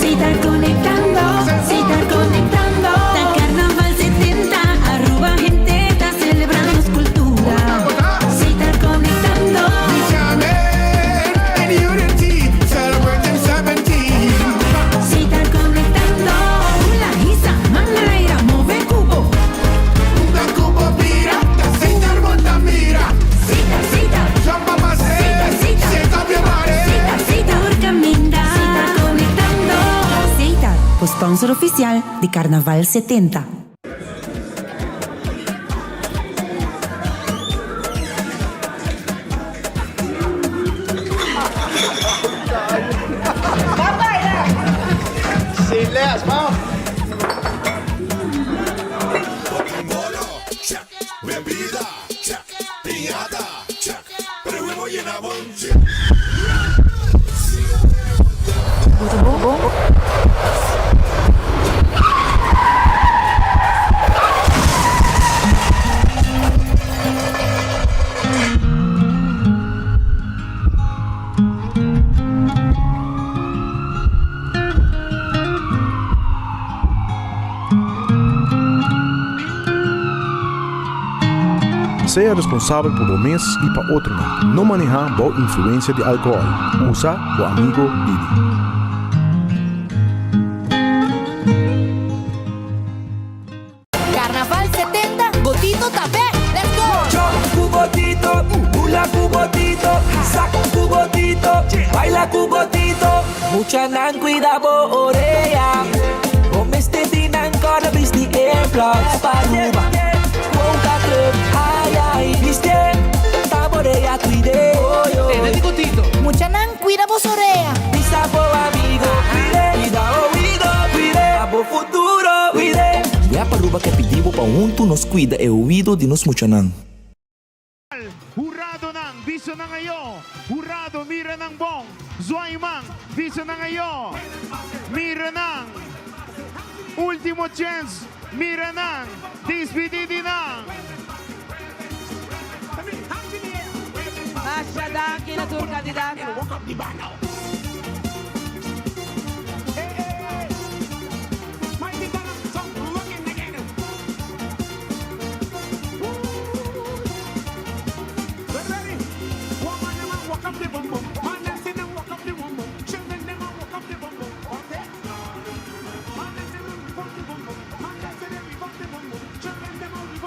Si ta conectando, si ta conectando. Ta Carnaval 70, Aruba hende ta celebra nos cultura. Si ta conectando. Si ta conectando. Hula, hisa, man na aire, move cubo. Sita, sita. Sita, sita. Sita, sita. Tur caminda. Si ta conectando. Setar, bo sponsor oficial di Carnaval 70. Sin les, vamos. Sea responsabel pa bo mes y pa otronan. No maneha bou influencia di alcohol. Usa bo amigo Didi. Carnaval 70, Botito ta bek! Let's go! Jump cu botito, hula cu botito, saca cu botito, baila cu botito. Muchanan cuida bo orea, bo mester di nan corda bisti earplugs pa Aruba. Boca Club, ay ay, bisti, ta borea cuide. Tene di botito. Muchanan cuida bo orea. Bisa bo amigo, cuide, cuida oido, cuide, pa bo futuro, cuide. Ya pa Aruba ke pidi bo pa huntu nos cuida e oido di nos muchanan. Huradonan, bisa nan ayo. Hurado, mira nan bon. Zwaiman, bisa nan ayo. Mira nan. Ultimo chens, mira nan. Dispidi di nan. Masha danki na tur kandidato.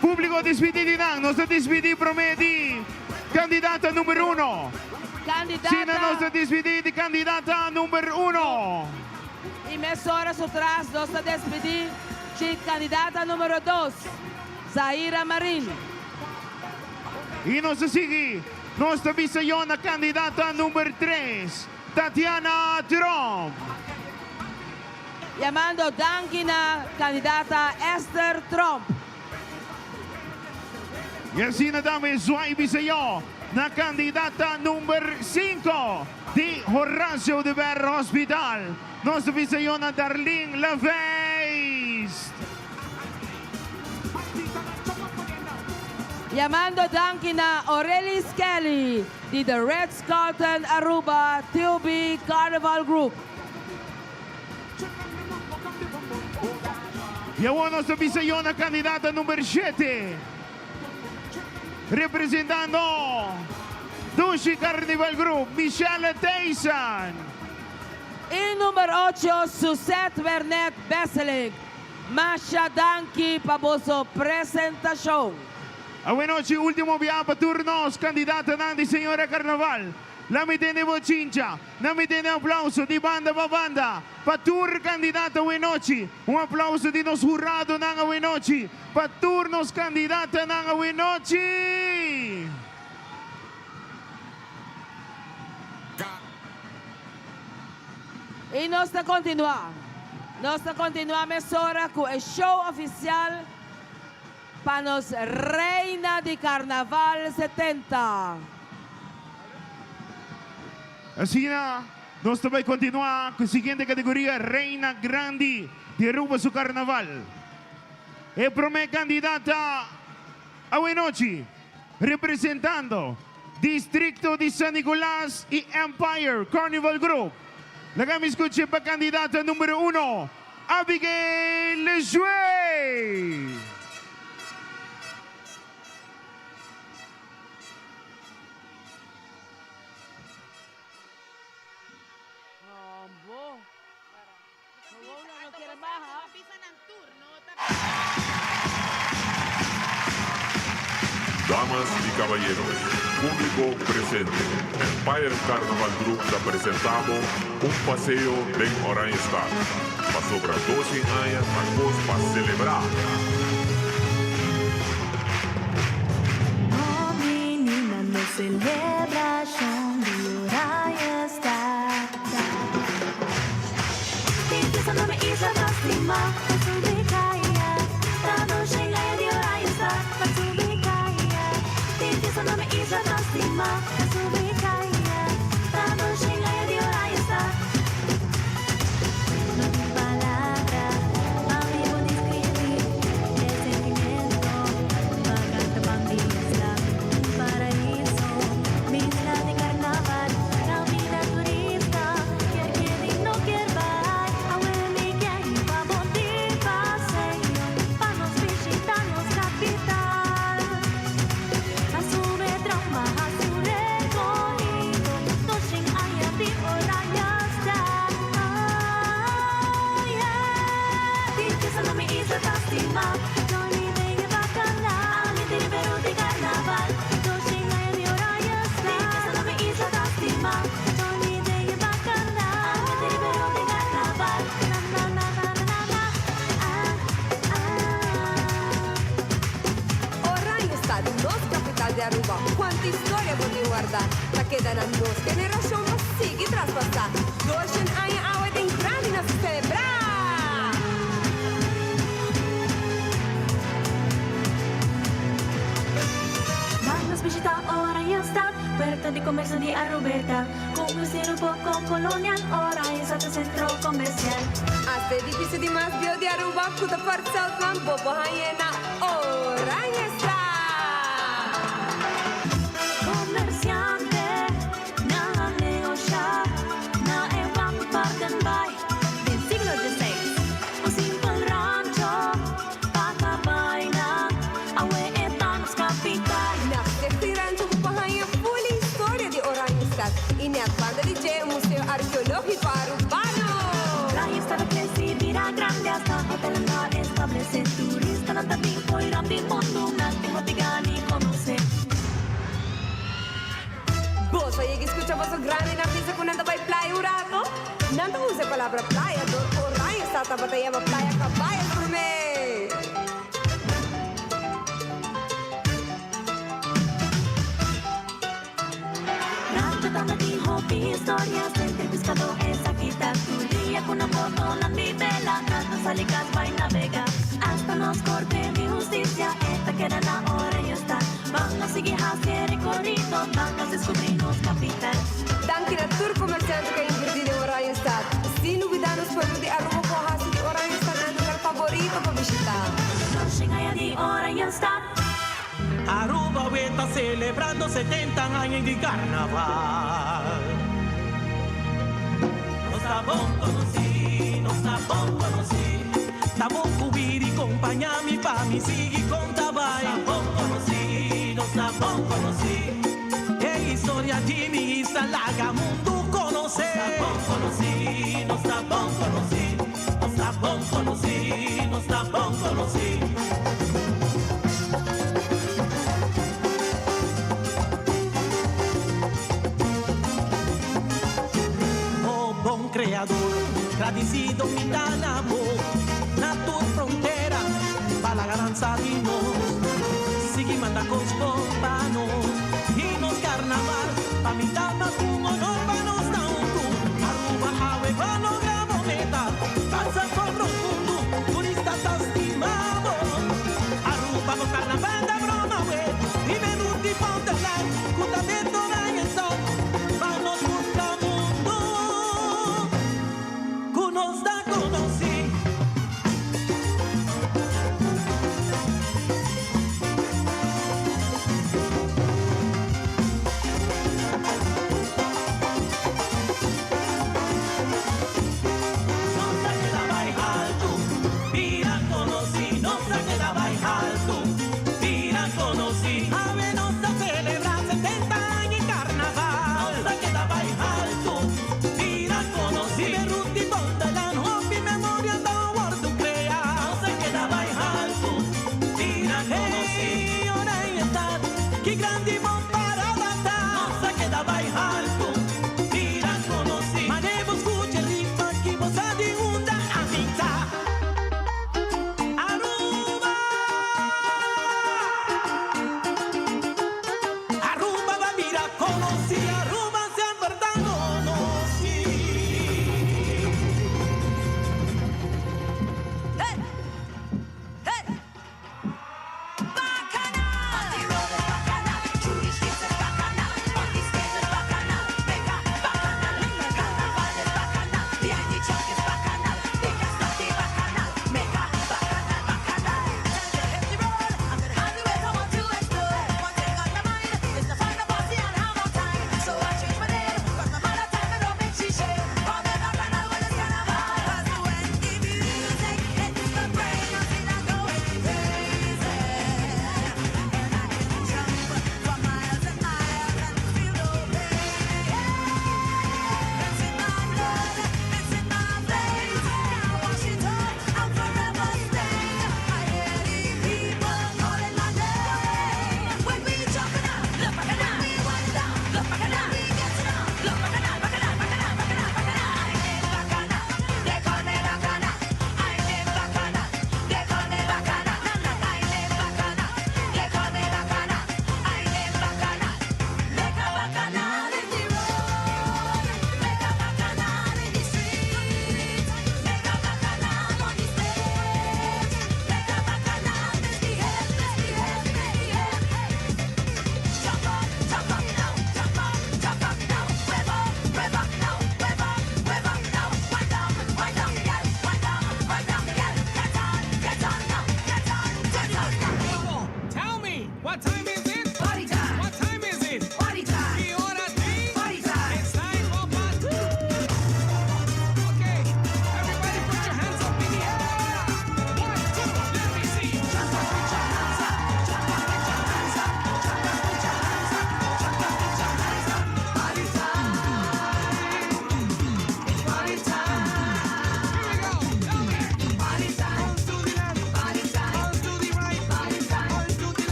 Público dispidi di nan. Nos ta dispidi prome di candidata number uno. Candidata. Sina nos ta dispidi di candidata number uno. Y mesora su tras nos ta despidi di candidata numero dos, Zahira Marin. Y nos ta sigui, nos ta bisa yo na candidata number tres, Tatiana Tromp. Yamando danki na candidata Esther Tromp. Y asina tambe zwaai bisa yo. na kandidata number sinku di Horacio Oduber Hospital. Nos ta bisa yo na Darlene Laveist. Yamando danki na Aurelis Kelly di The Ritz Carlton Aruba TUB Carnival Group. Y awor nos ta bisa yo na candidata number shete, representando Dushi Carnival Group, Michelle Thijssen. Y number ocho, Suzette Wernet Besselink. Masha danki pa boso presentacion. Awenochi ultimo biaha pa tur nos candidatanan di Señora Carnaval. La mi tende bo chincha, na mi tende aplauso di banda pa banda pa tur candidato awenochi. Un aplauso di nos huradonan awenochi pa tur nos candidatanan awenochi. Y nos ta continua. Nos ta continua mesora cu e show oficial pa nos Reina di Carnaval 70. Asina nos ta bay continua cu e siguiente categoria, Reina Grandi di Aruba su Carnaval. E prome candidata awenochi representando Districto di San Nicolas y Empire Carnival Group. Laga mi scucha pa candidata numero uno, Abigail Lejuez. Damas y caballeros, publico presente, Empire Carnaval Group ta presenta bo un paseo den Oranjestad. Pasobra 12 aña ta cos pa celebra! No menina, no celebracion di Oranjestad. Oranjestad, nos capital di Aruba, cuanto historia bo tin warda, ta keda na nos generacion pa sigui traspasa. Doshen aña awe den grandi nos ta celebra! Ban nos bishita Oranjestad, puerto di comercio di Arubeta. Cu un estilo poco colonial, Oranjestad ta centro comercial. Hasta edificio di mas bieu di Aruba cu ta Fort Zoutman bo por hañ'e na Oranjestad! Comerciante nan a negocia na e wak Paardenbaai den siglo XVI. Un simpel rancho pa cabaynan, awe e ta nos capital. Na Stichting Rancho bo por haña full e historia di Oranjestad y net banda di dje e Museo Arkeologico Arubano. Oranjestad a crece y bira grandi hasta hotelnan a establece. Turistanan ta bin fo'i rand di mundu, nan tin hopi gana di conoce. Boso a yega y scucha boso grandinan bisa cu nan ta bay playa un rato? Nan ta usa e palabra playa dor cu Oranjestad tabata yama Playa Caballos prome. Rancho tata tin hopi historia, Sentri piskadó esaki ta tur dia ku nan botonan di bela nan ta sali kas bai nabega. Asta nos korte di hustisia e ta keda na Oranjestad. Ban nos sigui haci e recorrido, ban nos descubri nos capital. Danki na tur comerciante cu a inverti den Oranjestad. Sin lubida nos pueblo di Aruba cu a haci di Oranjestad nan lugar favorito pa bishita. Nos yega di Oranjestad. Aruba awe ta celebrando 70 aña di carnaval. Nos ta bon conoci, nos ta bon conoci. Ta bon cu bini compaña mi pa mi sigui conta bay. Nos ta bon conoci, nos ta bon conoci. E historia di mi isla laga mundo conoce. Nos ta bon conoci, nos ta bon conoci. Nos ta bon conoci, nos ta bon conoci. Oh bon creador, gradicido mi ta na bo, na tur frontera, pa laga nan sa di nos. Sigui manda cos bon pa nos, y nos carnaval, pa mi ta mas cu un honor pa nos ta hunto. Aruba awe bo a logra bo meta, pasa por rond mundo, turista ta stima bo. Aruba bo carnaval ta broma we, riba e ruta di Ponteland, cu ta den Oranjestad, pa nos mustra mundo cu nos ta conoci.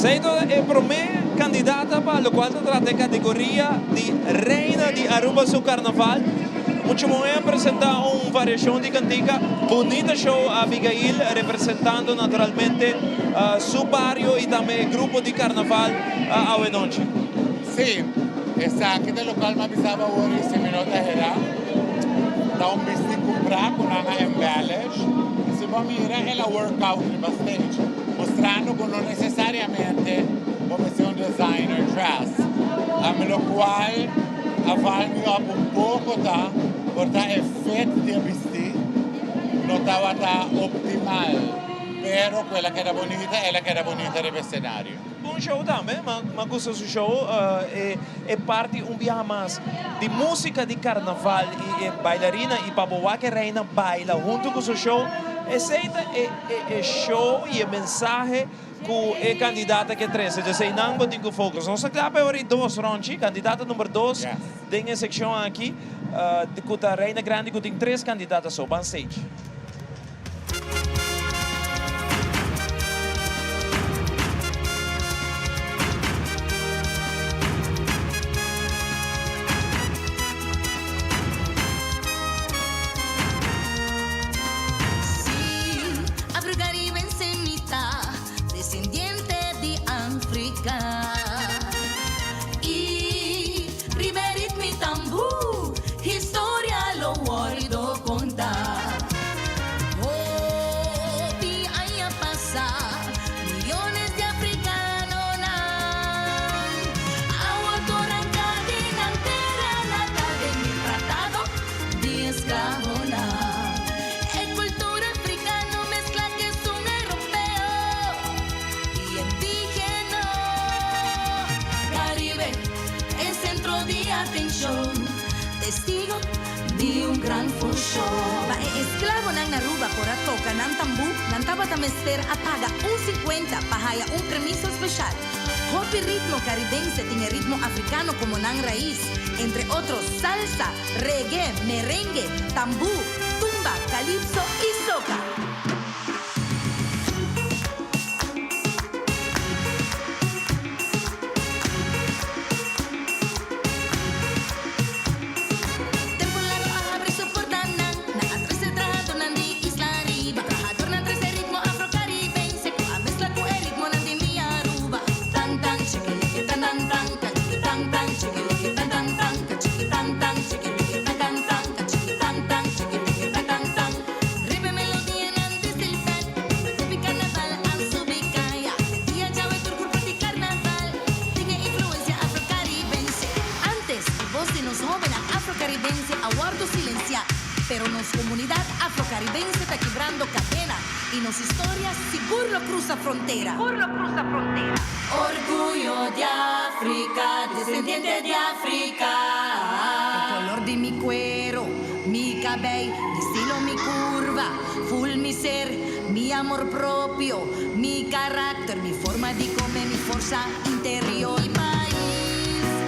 Esey ta e prome candidata pa locual ta trata e categoria di Reina di Aruba su Carnaval. Mucha muhe a presenta un variacion di cantica. Bunita show Abigail representando naturalmente su bario y tambe e grupo di Carnaval awe nochi. Sí, esaki ta locual mi a bisa bo awor y si mi no ta hera, ta un bisti cumpra cu nan a embellish y si bo a mira el a workout riba stage mustrando cu no necesariamente bo mester un designer dress. Ami locual a val mi op un poco ta por ta e fit di e bisti no tabata optimal pero cu el a keda bunita el a keda bunita riba e scenario. Bon show tambe, m'a gusta su show, e parti un biaha mas di musica di carnaval y e bailarina y pa bo wak e reina baila hunto cu su show, esey ta e show y e mensahe cu e candidata ke trece, dus eynan bo tin cu focus. Nos ta cla pa e ora y dos, Ronchi, candidata number dos den e seccion aki cu ta Reina Grandi cu tin tres candidata so, ban stage. Sí, afrocaribense mi ta, descendiente di Africa. Y riba e ritmo y tambú, historia lo wordo conta. Hopi aña pasa, millones di africanonan a wordo ranca di nan tera natal den e tratado di esclavonan. E cultura africano mezcla cu esun europeo y indigeno. Caribe, e centro di atencion, testigo di un gran fusion. Pa e esclavonan na Aruba por a toca nan tambú, nan tabata mester a paga un cincuenta pa haya un permiso special. Hopi ritmo caribense tin e ritmo africano como nan rais, entre otro salsa, reggae, merengue, tambú, tumba, calypso y soca. Tempo largo a habri su portanan na a trece trahadornan di isla riba. Trahadornan trece ritmo afrocaribense cu a mezcla cu e ritmonan di mi Aruba. Tan tan chiquiliqui tan tan tan cachiqui tan tan chiquiliqui tan tan tan cachiqui tan tan chiquiliqui tan tan tan cachiqui tan tan chiquiliqui tan tan tan. Riba e melodianan di Silvet, Hopi carnaval a subi caya. Dia djawe tur curpa di carnaval tin e influencia afrocaribense. Antes, e bos di nos hóbennan afrocaribense a wòrdu silensiá, pero nos komunidat afrocaribense ta kibrando kadena i nos historia sigur lo krusa frontera. Orguyo di Afrika, desendiente di Afrika. E kolor di mi kuero, mi kabei, mi stilo, mi kurva, ful mi ser, mi amor propio, mi karakter, mi forma di kome, mi forsa interior. Mi pais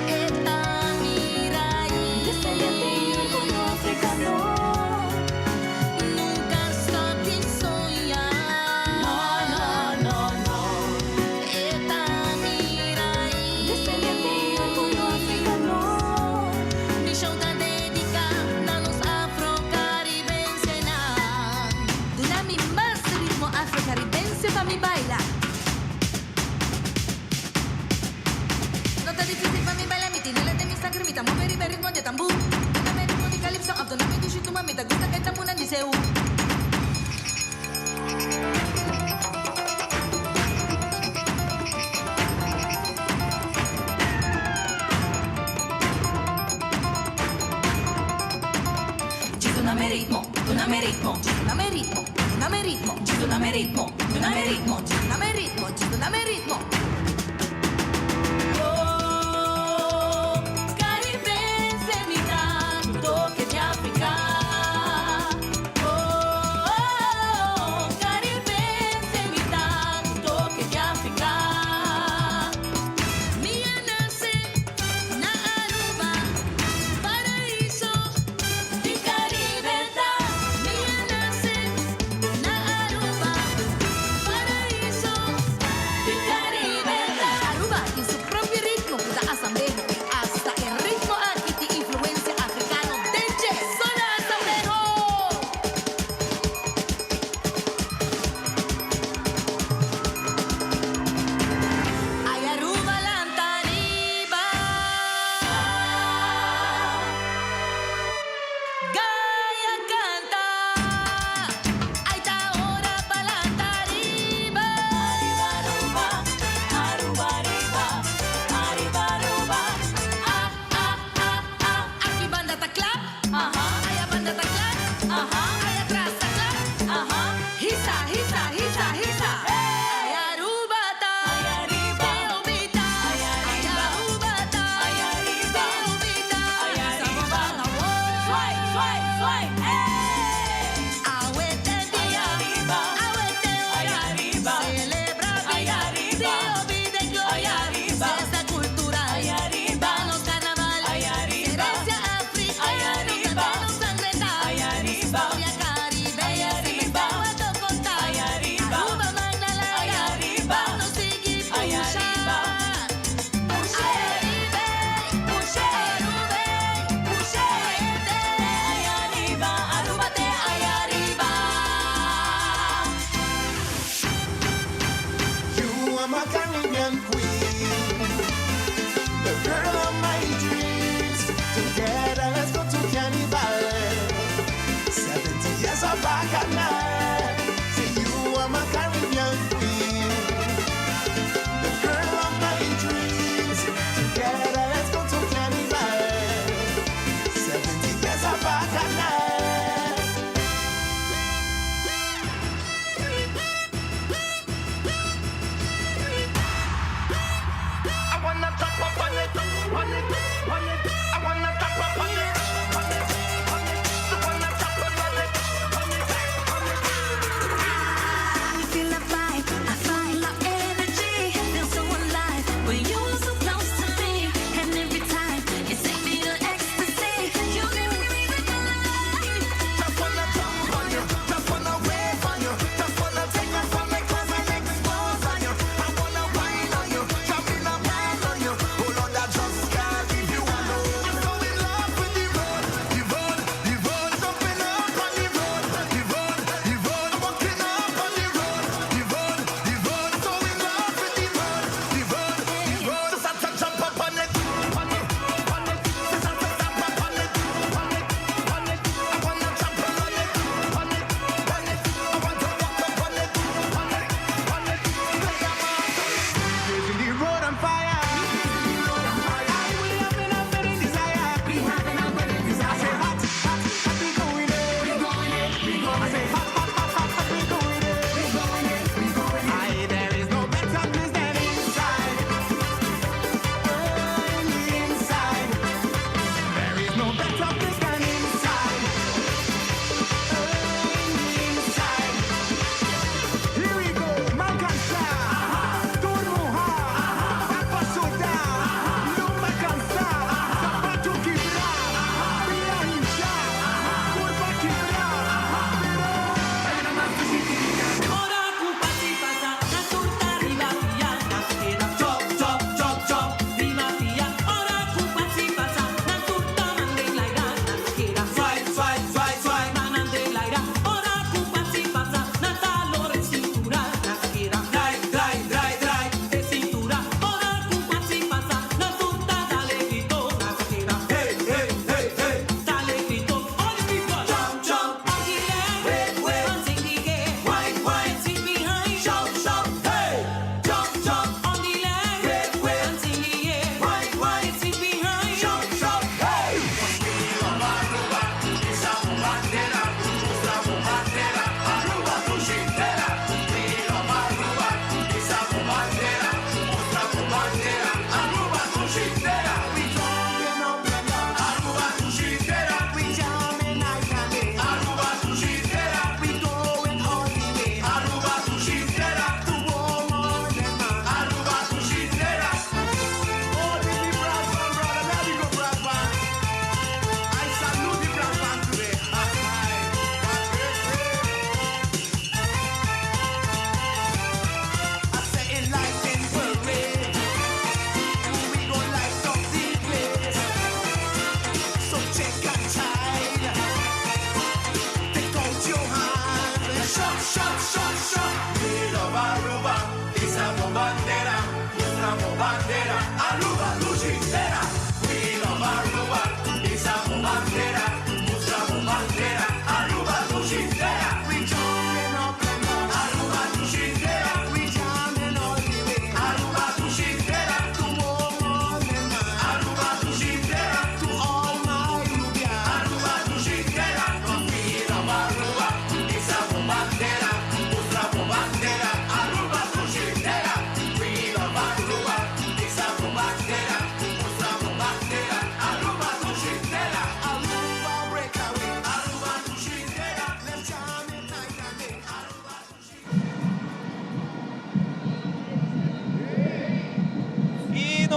e ta mi rais. Descendiente y orgullo africano. Nunca stop di soña. No, no, no, no. E ta mi rais. Descendiente y orgullo africano. Mi show ta dedica na nos afrocaribensenan. Duna mi mas ritmo afrocaribense pa mi baila. No ta dificil pa mi baila, mi tin el den mi sangre, mi ta move riba e ritmo di e tambú. Duna mi ritmo di calypso of duna mi dushi tumba, mi ta gusta e tambunan di seu. Djis duna mi ritmo, duna mi ritmo, djis duna mi ritmo, duna mi ritmo, djis duna mi ritmo, duna mi ritmo, djis duna mi ritmo, djis duna mi ritmo. Oh, caribense mi ta, toque di Africa. Oh, caribense mi ta, toque di Africa. Mi a nace na Aruba, paraíso di Caribe ta. Mi a nace na Aruba, paraíso di Caribe. Swai, swai, ey! Awe t'e dia, awe t'e ora, celebra bida, Dio bida y gloria, fiesta cultural, danos carnaval, herencia africana, danos sangre historia caribeña, si me contar, Aruba magna larga, nos sigui pusha. Aruba te aya ariba. You are my Caribbean queen, the girl of my dreams. Together, let's go to Carnival. 70 years of bacchanal. Say you are my Caribbean queen, the girl of my dreams. Together, let's go to Carnival. 70 years of bacchanal. I wanna jump up on it, on it, on it. I wanna jump up on it, on it, on it. I wanna jump up on it, on it, on it. I feel the vibe, I feel the energy, feel so alive when you're so close to me. And every time you take me to ecstasy, you give me reason to live. Just wanna jump on you, just wanna wave on you, just wanna take off all my clothes and expose on you. I wanna wine on you, jump in a pile on you. Oh Lord, I just can't leave you alone. I'm so in love with the road, the road, the road. Jumping up on the road, the road, the road. Walking up on the road, the road, the road. So in love with the road, the road, the road. Just have to jump up on it, on it, on it. Just have to jump up on it, on it, on it. I wanna jump on it, on it, on it. I want to walk up on it, on it, on it. Play a man. Raising the road on fire. We having a burning desire. We having a burning desire. I say hot, hot, hot, we going in. We going in, we going in. I say hot, hot, hot, hot, hot, we going in. We going in, we going in. Aye, there is no better place than inside. Inside. There is no better place than inside. Inside. Here we go, man cansa, turmuha, pasoda, luma cansa, zapato quebra, pia hincha, curva quebra, Ora cu pasi pasa, nan tur ta riba pia, nan keda chop, chop, chop, chop, riba pia. Ora cu pasi pasa, nan tur ta man den laira, nan keda swai, swai, swai, swai, man den laira. Ora cu pasi pasa, nan ta lora cintura, nan keda drai, drai, drai, drai, e cintura. Ora cu pasi pasa, nan tur ta dale grito, nan keda hey, hey, hey, hey, dale grito. All the people jump, jump, on the leg, wait, wait, dancing the air, wine, wine, sit behind, shout, shout, hey, jump, jump, on the leg, wait, wait, dancing the air, wine, wine, sit behind, shout, shout, hey. I salute the brass band today. I say in life in parade, we gon' light up the place. So check and child, take out your hand, shot, shot, shot, shot. We love Aruba, izamos bandera, mostramos bandera, Aruba dushi tera. We love Aruba, izamos bandera, mostramos bandera, Aruba dushi tera. We jumping up and down, Aruba dushi tera. We jamming all the way, Aruba dushi tera. To woman and man, Aruba dushi tera. To all my Rubian, Aruba dushi tera. We love Aruba, izamos bandera,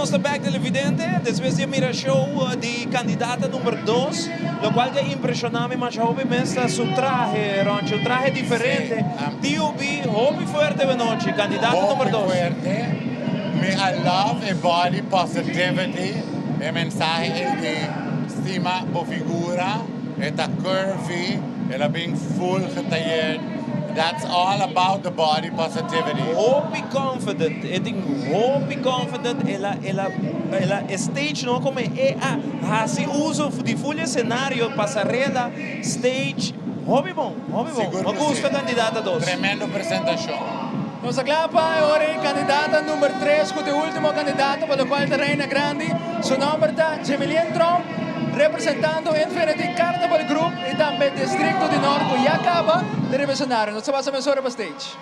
nos ta bek televidente, despues di a mira show di kandidata number dos, lokual ke impreshona mi masha hopi mes ta su trahe, Ronchi, un trahe diferente. TUB, hopi fuerte awenochi, kandidata number Hopi dos. fuerte. Mi a love e body positivity, e mensahe ei di stima bo figura, e ta curvy, el a bin full getayeerd. That's all about the body positivity. Hopi confident, e tin hopi confident, el a el a el a e stage no como e a haci uso di full escenario, pasarela, stage, hopi bon, hopi bon. Sigur Mi cu si. gusta candidata dos. Tremendo presentacion. Nos a kla pa e ora e candidata number tres cu ta e ultimo candidato pa locual ta Reina Grandi. Su nomber ta Jemilien Tromp, representando Infinity Carnival Group y tambe Districto di Noord cu ya caba ta riba escenario. Nos ta pasa mesora pa stage.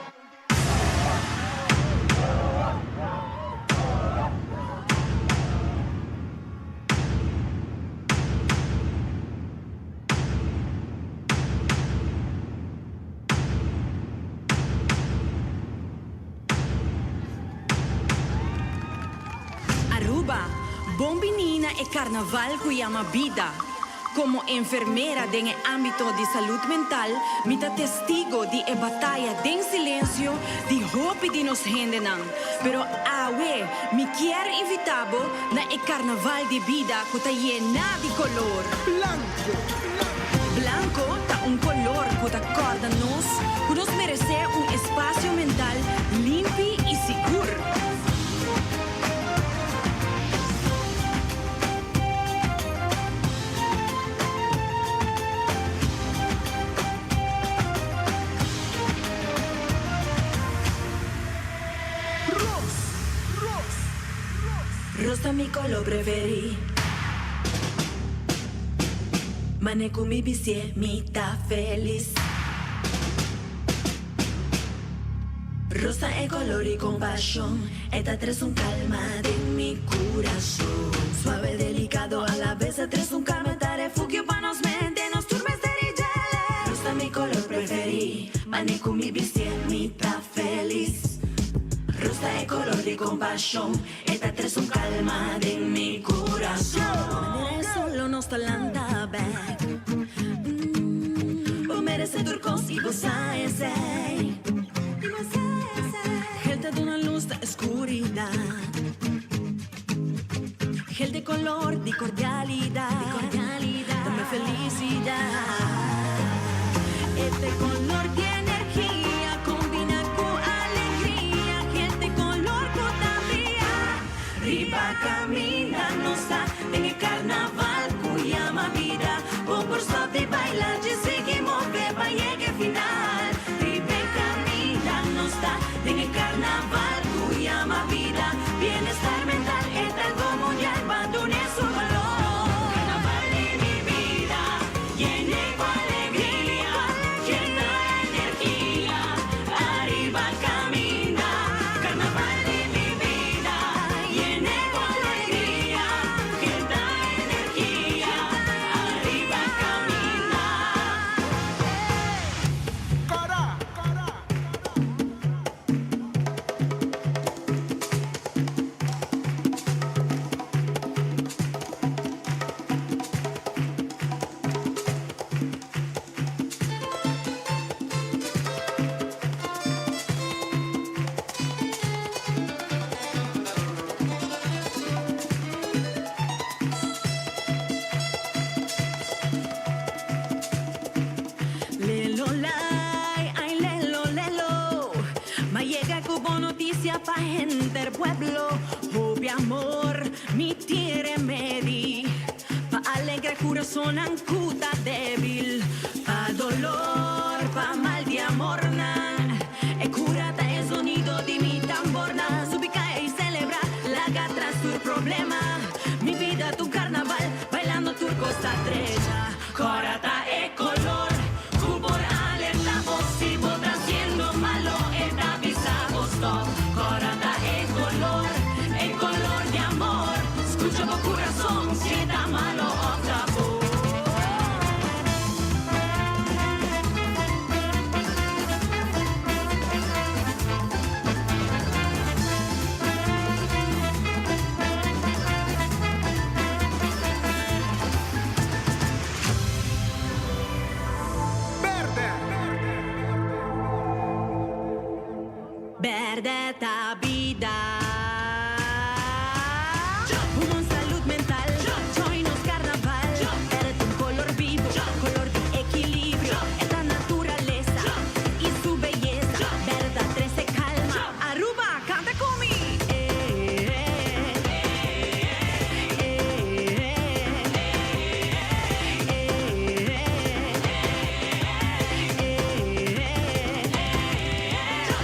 Aruba, bon bini na e carnaval cu yama bida. Como enfermera den e ambito di salud mental, mi ta testigo di e bataya den silencio di hopi di nos hendenan. Pero awe mi kier invita bo na e carnaval di bida cu ta yena di color. Blanco. Blanco ta un color cu ta corda nos cu nos merece un espacio mental limpi y sigur. Ros ta mi color preferi. Mane cu mi bisie mi ta felis. Ros ta e color di compasion, e ta tres un calma den mi curason. Suave, delicado, a la vez ta tres un calma, ta refugio pa nos mente, nos tur mester di djele. Ros ta mi color preferi, mane cu mi bisie mi ta felis. Ros ta e color di compasion, e ta tres un calma den mi curason. Manera e solo nos ta lanta bek. Bo merece tur cos y bo sa esey. Gel ta duna luz na escuridad. Gel de color di cordialidad. Dame felicidad. Este color di energia combina cu alegria. Gel de color cu ta bria. Riba caminda nos ta den e carnaval cu yama bida. Bo por stop di baila dje sigui move pa yega e final. Riba e caminda nos ta den e carnaval cu yama bida. Bienestar mental e ta algo mundial pa dun'e su balor. Carnaval di mi bida yene cu alegria, yena energia. Ariba caminda. Carnaval di mi bida yene cu alegria, yena energia. Ariba caminda. Lelo lai, ai lelo lelo M'a yega cu bon noticia pa henter pueblo Hopi amor mi tin remedi Pa alegra curasonnan cu ta debil Pa dolor, pa mal di amornan E cura ta e zonido di mi tambornan Subi caya y celebra, laga atras tur problema Mi bida ta un carnaval, bailando tur cos ta drecha Cora ta e color cu por alerta bo si bo ta haciendo malo e ta bisa bo stop Cora ta e color, e color di amor Scucha bo curazon si e ta malo of ta bon. Berde ta bida. Humon salud mental. Join nos carnaval. Berde ta un color bibo. Color di equilibrio. E ta naturalesa y su beyesa. Berde ta trece calma. Aruba, canta cu mi!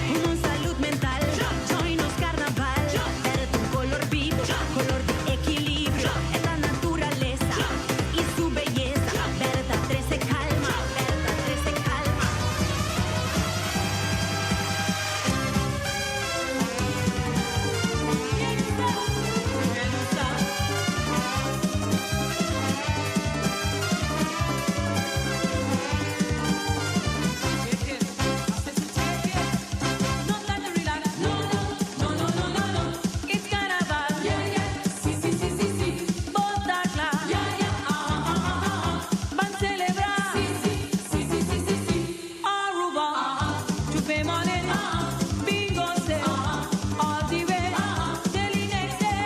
Humon salud mental. Join nos carnaval. Berde ta un color bibo. Color di equilibrio. E ta naturalesa y su beyesa. Berde ta trece calma. Berde ta trece calma. No time to relax. No, no, no, no, no, no, no. It's carnaval. Yeah, yeah. Si, si, si, si, si. Bo ta cla. Yeah, yeah. Ah, ah, ah, ah, ah. Ban celebra. Si, si, si, si, si, si, si. Aruba. Chupe money. Bingo se. All the way. Till the next day.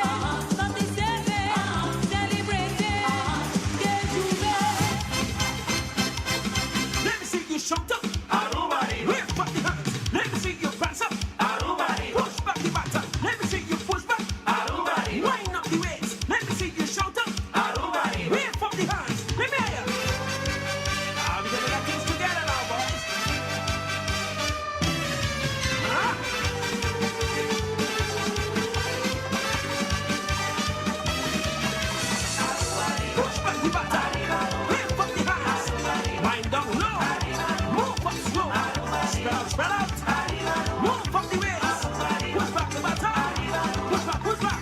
37. Celebrate. Que J'ouvert. Let me see you shout up. Aruba, Lift up the hands. Let me see you press up. Aruba, Push back the batter. Let me see you push back. Aruba, Wind up the waist. Let me see you shout up. Aruba, Lift up the hands. Let me hear you. Ah, we gonna get things together now, boys. Huh? Push back the batter. Lift up the hands. Wind down low. Move up slow. Spread out, spread out. Move up the waist. Push back the batter. Push back, push back.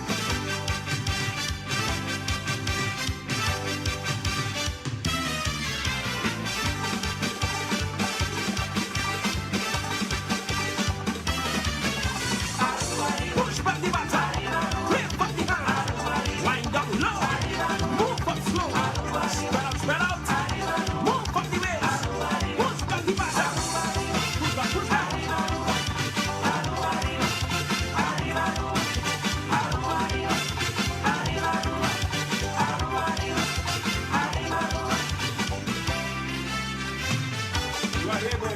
Push back the batter. Lift up the hands. Wind down low. Move up slow. Spread out, spread out. Move up the waist. Push back the batter. Push back, push back. You are here, boy.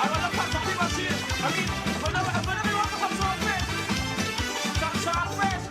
I wanna pass up the machine. I mean, I'm gonna be walking some saltfish. Some saltfish.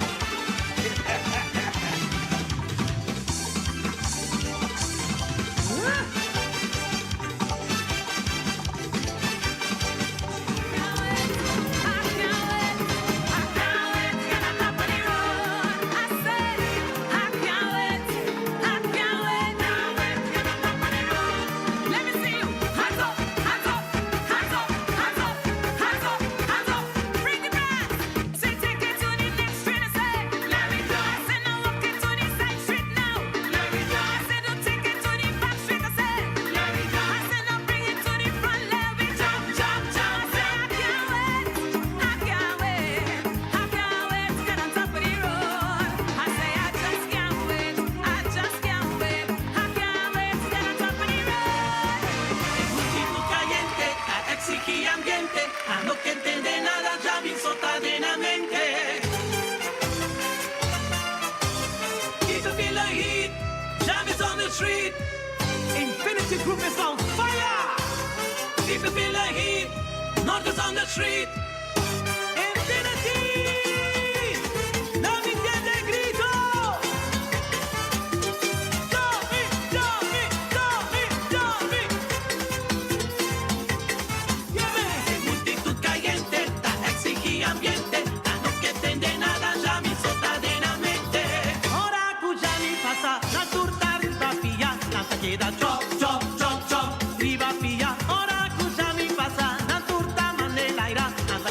Multitud caliente, a exigir ambiente, a no que entende nada, ya mi sota de la mente. If you feel the heat, jam is on the street. Infinity Group is on fire. If you feel the heat, North is on the street. Infinity! No me entiende grito. Tommy, Tommy, Tommy, Tommy. Multitud caliente, ta exigir ambiente, a no que entende nada, ya mi sota de la mente. Ora cu Jami pasa, nan tur ta riba pia, nan ta keda chop, chop, chop, chop, riba pia. Ora cu Jami pasa, nan tur ta manera laira, nan ta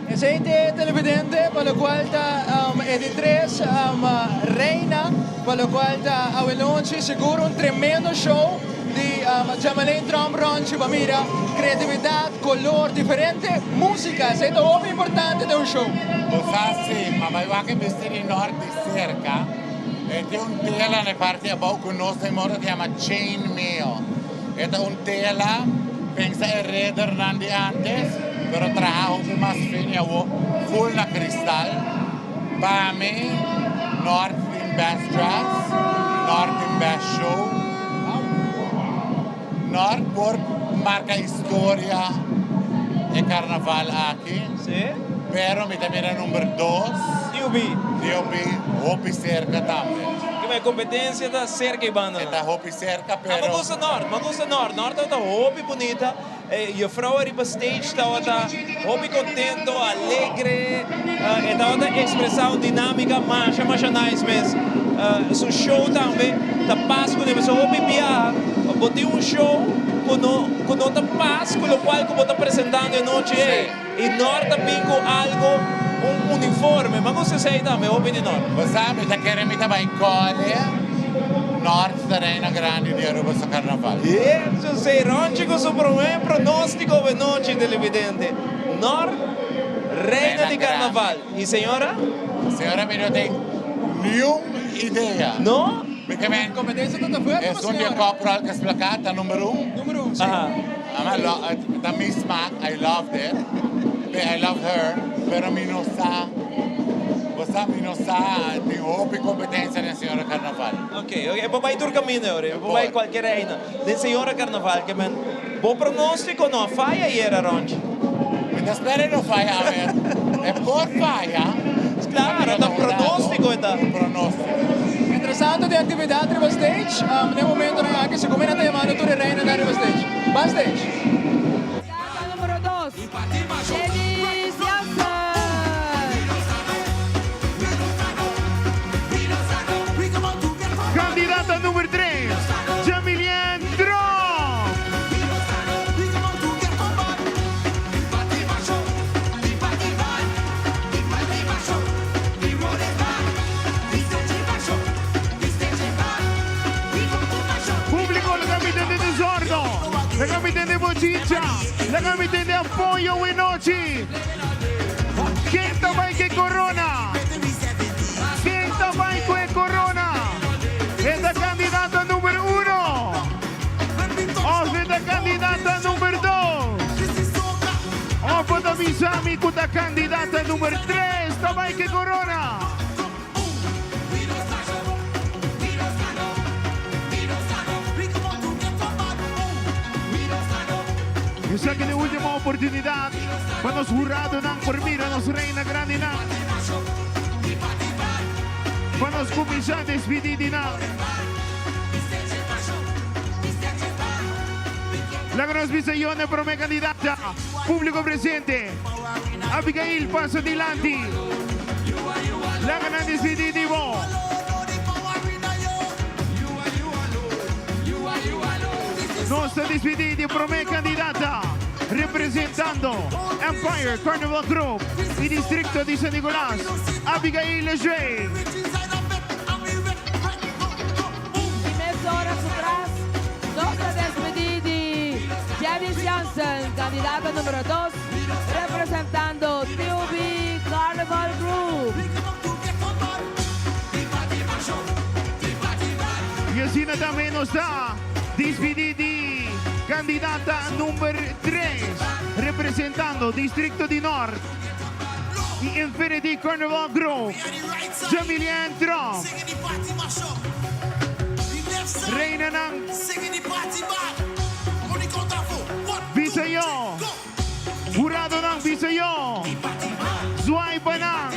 Esey t'e televidente pa locual ta e di tres reina pa locual ta awenochi. Sigur un tremendo show di Jamalain Tromp Ronchi pa mira creatividad, color, diferente musica. Esey ta hopi importante den un show. Bo sa si, ma bai wak e bisti di nort di cerca. E tin un tela na e parti abou cu nos den moda ta yama chain mail. E ta un tela, pensa e redernan di antes, pero traha hopi mas fin y awo full na cristal. Pa mi, Noord tin best dress, Noord tin best show. Noord por marca historia e carnaval aki, pero mi ta mira number dos, DOB, hopi cerca tambe. Kiba e competencia ta cerca y banda nan. E ta hopi cerca pero. Ah, mi gusta Nort, mi gusta Nort. Nort tabata hopi bunita. E juffrouw ariba stage tabata hopi contento, alegre. E tabata expresa un dinamica masha masha nice mes. Su show tambe ta pas cu ne pasobra hopi biaha bo tin un show cu no cu no ta pas cu locual cu bo ta presentando e nochi ey. Y Nort ta bin cu algo, un uniforme. Mi a gusta esey tambe, hopi di Nort. Bo sa, mi ta kere mi ta bai cole, Nort ta reina grandi di Aruba su carnaval. Eso sey, Ronchi cu su prome pronostico awe nochi, televidente. Nort, reina di carnaval. Y señora? Señora mi no tin niun idea. No? Mi ke men. Competencia ta ta fuerte pa Esun di e señora. corporal cu splaca ta number un. Number un, si. Ama lo ta mi smaak, I loved it, pe I loved her, pero mi no sa, bo sa mi no sa, tin hopi competencia den Señora Carnaval. Ok, ok, e por bai tur caminda ahora, e por bai cualkier reina den Señora Carnaval, ke men bo pronostico no a faya ayera, Ronchi? Mi ta spera e no faya, awe, e por faya. Claro, ta pronostico e ta. Un pronostico. Mientras tanto di actividad riba stage, den momentonan aki segun mi nan ta yamando tur e reinanan riba stage. Ban stage! Candidata numero dos, Denise Jansen. Candidata numero tres, Jamilien Tromp. Público laga mi tende desordo, laga mi tende bochincha, laga mi tende apoyo wenochi. Ken ta bai ke corona? Ken ta bai ku e corona? E ta candidato numero uno of e ta candidata numero dos? Of bo ta bisa mi ku ta candidata numero tres ta bai ke corona? Esaki ta e ultimo oportunidad pa nos huradonan por mira nos reina grandinan. Pa nos cuminsa despidi di nan. Laga nos bisa yon e prome candidata. Publico presente. Abigail pasa dilanti. Laga nan dispidi di bo. Nos ta dispidi di prome candidata representando Empire Carnival Group y Districto di San Nicolas, Abigail Lejuey. Y mesora su tras nos ta despedi di Janice Jansen, candidata numero dos, representando TUB Carnival Group. Y asina tambe nos ta dispidi di candidata number tres, representando Districto di Noord y Infinity Carnival Group, Jamilian Tromp. Reinanan bisa yo, huradonan bisa yo, zwaai pa nan,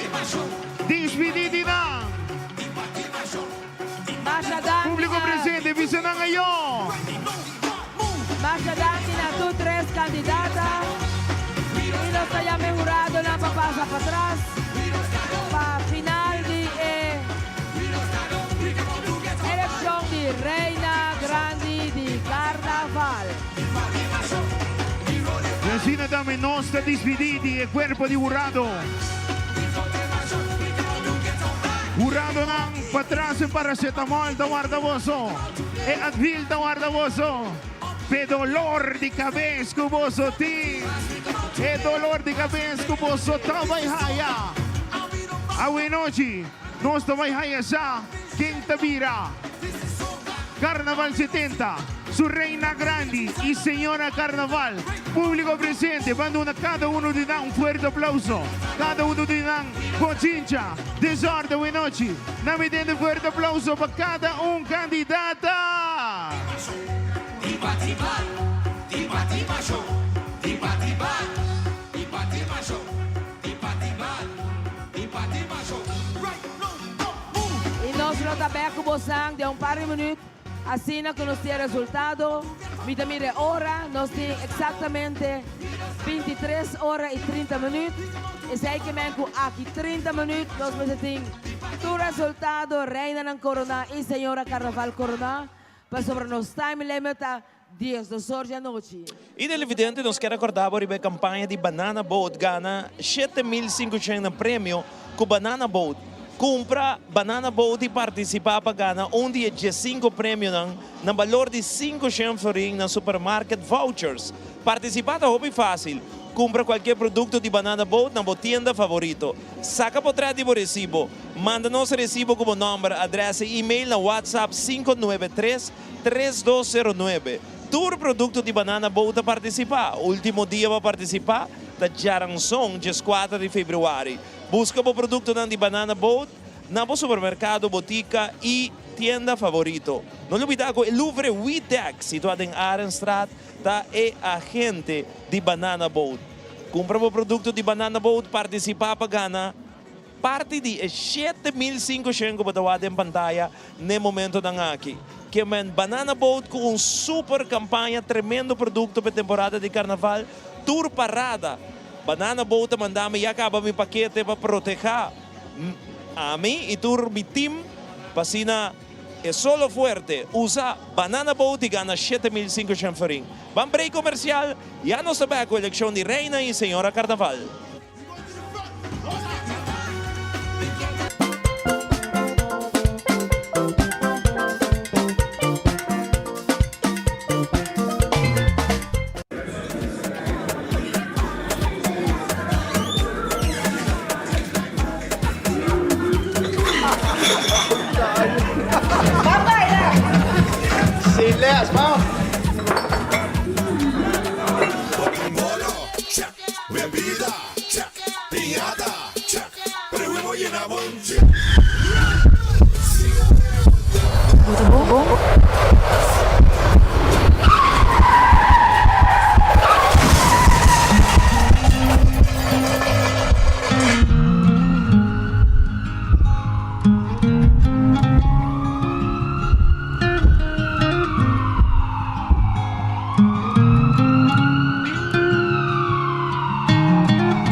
dispidi di nan. Publico presente bisa nan ayo. Masha danki na tur tres candidata y nos ta yama e huradonan pa pasa patras pa final di e eleccion di Reina Grandi di Carnaval. Y asina. tambe nos ta dispidí di e kuerpo di hurado. Huradonan patras e paracetamol ta warda boso. E Advil ta warda boso. P'e dolor di kabes ku boso tin. E dolor di kabes ku boso ta bai haya. Awenochi nos ta bai haya sa ken ta bira. Carnaval 70, su Reina Grandi y Señora Carnaval. Publico presente, ban duna cada uno di nan un fuerte aplauso. Cada uno di nan bochincha, desorde awenochi. Nan mi tende fuerte aplauso pa cada un candidata! Y nos lo ta bek cu bosan den un par di minuut, asina cu nos tin e resultado. Mi ta mira e ora, nos tin exactamente 23 ora y 30 minuut. Esey ke men cu aki 30 minuut nos mester tin tur resultado, reinanan corona y señora carnaval corona, pasobra nos time limit ta 12 or di anochi. Y televidente nos kier acorda bo riba e campaña di Banana Boat gana 7500 na premio cu Banana Boat. Cumpra Banana Boat y participa pa gana un di e diescinco premionan na balor di 500 florin na supermarket vouchers. Participa ta hopi facil. Cumpra cualkier producto di Banana Boat na bo tienda favorito. Saca potret di bo recibo. Manda nos recibo cu bo nomber, adres y email na WhatsApp 593 3209. Tur produkto di Banana Boat ta partisipá. Último dia pa partisipá ta djaranson 14 di febrüari. Buska bo produktonan di Banana Boat na bo supermerkado, botika i tienda favorito. No lubidá ku e Louvre Witek, situá den Arenstraat, ta e agente di Banana Boat. Kumpra bo produkto di Banana Boat, partisipá pa gana! Parti di e 7500 ku bo ta wak den pantaya n'e momentonan aki. Ke men Banana Boat ku un super kampaña, tremendo produkto p'e temporada di karnaval, tur parada. Banana Boat ta manda mi ya kaba mi pakete pa protehá ami i tur mi team pa asina e solo fuerte usa Banana Boat i gana 7500 florin. Ban break komersial, ya nos ta bek ku elekshon di Reina i Señora Karnaval. Say less, vamos. Bebida, check. Piñata, check. Pero yena bon, check. Bo ta bon?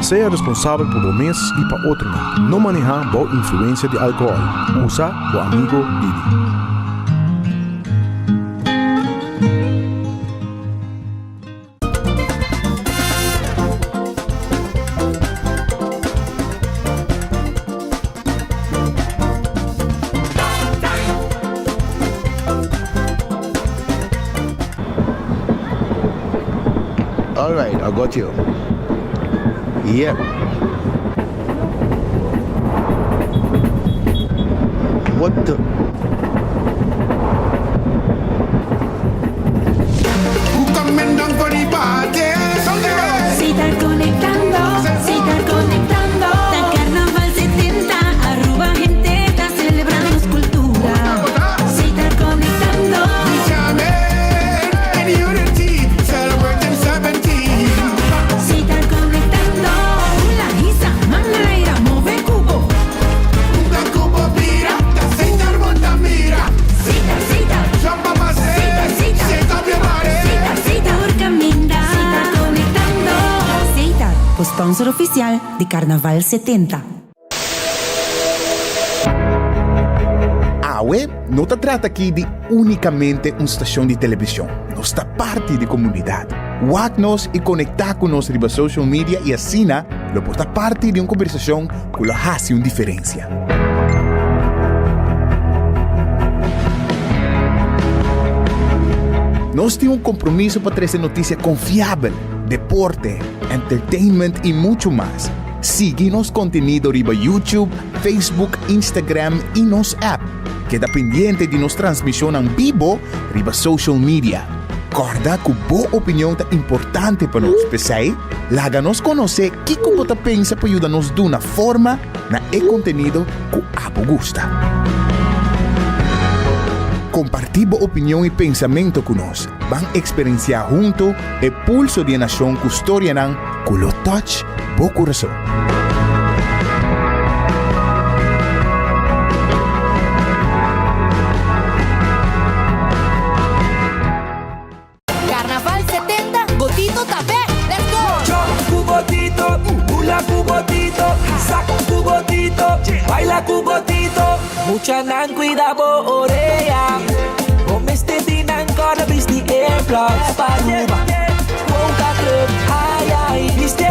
Sea responsabel pa bo mes y pa otronan. No maneha bou influencia di alcohol. Usa bo amigo Didi. All right, I got you. Yep. What the? Si ta conectando, si ta conectando. Ta Carnaval 70, Aruba hende ta celebra nos cultura. Si ta conectando. Si ta conectando. Hula, hisa, man na aire, move cubo. Sita, sita. Sita, sita. Sita, sita. Tur caminda. Si ta conectando. Setar, bo sponsor oficial di Carnaval 70. Awe no ta trata aki di únikamente un stashon di televishon, nos ta parti di komunidat. Wak nos i konektá ku nos riba social media i asina lo por ta parti di un kombersashon ku lo hasi un diferensia. Nos tin un kompromiso pa trese notisia konfiabel, deporte, entertainment i muchu mas. Sigui nos kontenido riba YouTube, Facebook, Instagram i nos app. Keda pendiente di nos transmishonnan bibo riba social media. Kòrda ku bo opinion ta importante pa nos, p'esei laga nos konosé kiko bo ta pensa pa yuda nos duna forma na e kontenido ku abo gusta. Kompartí bo opinion i pensamentu ku nos. Ban eksperensiá huntu e pulso di e nashon ku storianan ku lo touch bo kurason. Carnaval 70, Botito ta bek! Let's go! Chop cu Botito, bula cu Botito, sac cu Botito, baila cu Botito. Muchanan cuida bo orea, bo mester di nan corda bisti earplugs pa Aruba. Boca Club, ay ay, biste,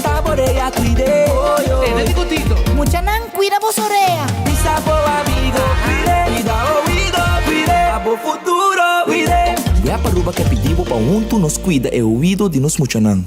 ta bo orea cuide. Tene di Botito. Muchanan cuida bo orea. Bisa bo amigo, cuide, cuida oido, cuide, pa bo futuro, cuide. Web Aruba ke pidi bo pa huntu nos kuida e oido di nos muchanan.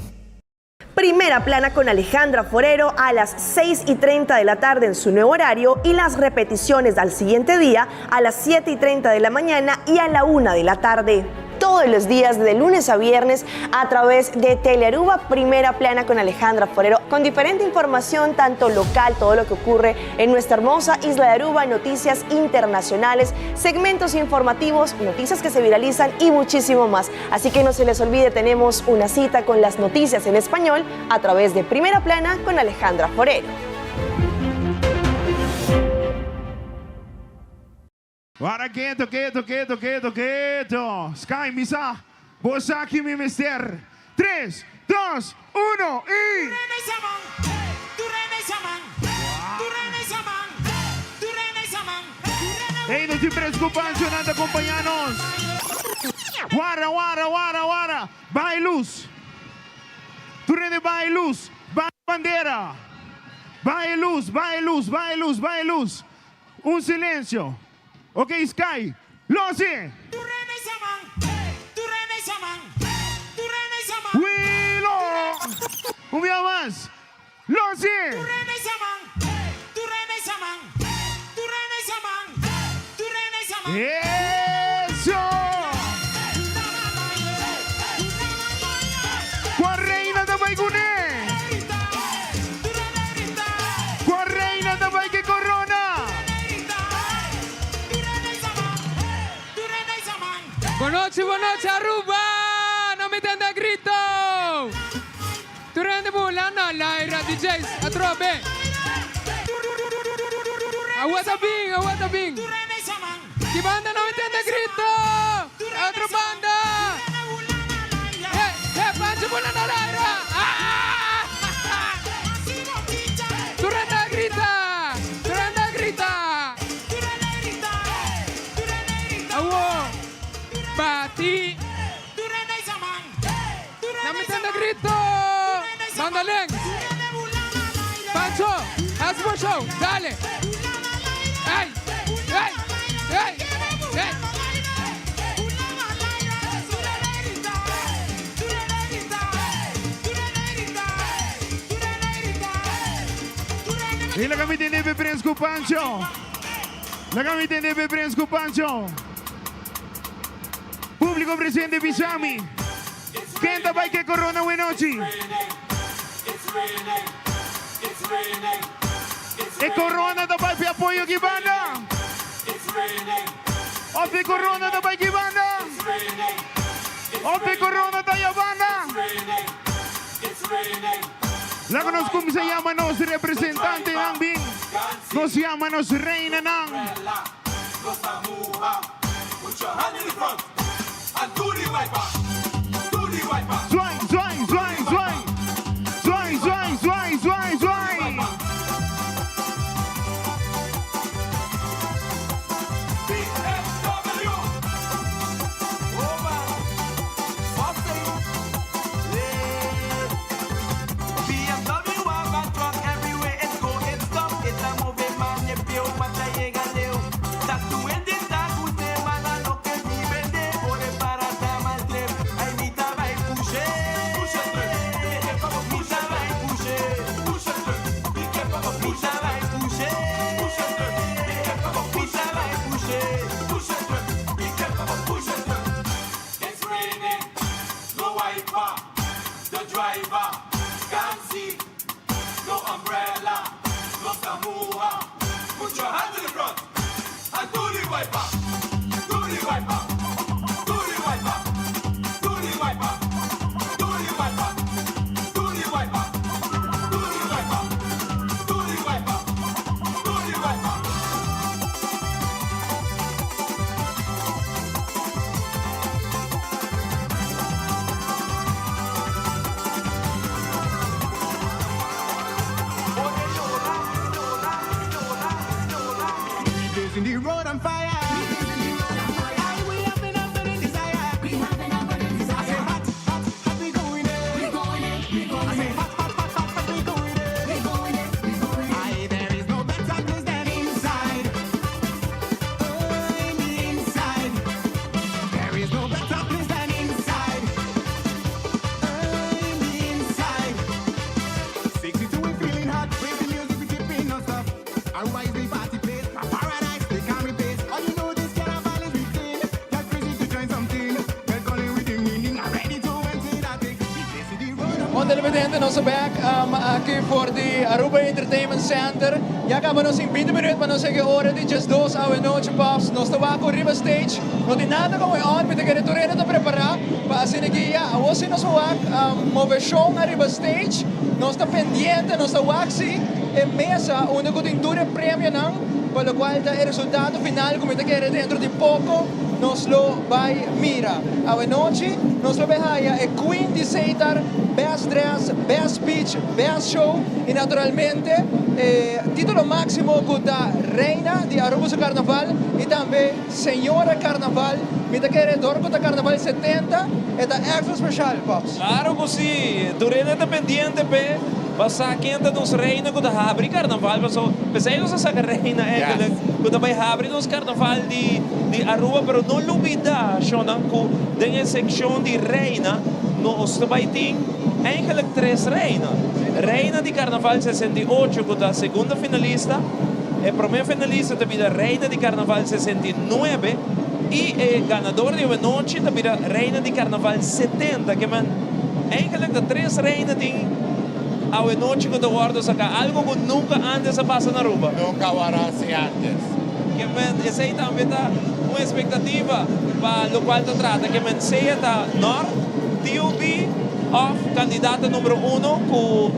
Primera Plana con Alejandra Forero a las 6 y 30 de la tarde en su nuevo horario y las repeticiones al siguiente día a las 7 y 30 de la mañana y a la 1 de la tarde. Todos los días de lunes a viernes a través de Telearuba Primera Plana con Alejandra Forero, con diferente información, tanto local, todo lo que ocurre en nuestra hermosa isla de Aruba, noticias internacionales, segmentos informativos, noticias que se viralizan y muchísimo más. Así que no se les olvide, tenemos una cita con las noticias en español a través de Primera Plana con Alejandra Forero. Wara keto, keto, keto, keto, keto. Sky, mi sa, bo sa ki mi mester. Tres, dos, uno i. Ey, no tin preocupacion, nan ta acompaña nos. Wara, wara, wara, wara. Baha e luz. Tur hende baha e luz. Baha e bandera. Baha e luz, baha e luz, baha e luz, baha e luz. Un silencio. Ok Sky, losi! Wilo! Un bia mas. Losi! Eso! Cua reina ta bai cune? Cua reina ta bai ke corona? Bonochi bonochi Aruba! No mi tende grito! Tur hende bula na laira DJs atrobe! Awa ta bin, awa ta bin! Ki banda no mi tende grito! Otro banda! He, he, Pancho bula na laira! Ah! Tur hende a grita! Tur hende a grita! Awo, bati! Na mi tende grito! Banda links! Pancho, hasi bo show! Dale! Ey! Ey! Ey! Ey! Y laga mi tende pe Prins cu Pancho. Laga mi tende pe Prins cu Pancho. Publico presente bisa mi. Ken ta bai ke corona wenochi? E corona ta bai pi apoyo ki banda? Of e corona ta bai ki banda? Of e corona ta ya banda? Laga nos cuminsa yama nos representantenan bin. Nos yama nos reinanan. Zwaai, zwaai, zwaai, zwaai. Zwaai, zwaai, zwaai, zwaai, zwaai. In the road on fire. We having a burning desire. We having a burning desire. I say hot, hot, hot, we going in. We going in. We going in. I say hot, hot, hot, hot, hot, we going in. We going in. We going in. Aye, there is no better place than inside. Oh, in the inside. There is no better place than inside. Oh, in the inside. 62, we feeling hot. With the music, we tipping non-stop. Aruba is the party place. A paradise they can't replace. All you know this carnival is within. Get crazy to join something. Get calling with the meaning. I'm ready to enter that thing. We blessing the road. Bon televidente, nos ta back aki for di Aruba Entertainment Center. Ya caba nos tin 20 minuut pa nos yega ora di 12 awe nochi, Pops. Nos ta wak riba stage. No tin nada going on, mi ta kere tur hende ta prepara pa asina aki ya. Awor si nos wak movecion ariba stage. Nos ta pendiente, nos ta wak si e mesa unda cu tin tur e premionan, pa locual ta e resultado final cu mi ta kere dentro di poco nos lo bay mira. Awe nochi nos lo bay haya e Queen di Setar, Best Dress, Best Speech, Best Show y naturalmente e titulo maximo cu ta Reina di Aruba su Carnaval y tambe Señora Carnaval. Mi ta kere dor cu ta Carnaval 70 e ta extra special, Pops. Claro cu si, tur hende ta pendiente p'e pa sa ken ta nos reina cu ta habri carnaval, paso p'esey nos a saca reina eigenlijk cu ta bay habri nos carnaval di Aruba, pero no lubida, Shonan, cu den e seccion di reina nos ta bay tin eigenlijk tres reina. Reina di Carnaval 68, cu ta segundo finalista, e prome finalista ta bira reina di Carnaval 69 y e ganador di anochi ta bira reina di Carnaval 70, kiermen eigenlijk ta tres reina tin awe nochi cu ta wordo saca, algo cu nunca antes a pasa na Aruba. Nunca a asina antes. Kiermen esey tambe ta un expectativa pa locual ta trata kiermen sea ta Nor, TUB of candidata number 1 cu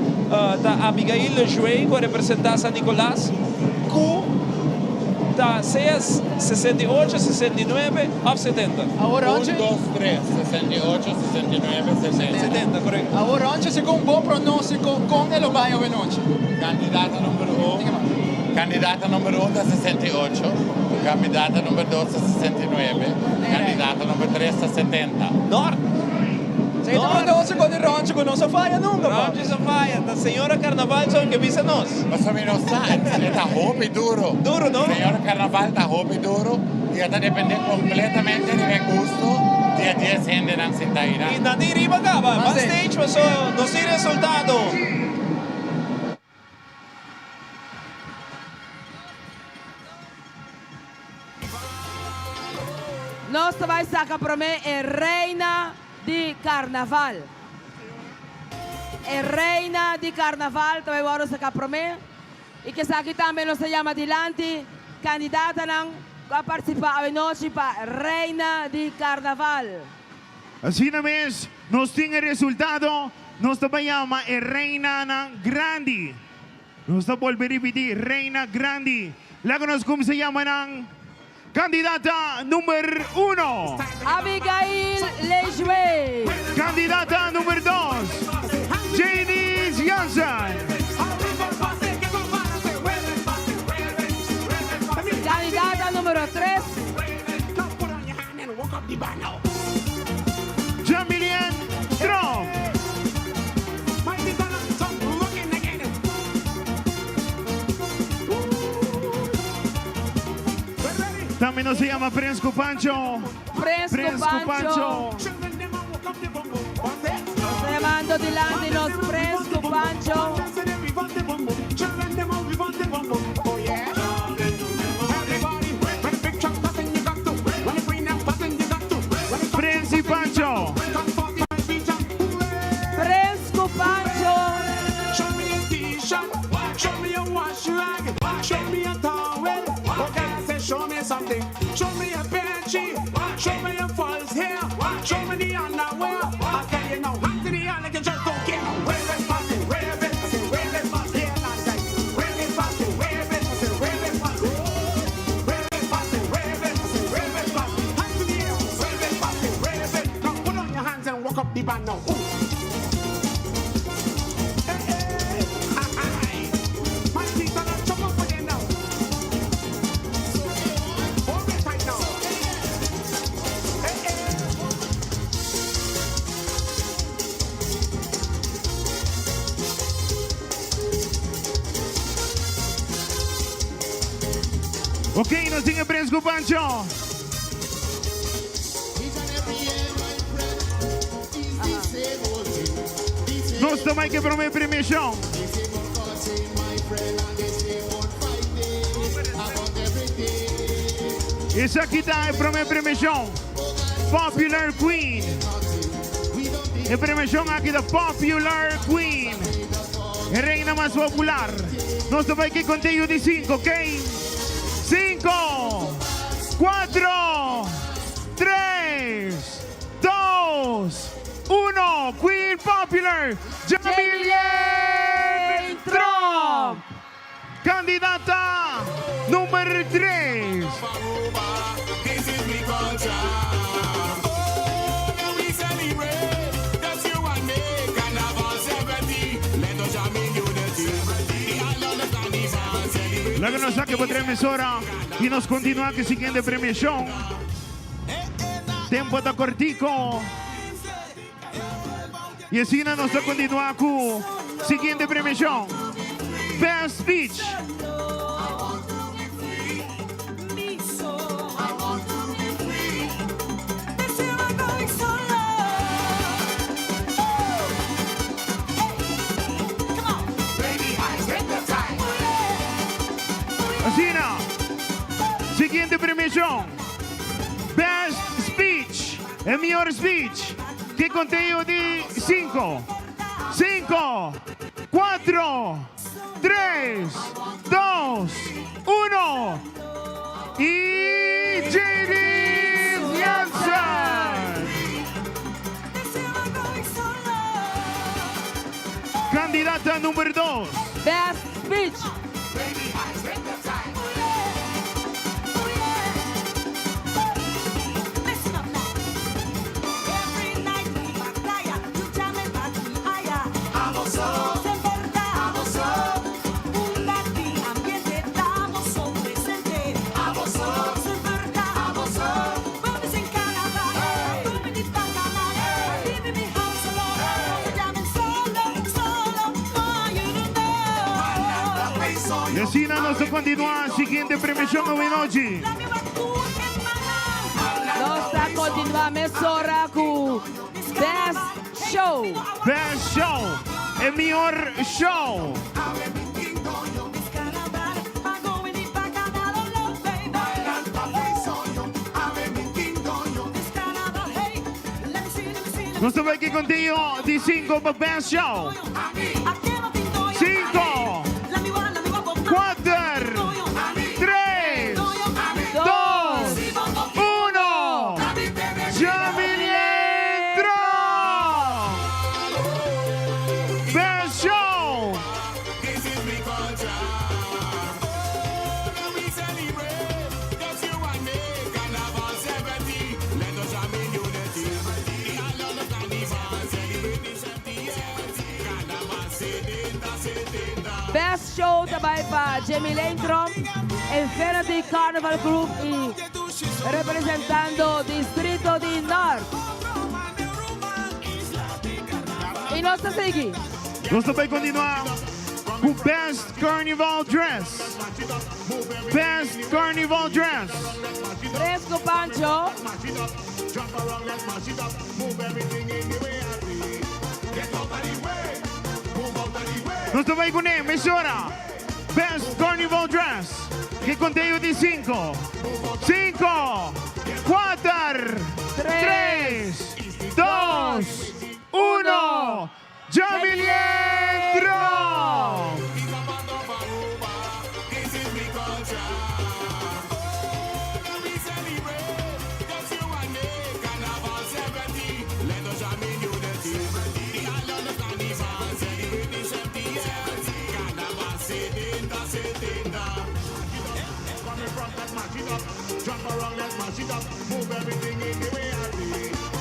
ta Abigail Lejuey, cu representa San Nicolas, cu ta sea 68, 69 of 70. Awor, 1, 2, 3, 68, 69, 70. 70, correcto. Awor, Ronchi, segun bo pronostico, con e lo bay awe nochi? Candidata number 1. Candidata number 1 ta 68. Candidata number 2 ta 69. Candidata number 3 ta 70. Nor. Esey ta pronostico di Ronchi, cu no sa faya nunca, pa. Ronchi sa faya. Ta Señora Carnaval son cu bisa nos. Mas mi no sa, ta hopi duro. Duro, no? Señora Carnaval ta hopi duro. Y ta depende completamente di gusto di 10 hendenan sinta ey. Y na di riba caba. Backstage, paso nos tin resultado. Nos ta bay saca prome e reina di Carnaval. E reina di Carnaval ta bay wordo saca prome. Y cu esaki tambe nos ta yama dilanti candidatanan cu a participa awe nochi pa reina di Carnaval. Asina mes, nos tin e resultado, nos ta bay yama e reinanan grandi. Nos ta bolbe ripiti, reina grandi. Laga nos cuminsa yama nan candidata number 1. Abigail Lejuey. Candidata number 2, Janice Jansen. Candidata number 3. Jamilian Trump. Tambe nos ta yama Fresco Pancho. Fresco Fresco Pancho. Pancho. Nos ta yamando dilanti nos Fresco Pancho. Prince y Pancho. Fresco Pancho. Show me a t-shirt, show me a wash rag, show me a towel. Okay, say Show me something. Show me your panty. Show me your false hair. Show me the underwear. I tell you now, hand to the hand like you just don't care. Wave it, party, wave it. I say wave it, party, yeah, and say wave it, party, wave it. I say wave it, party. Wave it, party, wave it. I say wave it, party. Hand to the air. Wave it, party, wave it. Now put on your hands and walk up the band now. Ooh. Hey, hey. Ah, ah, ah. My teeth are gonna chop up again now. Hold it tight now. Hey, hey. Ok, nos tin Fresco Pancho. Nos ta bay cu prome premiacion. Esaki ta e prome premiacion. Popular Queen. E premiacion aki ta Popular Queen. E reina mas popular. Nos ta bay cu conteo di 5, ok? 5, 4, 3, 2, 1. Queen Popular, Jamilien Tromp. Candidata number 3. This is me culture. Oh, now we celebrate. That's you and me. Carnival 70. Let us jam in unity. The island of Carnival celebrate. Laga nos saca pa emisora y nos continua cu e siguiente premiacion. Tempo ta cortico. Y asina nos ta continua cu e siguiente premiacion. Best Speech. Me so. I want to be free. This year I'm going solo. Oh. Hey, come on. Baby, I spend the time. Asina. Siguiente premiacion. Best Speech. E mihor speech. Cu conteo di 5, 5, 4, 3, 2, 1. Y JD Jansen. This year I'm going solo. Candidata number 2. Best Speech. Baby, I spend the time. Oh yeah. Listen up now. Every night we batalla, luchame batalla. Semper ta. Unda tin ambiente, damos un presente. Semper ta. Vamos en carnaval, come di bacchanale. Leaving me house alone, jamming solo, solo, oh, you don't know. Y asina nos ta continua siguiente premiacion anochi. Nos ta continua mesora cu Best Show. Best Show. E mihor show. Carnaval, I'm going in bacchanal, oh, baby. This carnaval, hey, let me see, let me see, let me Nos ta aki contigo di 5 pa Best Show. 5, 4, 3, 2, 1. Jamilien Tromp. Best Show. This is me culture. Oh, now we celebrate. That's you and me. Carnival 70. Let us jam in unity. The island of Carnival celebrate the 70th. Carnival 70, 70. Best Show tambe pa Jamie Tromp, Infinity Carnival Group y representando Distrito di Norte. Y nos ta sigui. Nos tambe ta continua cu Best Carnival Dress. Best Carnival Dress. Fresco Pancho. Jump around, let's mash it up. Move everything in the way I see. Get out of the way. Move out of the way. Nos tambe cu emisora. Best Carnival Dress. Cu conteo di 5, 5, 4, 3, 2, 1. Jamilien Tromp. This is me culture.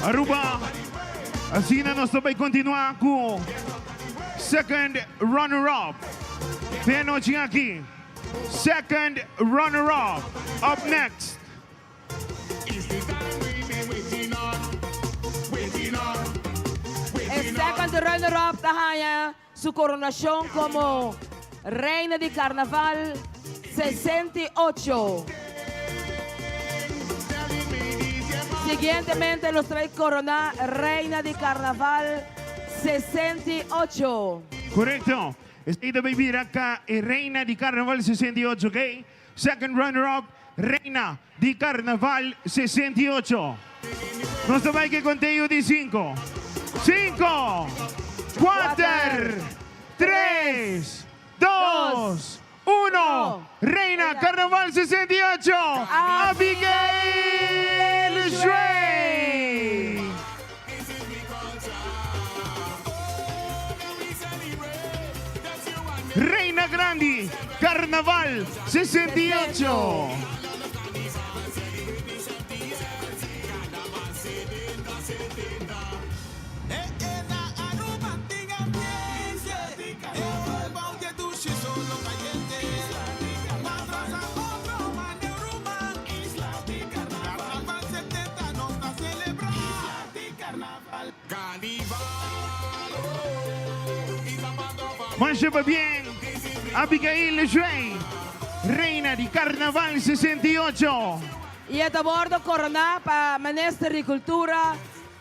Aruba, asina nos ta bay continua cu second runner up. Te anochi aki, second runner up, up next. E second runner up ta haña su coronacion como Reina di Carnaval 68. Siguientemente nos ta bay corona Reina di Carnaval 68. Correcto. Esey ta bay bira ca e Reina di Carnaval 68, ok? Second runner up, Reina di Carnaval 68. Nos ta bai ke conteo di cinco. Cinco, cuater, tres, dos, uno. Reina Carnaval 68, Abigail Shrey! Reina Grandi, Carnaval 68. Masha pabien, Abigail Lejuey, Reina di Carnaval 68. Y e ta wordo corona pa Minister di Cultura,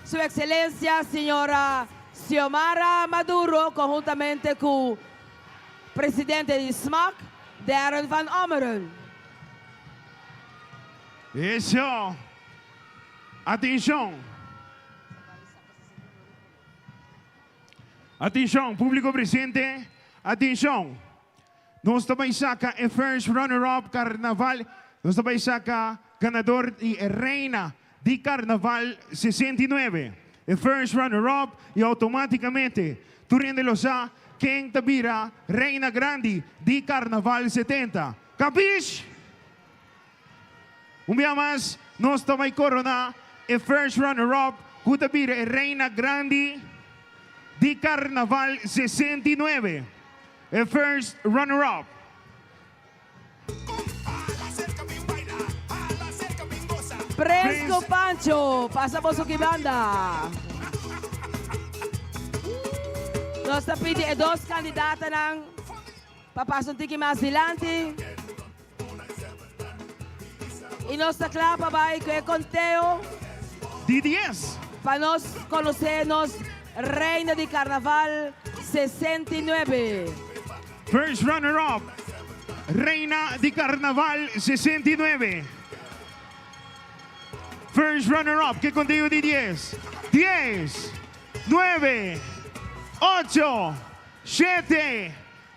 Su Excelencia Señora Xiomara Maduro conhuntamente cu Presidente di smac, Darren van Ommeren. Eso. Atenshon! Atenshon, publico presente, atenshon! Nos ta bai saca e first runner up carnaval, nos ta bai saca ganador di e reina di carnaval 69. E first runner up y automaticamente tur hende lo sa ken ta bira reina grandi di carnaval 70. Capish? Un bia mas nos ta bai korona e first runner up ku ta bira e reina grandi di Karnaval 69. E first runner up. Prens ku Pancho, pasa boso ki banda. Nos ta pidi e dos kandidatanan pa pasa un tiki mas dilanti. Y nos ta cla pa bay cu e conteo. Di dies. Pa nos conoce nos Reina di Carnaval 69. First runner up, Reina di Carnaval 69. First runner up, ke conteo di dies. Dies, nuebe, ocho, shete,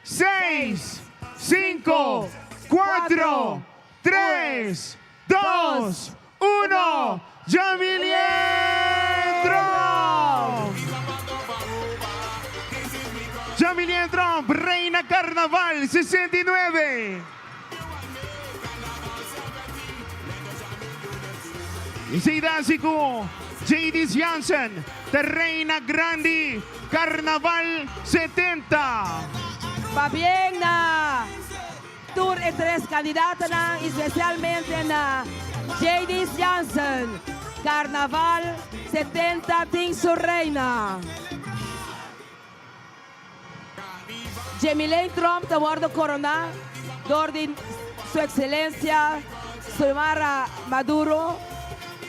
Seis, cinco, cuatro, tres, dos, uno, Jamilien Tromp! Jamilien Tromp, Reina Carnaval 69. Esey ta haci cu Jadis Jansen ta Reina Grandi Carnaval 70. Pabien na tur e tres candidatonan y specialmente na Jadis Jansen. Carnaval 70 tin su reina. Jemileen Tromp ta wordo corona door di Su Excelencia Xiomara Maduro,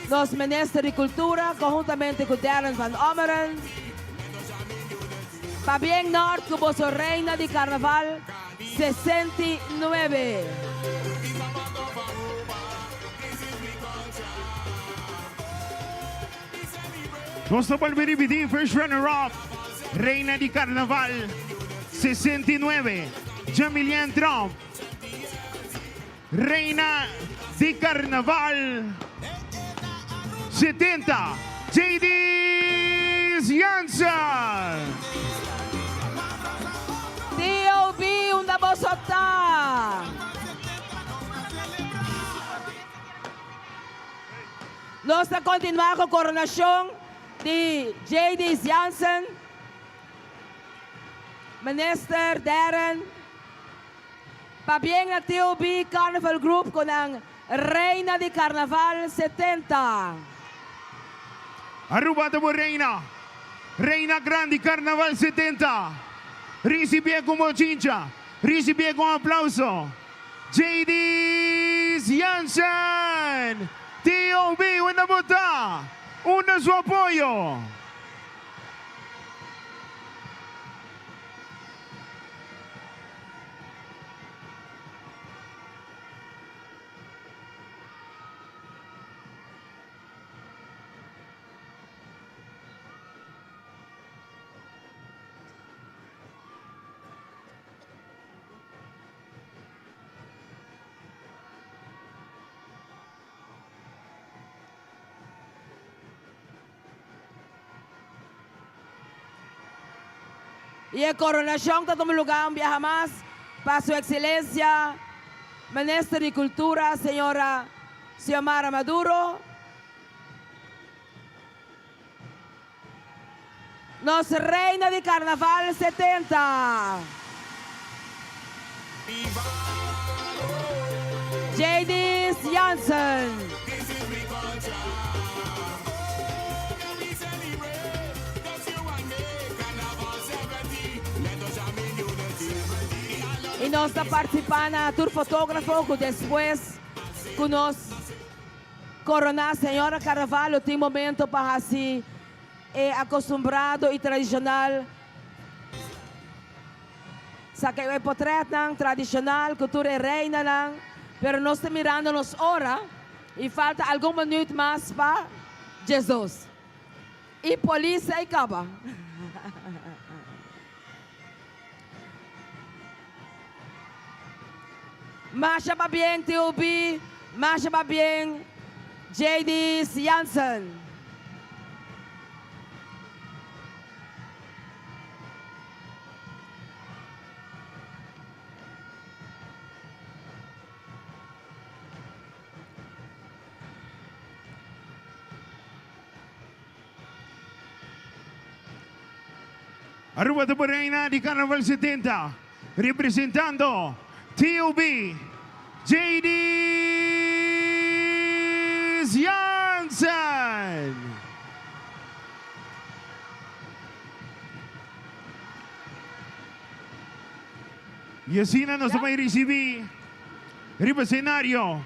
nos Minister di Cultura, conhuntamente cu Darren van Ommeren. Pabien Nort cu boso Reina di Carnaval 69. Nos ta bolbe ripiti, first runner up, Reina di Carnaval 69, Jamilian Tromp. Reina di Carnaval 70, Jadys Jansen. TOB unda boso ta? Nos ta kontinuá ku koronashon di JD Jansen, Minister Darren. Pabien na TOB Carnival Group ku nan Reina di Carnaval 70. Aruba ta bo reina, reina grandi Carnaval 70. Ricibié cu bochincha, ricibié cu aplauso. Jadys Jansen! TOB unda bo ta? Unda su apoyo? Y e coronacion ta tuma lugar un biaha mas pa Su Excelencia Minister di Cultura Señora Xiomara Maduro. Nos Reina di Carnaval 70. Jadys Jansen. Y nos ta participa na tur fotografo cu despues cu nos corona Señora Carnaval lo tin momento pa haci e acostumbrado y tradicional saca e potretnan tradicional cu tur e reinanan, pero nos ta mirando nos ora y falta algun minuut mas pa 12 y polis ey caba. Masha pabien TOB, masha pabien Jadys Jansen. Aruba ta por reina di Carnaval 70, representando TOB, Jadys Jansen. Y asina nos ta bay ricibi riba escenario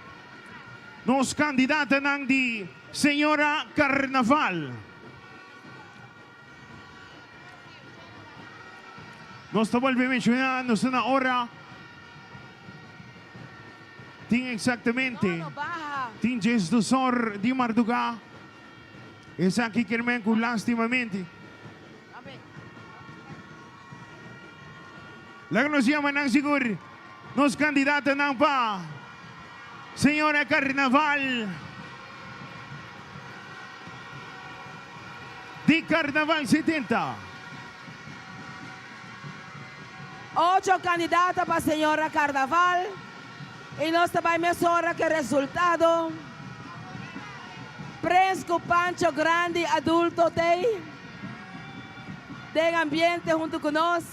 nos candidatanan di Señora Carnaval. Nos ta bolbe menciona nos ta na ora tin exactamente tin 12 or di marduga. Esaki kier men cu lastimamente. Laga nos yama nan sigur nos candidatonan pa Señora Carnaval di Carnaval 70. Ocho candidato pa Señora Carnaval y nos ta bay mesora cu e resultado. Prens cu Pancho grandi adulto t'ey den ambiente hunto cu nos.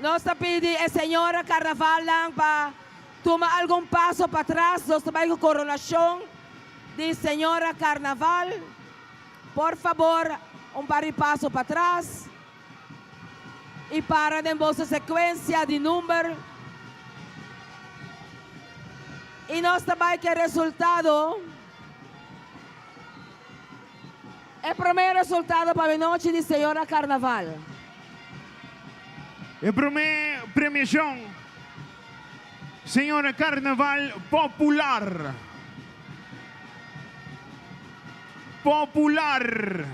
Nos ta pidi e señora Carnavalnan pa tuma algun paso patras. Nos ta bay cu coronacion di señora Carnaval. Por fabor, un par di paso patras y para den boso secuencia di number. Y nos ta bay cu e resultado. E prome resultado pa menochi di Señora Carnaval. E prome premiacion, Señora Carnaval Popular. Popular.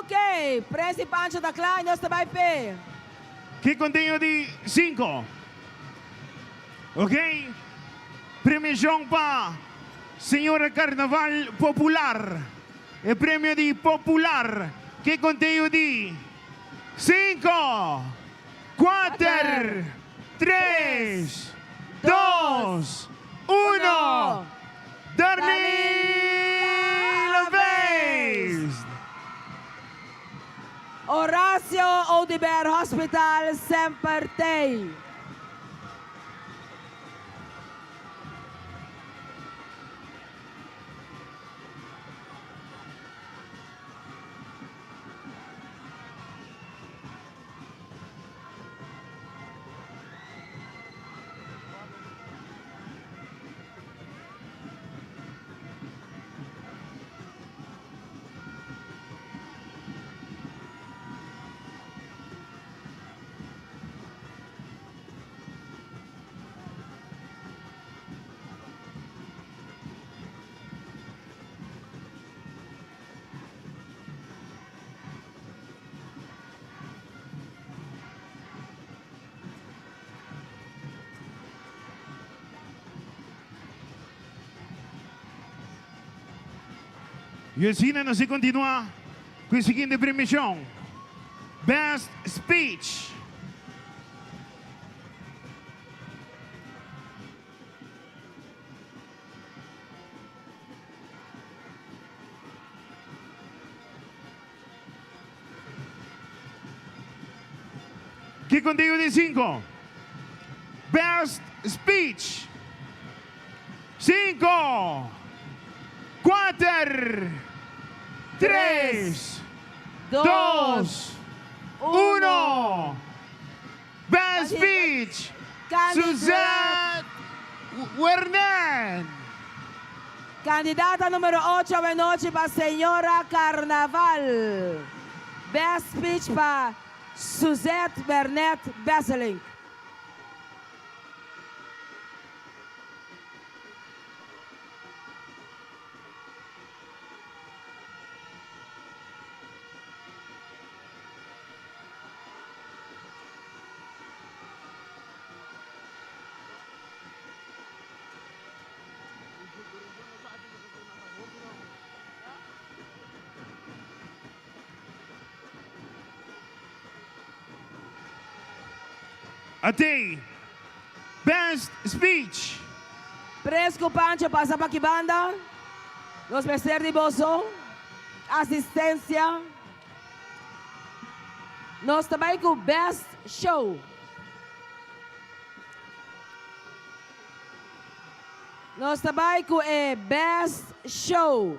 Ok, Prens y Pancho ta kla y nos ta bai p'e. Ki conteo di cinco. Ok, premiacion pa Señora Carnaval Popular. E premio di Popular. Ki conteo di cinco, cuater, tres, dos, uno. Darlene Laveist! Horacio Oduber Hospital semper tei. Y asina nos a continua cu e siguiente premiacion, Best Speech. Ki contigo di cinco? Best speech. Cinco, cuater, tres, dos, uno. Best speech. Suzette Wernet. Candidata numero ocho awenochi pa Señora Carnaval. Best speech pa Suzette Wernet Besselink. Atey, Best Speech. Pres cu Pancho pasa pa ki banda. Nos mester di boso asistencia. Nos ta bay cu Best Show. Nos ta bai ku e best show.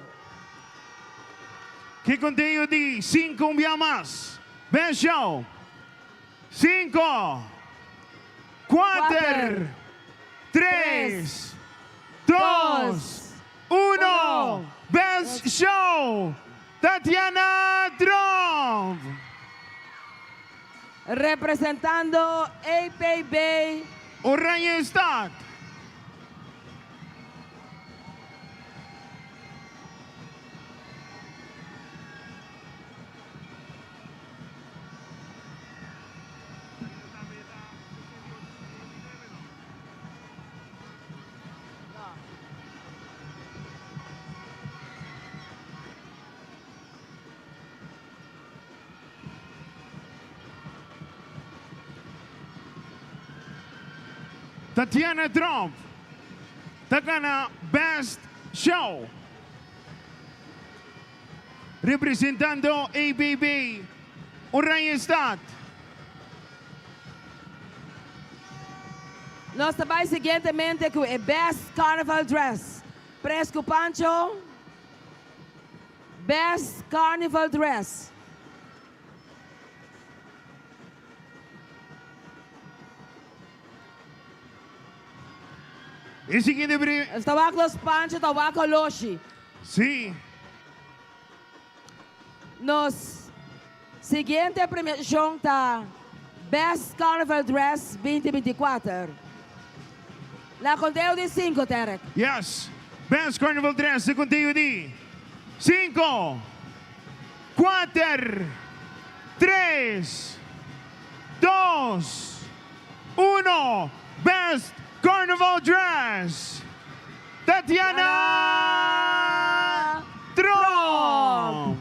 Ki contenido di cinco un bia mas. Best show. Cinco, cuater, tres, dos, uno. Best show. Tatiana Tromp. Representando EPB. Oranjestad. Tatiana Tromp ta gana Best Show representando ABB Oranjestad. Nos ta bai siguientemente cu e Best Carnival Dress. Pres cu Pancho. Best Carnival Dress. E siguiente pre. Ta wak los Pancho ta wak oloshi. Si. Nos siguiente premiacion ta Best Carnival Dress 2024. Na conteo di cinco, Terek. Yes. Best Carnival Dress na conteo di cinco, Kuater, tres, dos, uno, Best Carnival Dress, Tatiana Tromp!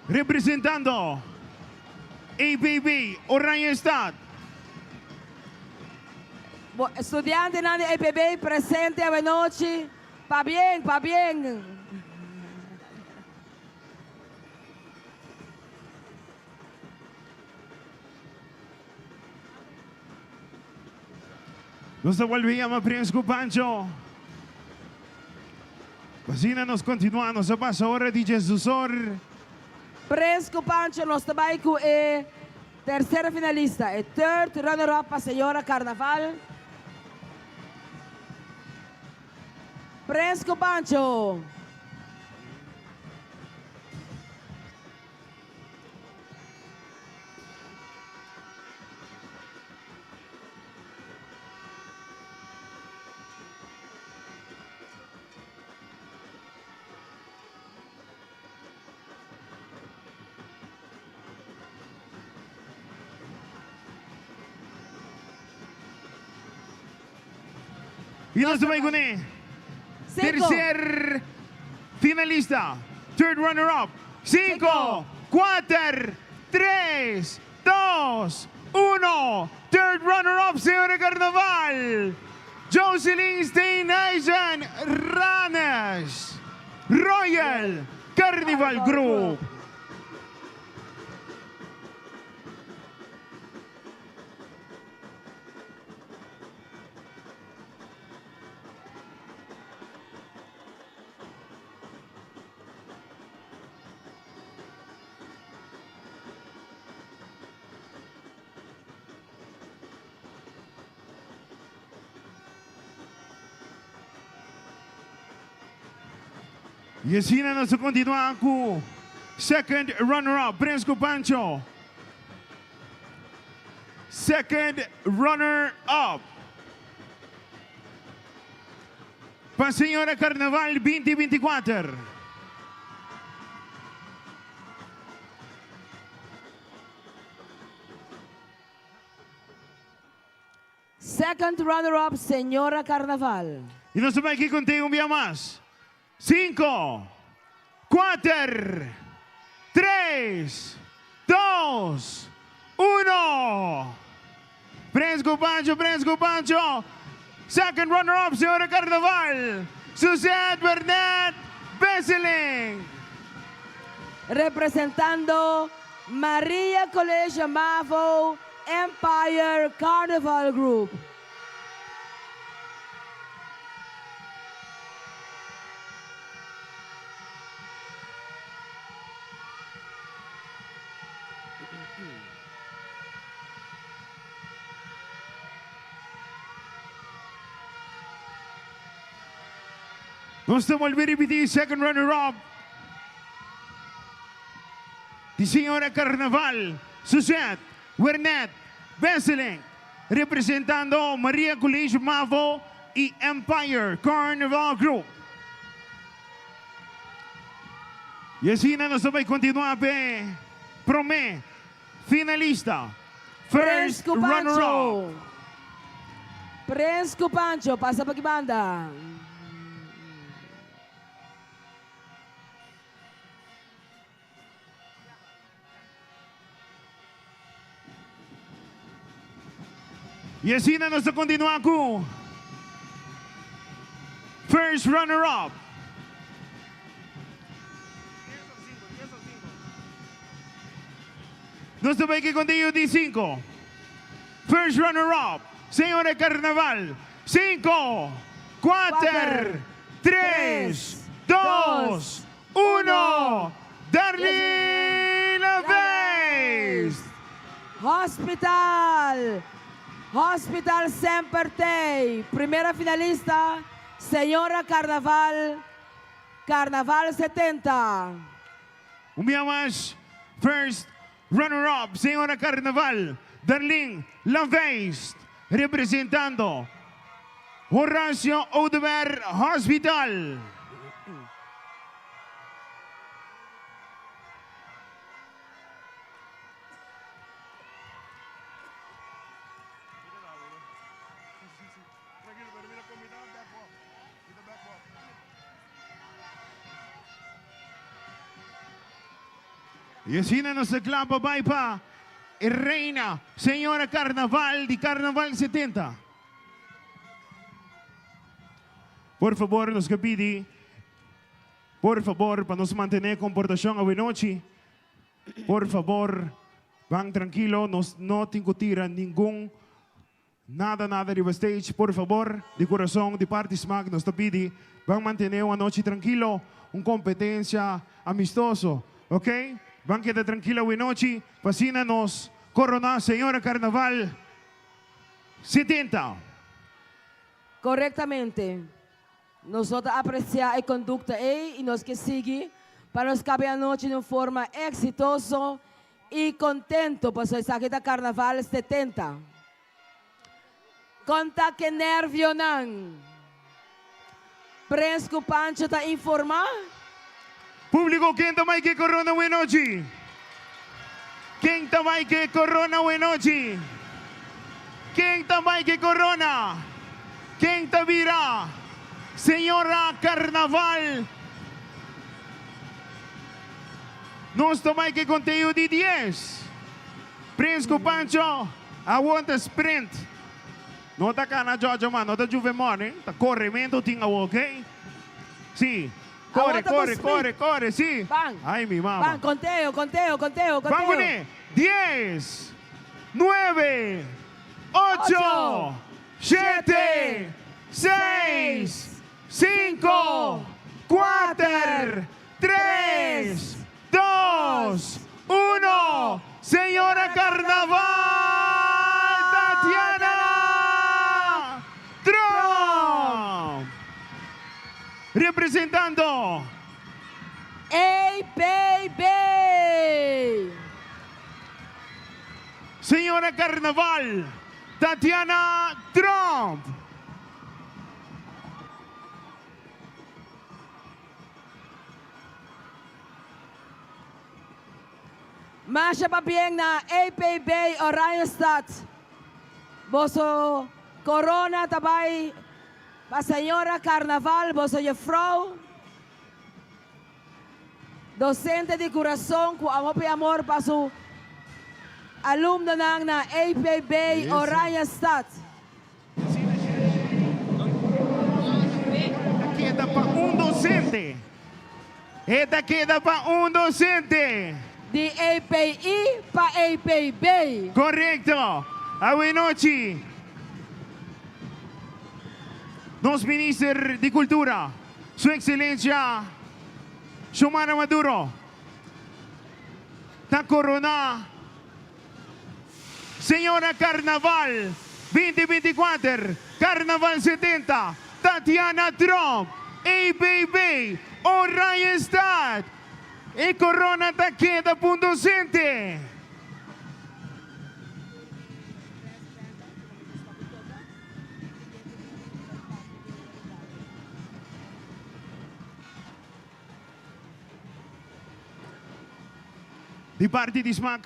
Representando ABB Oranjestad. Bo estudiantenan di ABB presente awenochi, pabien, pabien. Nos ta bolbe yama Prins cu Pancho. Asina nos continua, nos a pasa ora di Jesusor. Prins cu Pancho nos ta bay cu e tercera finalista, e third runner up pa Señora Carnaval. Prins cu Pancho. Y nos ta bay cune tercer finalista, third runner up. Cinco, cuater, tres, dos, uno. Third runner up, señora Carnaval, Jocelyn Steenhuizen Ranes, Royal Carnival Group. Y asina nos ta continua cu second runner-up, Bresco Pancho. Second runner-up. Pa Señora Carnaval 2024. Second runner-up, Señora Carnaval. Y nos ta bai aki contigo un bia mas. Cinco, cuater, tres, dos, uno. Fresco Pancho, Fresco Pancho. Second runner up, Señora Carnaval, Suzette Bernette Besseling. Representando Maria College Mavo Empire Carnival Group. Nos ta bolbe ripiti second runner up di Señora Carnaval, Suzette Wernet Besseling, representando Maria College Mavo y Empire Carnival Group. Y asina nos ta bay continua p'e prome finalista, first Prins cu runner Pancho. up. Prins cu Pancho, pasa pa ki banda. Y asina nos ta continua cu first runner up. Nos ta bay ki contigo di cinco. First runner up, Señora Carnaval. Cinco, cuater, tres, dos, Uno, Darlene Laveist! Hospital! Hospital Semper Tey! Primera finalista, Señora Carnaval, Carnaval 70. Un bia mas, first runner up, Señora Carnaval, Darlene Laveist. Representando Horacio Oduber Hospital. Y asina nos ta kla pa bai pa e reina, señora Carnaval di Carnaval 70. Por favor nos ke pidi, por favor pa nos mantene comportacion awenochi. Por favor ban trankilo, nos no tin cu tira ningun Nada nada riba stage por favor di corazon di parti smaak nos ta pidi ban mantene un anochi trankilo un competencia amistoso ok ban keda trankilo awenochi pa asina nos corona señora carnaval 70. Corectamente. Nos no ta aprecia e conducta ey y nos ke sigui pa nos cabe anochi den un forma exitoso y contento pasobra esaki ta Carnaval 70. Con ta ke nervionan? Prens cu Pancho ta informa. Publico ken ta bay ke corona wenochi? Ken ta bay ke corona wenochi? Ken ta bay ke corona? Ken ta bira señora carnaval? Nos ta bay ke conteo di dies. Prins cu Pancho awor ta sprint. No ta cana jojo mas, no ta juve morning, ta corremento tin awor, ok? Si. Kore, kore, kore, kore, si. Ban. Ay, mi mama. Ban, konteo, konteo, konteo, konteo. Ban kuné. Dies, nuebe, ocho, shete, seis, sinku, kuater, tres, dos, uno. Señora Carnaval Tatiana Trump! Representando. APB. Señora Carnaval Tatiana Trump. Masha pabien na APB Oranjestad. Boso corona ta bay pa señora Carnaval, boso juffrouw, docente di curason cu hopi amor pa su alumnonan na APB Oranjestad. Ta keda pa un docente. E ta keda pa un docente. Di EPI pa EPB. Correcto. Awenochi nos Minister di Cultura, Su Excelencia Xiomara Maduro ta corona Señora Carnaval 2024, Carnaval 70, Tatiana Tromp, ABB, Oranjestad. E corona ta keda pa un docente. Di parti di Smaak.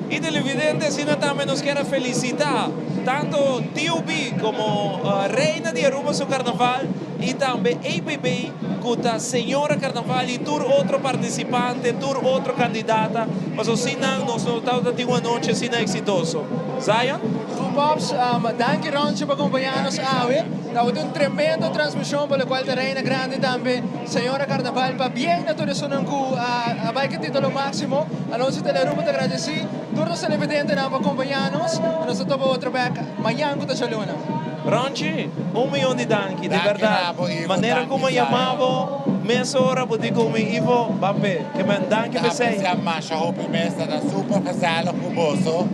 Y televidente asina tambe nos kier a felicita tanto TUB como Reina di Aruba su Carnaval y tambe APB cu ta Señora Carnaval y tur otro participante, tur otro candidata, pasobra sin nan nos no tabata tin un anochi asina exitoso. Zion? Two Pops, danki Ronchi pa acompaña nos awe. Tabata un tremendo transmision pa locual ta Reina Grande tambe Señora Carnaval. Pabien na tur esunnan cu a bay cu titulo maximo. Alonso Telearuba ta agradeci tur nos televidentenan pa acompaña nos. Nos ta topa otro bek mañan cu ta djaluna. Ronchi, un miyon di danki, di berdad. Manera cu mi a yama bo, mesora bo di cu mi, Ivo, ban pe. Ke men danki p'esei. Ta aprecia masha hopi mes, ta ta super gezellig cu boso.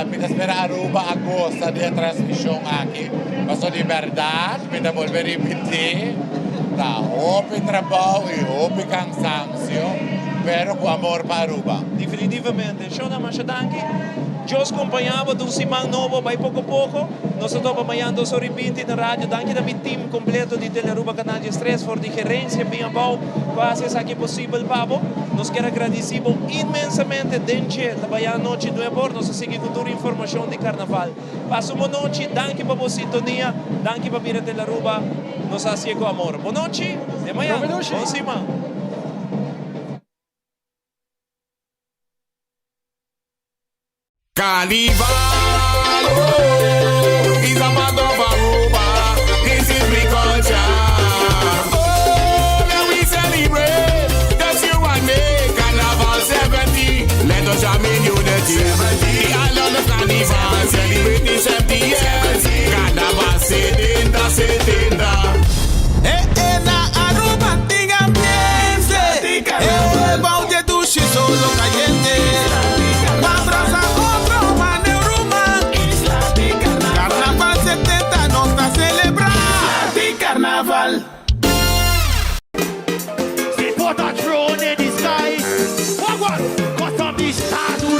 Mi ta spera Aruba a goza di e transmision aki, pasobra di berdad, mi ta bolbe ripiti, ta hopi trabou y hopi cansancio, pero cu amor pa Aruba. Definitivamente. Shona, masha danki. Dios kompañá bo den un siman nobo, bai poko poko. Nos ta topa mañan dos ora i binti na radio. Danki na mi team kompleto di Telearuba Canal 13 for di gerensia bin abou ku a hasi esaki posibel pa bo. Nos kier a gradisí bo inmensamente. Den dje ta bai anochi nuebe or nos ta sigui ku tur informashon di karnaval. Pasa un bon nochi, danki pa bo sintonia, danki pa mira Telearuba. Nos a hasié ku amor. Bon nochi, te mañan. Bon siman. Carnival, oh, is a part of Aruba. This is we culture. Oh, now we celebrate. Just you and me. Carnival 70. Let us jam in unity. The island of Carnival celebrating 70 years. Carnival 70, 70. Eh, eh, na Aruba tin ambiente. Eh, bou di dushi solo cayente. Abraza otro mane ruman. Carnaval 70 nos ta celebra. Carnaval.